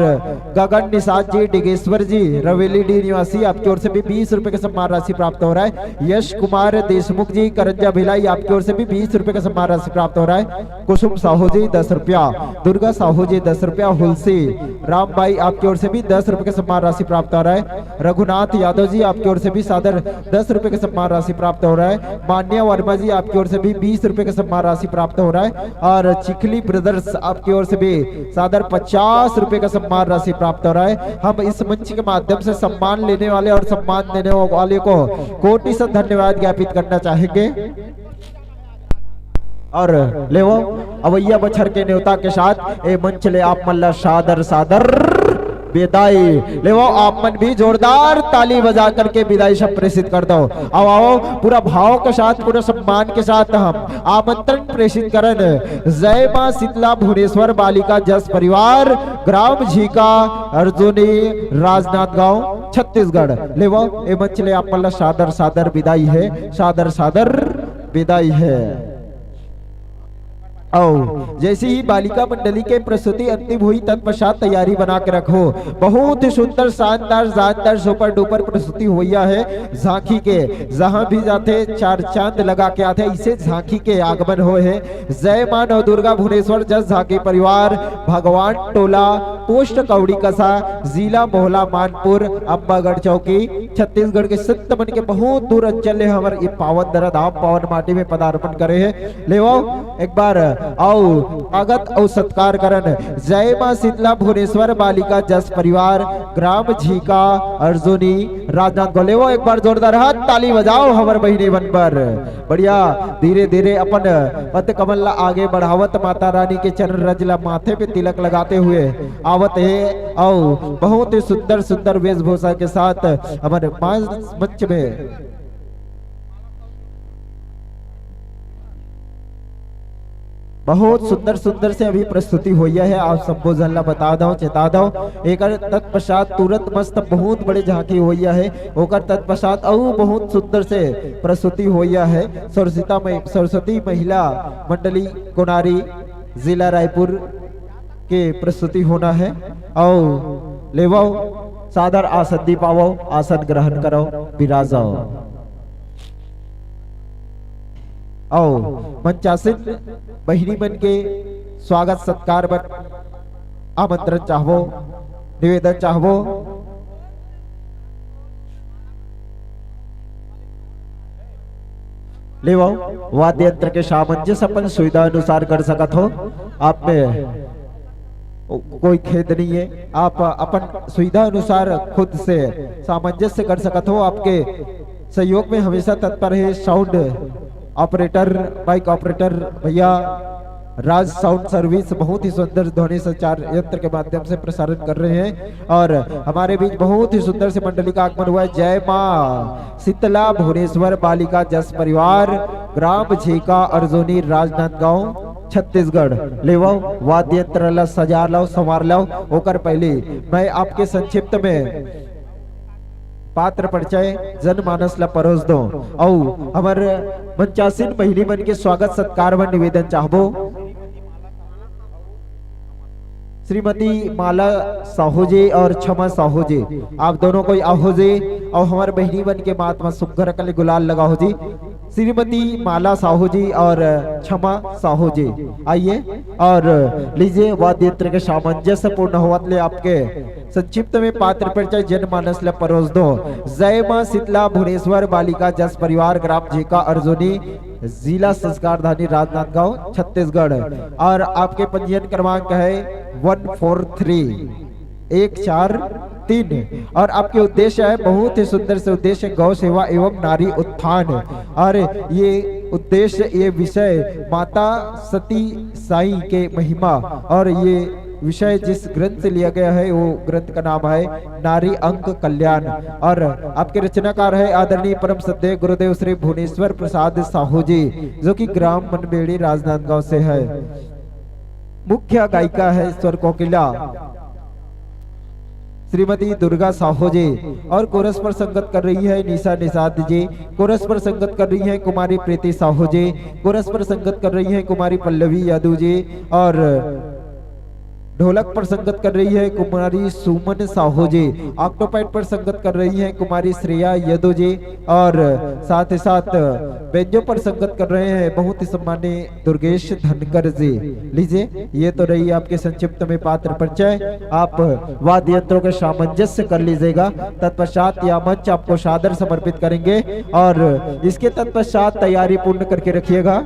गगन निषाद जी, डिगेश्वर जी, रवेली डी निवासी, आपकी ओर से भी बीस रुपए का सम्मान राशि प्राप्त हो रहा है। यश कुमार देशमुख जी, करंजा भिलाई, आपकी ओर से भी बीस रुपए का सम्मान राशि प्राप्त हो रहा है। कुसुम साहू जी, दस रुपया। दुर्गा साहू जी, दस रुपया। हुलसी राम बाई, आपकी ओर से भी दस रुपए का सम्मान राशि प्राप्त हो रहा है। रघुनाथ यादव जी, आपकी ओर से भी सादर दस रुपए का सम्मान राशि प्राप्त हो रहा है। मान्या वर्मा जी, आपकी ओर से भी बीस रुपए का सम्मान राशि प्राप्त हो रहा है। और चिखली ब्रदर्स, आपकी ओर से भी सादर पचास रुपए का सम्मान राशि प्राप्त हो रहा है। हम इस मंच के माध्यम से सम्मान लेने वाले और सम्मान देने वाले को कोटि से धन्यवाद ज्ञापित करना चाहेंगे। और लेवो, अवैया बछर के नेवता के साथ ए मंच ले आप मन ला सादर सादर बिदाई। लेवो, आप मन भी जोरदार ताली बजा करके बिदाई सब प्रेषित कर दो। आओ, आओ, पूरा भाव के साथ, पूरा सम्मान के साथ हम आमंत्रण प्रेषित करन। जय मां शीतला भुवनेश्वर बालिका जस परिवार, ग्राम झीका, अर्जुनी, राजनांदगांव, छत्तीसगढ़। लेवो, ए मंच ले आप मन ला सादर सादर बिदाई हे, सादर सादर बिदाई हे। अउ जैसे ही बालिका मंडली के प्रस्तुति अंतिम होही, तत्पश्चात तैयारी बना के रखो। बहुत ही सुंदर, शानदार, जानदार, सुपर डुपर प्रस्तुति होइया हे झांकी के। जहां भी जाथे, चार चांद लगा के आथे, इसे झांकी के आगमन होए हे। जय मां नवदुर्गा भुवनेश्वर जस झांकी परिवार, भगवान टोला, पोस्ट कौड़ी कसा, जिला मोहला मानपुर, अम्बागढ़ चौकी, छत्तीसगढ़ के संत मन के बहुत दूर अंचल ले हमर ये पावन धरा धाम, पावन माटी में पदार्पण करे हे। लेवो, एक बार अउ स्वागत अउ सत्कार करन। जय मां शीतला भुवनेश्वर बालिका जस परिवार, ग्राम झीका, अर्जुनी, राजनांदगांव। लेवो, एक बार जोरदार हाथ ताली बजाओ हमर बहिनी मन बर। बढ़िया, धीरे धीरे अपन पद कमल ला आगे बढ़ावत, माता रानी के चरण रज ला माथे पे तिलक लगाते हुए आवत हे। अउ बहुत ही सुंदर सुंदर वेशभूषा के साथ हमर मंच में बहुत सुंदर सुंदर से अभी प्रस्तुति होइया हे। आप सबो झन ला बता दव, चेता दव, एकर तत्पश्चात तुरंत मस्त बहुत बड़े झांकी होइया हे। ओकर तत्पश्चात अउ बहुत सुंदर से प्रस्तुति होइया हे। सरस्वती महि-, सरस्वती महिला मंडली कोनारी, जिला रायपुर के प्रस्तुति होना हे। अउ लेवव, सादर आसन दी पावव, आसन ग्रहण करव, विराजव। अउ मंचासीन बहिनी मन के स्वागत सत्कार बर आमंत्रण चाहबो, निवेदन चाहबो। लेवव, वाद्य यंत्र के सामंजस्य अपन सुविधा अनुसार कर सकत हो। आप में कोई खेद नहीं है, आप अपन सुविधा अनुसार खुद से सामंजस्य कर सकत हो। आपके सहयोग में हमेशा तत्पर है साउंड ऑपरेटर, माइक ऑपरेटर भैया, राज साउंड सर्विस बहुत ही सुंदर ध्वनि संचार यंत्र के माध्यम से प्रसारण कर रहे हैं और हमारे बीच बहुत ही सुंदर से मंडली का आगमन हुआ है। जय माँ शीतला भुवनेश्वर बालिका जस परिवार, ग्राम झेका अर्जुनी, राजनांदगांव, छत्तीसगढ़। लेवो, वाद्य यंत्र ला सजा लो, संवार लो। ओकर पहले मैं आपके संक्षिप्त में पात्र परिचय जनमानस ला परोस दो। अउ हमर मंचासीन बहिनी मन के स्वागत सत्कार बर निवेदन चाहबो। श्रीमती माला साहू जी और क्षमा साहू जी, आप दोनों कोई आहो जी, और हमारे बहिनी मन के माथ में सुग्घर कले गुलाल लगाओ जी। श्रीमती माला साहू जी और क्षमा साहू जी, आइए और लीजिए, वाद्य यंत्र के सामंजस्य पूर्ण होवत ले आपके संक्षिप्त में पात्र परिचय जनमानस ले परोस दो। जय मां शीतला भुवनेश्वर बालिका जस परिवार, ग्राम झेका अर्जुनी, जिला संस्कारधानी राजनांदगांव, छत्तीसगढ़। और आपके पंजीयन क्रमांक है वन फोर थ्री, एक चार तीन। और आपके उद्देश्य है बहुत ही सुंदर से उद्देश्य, गौ सेवा एवं नारी उत्थान। और ये उद्देश्य, ये विषय माता सती साई के महिमा, और ये विषय जिस ग्रंथ से लिया गया है, वो ग्रंथ का नाम है नारी अंक कल्याण। और आपके रचनाकार है आदरणीय परम श्रद्धेय गुरुदेव श्री भुवनेश्वर प्रसाद साहू जी, जो कि ग्राम मनबेड़ी राजनांदगांव से है। मुख्य गायिका है स्वर कोकिला श्रीमती दुर्गा साहू जी, और कोरस पर संगत कर रही है निशा निषाद जी, कोरस पर संगत कर रही है कुमारी प्रीति साहू जी, कोरस पर संगत कर रही है कुमारी पल्लवी यादव जी, और ढोलक पर संगत कर रही है कुमारी सुमन साहू जी, ऑक्टोपैड पर संगत कर रही है कुमारी श्रेया यादव जी, और साथ ही साथ बेंजो पर संगत कर रहे हैं बहुत ही सम्माननीय दुर्गेश धनकर जी। लीजिए, ये तो रही आपके संक्षिप्त में पात्र परिचय। आप वाद्य यंत्रों के सामंजस्य कर लीजिएगा, तत्पश्चात यह मंच आपको सादर समर्पित करेंगे और इसके तत्पश्चात तैयारी पूर्ण करके रखिएगा।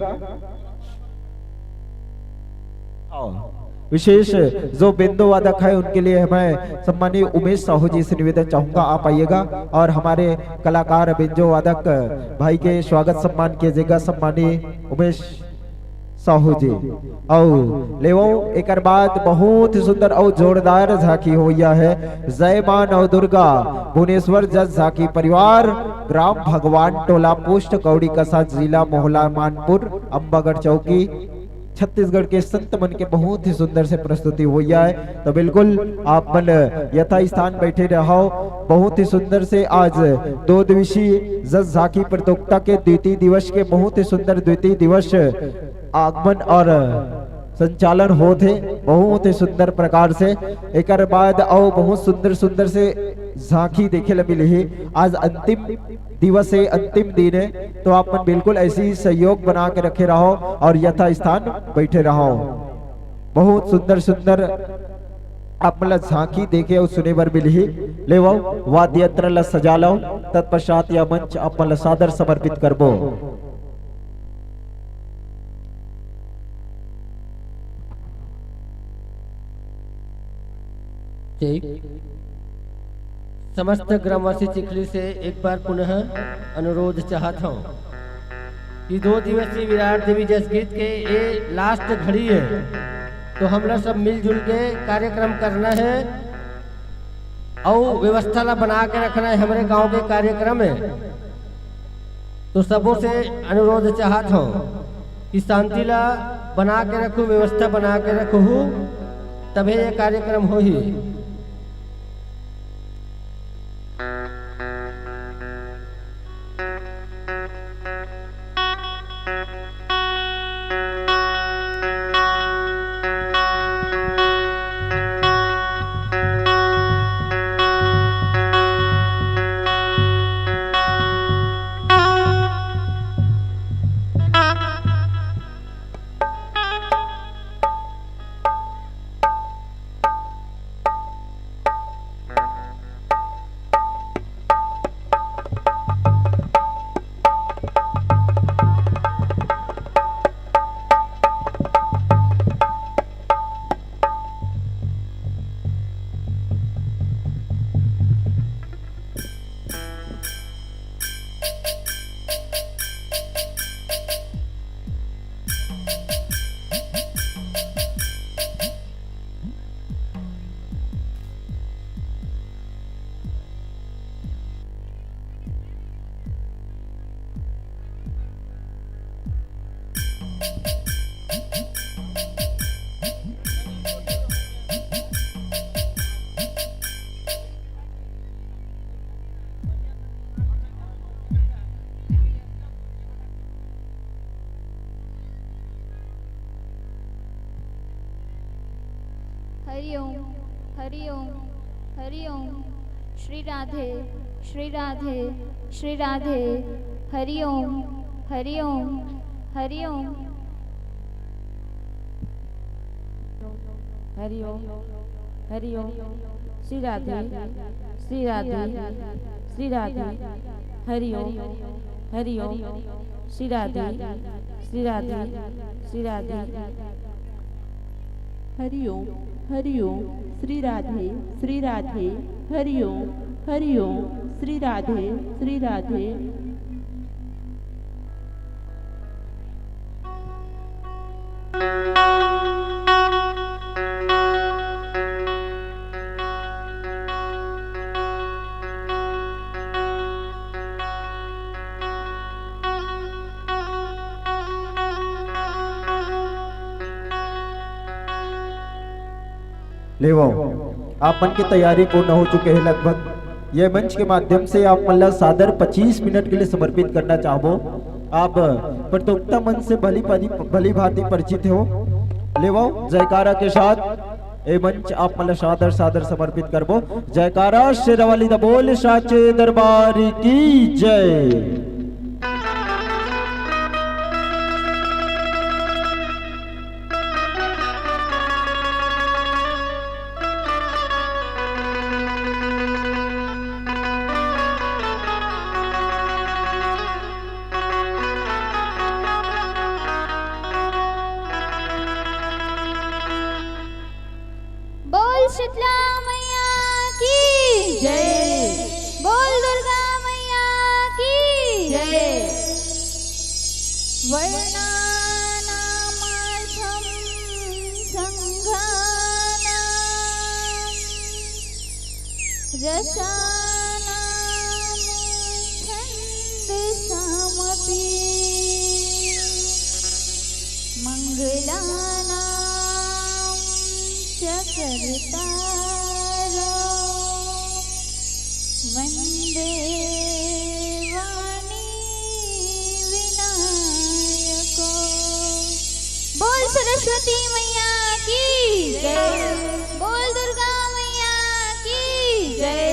विशेष जो बेंजो वादक है, उनके लिए मैं सम्मानीय उमेश साहू जी से निवेदन चाहूंगा, आप आइएगा और हमारे कलाकार बेंजो वादक भाई के स्वागत सम्मान कीजिएगा, सम्मानीय उमेश साहू जी। अउ लेवो, एकर बाद बहुत ही सुंदर अउ जोरदार झांकी होइया है। जय मां नव दुर्गा भुवनेश्वर जस झांकी परिवार, ग्राम भगवान टोला, पोस्ट कौड़ी कसा, जिला मोहला मानपुर, अम्बागढ़ चौकी, छत्तीसगढ़ के संत मन के बहुत ही सुंदर से प्रस्तुति होइया है। तो बिल्कुल आप मन यथा स्थान बैठे रहो। बहुत ही सुंदर से आज दो दिवसीय जस झांकी प्रतियोगिता के द्वितीय दिवस के बहुत ही सुंदर द्वितीय दिवस आगमन और संचालन होत हे बहुत ही सुंदर प्रकार से। एकर बाद अउ बहुत सुंदर सुंदर से झांकी देखे ला मिलही। आज अंतिम दिवस हे, अंतिम दिन हे, तो आप मन बिल्कुल ऐसे ही सहयोग बना के रखे रहो और यथा स्थान बैठे रहो। बहुत सुंदर सुंदर आप मन ला झांकी देखे अउ सुने बर मिलही। लेवो, वाद्य यंत्र ला सजा लो, तत्पश्चात यह मंच आप मन ला सादर समर्पित करबो। ठीक। समस्त ग्रामवासी चिखली से एक बार पुनः अनुरोध चाहत हूँ कि दो दिवसीय विराट देवी जस गीत के ये लास्ट घड़ी है, तो हमला सब मिलजुल के कार्यक्रम करना है अउ व्यवस्था ला बना के रखना है। हमरे गांव के कार्यक्रम है, तो सबो से अनुरोध चाहत हूँ कि शांति ला बना के रखू, व्यवस्था बना के रखू, तभे ये कार्यक्रम होही। हरि ओम, हरि ओम, हरि ओम। श्री राधे, श्री राधे, श्री राधे। हरि ओम, हरि ओम, हरि ओम। हरि ओम, हरि ओम। श्री राधे, श्री राधे, श्री राधे। हरि ओम, हरि ओम। श्री राधे, श्री राधे, श्री राधे। हरि ओम, हरि ओम। श्री राधे, श्री राधे। हरि ओम, हरि ओम। श्री राधे, श्री राधे। लेवो, आप मन के तैयारी पूर्ण हो चुके हे लगभग। ये मंच के माध्यम से आप मन ला सादर पच्चीस मिनट के लिए समर्पित करना चाहबो। आप प्रतियोगिता मंच से भली भांति, भली भांति परिचित हो। लेवो, जयकारा के साथ ये मंच आप मन ला सादर, सादर समर्पित करबो। जयकारा शेरावाली दा बोल, साचे दरबार की जय। बोल शीतला मैया की जय। बोल दुर्गा मैया की जय। वर्णानामर्थं संघानां रसानां छन्दसामपि मङ्गलानां च कर्तारो वन्दे वाणी विनायको। बोल सरस्वती मैया की जय। बोल दुर्गा मैया की जय।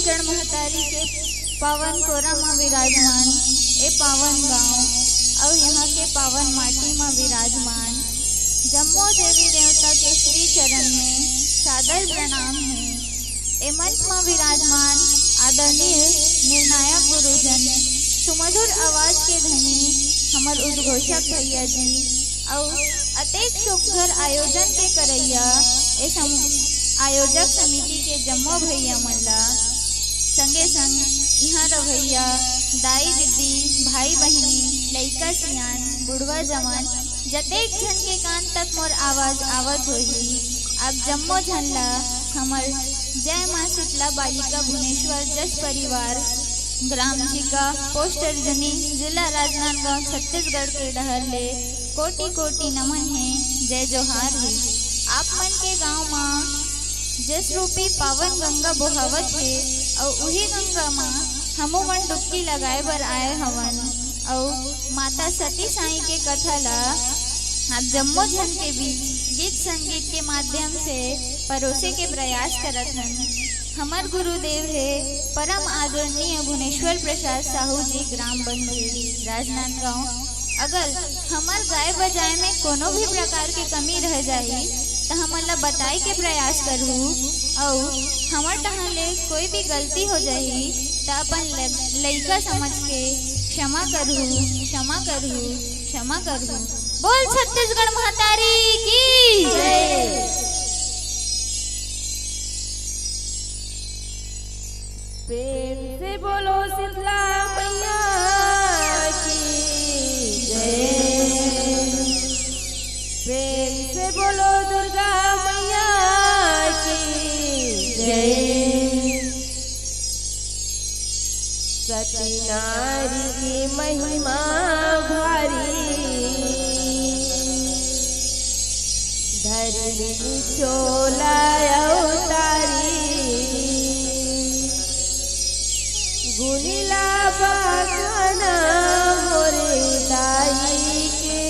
छत्तीसगढ़ महतारी के पावन कोरा म विराजमान ए पावन गांव अउ यहाँ के पावन माटी म विराजमान जम्मो देवी देवता के श्री चरण में सादर प्रणाम हे। ए मंच म विराजमान आदरणीय निर्णायक गुरुजन, सुमधुर आवाज के धनी हमर उद्घोषक भैया जी अउ अतेक सुघर आयोजन के करैया ए सम-, आयोजक समिति के जम्मो भैया मन ला, संगे संग इहाँ रवैया दाई दीदी, भाई बहिनी, लइका सियान, बुढ़वा जवान, जतेक झन के कान तक मोर आवाज आवत होही, आप जम्मो झन ला हमर जय माँ शीतला बालिका भुवनेश्वर जस परिवार, ग्राम झिका, पोस्ट अर्जुनी, जिला राजनांदगांव, छत्तीसगढ़ के डहर ले कोटि कोटि नमन हे, जय जोहार हे। आप मन के गांव म जस रूपी पावन गंगा बोहावत हे, अउ उही गंगा म हमू मन डुबकी लगाए बर आए हवन, अउ माता सती साईं के कथा ला आप जम्मो झन के बीच गीत संगीत के माध्यम से परोसे के प्रयास करत हन। हमर गुरुदेव हे परम आदरणीय भुवनेश्वर प्रसाद साहू जी, ग्राम बंधेड़ी, राजनांदगांव। अगर हमर गाए बजाए में कोनो भी प्रकार के कमी रह जाही, त हमन ला बताए के प्रयास करहू, अउ हमर डहान ले कोई भी गलती हो जाही, त अपन ल-, लइका समझ के क्षमा करहू, क्षमा करहू, क्षमा करहू। बोल छत्तीसगढ़ महतारी की जय। प्रेम से बोलो शीतला मैया की जय। प्रेम से बोलो दुर्गा मैया की जय। सती नारी की महिमा भारी, धरनी चोला अवतारी। गुनिला बखाना मोरे दाई के,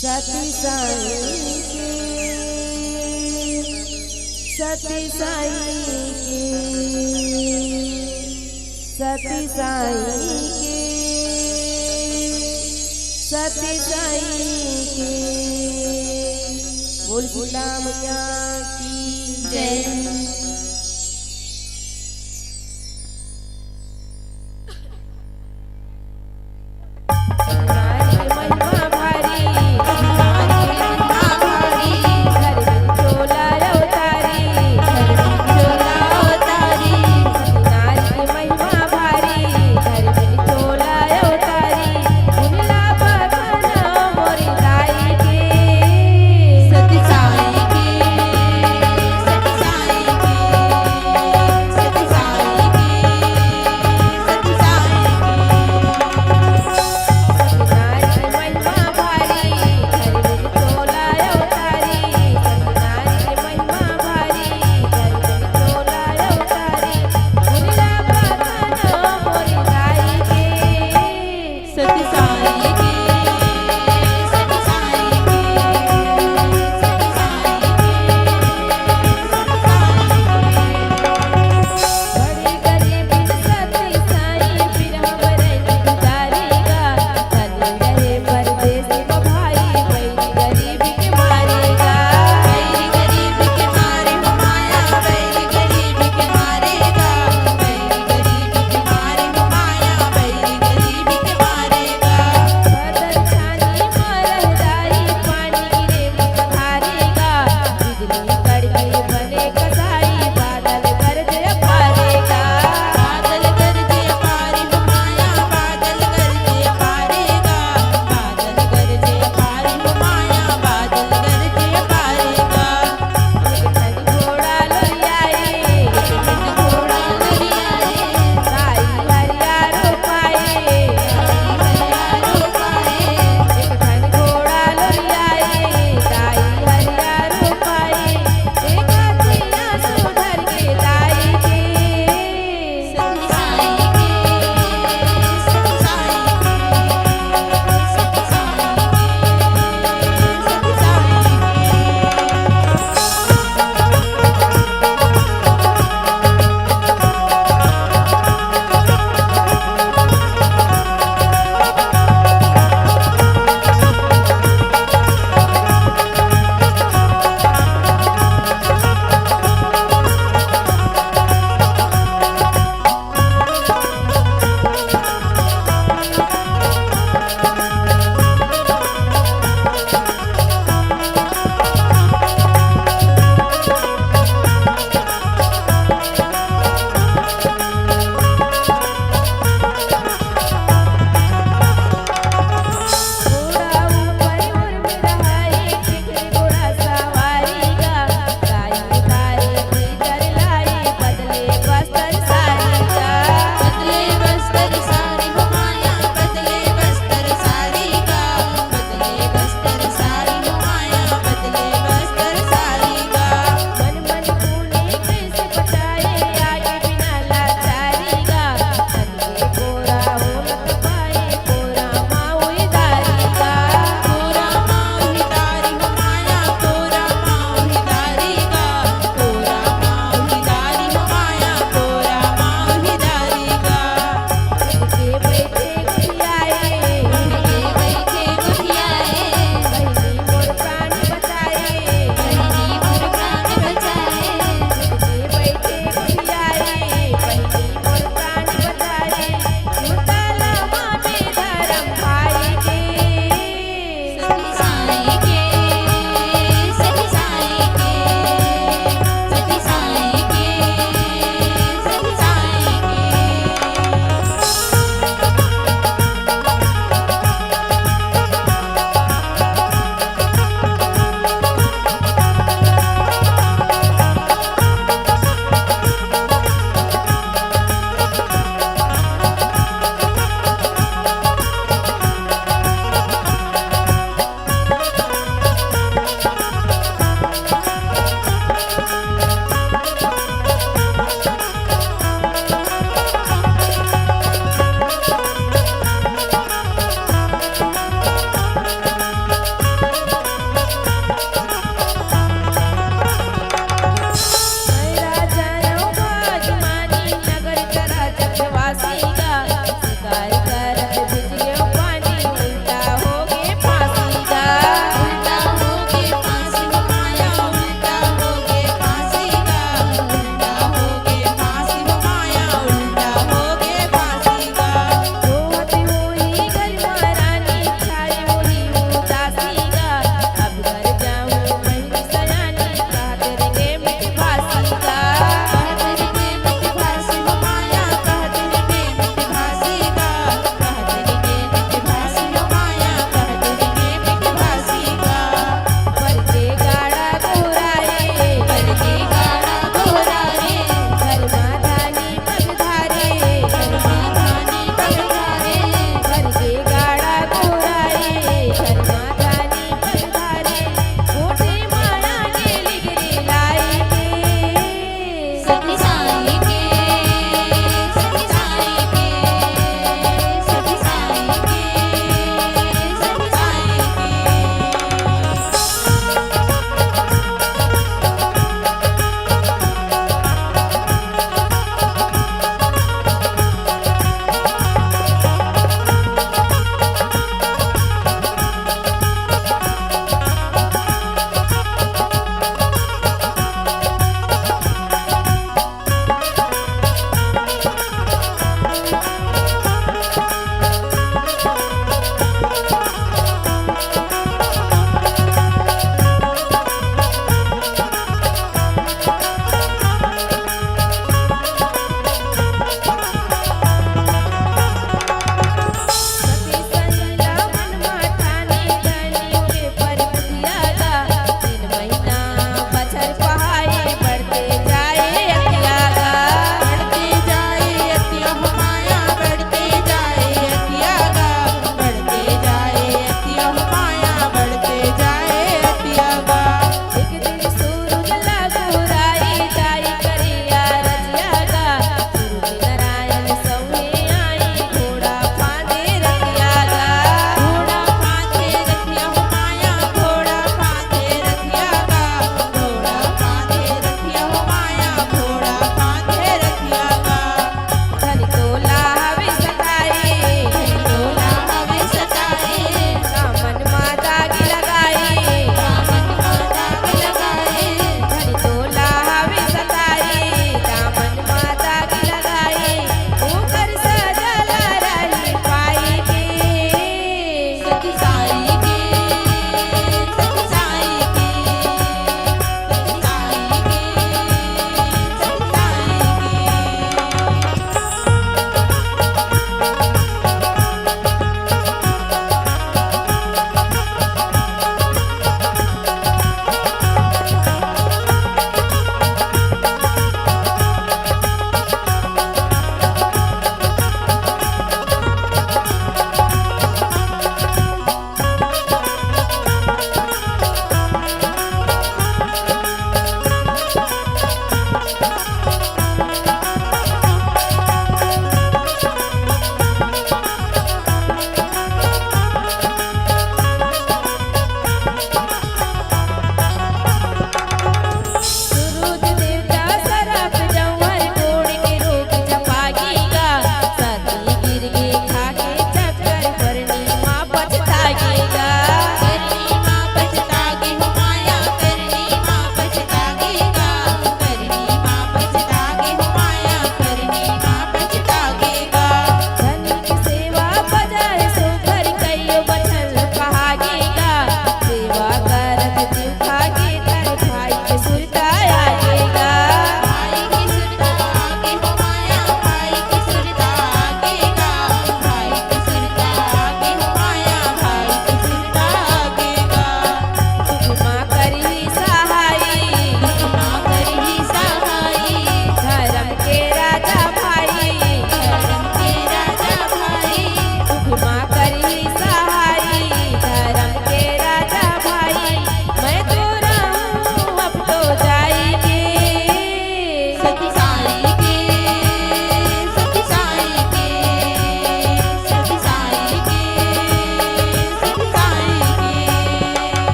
सती साई के, सती साई के, सती साई के, सती साई के। बोल शीतला मैया की जय।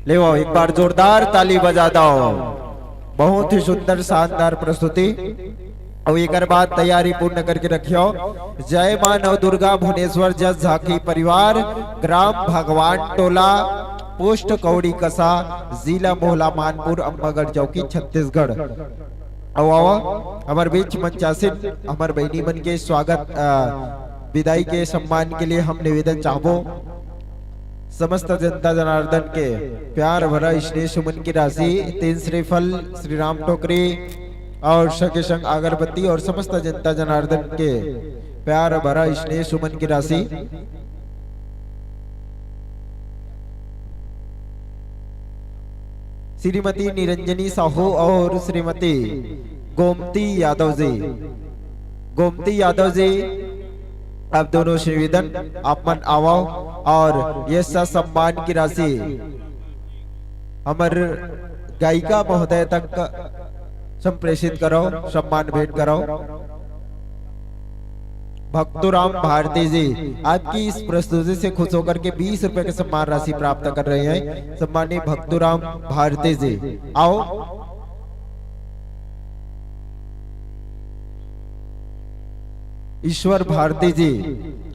लेवव, एक बार जोरदार ताली बजा दव। बहुत ही सुंदर, शानदार प्रस्तुति। अउ एकर बाद तैयारी पूर्ण करके रखियो। जय माँ नव दुर्गा भुवनेश्वर जस झांकी परिवार, ग्राम भगवान टोला, पोस्ट कौड़ी कसा, जिला मोहला मानपुर, अम्बागढ़ चौकी, छत्तीसगढ़। अउ आवा, हमर बीच मंचासीन हमर बहिनी मन के स्वागत, अ, विदाई के सम्मान के लिए हम निवेदन चाहबो। समस्त जनता जनार्दन के प्यार भरा स्नेह सुमन की राशि, तीन श्रीफल, श्री राम टोकरी और सके संग अगरबत्ती और समस्त जनता जनार्दन के प्यार भरा स्नेह सुमन की राशि श्रीमती निरंजनी साहू और श्रीमती गोमती यादव जी। गोमती यादव जी, आप दोनों से निवेदन, आप मन आवव और ये ससम्मान की राशि हमर गायिका महोदय तक संप्रेषित करव, सम्मान भेंट करव। भक्तुराम भारती जी आपकी इस प्रस्तुति से खुश होकर के बीस रुपए के सम्मान राशि प्राप्त कर रहे हैं। सम्मानित भक्तुराम भारती जी, आओ। ईश्वर भारती जी,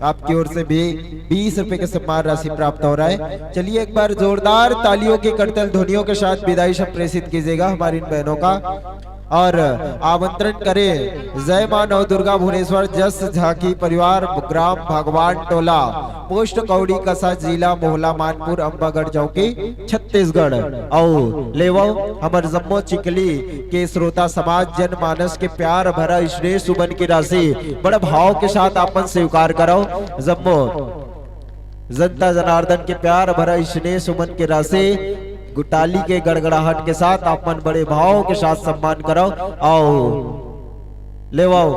आपकी ओर से भी बीस रुपए का सम्मान राशि प्राप्त हो रहा है। चलिए, एक बार जोरदार तालियों की करतल ध्वनियों के साथ विदाई संप्रेषित कीजिएगा हमारी इन बहनों का। और आमंत्रण करें जय मां नवदुर्गा भुवनेश्वर जस झांकी परिवार, ग्राम भगवान टोला, पोस्ट कौड़ी कसा, जिला मोहला मानपुर, अम्बागढ़ चौकी, छत्तीसगढ़। अउ लेवव हमर जम्मो चिखली के श्रोता समाज, जनमानस के प्यार भरा स्नेह सुमन की राशि बड़ भाव के साथ आप मन स्वीकार करव। जम्मो जनता जनार्दन के प्यार भरा स्नेह सुमन के राशि गुटाली के गड़गड़ाहट के साथ आप मन बड़े भाव के साथ सम्मान करव। अउ लेवव,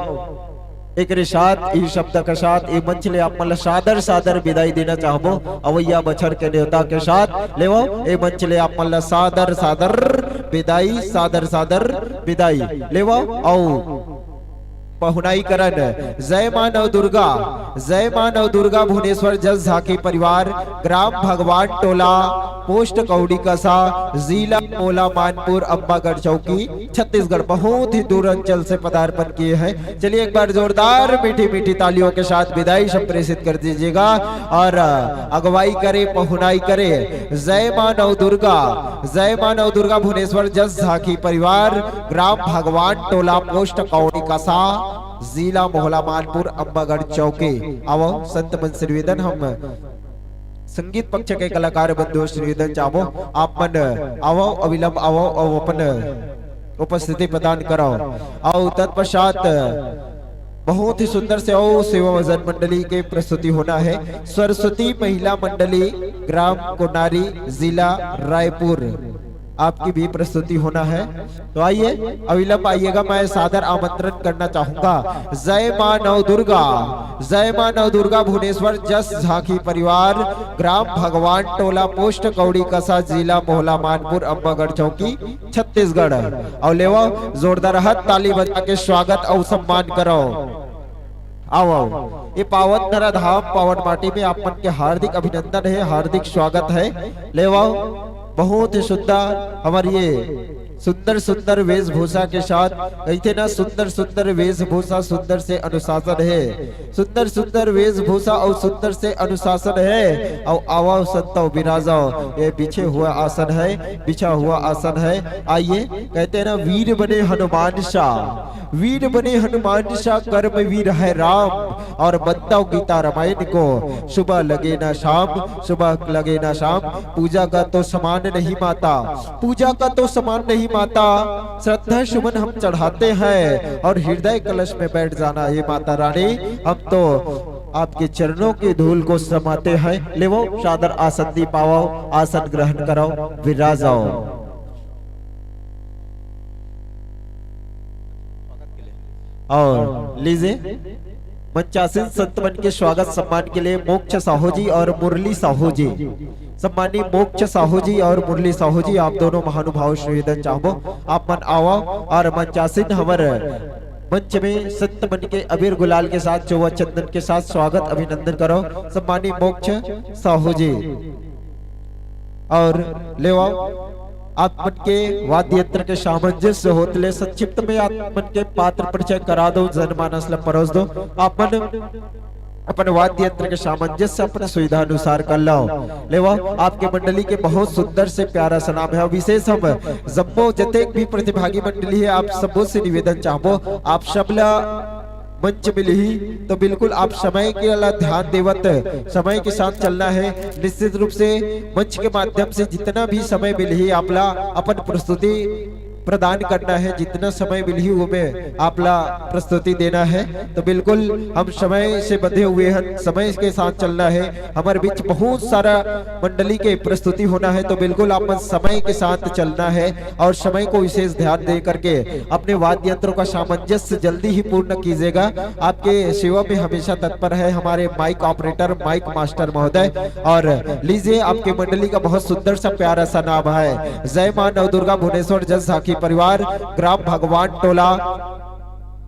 एकरे साथ, ई शब्द के साथ, ई मंच ले आप मन ला सादर सादर विदाई देना चाहबो। अवैया बछर के नेवता के साथ लेवव, ए मंच ले आप मन ला सादर सादर विदाई, सादर सादर विदाई लेवव। अउ पहुनाई करन जय मां नव दुर्गा, जय मां नव दुर्गा भुवनेश्वर जस झांकी परिवार, ग्राम भगवान टोला, पोस्ट कौड़ी कसा, जिला मोला मानपुर, अम्बागढ़ चौकी, छत्तीसगढ़। बहुत ही दूर अंचल से पदार्पण किए हैं। चलिए, एक बार जोरदार मीठी मीठी तालियों के साथ विदाई संप्रेषित कर दीजिएगा। और अगुवाई करे, पहुनाई करे जय मां नव दुर्गा, जय मां नव दुर्गा भुवनेश्वर जस झांकी परिवार, ग्राम भगवान टोला, पोस्ट कौड़ी कसा, जिला मोहला मानपुर, अम्बागढ़ चौकी। आवव संत मन से निवेदन, हम संगीत पक्ष के कलाकार बंधु से निवेदन चाहबो, आप मन आवव, अविलंब आवव अउ अपन उपस्थिति प्रदान करव। अउ तत्पश्चात बहुत ही सुंदर से अउ सेवा भजन मंडली के प्रस्तुति होना है। सरस्वती महिला मंडली, ग्राम कोनारी, जिला रायपुर, आपकी भी प्रस्तुति होना है। तो आइए, अविलंब आइएगा। मैं सादर आमंत्रण करना चाहूंगा। जय मां नव दुर्गा, जय मां नव दुर्गा भुवनेश्वर जस झांकी परिवार, ग्राम भगवान टोला, पोस्ट कौड़ी कसा, जिला मोहला मानपुर, अम्बागढ़ चौकी, छत्तीसगढ़। अउ लेवव, जोरदार हाथ ताली बजा के स्वागत अउ सम्मान करव। आवव, ये पावन धरा धाम, पावन माटी में आप मन के हार्दिक अभिनंदन है, हार्दिक स्वागत है। लेवव, बहुत ही सुंदर हमर ये सुंदर सुंदर वेशभूषा के साथ, कहिथे ना, सुंदर सुंदर वेशभूषा, सुंदर से अनुशासन है। सुंदर सुंदर वेशभूषा अउ सुंदर से अनुशासन है। अउ आवव संतव, बिराजव, ये बिछे हुआ आसन है, बिछा हुआ आसन है। आइए, कहिथे ना, वीर बने हनुमान सा, वीर बने हनुमान सा, कर्म वीर है राम। अउ बंदव गीता रामायण को, सुबह लगे ना शाम, सुबह लगे ना शाम। पूजा का तो समान नहीं माता, पूजा का तो समान नहीं माता। श्रद्धा सुमन हम चढ़ाते हैं अउ हृदय कलश में बैठ जाना, हे माता रानी, हम तो आपके चरणों की धूल को समाते हैं। लेवव, सादर आसन दी पावव, आसन ग्रहण करव, विराजव। अउ लीजिए, मंचासीन संत मन के स्वागत सम्मान के लिए मोक्ष साहू जी अउ मुरली साहू जी, सम्मानित मोक्ष साहू जी अउ मुरली साहू जी, आप दोनों महानुभाव से निवेदन चाहबो, आप मन आवव अउ मंचासीन हमर मंच में संत मन के अबीर गुलाल के साथ, चौवा चंदन के साथ स्वागत अभिनंदन करव। सम्मानित मोक्ष साहू जी। और लेवाओ, आप मन के वाद्य यंत्र के सामंजस्य होत ले संक्षिप्त में आप मन के पात्र परिचय करा दो, जनमानस ला परोस दो। आप मन अपन वाद्य यंत्र के सामंजस्य अपन सुविधा अनुसार कर लो। लेवाओ, आपके मंडली के बहुत सुंदर से प्यारा सा नाम है। विशेष हम जम्मो जतेक भी प्रतिभागी मंडली है, आप सबो से निवेदन चाहबो, आप सब ला मंच मिलही तो बिल्कुल आप समय के ला ध्यान देवत समय के साथ चलना है। निश्चित रूप से मंच के माध्यम से जितना भी समय मिलही, आप ला अपन प्रस्तुति प्रदान करना है। जितना समय मिलही, वो में आप ला प्रस्तुति देना है। तो बिल्कुल हम समय से बंधे हुए हैं, समय के साथ चलना है। हमारे बीच बहुत सारा मंडली के प्रस्तुति होना है, तो बिल्कुल आप मन समय के साथ चलना है और समय को विशेष ध्यान दे करके अपने वाद्य यंत्रों का सामंजस्य जल्दी ही पूर्ण कीजिएगा। आपके सेवा में हमेशा तत्पर है हमारे माइक ऑपरेटर, माइक मास्टर महोदय। और लीजिए, आपके मंडली का बहुत सुंदर सा प्यारा सा नाम है, जय मां नवदुर्गा भुवनेश्वर जस झांकी परिवार, ग्राम भगवान टोला,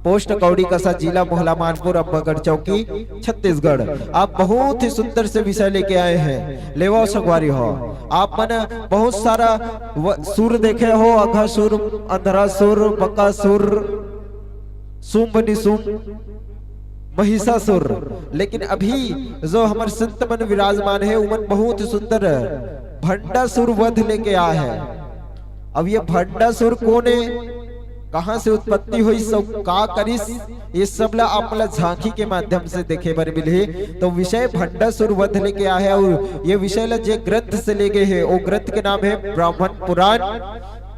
पोस्ट कौड़ी कसा, जिला मोहला मानपुर, अम्बागढ़ चौकी, छत्तीसगढ़। आप बहुत ही सुंदर से विषय लेके आए हैं। लेवाओ संगवारी हो, आप मन बहुत सारा व-, सुर देखे हो, अघा सुर, अंधरा सुर, बका सुर, शुंभ निशुंभ, महिषासुर, लेकिन अभी जो हमर संत मन विराजमान है, उमन बहुत ही सुंदर भंडासुर वध लेके आ है। अब ये भंडासुर कोन है, कहाँ से उत्पत्ति हुई, सब का करिस, ये सब ला आप मन ला झांकी के माध्यम से देखे बर मिलही। तो विषय भंडासुर वध लेके आ है और ये विषय ला जे ग्रंथ से ले गए है, वो ग्रंथ के नाम है ब्राह्मण पुराण।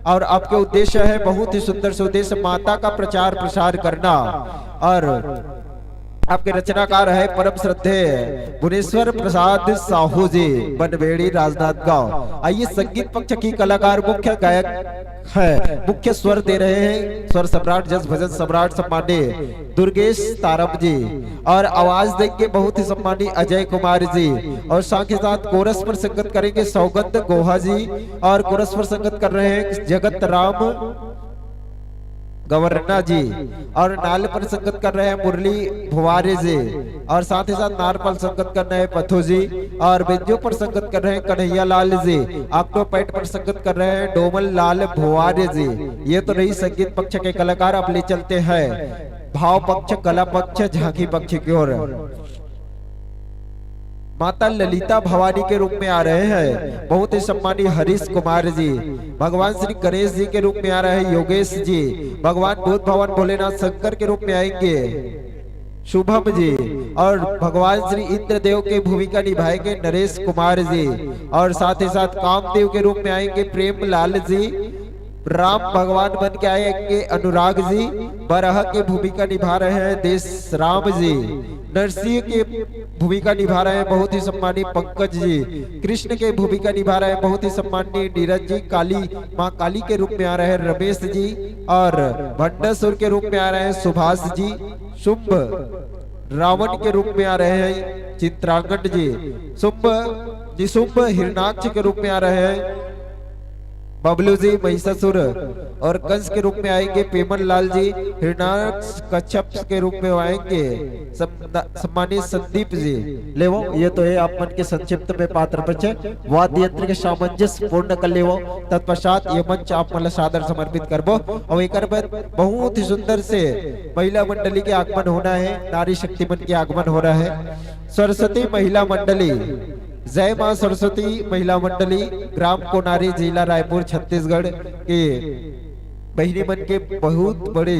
और आपके उद्देश्य है बहुत ही सुंदर से उद्देश्य, माता का प्रचार प्रसार करना। और आपके रचनाकार है परम श्रद्धेय भुवनेश्वर प्रसाद साहू जी, बनबेड़ी, राजनांदगांव। आइए, संगीत पक्ष की कलाकार मुख्य गायक है, मुख्य स्वर दे रहे हैं स्वर सम्राट, जस भजन सम्राट सम्माननीय दुर्गेश तारम जी, और आवाज देंगे बहुत ही सम्माननीय अजय कुमार जी, और साथ ही साथ कोरस पर संगत करेंगे सौगंध गोहा जी, और कोरस पर संगत कर रहे हैं जगत राम गवर्ना जी, और नाल पर संगत कर रहे हैं मुरली भुवारे जी, और साथ ही साथ नार पर संगत कर रहे हैं पथो जी, और बेंजो पर संगत कर रहे हैं कन्हैया लाल जी, ऑक्टोपैड पर संगत कर रहे हैं डोमन लाल भुवारे जी। ये तो रही संगीत पक्ष के कलाकार। अब ले चलते हैं भाव पक्ष, कला पक्ष, झांकी पक्ष की ओर। माता ललिता भवानी के रूप में आ रहे हैं बहुत ही सम्मानी हरीश कुमार जी, भगवान श्री गणेश जी के रूप में आ रहे हैं योगेश जी, भगवान बुद्ध भगवान भोलेनाथ शंकर के रूप में आएंगे शुभम जी, और भगवान श्री इंद्रदेव के भूमिका निभाएंगे नरेश कुमार जी, और साथ ही साथ कामदेव के रूप में आएंगे प्रेम लाल जी, राम भगवान बन के आएंगे अनुराग जी, बराह की भूमिका निभा रहे हैं देश राम जी, नरसिंह की भूमिका निभा रहे हैं बहुत ही सम्मानी पंकज जी, कृष्ण की भूमिका निभा रहे हैं बहुत ही सम्मानी नीरज जी, काली, माँ काली के रूप में आ रहे हैं रमेश जी, और भंडासुर के रूप में आ रहे हैं सुभाष जी, शुंभ रावण के रूप में आ रहे हैं चित्रांगन जी, शुंभ निशुंभ हिरणाक्ष के रूप में आ रहे हैं बबलू जी महिषासुर, और कंस के रूप में आएंगे पेमन लाल जी, हिरणाक्ष कच्छप के रूप में आएंगे सम-, सम्मानित संदीप जी। लेवो, ये तो है आप मन के संक्षिप्त में पात्र परिचय। वाद्य यंत्र के सामंजस्य पूर्ण कर लेवो, तत्पश्चात ये मंच आप मन ला सादर समर्पित करबो। और एकर बाद बहुत ही सुंदर से महिला मंडली के आगमन होना है, नारी शक्ति मन के आगमन हो रहा है। सरस्वती महिला मंडली, जय मां सरस्वती महिला मंडली, ग्राम कोनारी, जिला रायपुर, छत्तीसगढ़ के बहिनी मन के बहुत बड़े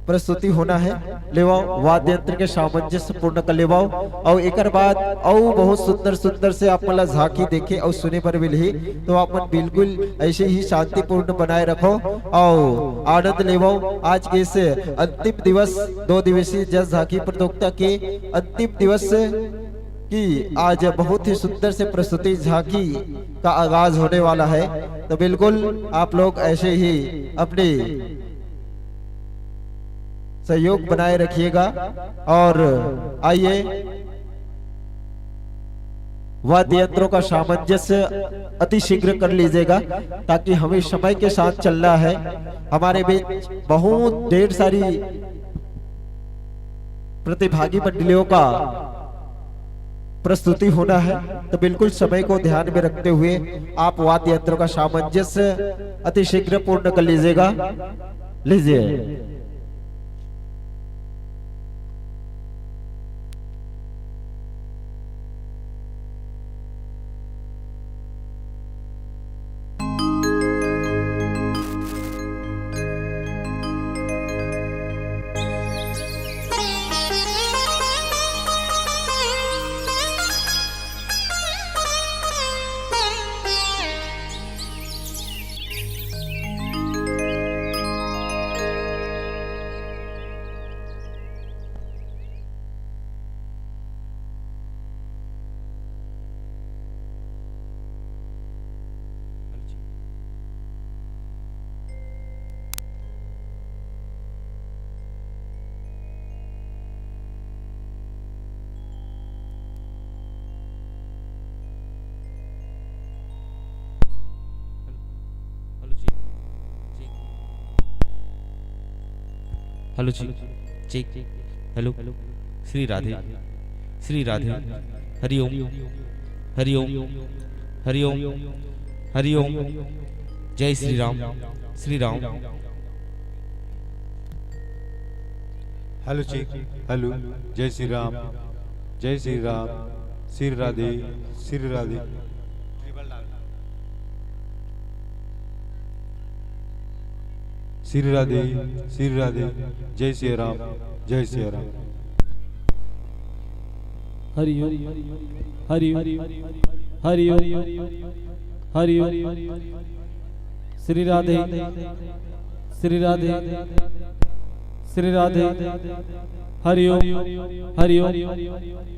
प्रस्तुति होना है। लेवाओ, वाद्य यंत्र के सामंजस्य पूर्ण कर लेवाओ, और एकर बाद अउ बहुत सुंदर सुंदर से आप मन ला झांकी देखे और सुने बर मिलही। तो आप मन बिल्कुल ऐसे ही शांतिपूर्ण बनाए रखो और आनंद लेवाओ। आज के इस अंतिम दिवस, दो दिवसीय जस झांकी प्रतियोगिता के अंतिम दिवस की आज बहुत ही सुंदर से प्रस्तुति झांकी का आगाज होने वाला है। तो बिल्कुल आप लोग ऐसे ही अपनी सहयोग बनाए रखिएगा। और आइए, वाद्य यंत्रों का सामंजस्य अति शीघ्र कर लीजिएगा, ताकि हमें समय के साथ चलना है। हमारे बीच बहुत ढेर सारी प्रतिभागी मंडलियों का प्रस्तुति होना है, तो बिल्कुल समय को ध्यान में रखते हुए आप वाद्य यंत्रों का सामंजस्य अति शीघ्र पूर्ण कर लीजिएगा। लीजिए। हेलो जी। जी। हेलो जी। जी। हेलो। श्री राधे। श्री राधे। हरि ओम। हरि ओम। हरि ओम। हरि ओम। जय श्री राम। श्री राम। हेलो जी। हेलो। जय श्री राम। जय श्री राम। श्री राधे। श्री राधे। श्री राधे। श्री राधे। जय सिया राम। जय सिया राम। हरि ओम। हरि ओम। हरि ओम। हरि ओम। श्री राधे। श्री राधे। श्री राधे। हरि ओम। हरि ओम।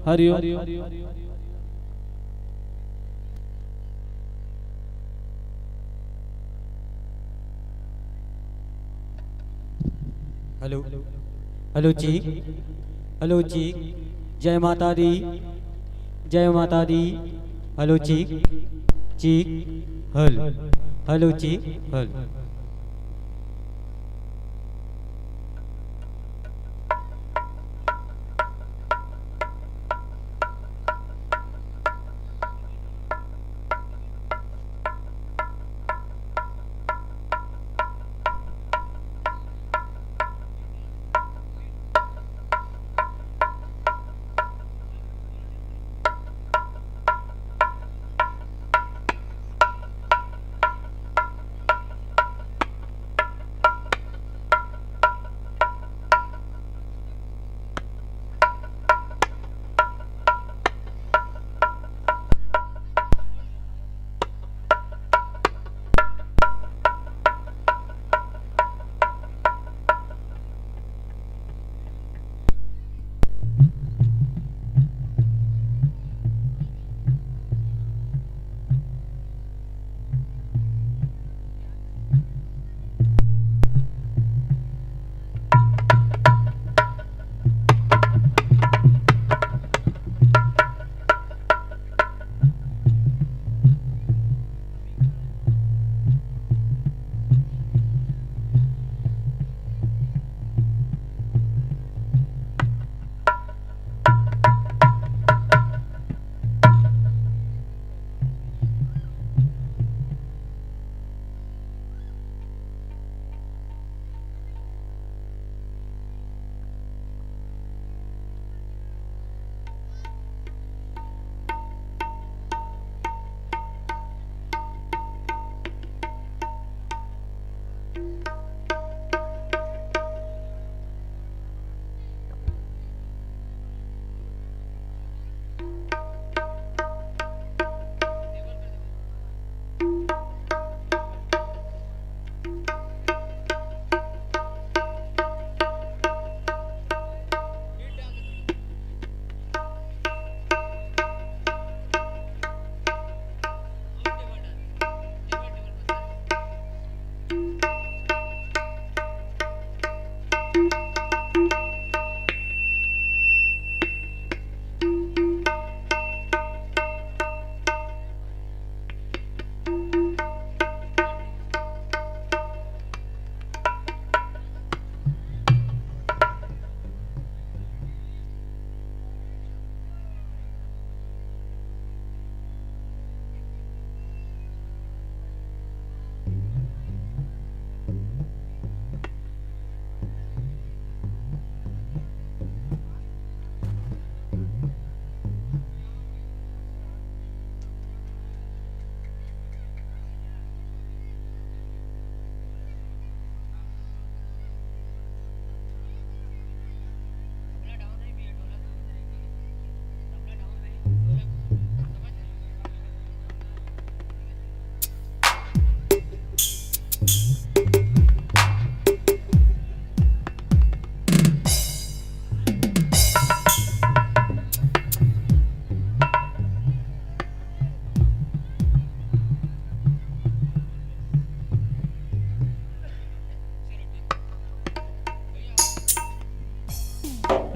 हरि ओम। हेलो। हेलो जी। हेलो जी। जय माता दी। जय माता दी। हेलो जी। जी। हेलो। हेलो जी। हेलो।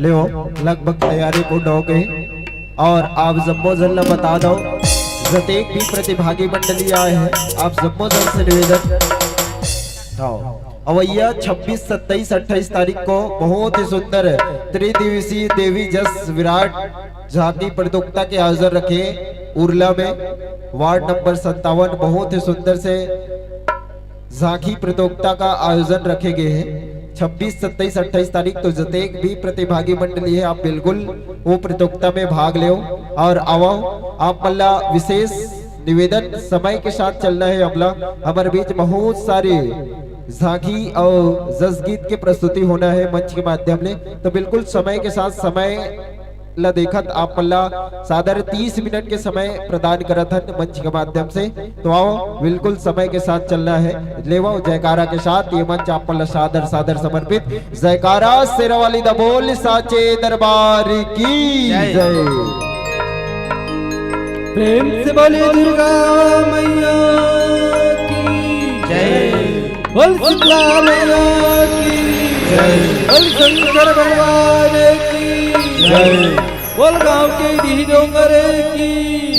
देखो, लगभग तैयारी पूर्ण हो गई। और आप जम्मो झन ला बता दो, जतेक भी प्रतिभागी मंडली आए हैं, आप जम्मो झन से निवेदन था, अवैया छब्बीस, सत्ताईस, अट्ठाईस तारीख को बहुत ही सुंदर त्रिदिवसीय देवी जस विराट झांकी प्रतियोगिता के आयोजन रखे उरला में, वार्ड नंबर संतावन। बहुत ही सुंदर से झांकी प्रतियोगिता का आयोजन रखे गए हैं छब्बीस, सत्ताईस, अट्ठाईस तारीख। तो जतेक भी प्रतिभागी मंडली है, आप बिल्कुल वो प्रतियोगिता में भाग लेव और आवव। आप मन ला विशेष निवेदन, समय के साथ चलना है हमला। हमर बीच बहुत सारे झांकी और जसगीत के प्रस्तुति होना है मंच के माध्यम ले, तो बिल्कुल समय के साथ समय ला देखत आप मन ला सादर तीस मिनट के समय प्रदान करत हन मंच के माध्यम से। तो आवव, बिल्कुल समय के साथ चलना है। लेवव जयकारा के साथ ये मंच आप मन ला सादर, सादर समर्पित। जयकारा शेरा वाली दा बोल साचे दरबार की जय। जय। प्रेम से बोले दुर्गा मैया की जय। बोल शीतला मैया की जय। बोल शंकर भगवान की जय। बोल गांव के डीह डोंगर की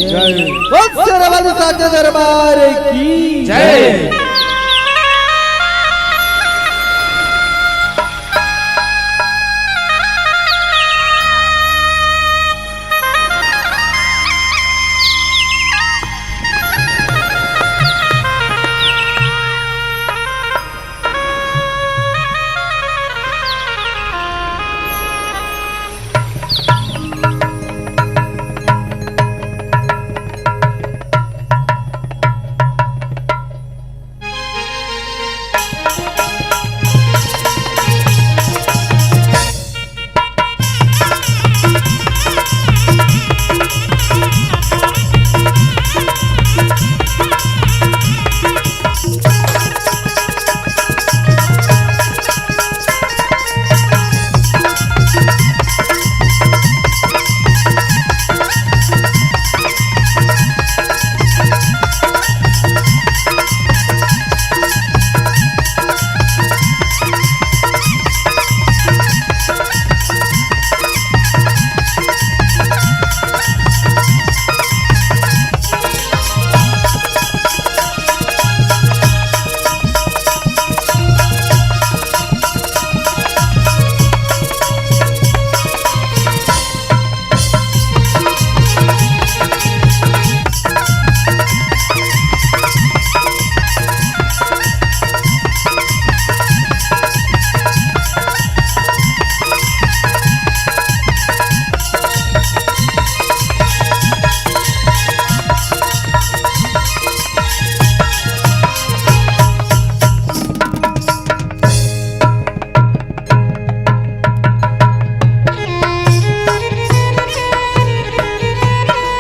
जय। बोल शेरा वाली साचे दरबार की जय।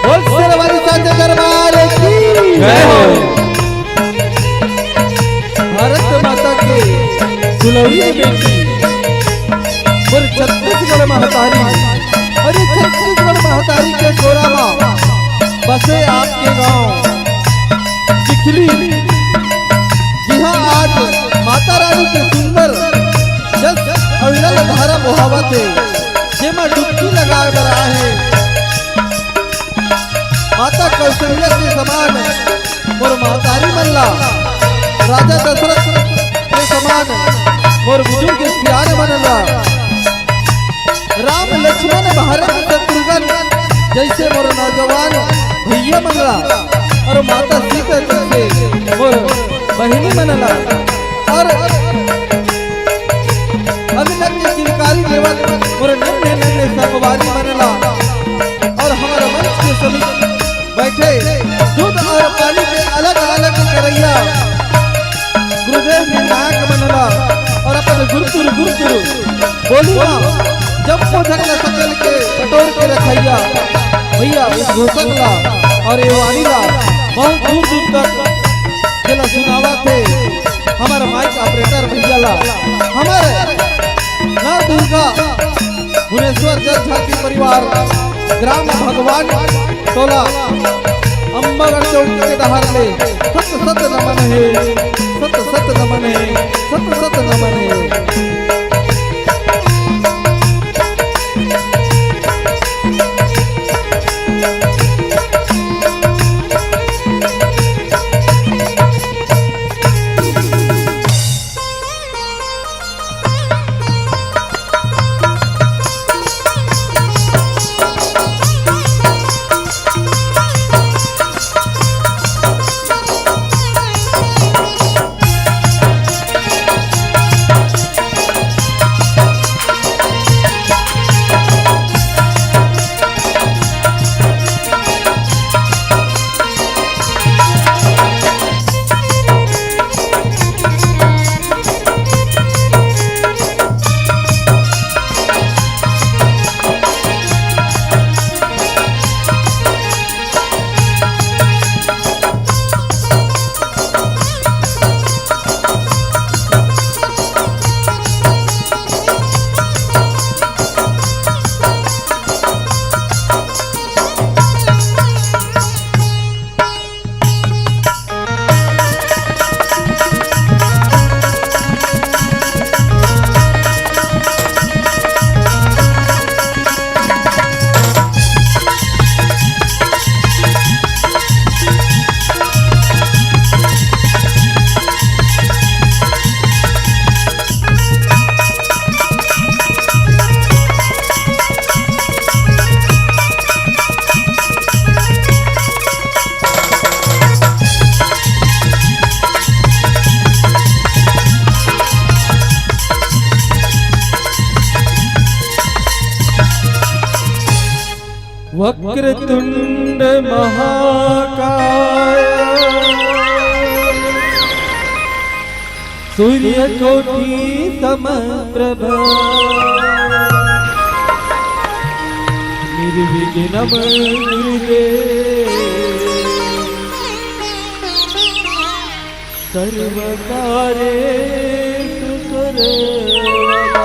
बोल शेरा वाली साचे दरबार की जय हो। भारत माता के दुलौरी बेटी, मोर छत्तीसगढ़ महतारी, अरे छत्तीसगढ़ महतारी के कोरा मा बसे आपके गांव चिखली, जिहां आज माता रानी के सुंदर जस अविरल धारा बोहावत हे, जेमा डुबकी लगाए बर आए हे। माता कौशल्या के समान मोर महतारी मन ला, राजा दशरथ के समान मोर बुजुर्ग सियान मन ला, राम लक्ष्मण भरत शत्रुघ्न जैसे मोर नौजवान भैया मन ला, और माता सीता जैसे मोर बहिनी मन ला, और अभिनंदन किलकारी देवत मोर नन्हे नन्हे संगवारी मन ला, और हमर मंच के समीप बैठे दूध और पानी के अलग-अलग करइया गुरुदेव निर्णायक मन ला और अपन गुरुतुर गुरुतुर बोली मा जब पोधक ला सकल के बटोर के रखइया भैया उद्घोषक ला और ये वाणी ला बहुत दूर दूर तक जेला सुनावत हे हमर माइक ऑपरेटर भैया ला, हमर नव दुर्गा भुवनेश्वर जस झांकी परिवार, ग्राम भगवान टोला, अम्बागढ़ चौकी के डहार ले सत सत नमन हे, सत सत नमन हे, सत सत नमन हे। वक्रतुंड महाकाय सूर्यकोटि समप्रभ निर्विघ्नं कुरु देव सर्वकार्येषु सर्वदा।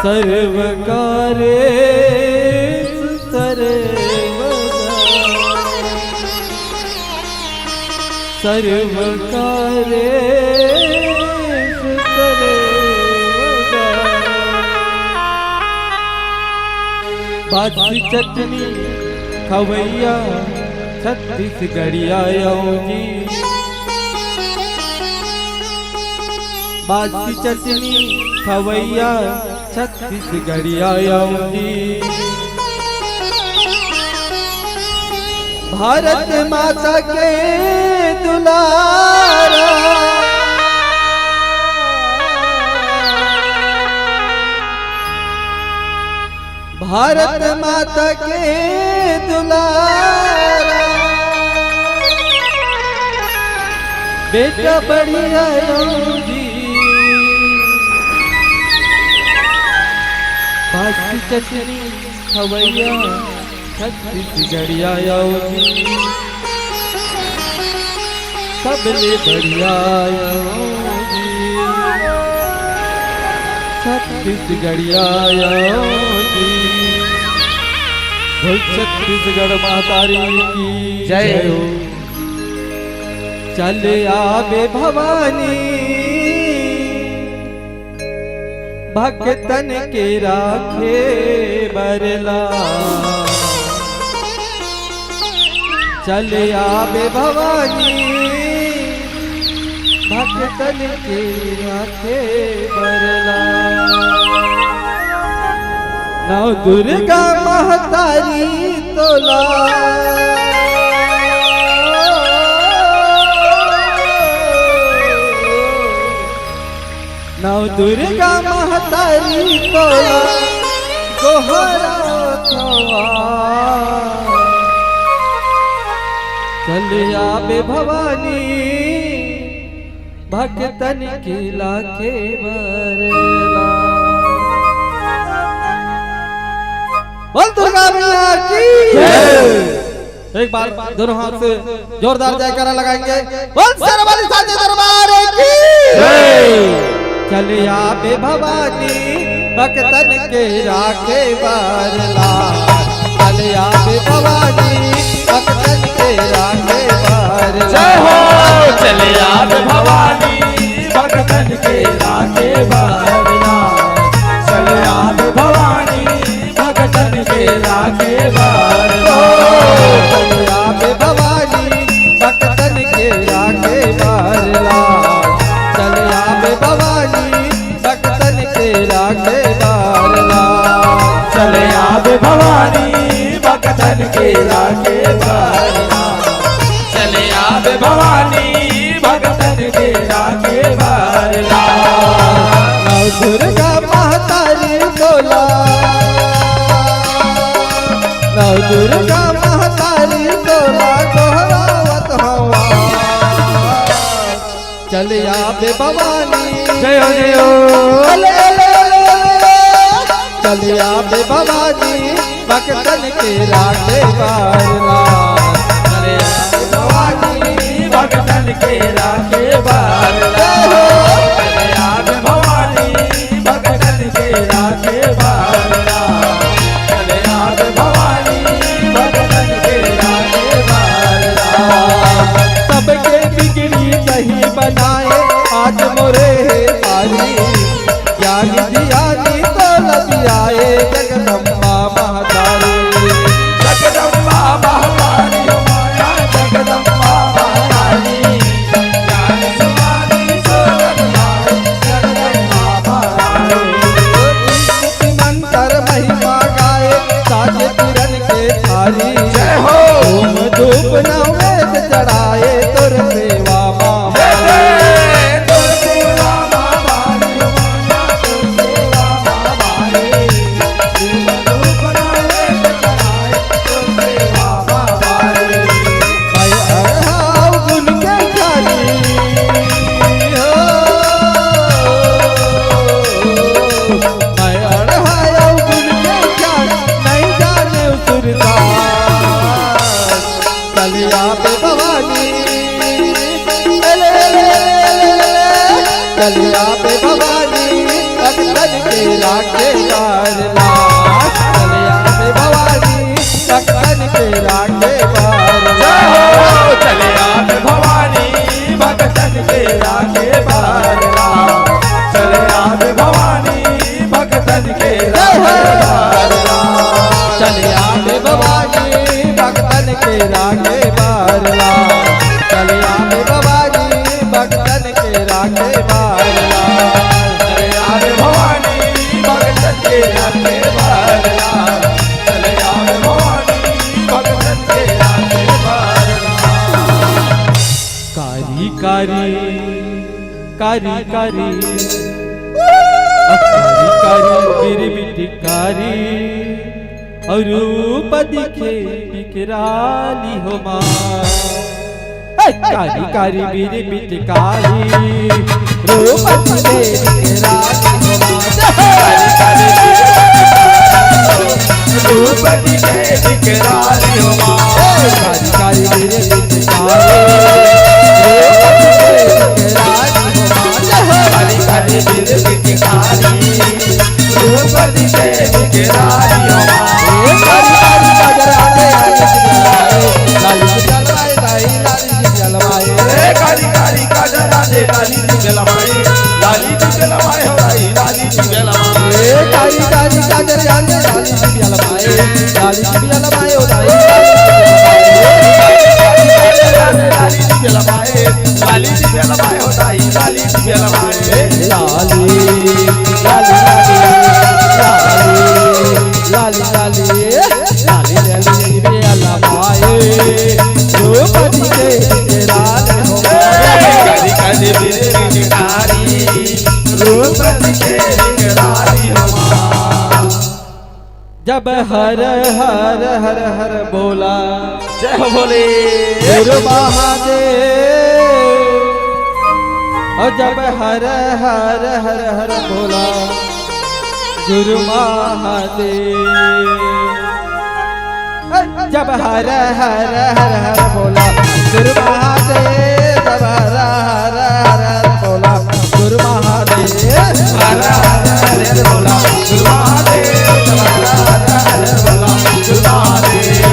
सर्वकार्येषु सर्वदा। सर्वकार्येषु सर्वदा। बासी चटनी खवैया छत्तीसगढ़िया आयो जी। बासी चटनी खवैया छत्तीसगढ़िया आयो जी। भारत माता के दुलारा। भारत माता के दुलारा। बेटा बढ़िया आयो जी। बासी चटनी खवैया छत्तीसगढ़िया आयो जी। सबले बढ़िया आयो जी। छत्तीसगढ़िया आयो जी। बोल छत्तीसगढ़ महतारी की जय। जय हो। चल आबे भवानी भक्तन के राखे बरला। चल आबे भवानी भक्तन के राखे बरला। नौ दुर्गा महतारी तोला। नौ दुर्गा महतारी तोला गोहरा थवा। चल आबे भवानी भक्तन के लाखे बरला। बोल दुर्गा मैया की जय। एक बार दोनों हाथ से जोरदार जयकारा लगाएंगे। बोल शेरावाली साचे दरबार की जय। चल आबे भवानी भक्तन के राखे बरला। चल आबे भवानी भक्तन के राखे बरला। जय हो। चल आबे भवानी भक्तन के राखे बरला। चल आबे भवानी भक्तन के राखे बरला। चल आबे भवानी भक्तन के राखे बरला। चल आबे भवानी भक्तन के राखे बरला। चल आबे भवानी भक्तन के राखे बरला। चल आबे भवानी भक्तन के राखे बरला। नौ दुर्गा महतारी तोला। नौ दुर्गा महतारी तोला गोहरावत हवा। चल आबे भवानी। जय हो, जय हो। अले, अले, अले, अले। चल आबे भवानी भक्तन के राखे बरला। चल आबे भवानी भक्तन के राखे बरला। जय हो। चल आबे भवानी भक्तन के राखे बरला। चल आबे भवानी भक्तन के राखे बरला। सबके बिगड़ी सही बनाए आज मोरे हे पारी। ज्ञान ध्यानी तो लबियाए जगदम्बा महतारी। जगदम्बा महतारी माया जगदम्बा महतारी। ज्ञान समाधि सोगन मारे जगदम्बा महतारी। मंत्र महिमा गाए साजे किरण के थारी। जय हो। ओम धूप नैवेद्य चढ़ाए तोर सेवा मा। जय जय तोर सेवा मा। आबे भवानी, ले, ले, ले, ले, ले, ले, ले। चल आबे भवानी, भक्तन के राखे बार ला। चल आबे भवानी, भक्तन के राखे बार ला। जय हो, चल आबे भवानी, भक्तन के राखे बार ला। चल आबे भवानी, भक्तन के राखे बार ला। चल आबे भवानी, भक्तन के राखे बार ला। चल आबे भवानी, भक्तन के राखे बार ला। चल आबे भवानी, भक्तन के राखे बार ला। चल आबे भवानी, भक्तन के राखे बार ला। कारी कारी, कारी कारी, अ, कारी कारी, बिरबिट कारी, अउ रूप दिखे बिकराली हो माँ। ए, कारी कारी, बिरबिट कारी, रूप दिखे बिकराली हो माँ। कारी कारी, बिरबिट कारी, रूप दिखे बिकराली हो माँ। ए, कारी कारी, बिरबिट कारी, रूप दिखे बिकराली हो माँ। कारी कारी, बिरबिट कारी, रूप दिखे बिकराली हो माँ। ए, कारी कारी, काजर आने आने बिकराली, लाली जलवाए, लाली, लाली जलवाए। ए, कारी कारी, काजर आने लाली जलवाए, लाली जलवाए हो भाई, लाली जलवाए। ए, कारी कारी, काजर आने लाली जलवाए, लाली जलवाए हो भाई, लाली जलवाए। लाली जी बेला माए, लाली जी बेला माए हो दाई, लाली जी बेला माए। लाली, लाली, लाली, लाली, लाली, लाली, लाली, लाली बेला माए। द्रौपदी के विकराल हो। करी करी बिरबिट कारी, द्रौपदी के विकराल हो। जब हर हर हर हर बोला, जय हो भोले। गुरु महादेव। और जब हर हर हर हर बोला, गुरु महादेव। जब हर हर हर हर बोला, गुरु महादेव। जब हर हर हर हर बोला, गुरु महादेव। हर हर हर बोला, गुरु महादेव। जब हर हर हर हर बोला, गुरु महादेव।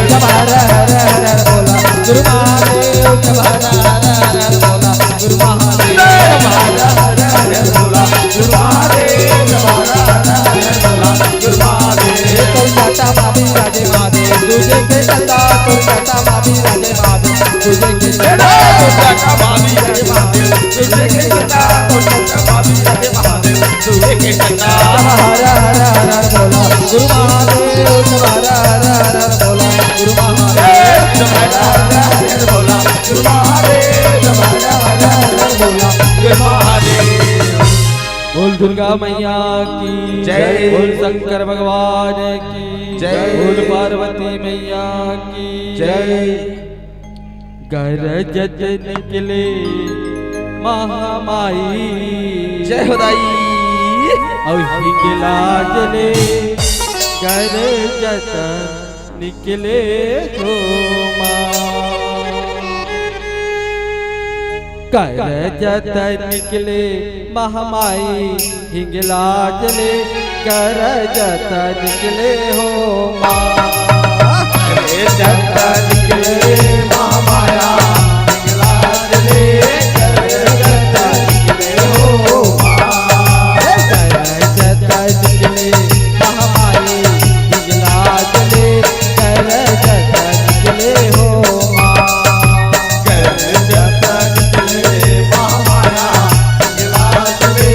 जब हर हर हर हर बोला, गुरु महादेव। जब हर हर हर हर बोला, गुरु महादेव। जब हर हर हर हर बोला, गुरु महादेव। जब हर हर हर हर बोला, गुरु महादेव। एक कोलकाता बाबी राजे महादेव, दूजे के चंदा कोलकाता बाबी राजे महादेव। तुझे के चंदा कोलकाता बाबी राजे महादेव, तुझे के चंदा कोलकाता बाबी राजे महादेव, तुझे के चंदा। हर हर हर हर बोला, गुरु महादेव। हर हर हर हर बोला, गुरु महादेव। हर हर हर हर बोला, गुरु महादेव। हर हर हर हर बोला, गुरु महादेव। बोल दुर्गा मैया की जय। बोल शंकर भगवान की जय। बोल पार्वती मैया की जय। गरजत निकले महामाई। जय हो दाई। अउ हिंगलाज ले गरजत निकले हो माँ। गरजत निकले महामाई, हिंगलाज ले गरजत निकले हो माँ। गरजत निकले महामाया, हिंगलाज ले गरजत निकले हो माँ। गरजत निकले महामाई, हिंगलाज ले गरजत निकले हो माँ। गरजत निकले महामाया, हिंगलाज ले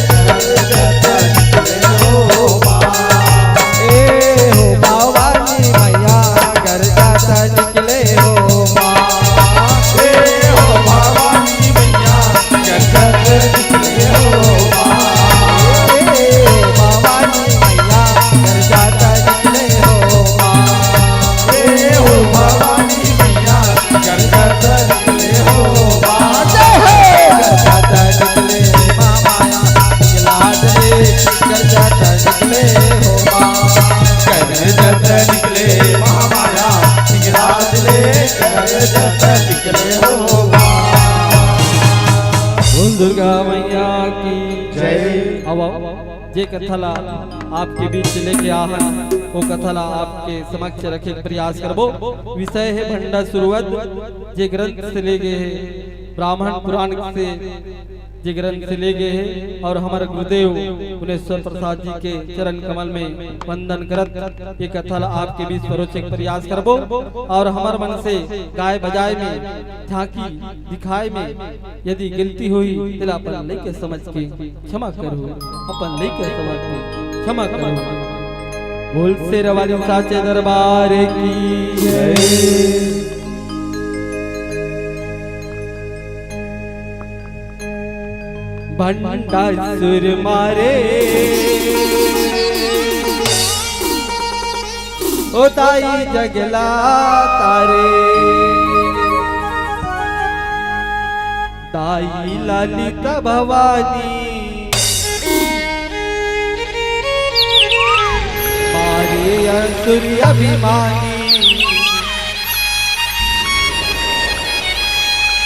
गरजत निकले हो माँ। ए हो भवानी मैया, गरजत निकले हो माँ। बोल दुर्गा मैया की जय। अब जे कथा ला आपके बीच लेके आहन, वो कथा ला आपके समक्ष रखे के प्रयास करबो। विषय हे भंडासुरवध, जे ग्रंथ से ले गे हे, ब्राह्मण पुराण से जे ग्रंथ से ले गे हे, और हमर गुरुदेव गुणेश्वर प्रसाद जी के चरण कमल में वंदन करत ये कथा ला आपके बीच परोसे के प्रयास करबो। और हमर मन से गाय बजाय में, झांकी दिखाय में यदि गलती होही, तेला अपन लइका समझ के क्षमा करहू, अपन लइका समझ के क्षमा करहू। बोल शेरा वाली साचे दरबार की जय। भंडासुर मारे, ओ दाई जगला तारे, दाई ललिता भवानी, मारे असुर अभिमानी।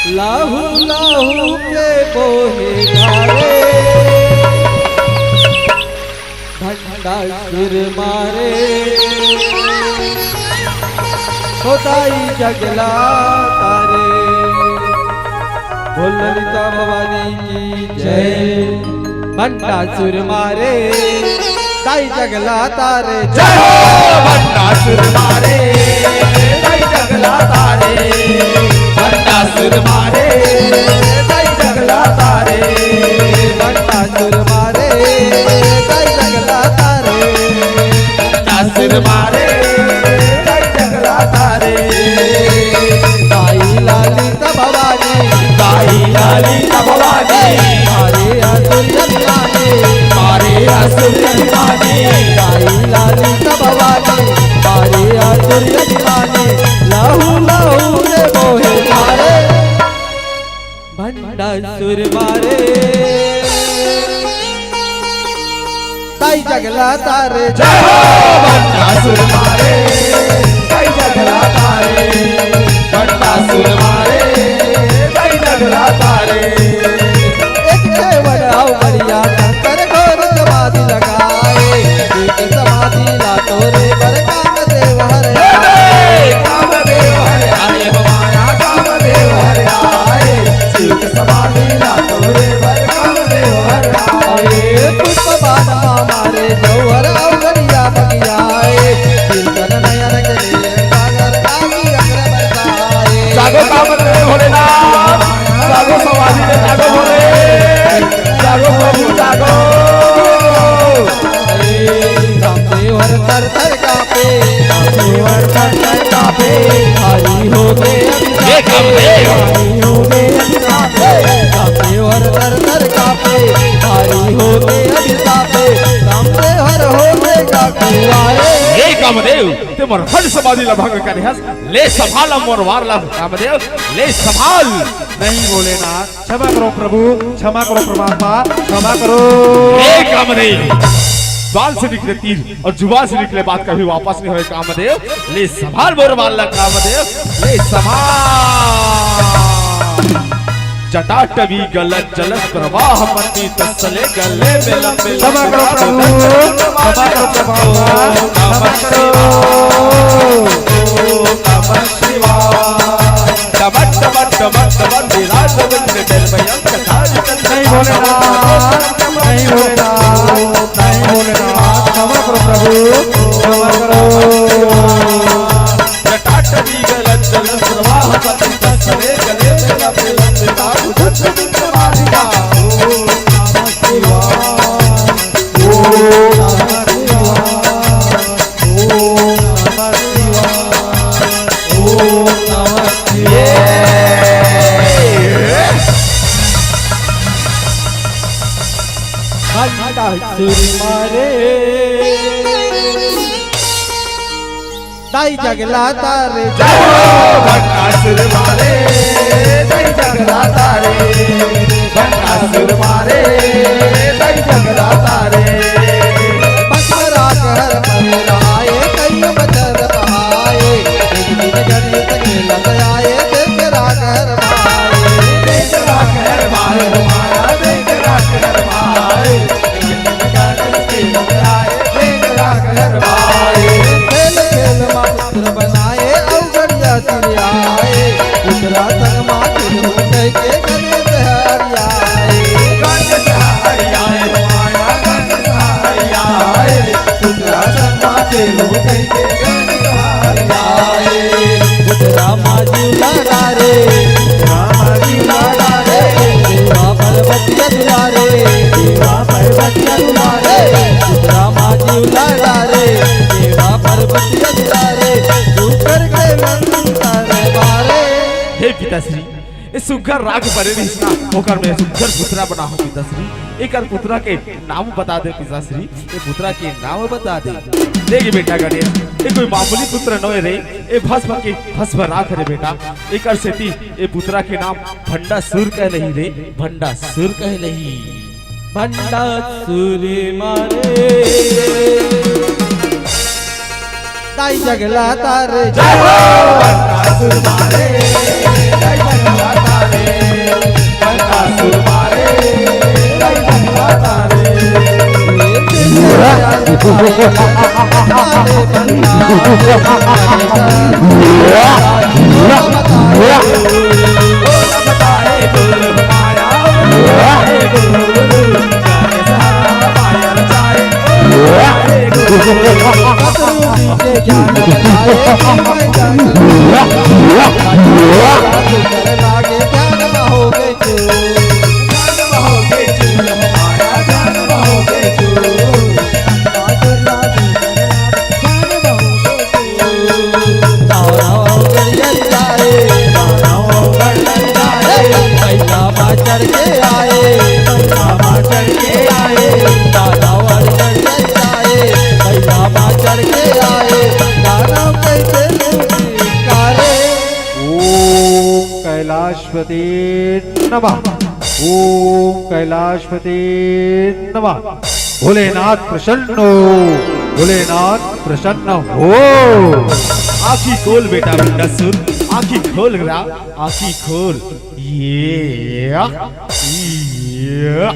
लाहू लाहू के बोहे धारे, भंडासुर मारे, हो दाई जगला तारे। बोल ललिता भवानी की जय। भंडासुर मारे, दाई जगला तारे। जय हो। भंडासुर मारे, दाई जगला तारे। भंडासुर मारे, दाई जगला तारे। भंडासुर मारे, दाई जगला तारे। भंडासुर मारे, दाई जगला तारे। दाई लाली भवानी, दाई लाली भवानी, मारे असुर अभिमानी, मारे असुर अभिमानी, दाई लाली भवानी, मारे असुर अभिमानी, लाहू लाहू रे बोहे मारे, भंडासुर मारे। दाई जगला तारे। जय हो। भंडासुर मारे, दाई जगला तारे। भंडासुर मारे, दाई जगला तारे। एक देवर अउ बढ़िया शंकर घोर समाधि लगाए। एक समाधि ला तोरे बर कामदेव हर आए। कामदेव हर आए, माया कामदेव हर आए। एक समाधि ला तोरे बर कामदेव हर आए। पुष्प बाण मारे जौहर अउ गरिया बगियाए। बिलकन नयन के सागर आगी अग्र बरसाए। जागो कामदेव भोलेनाथ, जागो समाधि ले जागो भोले, जागो प्रभु जागो। रामदेव हर थर थर कांपे, रामदेव हर थर थर कांपे, भारी हो गे अभिशापे, भारी हो गे अभिशापे। रामदेव हर थर थर कांपे, भारी हो गे अभिशापे। रामदेव हर हो गे का कुआरे। हे कामदेव, ते मोर हर समाधि ला भंग करे हस, ले संभाल मोर वार ला कामदेव, ले संभाल। नहीं भोलेनाथ, क्षमा करो प्रभु, क्षमा करो परमात्मा, क्षमा करो। हे कामदेव, बाल से निकले तीर और जुबान से निकले बात कभी वापस नहीं होए कामदेव। ले संभाल मोर वाला कामदेव, ले संभाल। जटाटवी गलत जलत प्रवाह मती तसले गले में लंबे क्षमा करो प्रभु, क्षमा करो प्रभु, क्षमा करो। डबक डबक डबक डबक विराट गोविंद जय भैया। नहीं भोलेनाथ, नहीं भोलेनाथ, नहीं भोलेनाथ, क्षमा करो प्रभु, क्षमा करो। जटाटवी गलत जल प्रवाह पति तसरे गले में लंबे लंबे दाग धुत धुत मारिया। ओम नमः शिवाय, ओम नमः शिवाय। ओम नमः शिवाय। ओम नमः शिवाय। भंडासुर मारे, दाई जगला तारे। जय हो। भंडासुर मारे, दाई जगला तारे। भंडासुर मारे, दाई जगला तारे। पथरा कहर पर आए, कई मच्छर आए। एक दिन गणेश के लग आए, देख रामा जीव लाडा रे, रामा जीव लाडा रे, देवा पर्वतिया दुलारे, देवा पर्वतिया दुलारे, रामा जीव लाडा रे, देवा पर्वतिया दुलारे, सुघर के मंतर मारे। हे पिताश्री, ए सुघर राग बने रहिस ना, ओकर में सुघर पुतरा बनाहूं पिताश्री। एकर पुतरा के नाम बता दे पिताश्री, ए पुतरा के नाम बता दे। देख बेटा गणेश, ए कोई मामूली पुत्र नोहे रे, ए भस्म के भस्म राख रे बेटा। एकर सेती ए पुतरा के नाम भंडासुर कहलही रे, भंडासुर कहलही। भंडासुर मारे। दाई जगला तारे। जय हो। ओम कैलाशपति नमः। ओम कैलाशपति नमः। भोलेनाथ प्रसन्न हो, भोलेनाथ प्रसन्न हो। आँखी खोल बेटा भंडासुर, आँखी खोल रा, आँखी खोल। ये, ये।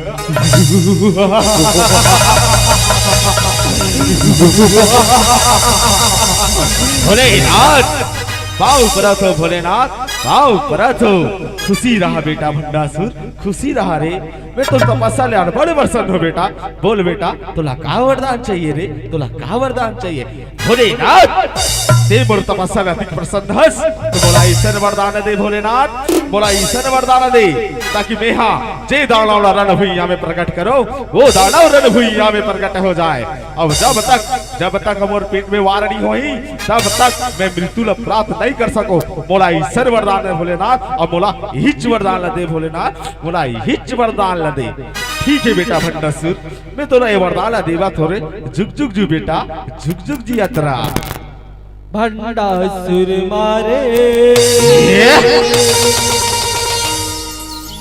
भोलेनाथ, पाँव परत हो भोलेनाथ, पाँव परत हो। खुशी रहा बेटा भंडासुर, खुशी रहा रे। मैं तो तपस्या ले आन बड़े प्रसन्न हो बेटा। बोल बेटा, तोला का वरदान चाहिए रे? तोला का वरदान चाहिए? भोलेनाथ, ते मोर तपस्या ले अतिक प्रसन्न हस, तो मोला अइसन वरदान दे भोलेनाथ, मोला अइसन वरदान दे, ताकि मेहा जे दानव ला रण भुइयां में प्रकट करो, वो दानव रण भुइयां में प्रकट हो जाए। अब जब तक, जब तक मोर पेट में वार नइ होही, तब तक मैं मृत्यु ला प्राप्त नइ कर सको। मोला अइसन वरदान दे भोलेनाथ, अब मोला इहिच वरदान ला दे भोलेनाथ, मोला इहिच वरदान ला दे। ठीक है बेटा भंडासुर, मैं तोला ये वरदान ला देवत हो रे, जुग जुग जियो बेटा, जुग जुग जियत रह। भंडासुर मारे।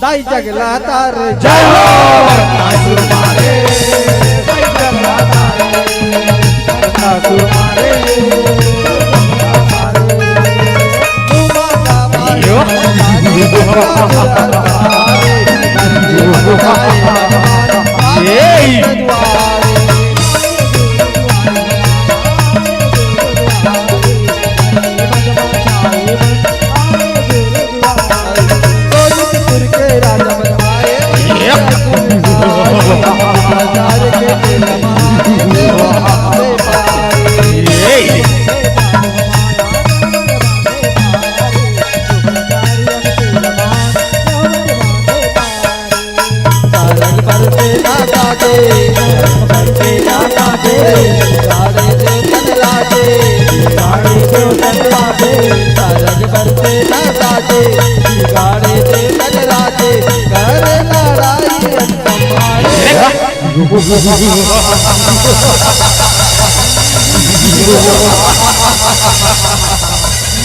दाई जगला तार। जय हो। भंडासुर मारे, दाई जगला तार। भंडासुर मारे।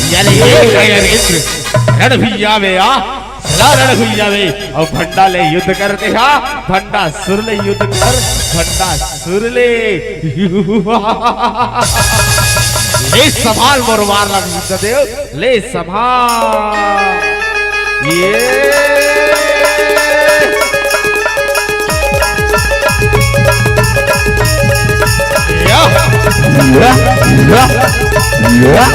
यार, ये रण भुइयां में आ, चला रण भुइयां में, अउ भंडा ले युद्ध कर दे, हाँ, भंडासुर ले युद्ध कर, भंडासुर ले। ले संभाल मोर वार ला भूतदेव, ले संभाल। ये। या। या, या, या।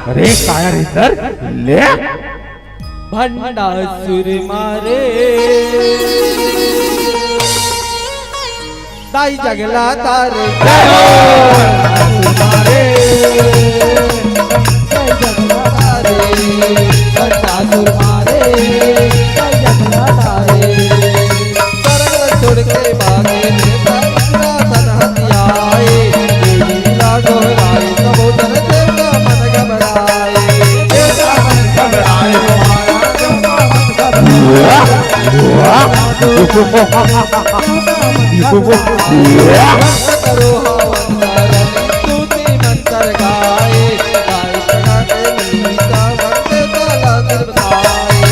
अरे काया रे सर, ले। भंडासुर मारे, दाई जगला तारे। जय हो। मारे, दाई जगला तारे। भंडासुर मारे, दाई जगला तारे। सरग छोड़ के भागे रे, सरग हथियाए। लीला दोहराए, सबो जन देवता मन घबराए। देवता मन घबराए, महाराज का मन घबराए। मंत्र करो हवन करन, स्तुति मंत्र गाए। गाए सदा के लीला वंदे काला सिर बनाए।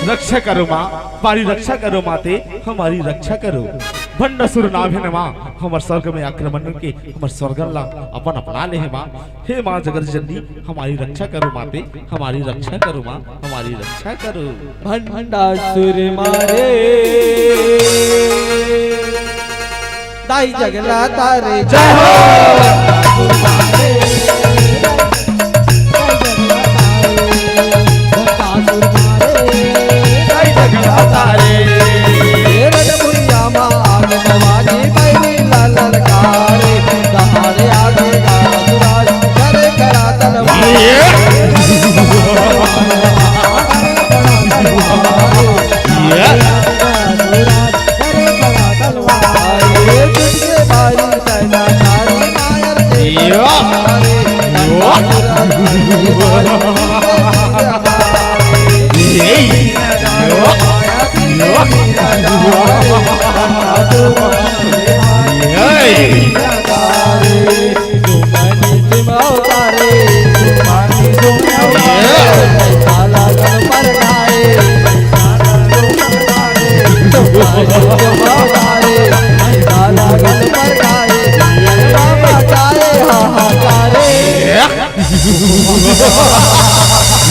रक्षा करो माँ, हमारी रक्षा करो माते, हमारी रक्षा करो। भंडासुर नाम हे न माँ, हमर स्वर्ग में आक्रमण के हमर स्वर्गन ला अपन अपना ले हे माँ। हे माँ जगत जननी, हमारी रक्षा करो माते, हमारी रक्षा करो माँ, हमारी रक्षा करो। भंडासुर मारे, दाई जगला तारे। जय हो।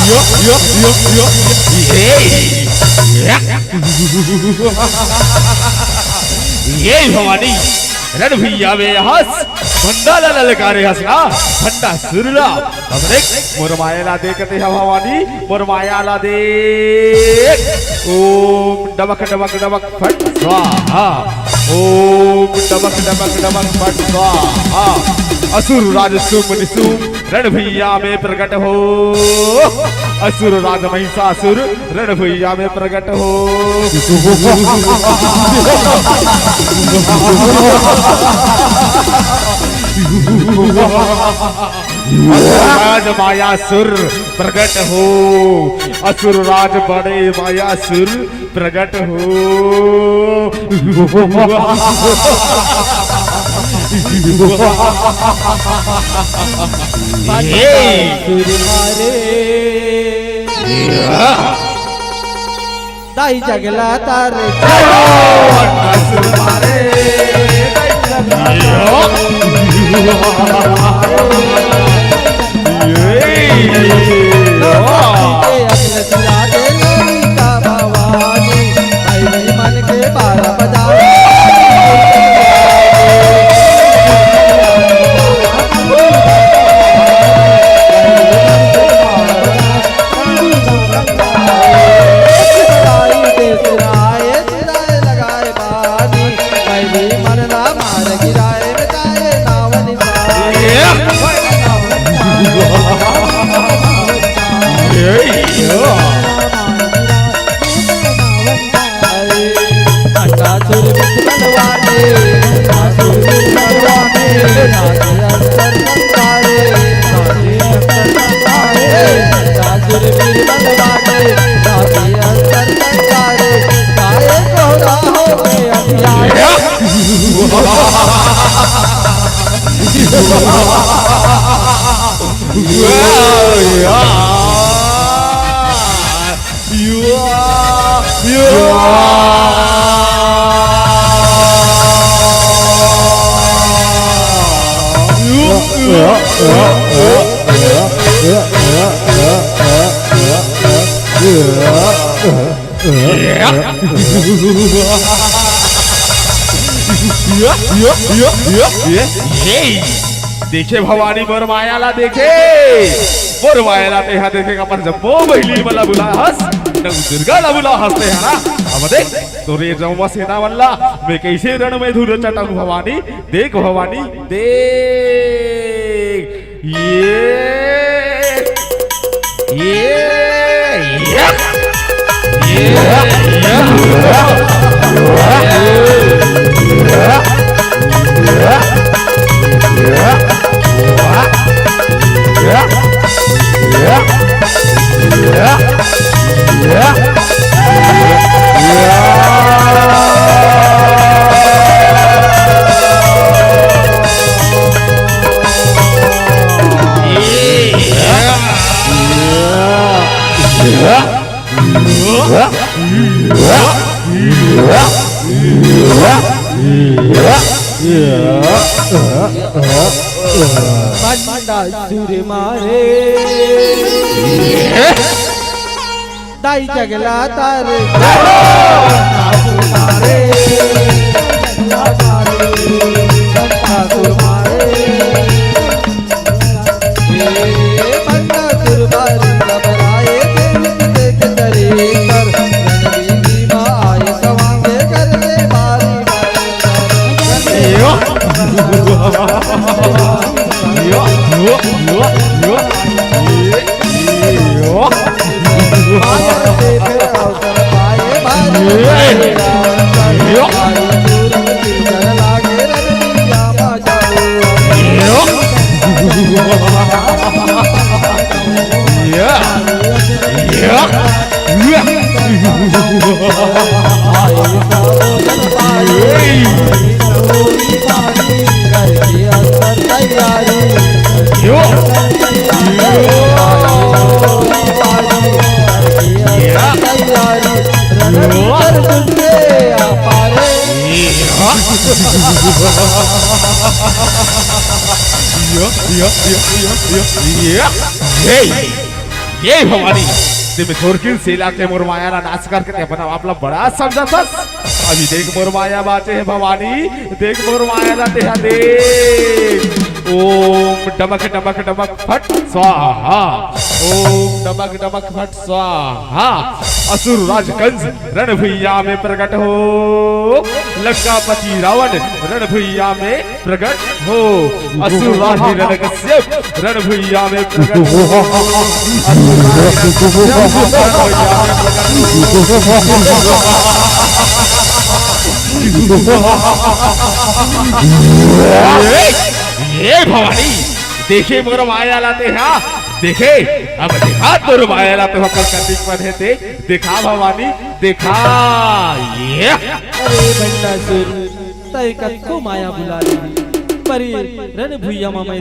यो, यो, यो, यो। ये, ये। ये भवानी, रण भुइयां में हस, भंडा ला ललकारे हस ना, भंडासुर ला। अब देख, मोर माया ला देखते हव भवानी, मोर माया ला देख। ओम डबक डबक डबक फट स्वाहा। ओम डबक डबक डबक फट स्वाहा। असुर राज सुम निसुम रण भुइयां में प्रकट हो। असुर राज महिषासुर रण भुइयां में प्रकट हो। असुर राज मायासुर प्रकट हो। असुर राज बड़े मायासुर प्रकट हो। भंडासुर मारे, दाई जगला तारे। भंडासुर मारे, दाई जगला तारे। देखे भवानी मोर माया ला देखे, मोर माया ला तेहा देखे, अपन जम्मो बहिनी मन ला बुला हस, नव दुर्गा ला बुला हस तेहा ना। अब देख, तोरे जम्मो सेना मन ला मैं कैसे रण में धूर चटाऊं भवानी। देख भवानी, देख। ये, ये, ये, ये, ये। बंडासुर मारे, दाई चगला तारे। बंडासुर मारे, बंडासुर मारे। ये, ये, ये, ये, ये, ये, ये, ये भवानी, ते में थोरकिन सेला के मोर माया ला नाश करके ते अपना आप ला बड़ा समझत हस। अभी देख मोर माया बाचे हे भवानी, देख मोर माया ला तेहा देख। ओम डमक डमक डमक फट स्वाहा। ओम डमक डमक फट स्वाहा। असुर राज कंस रण भुइया में प्रकट हो, लंकापति रावण रण भुइया में प्रकट हो, असुर राज हिरण्यकश्यप रण भुइया में प्रकट हो, असुर राज हिरण्यकश्यप रण भुइया में प्रकट हो। ये भवानी, देखे मोर माया ला तेहा, देखे, अब देखा तोर माया ला तो अपन कतिक पद हे ते, देखा भवानी, देखा। ये। अरे बंडासुर, तय कतको माया बुला ली, परी रण भुइया मा मैं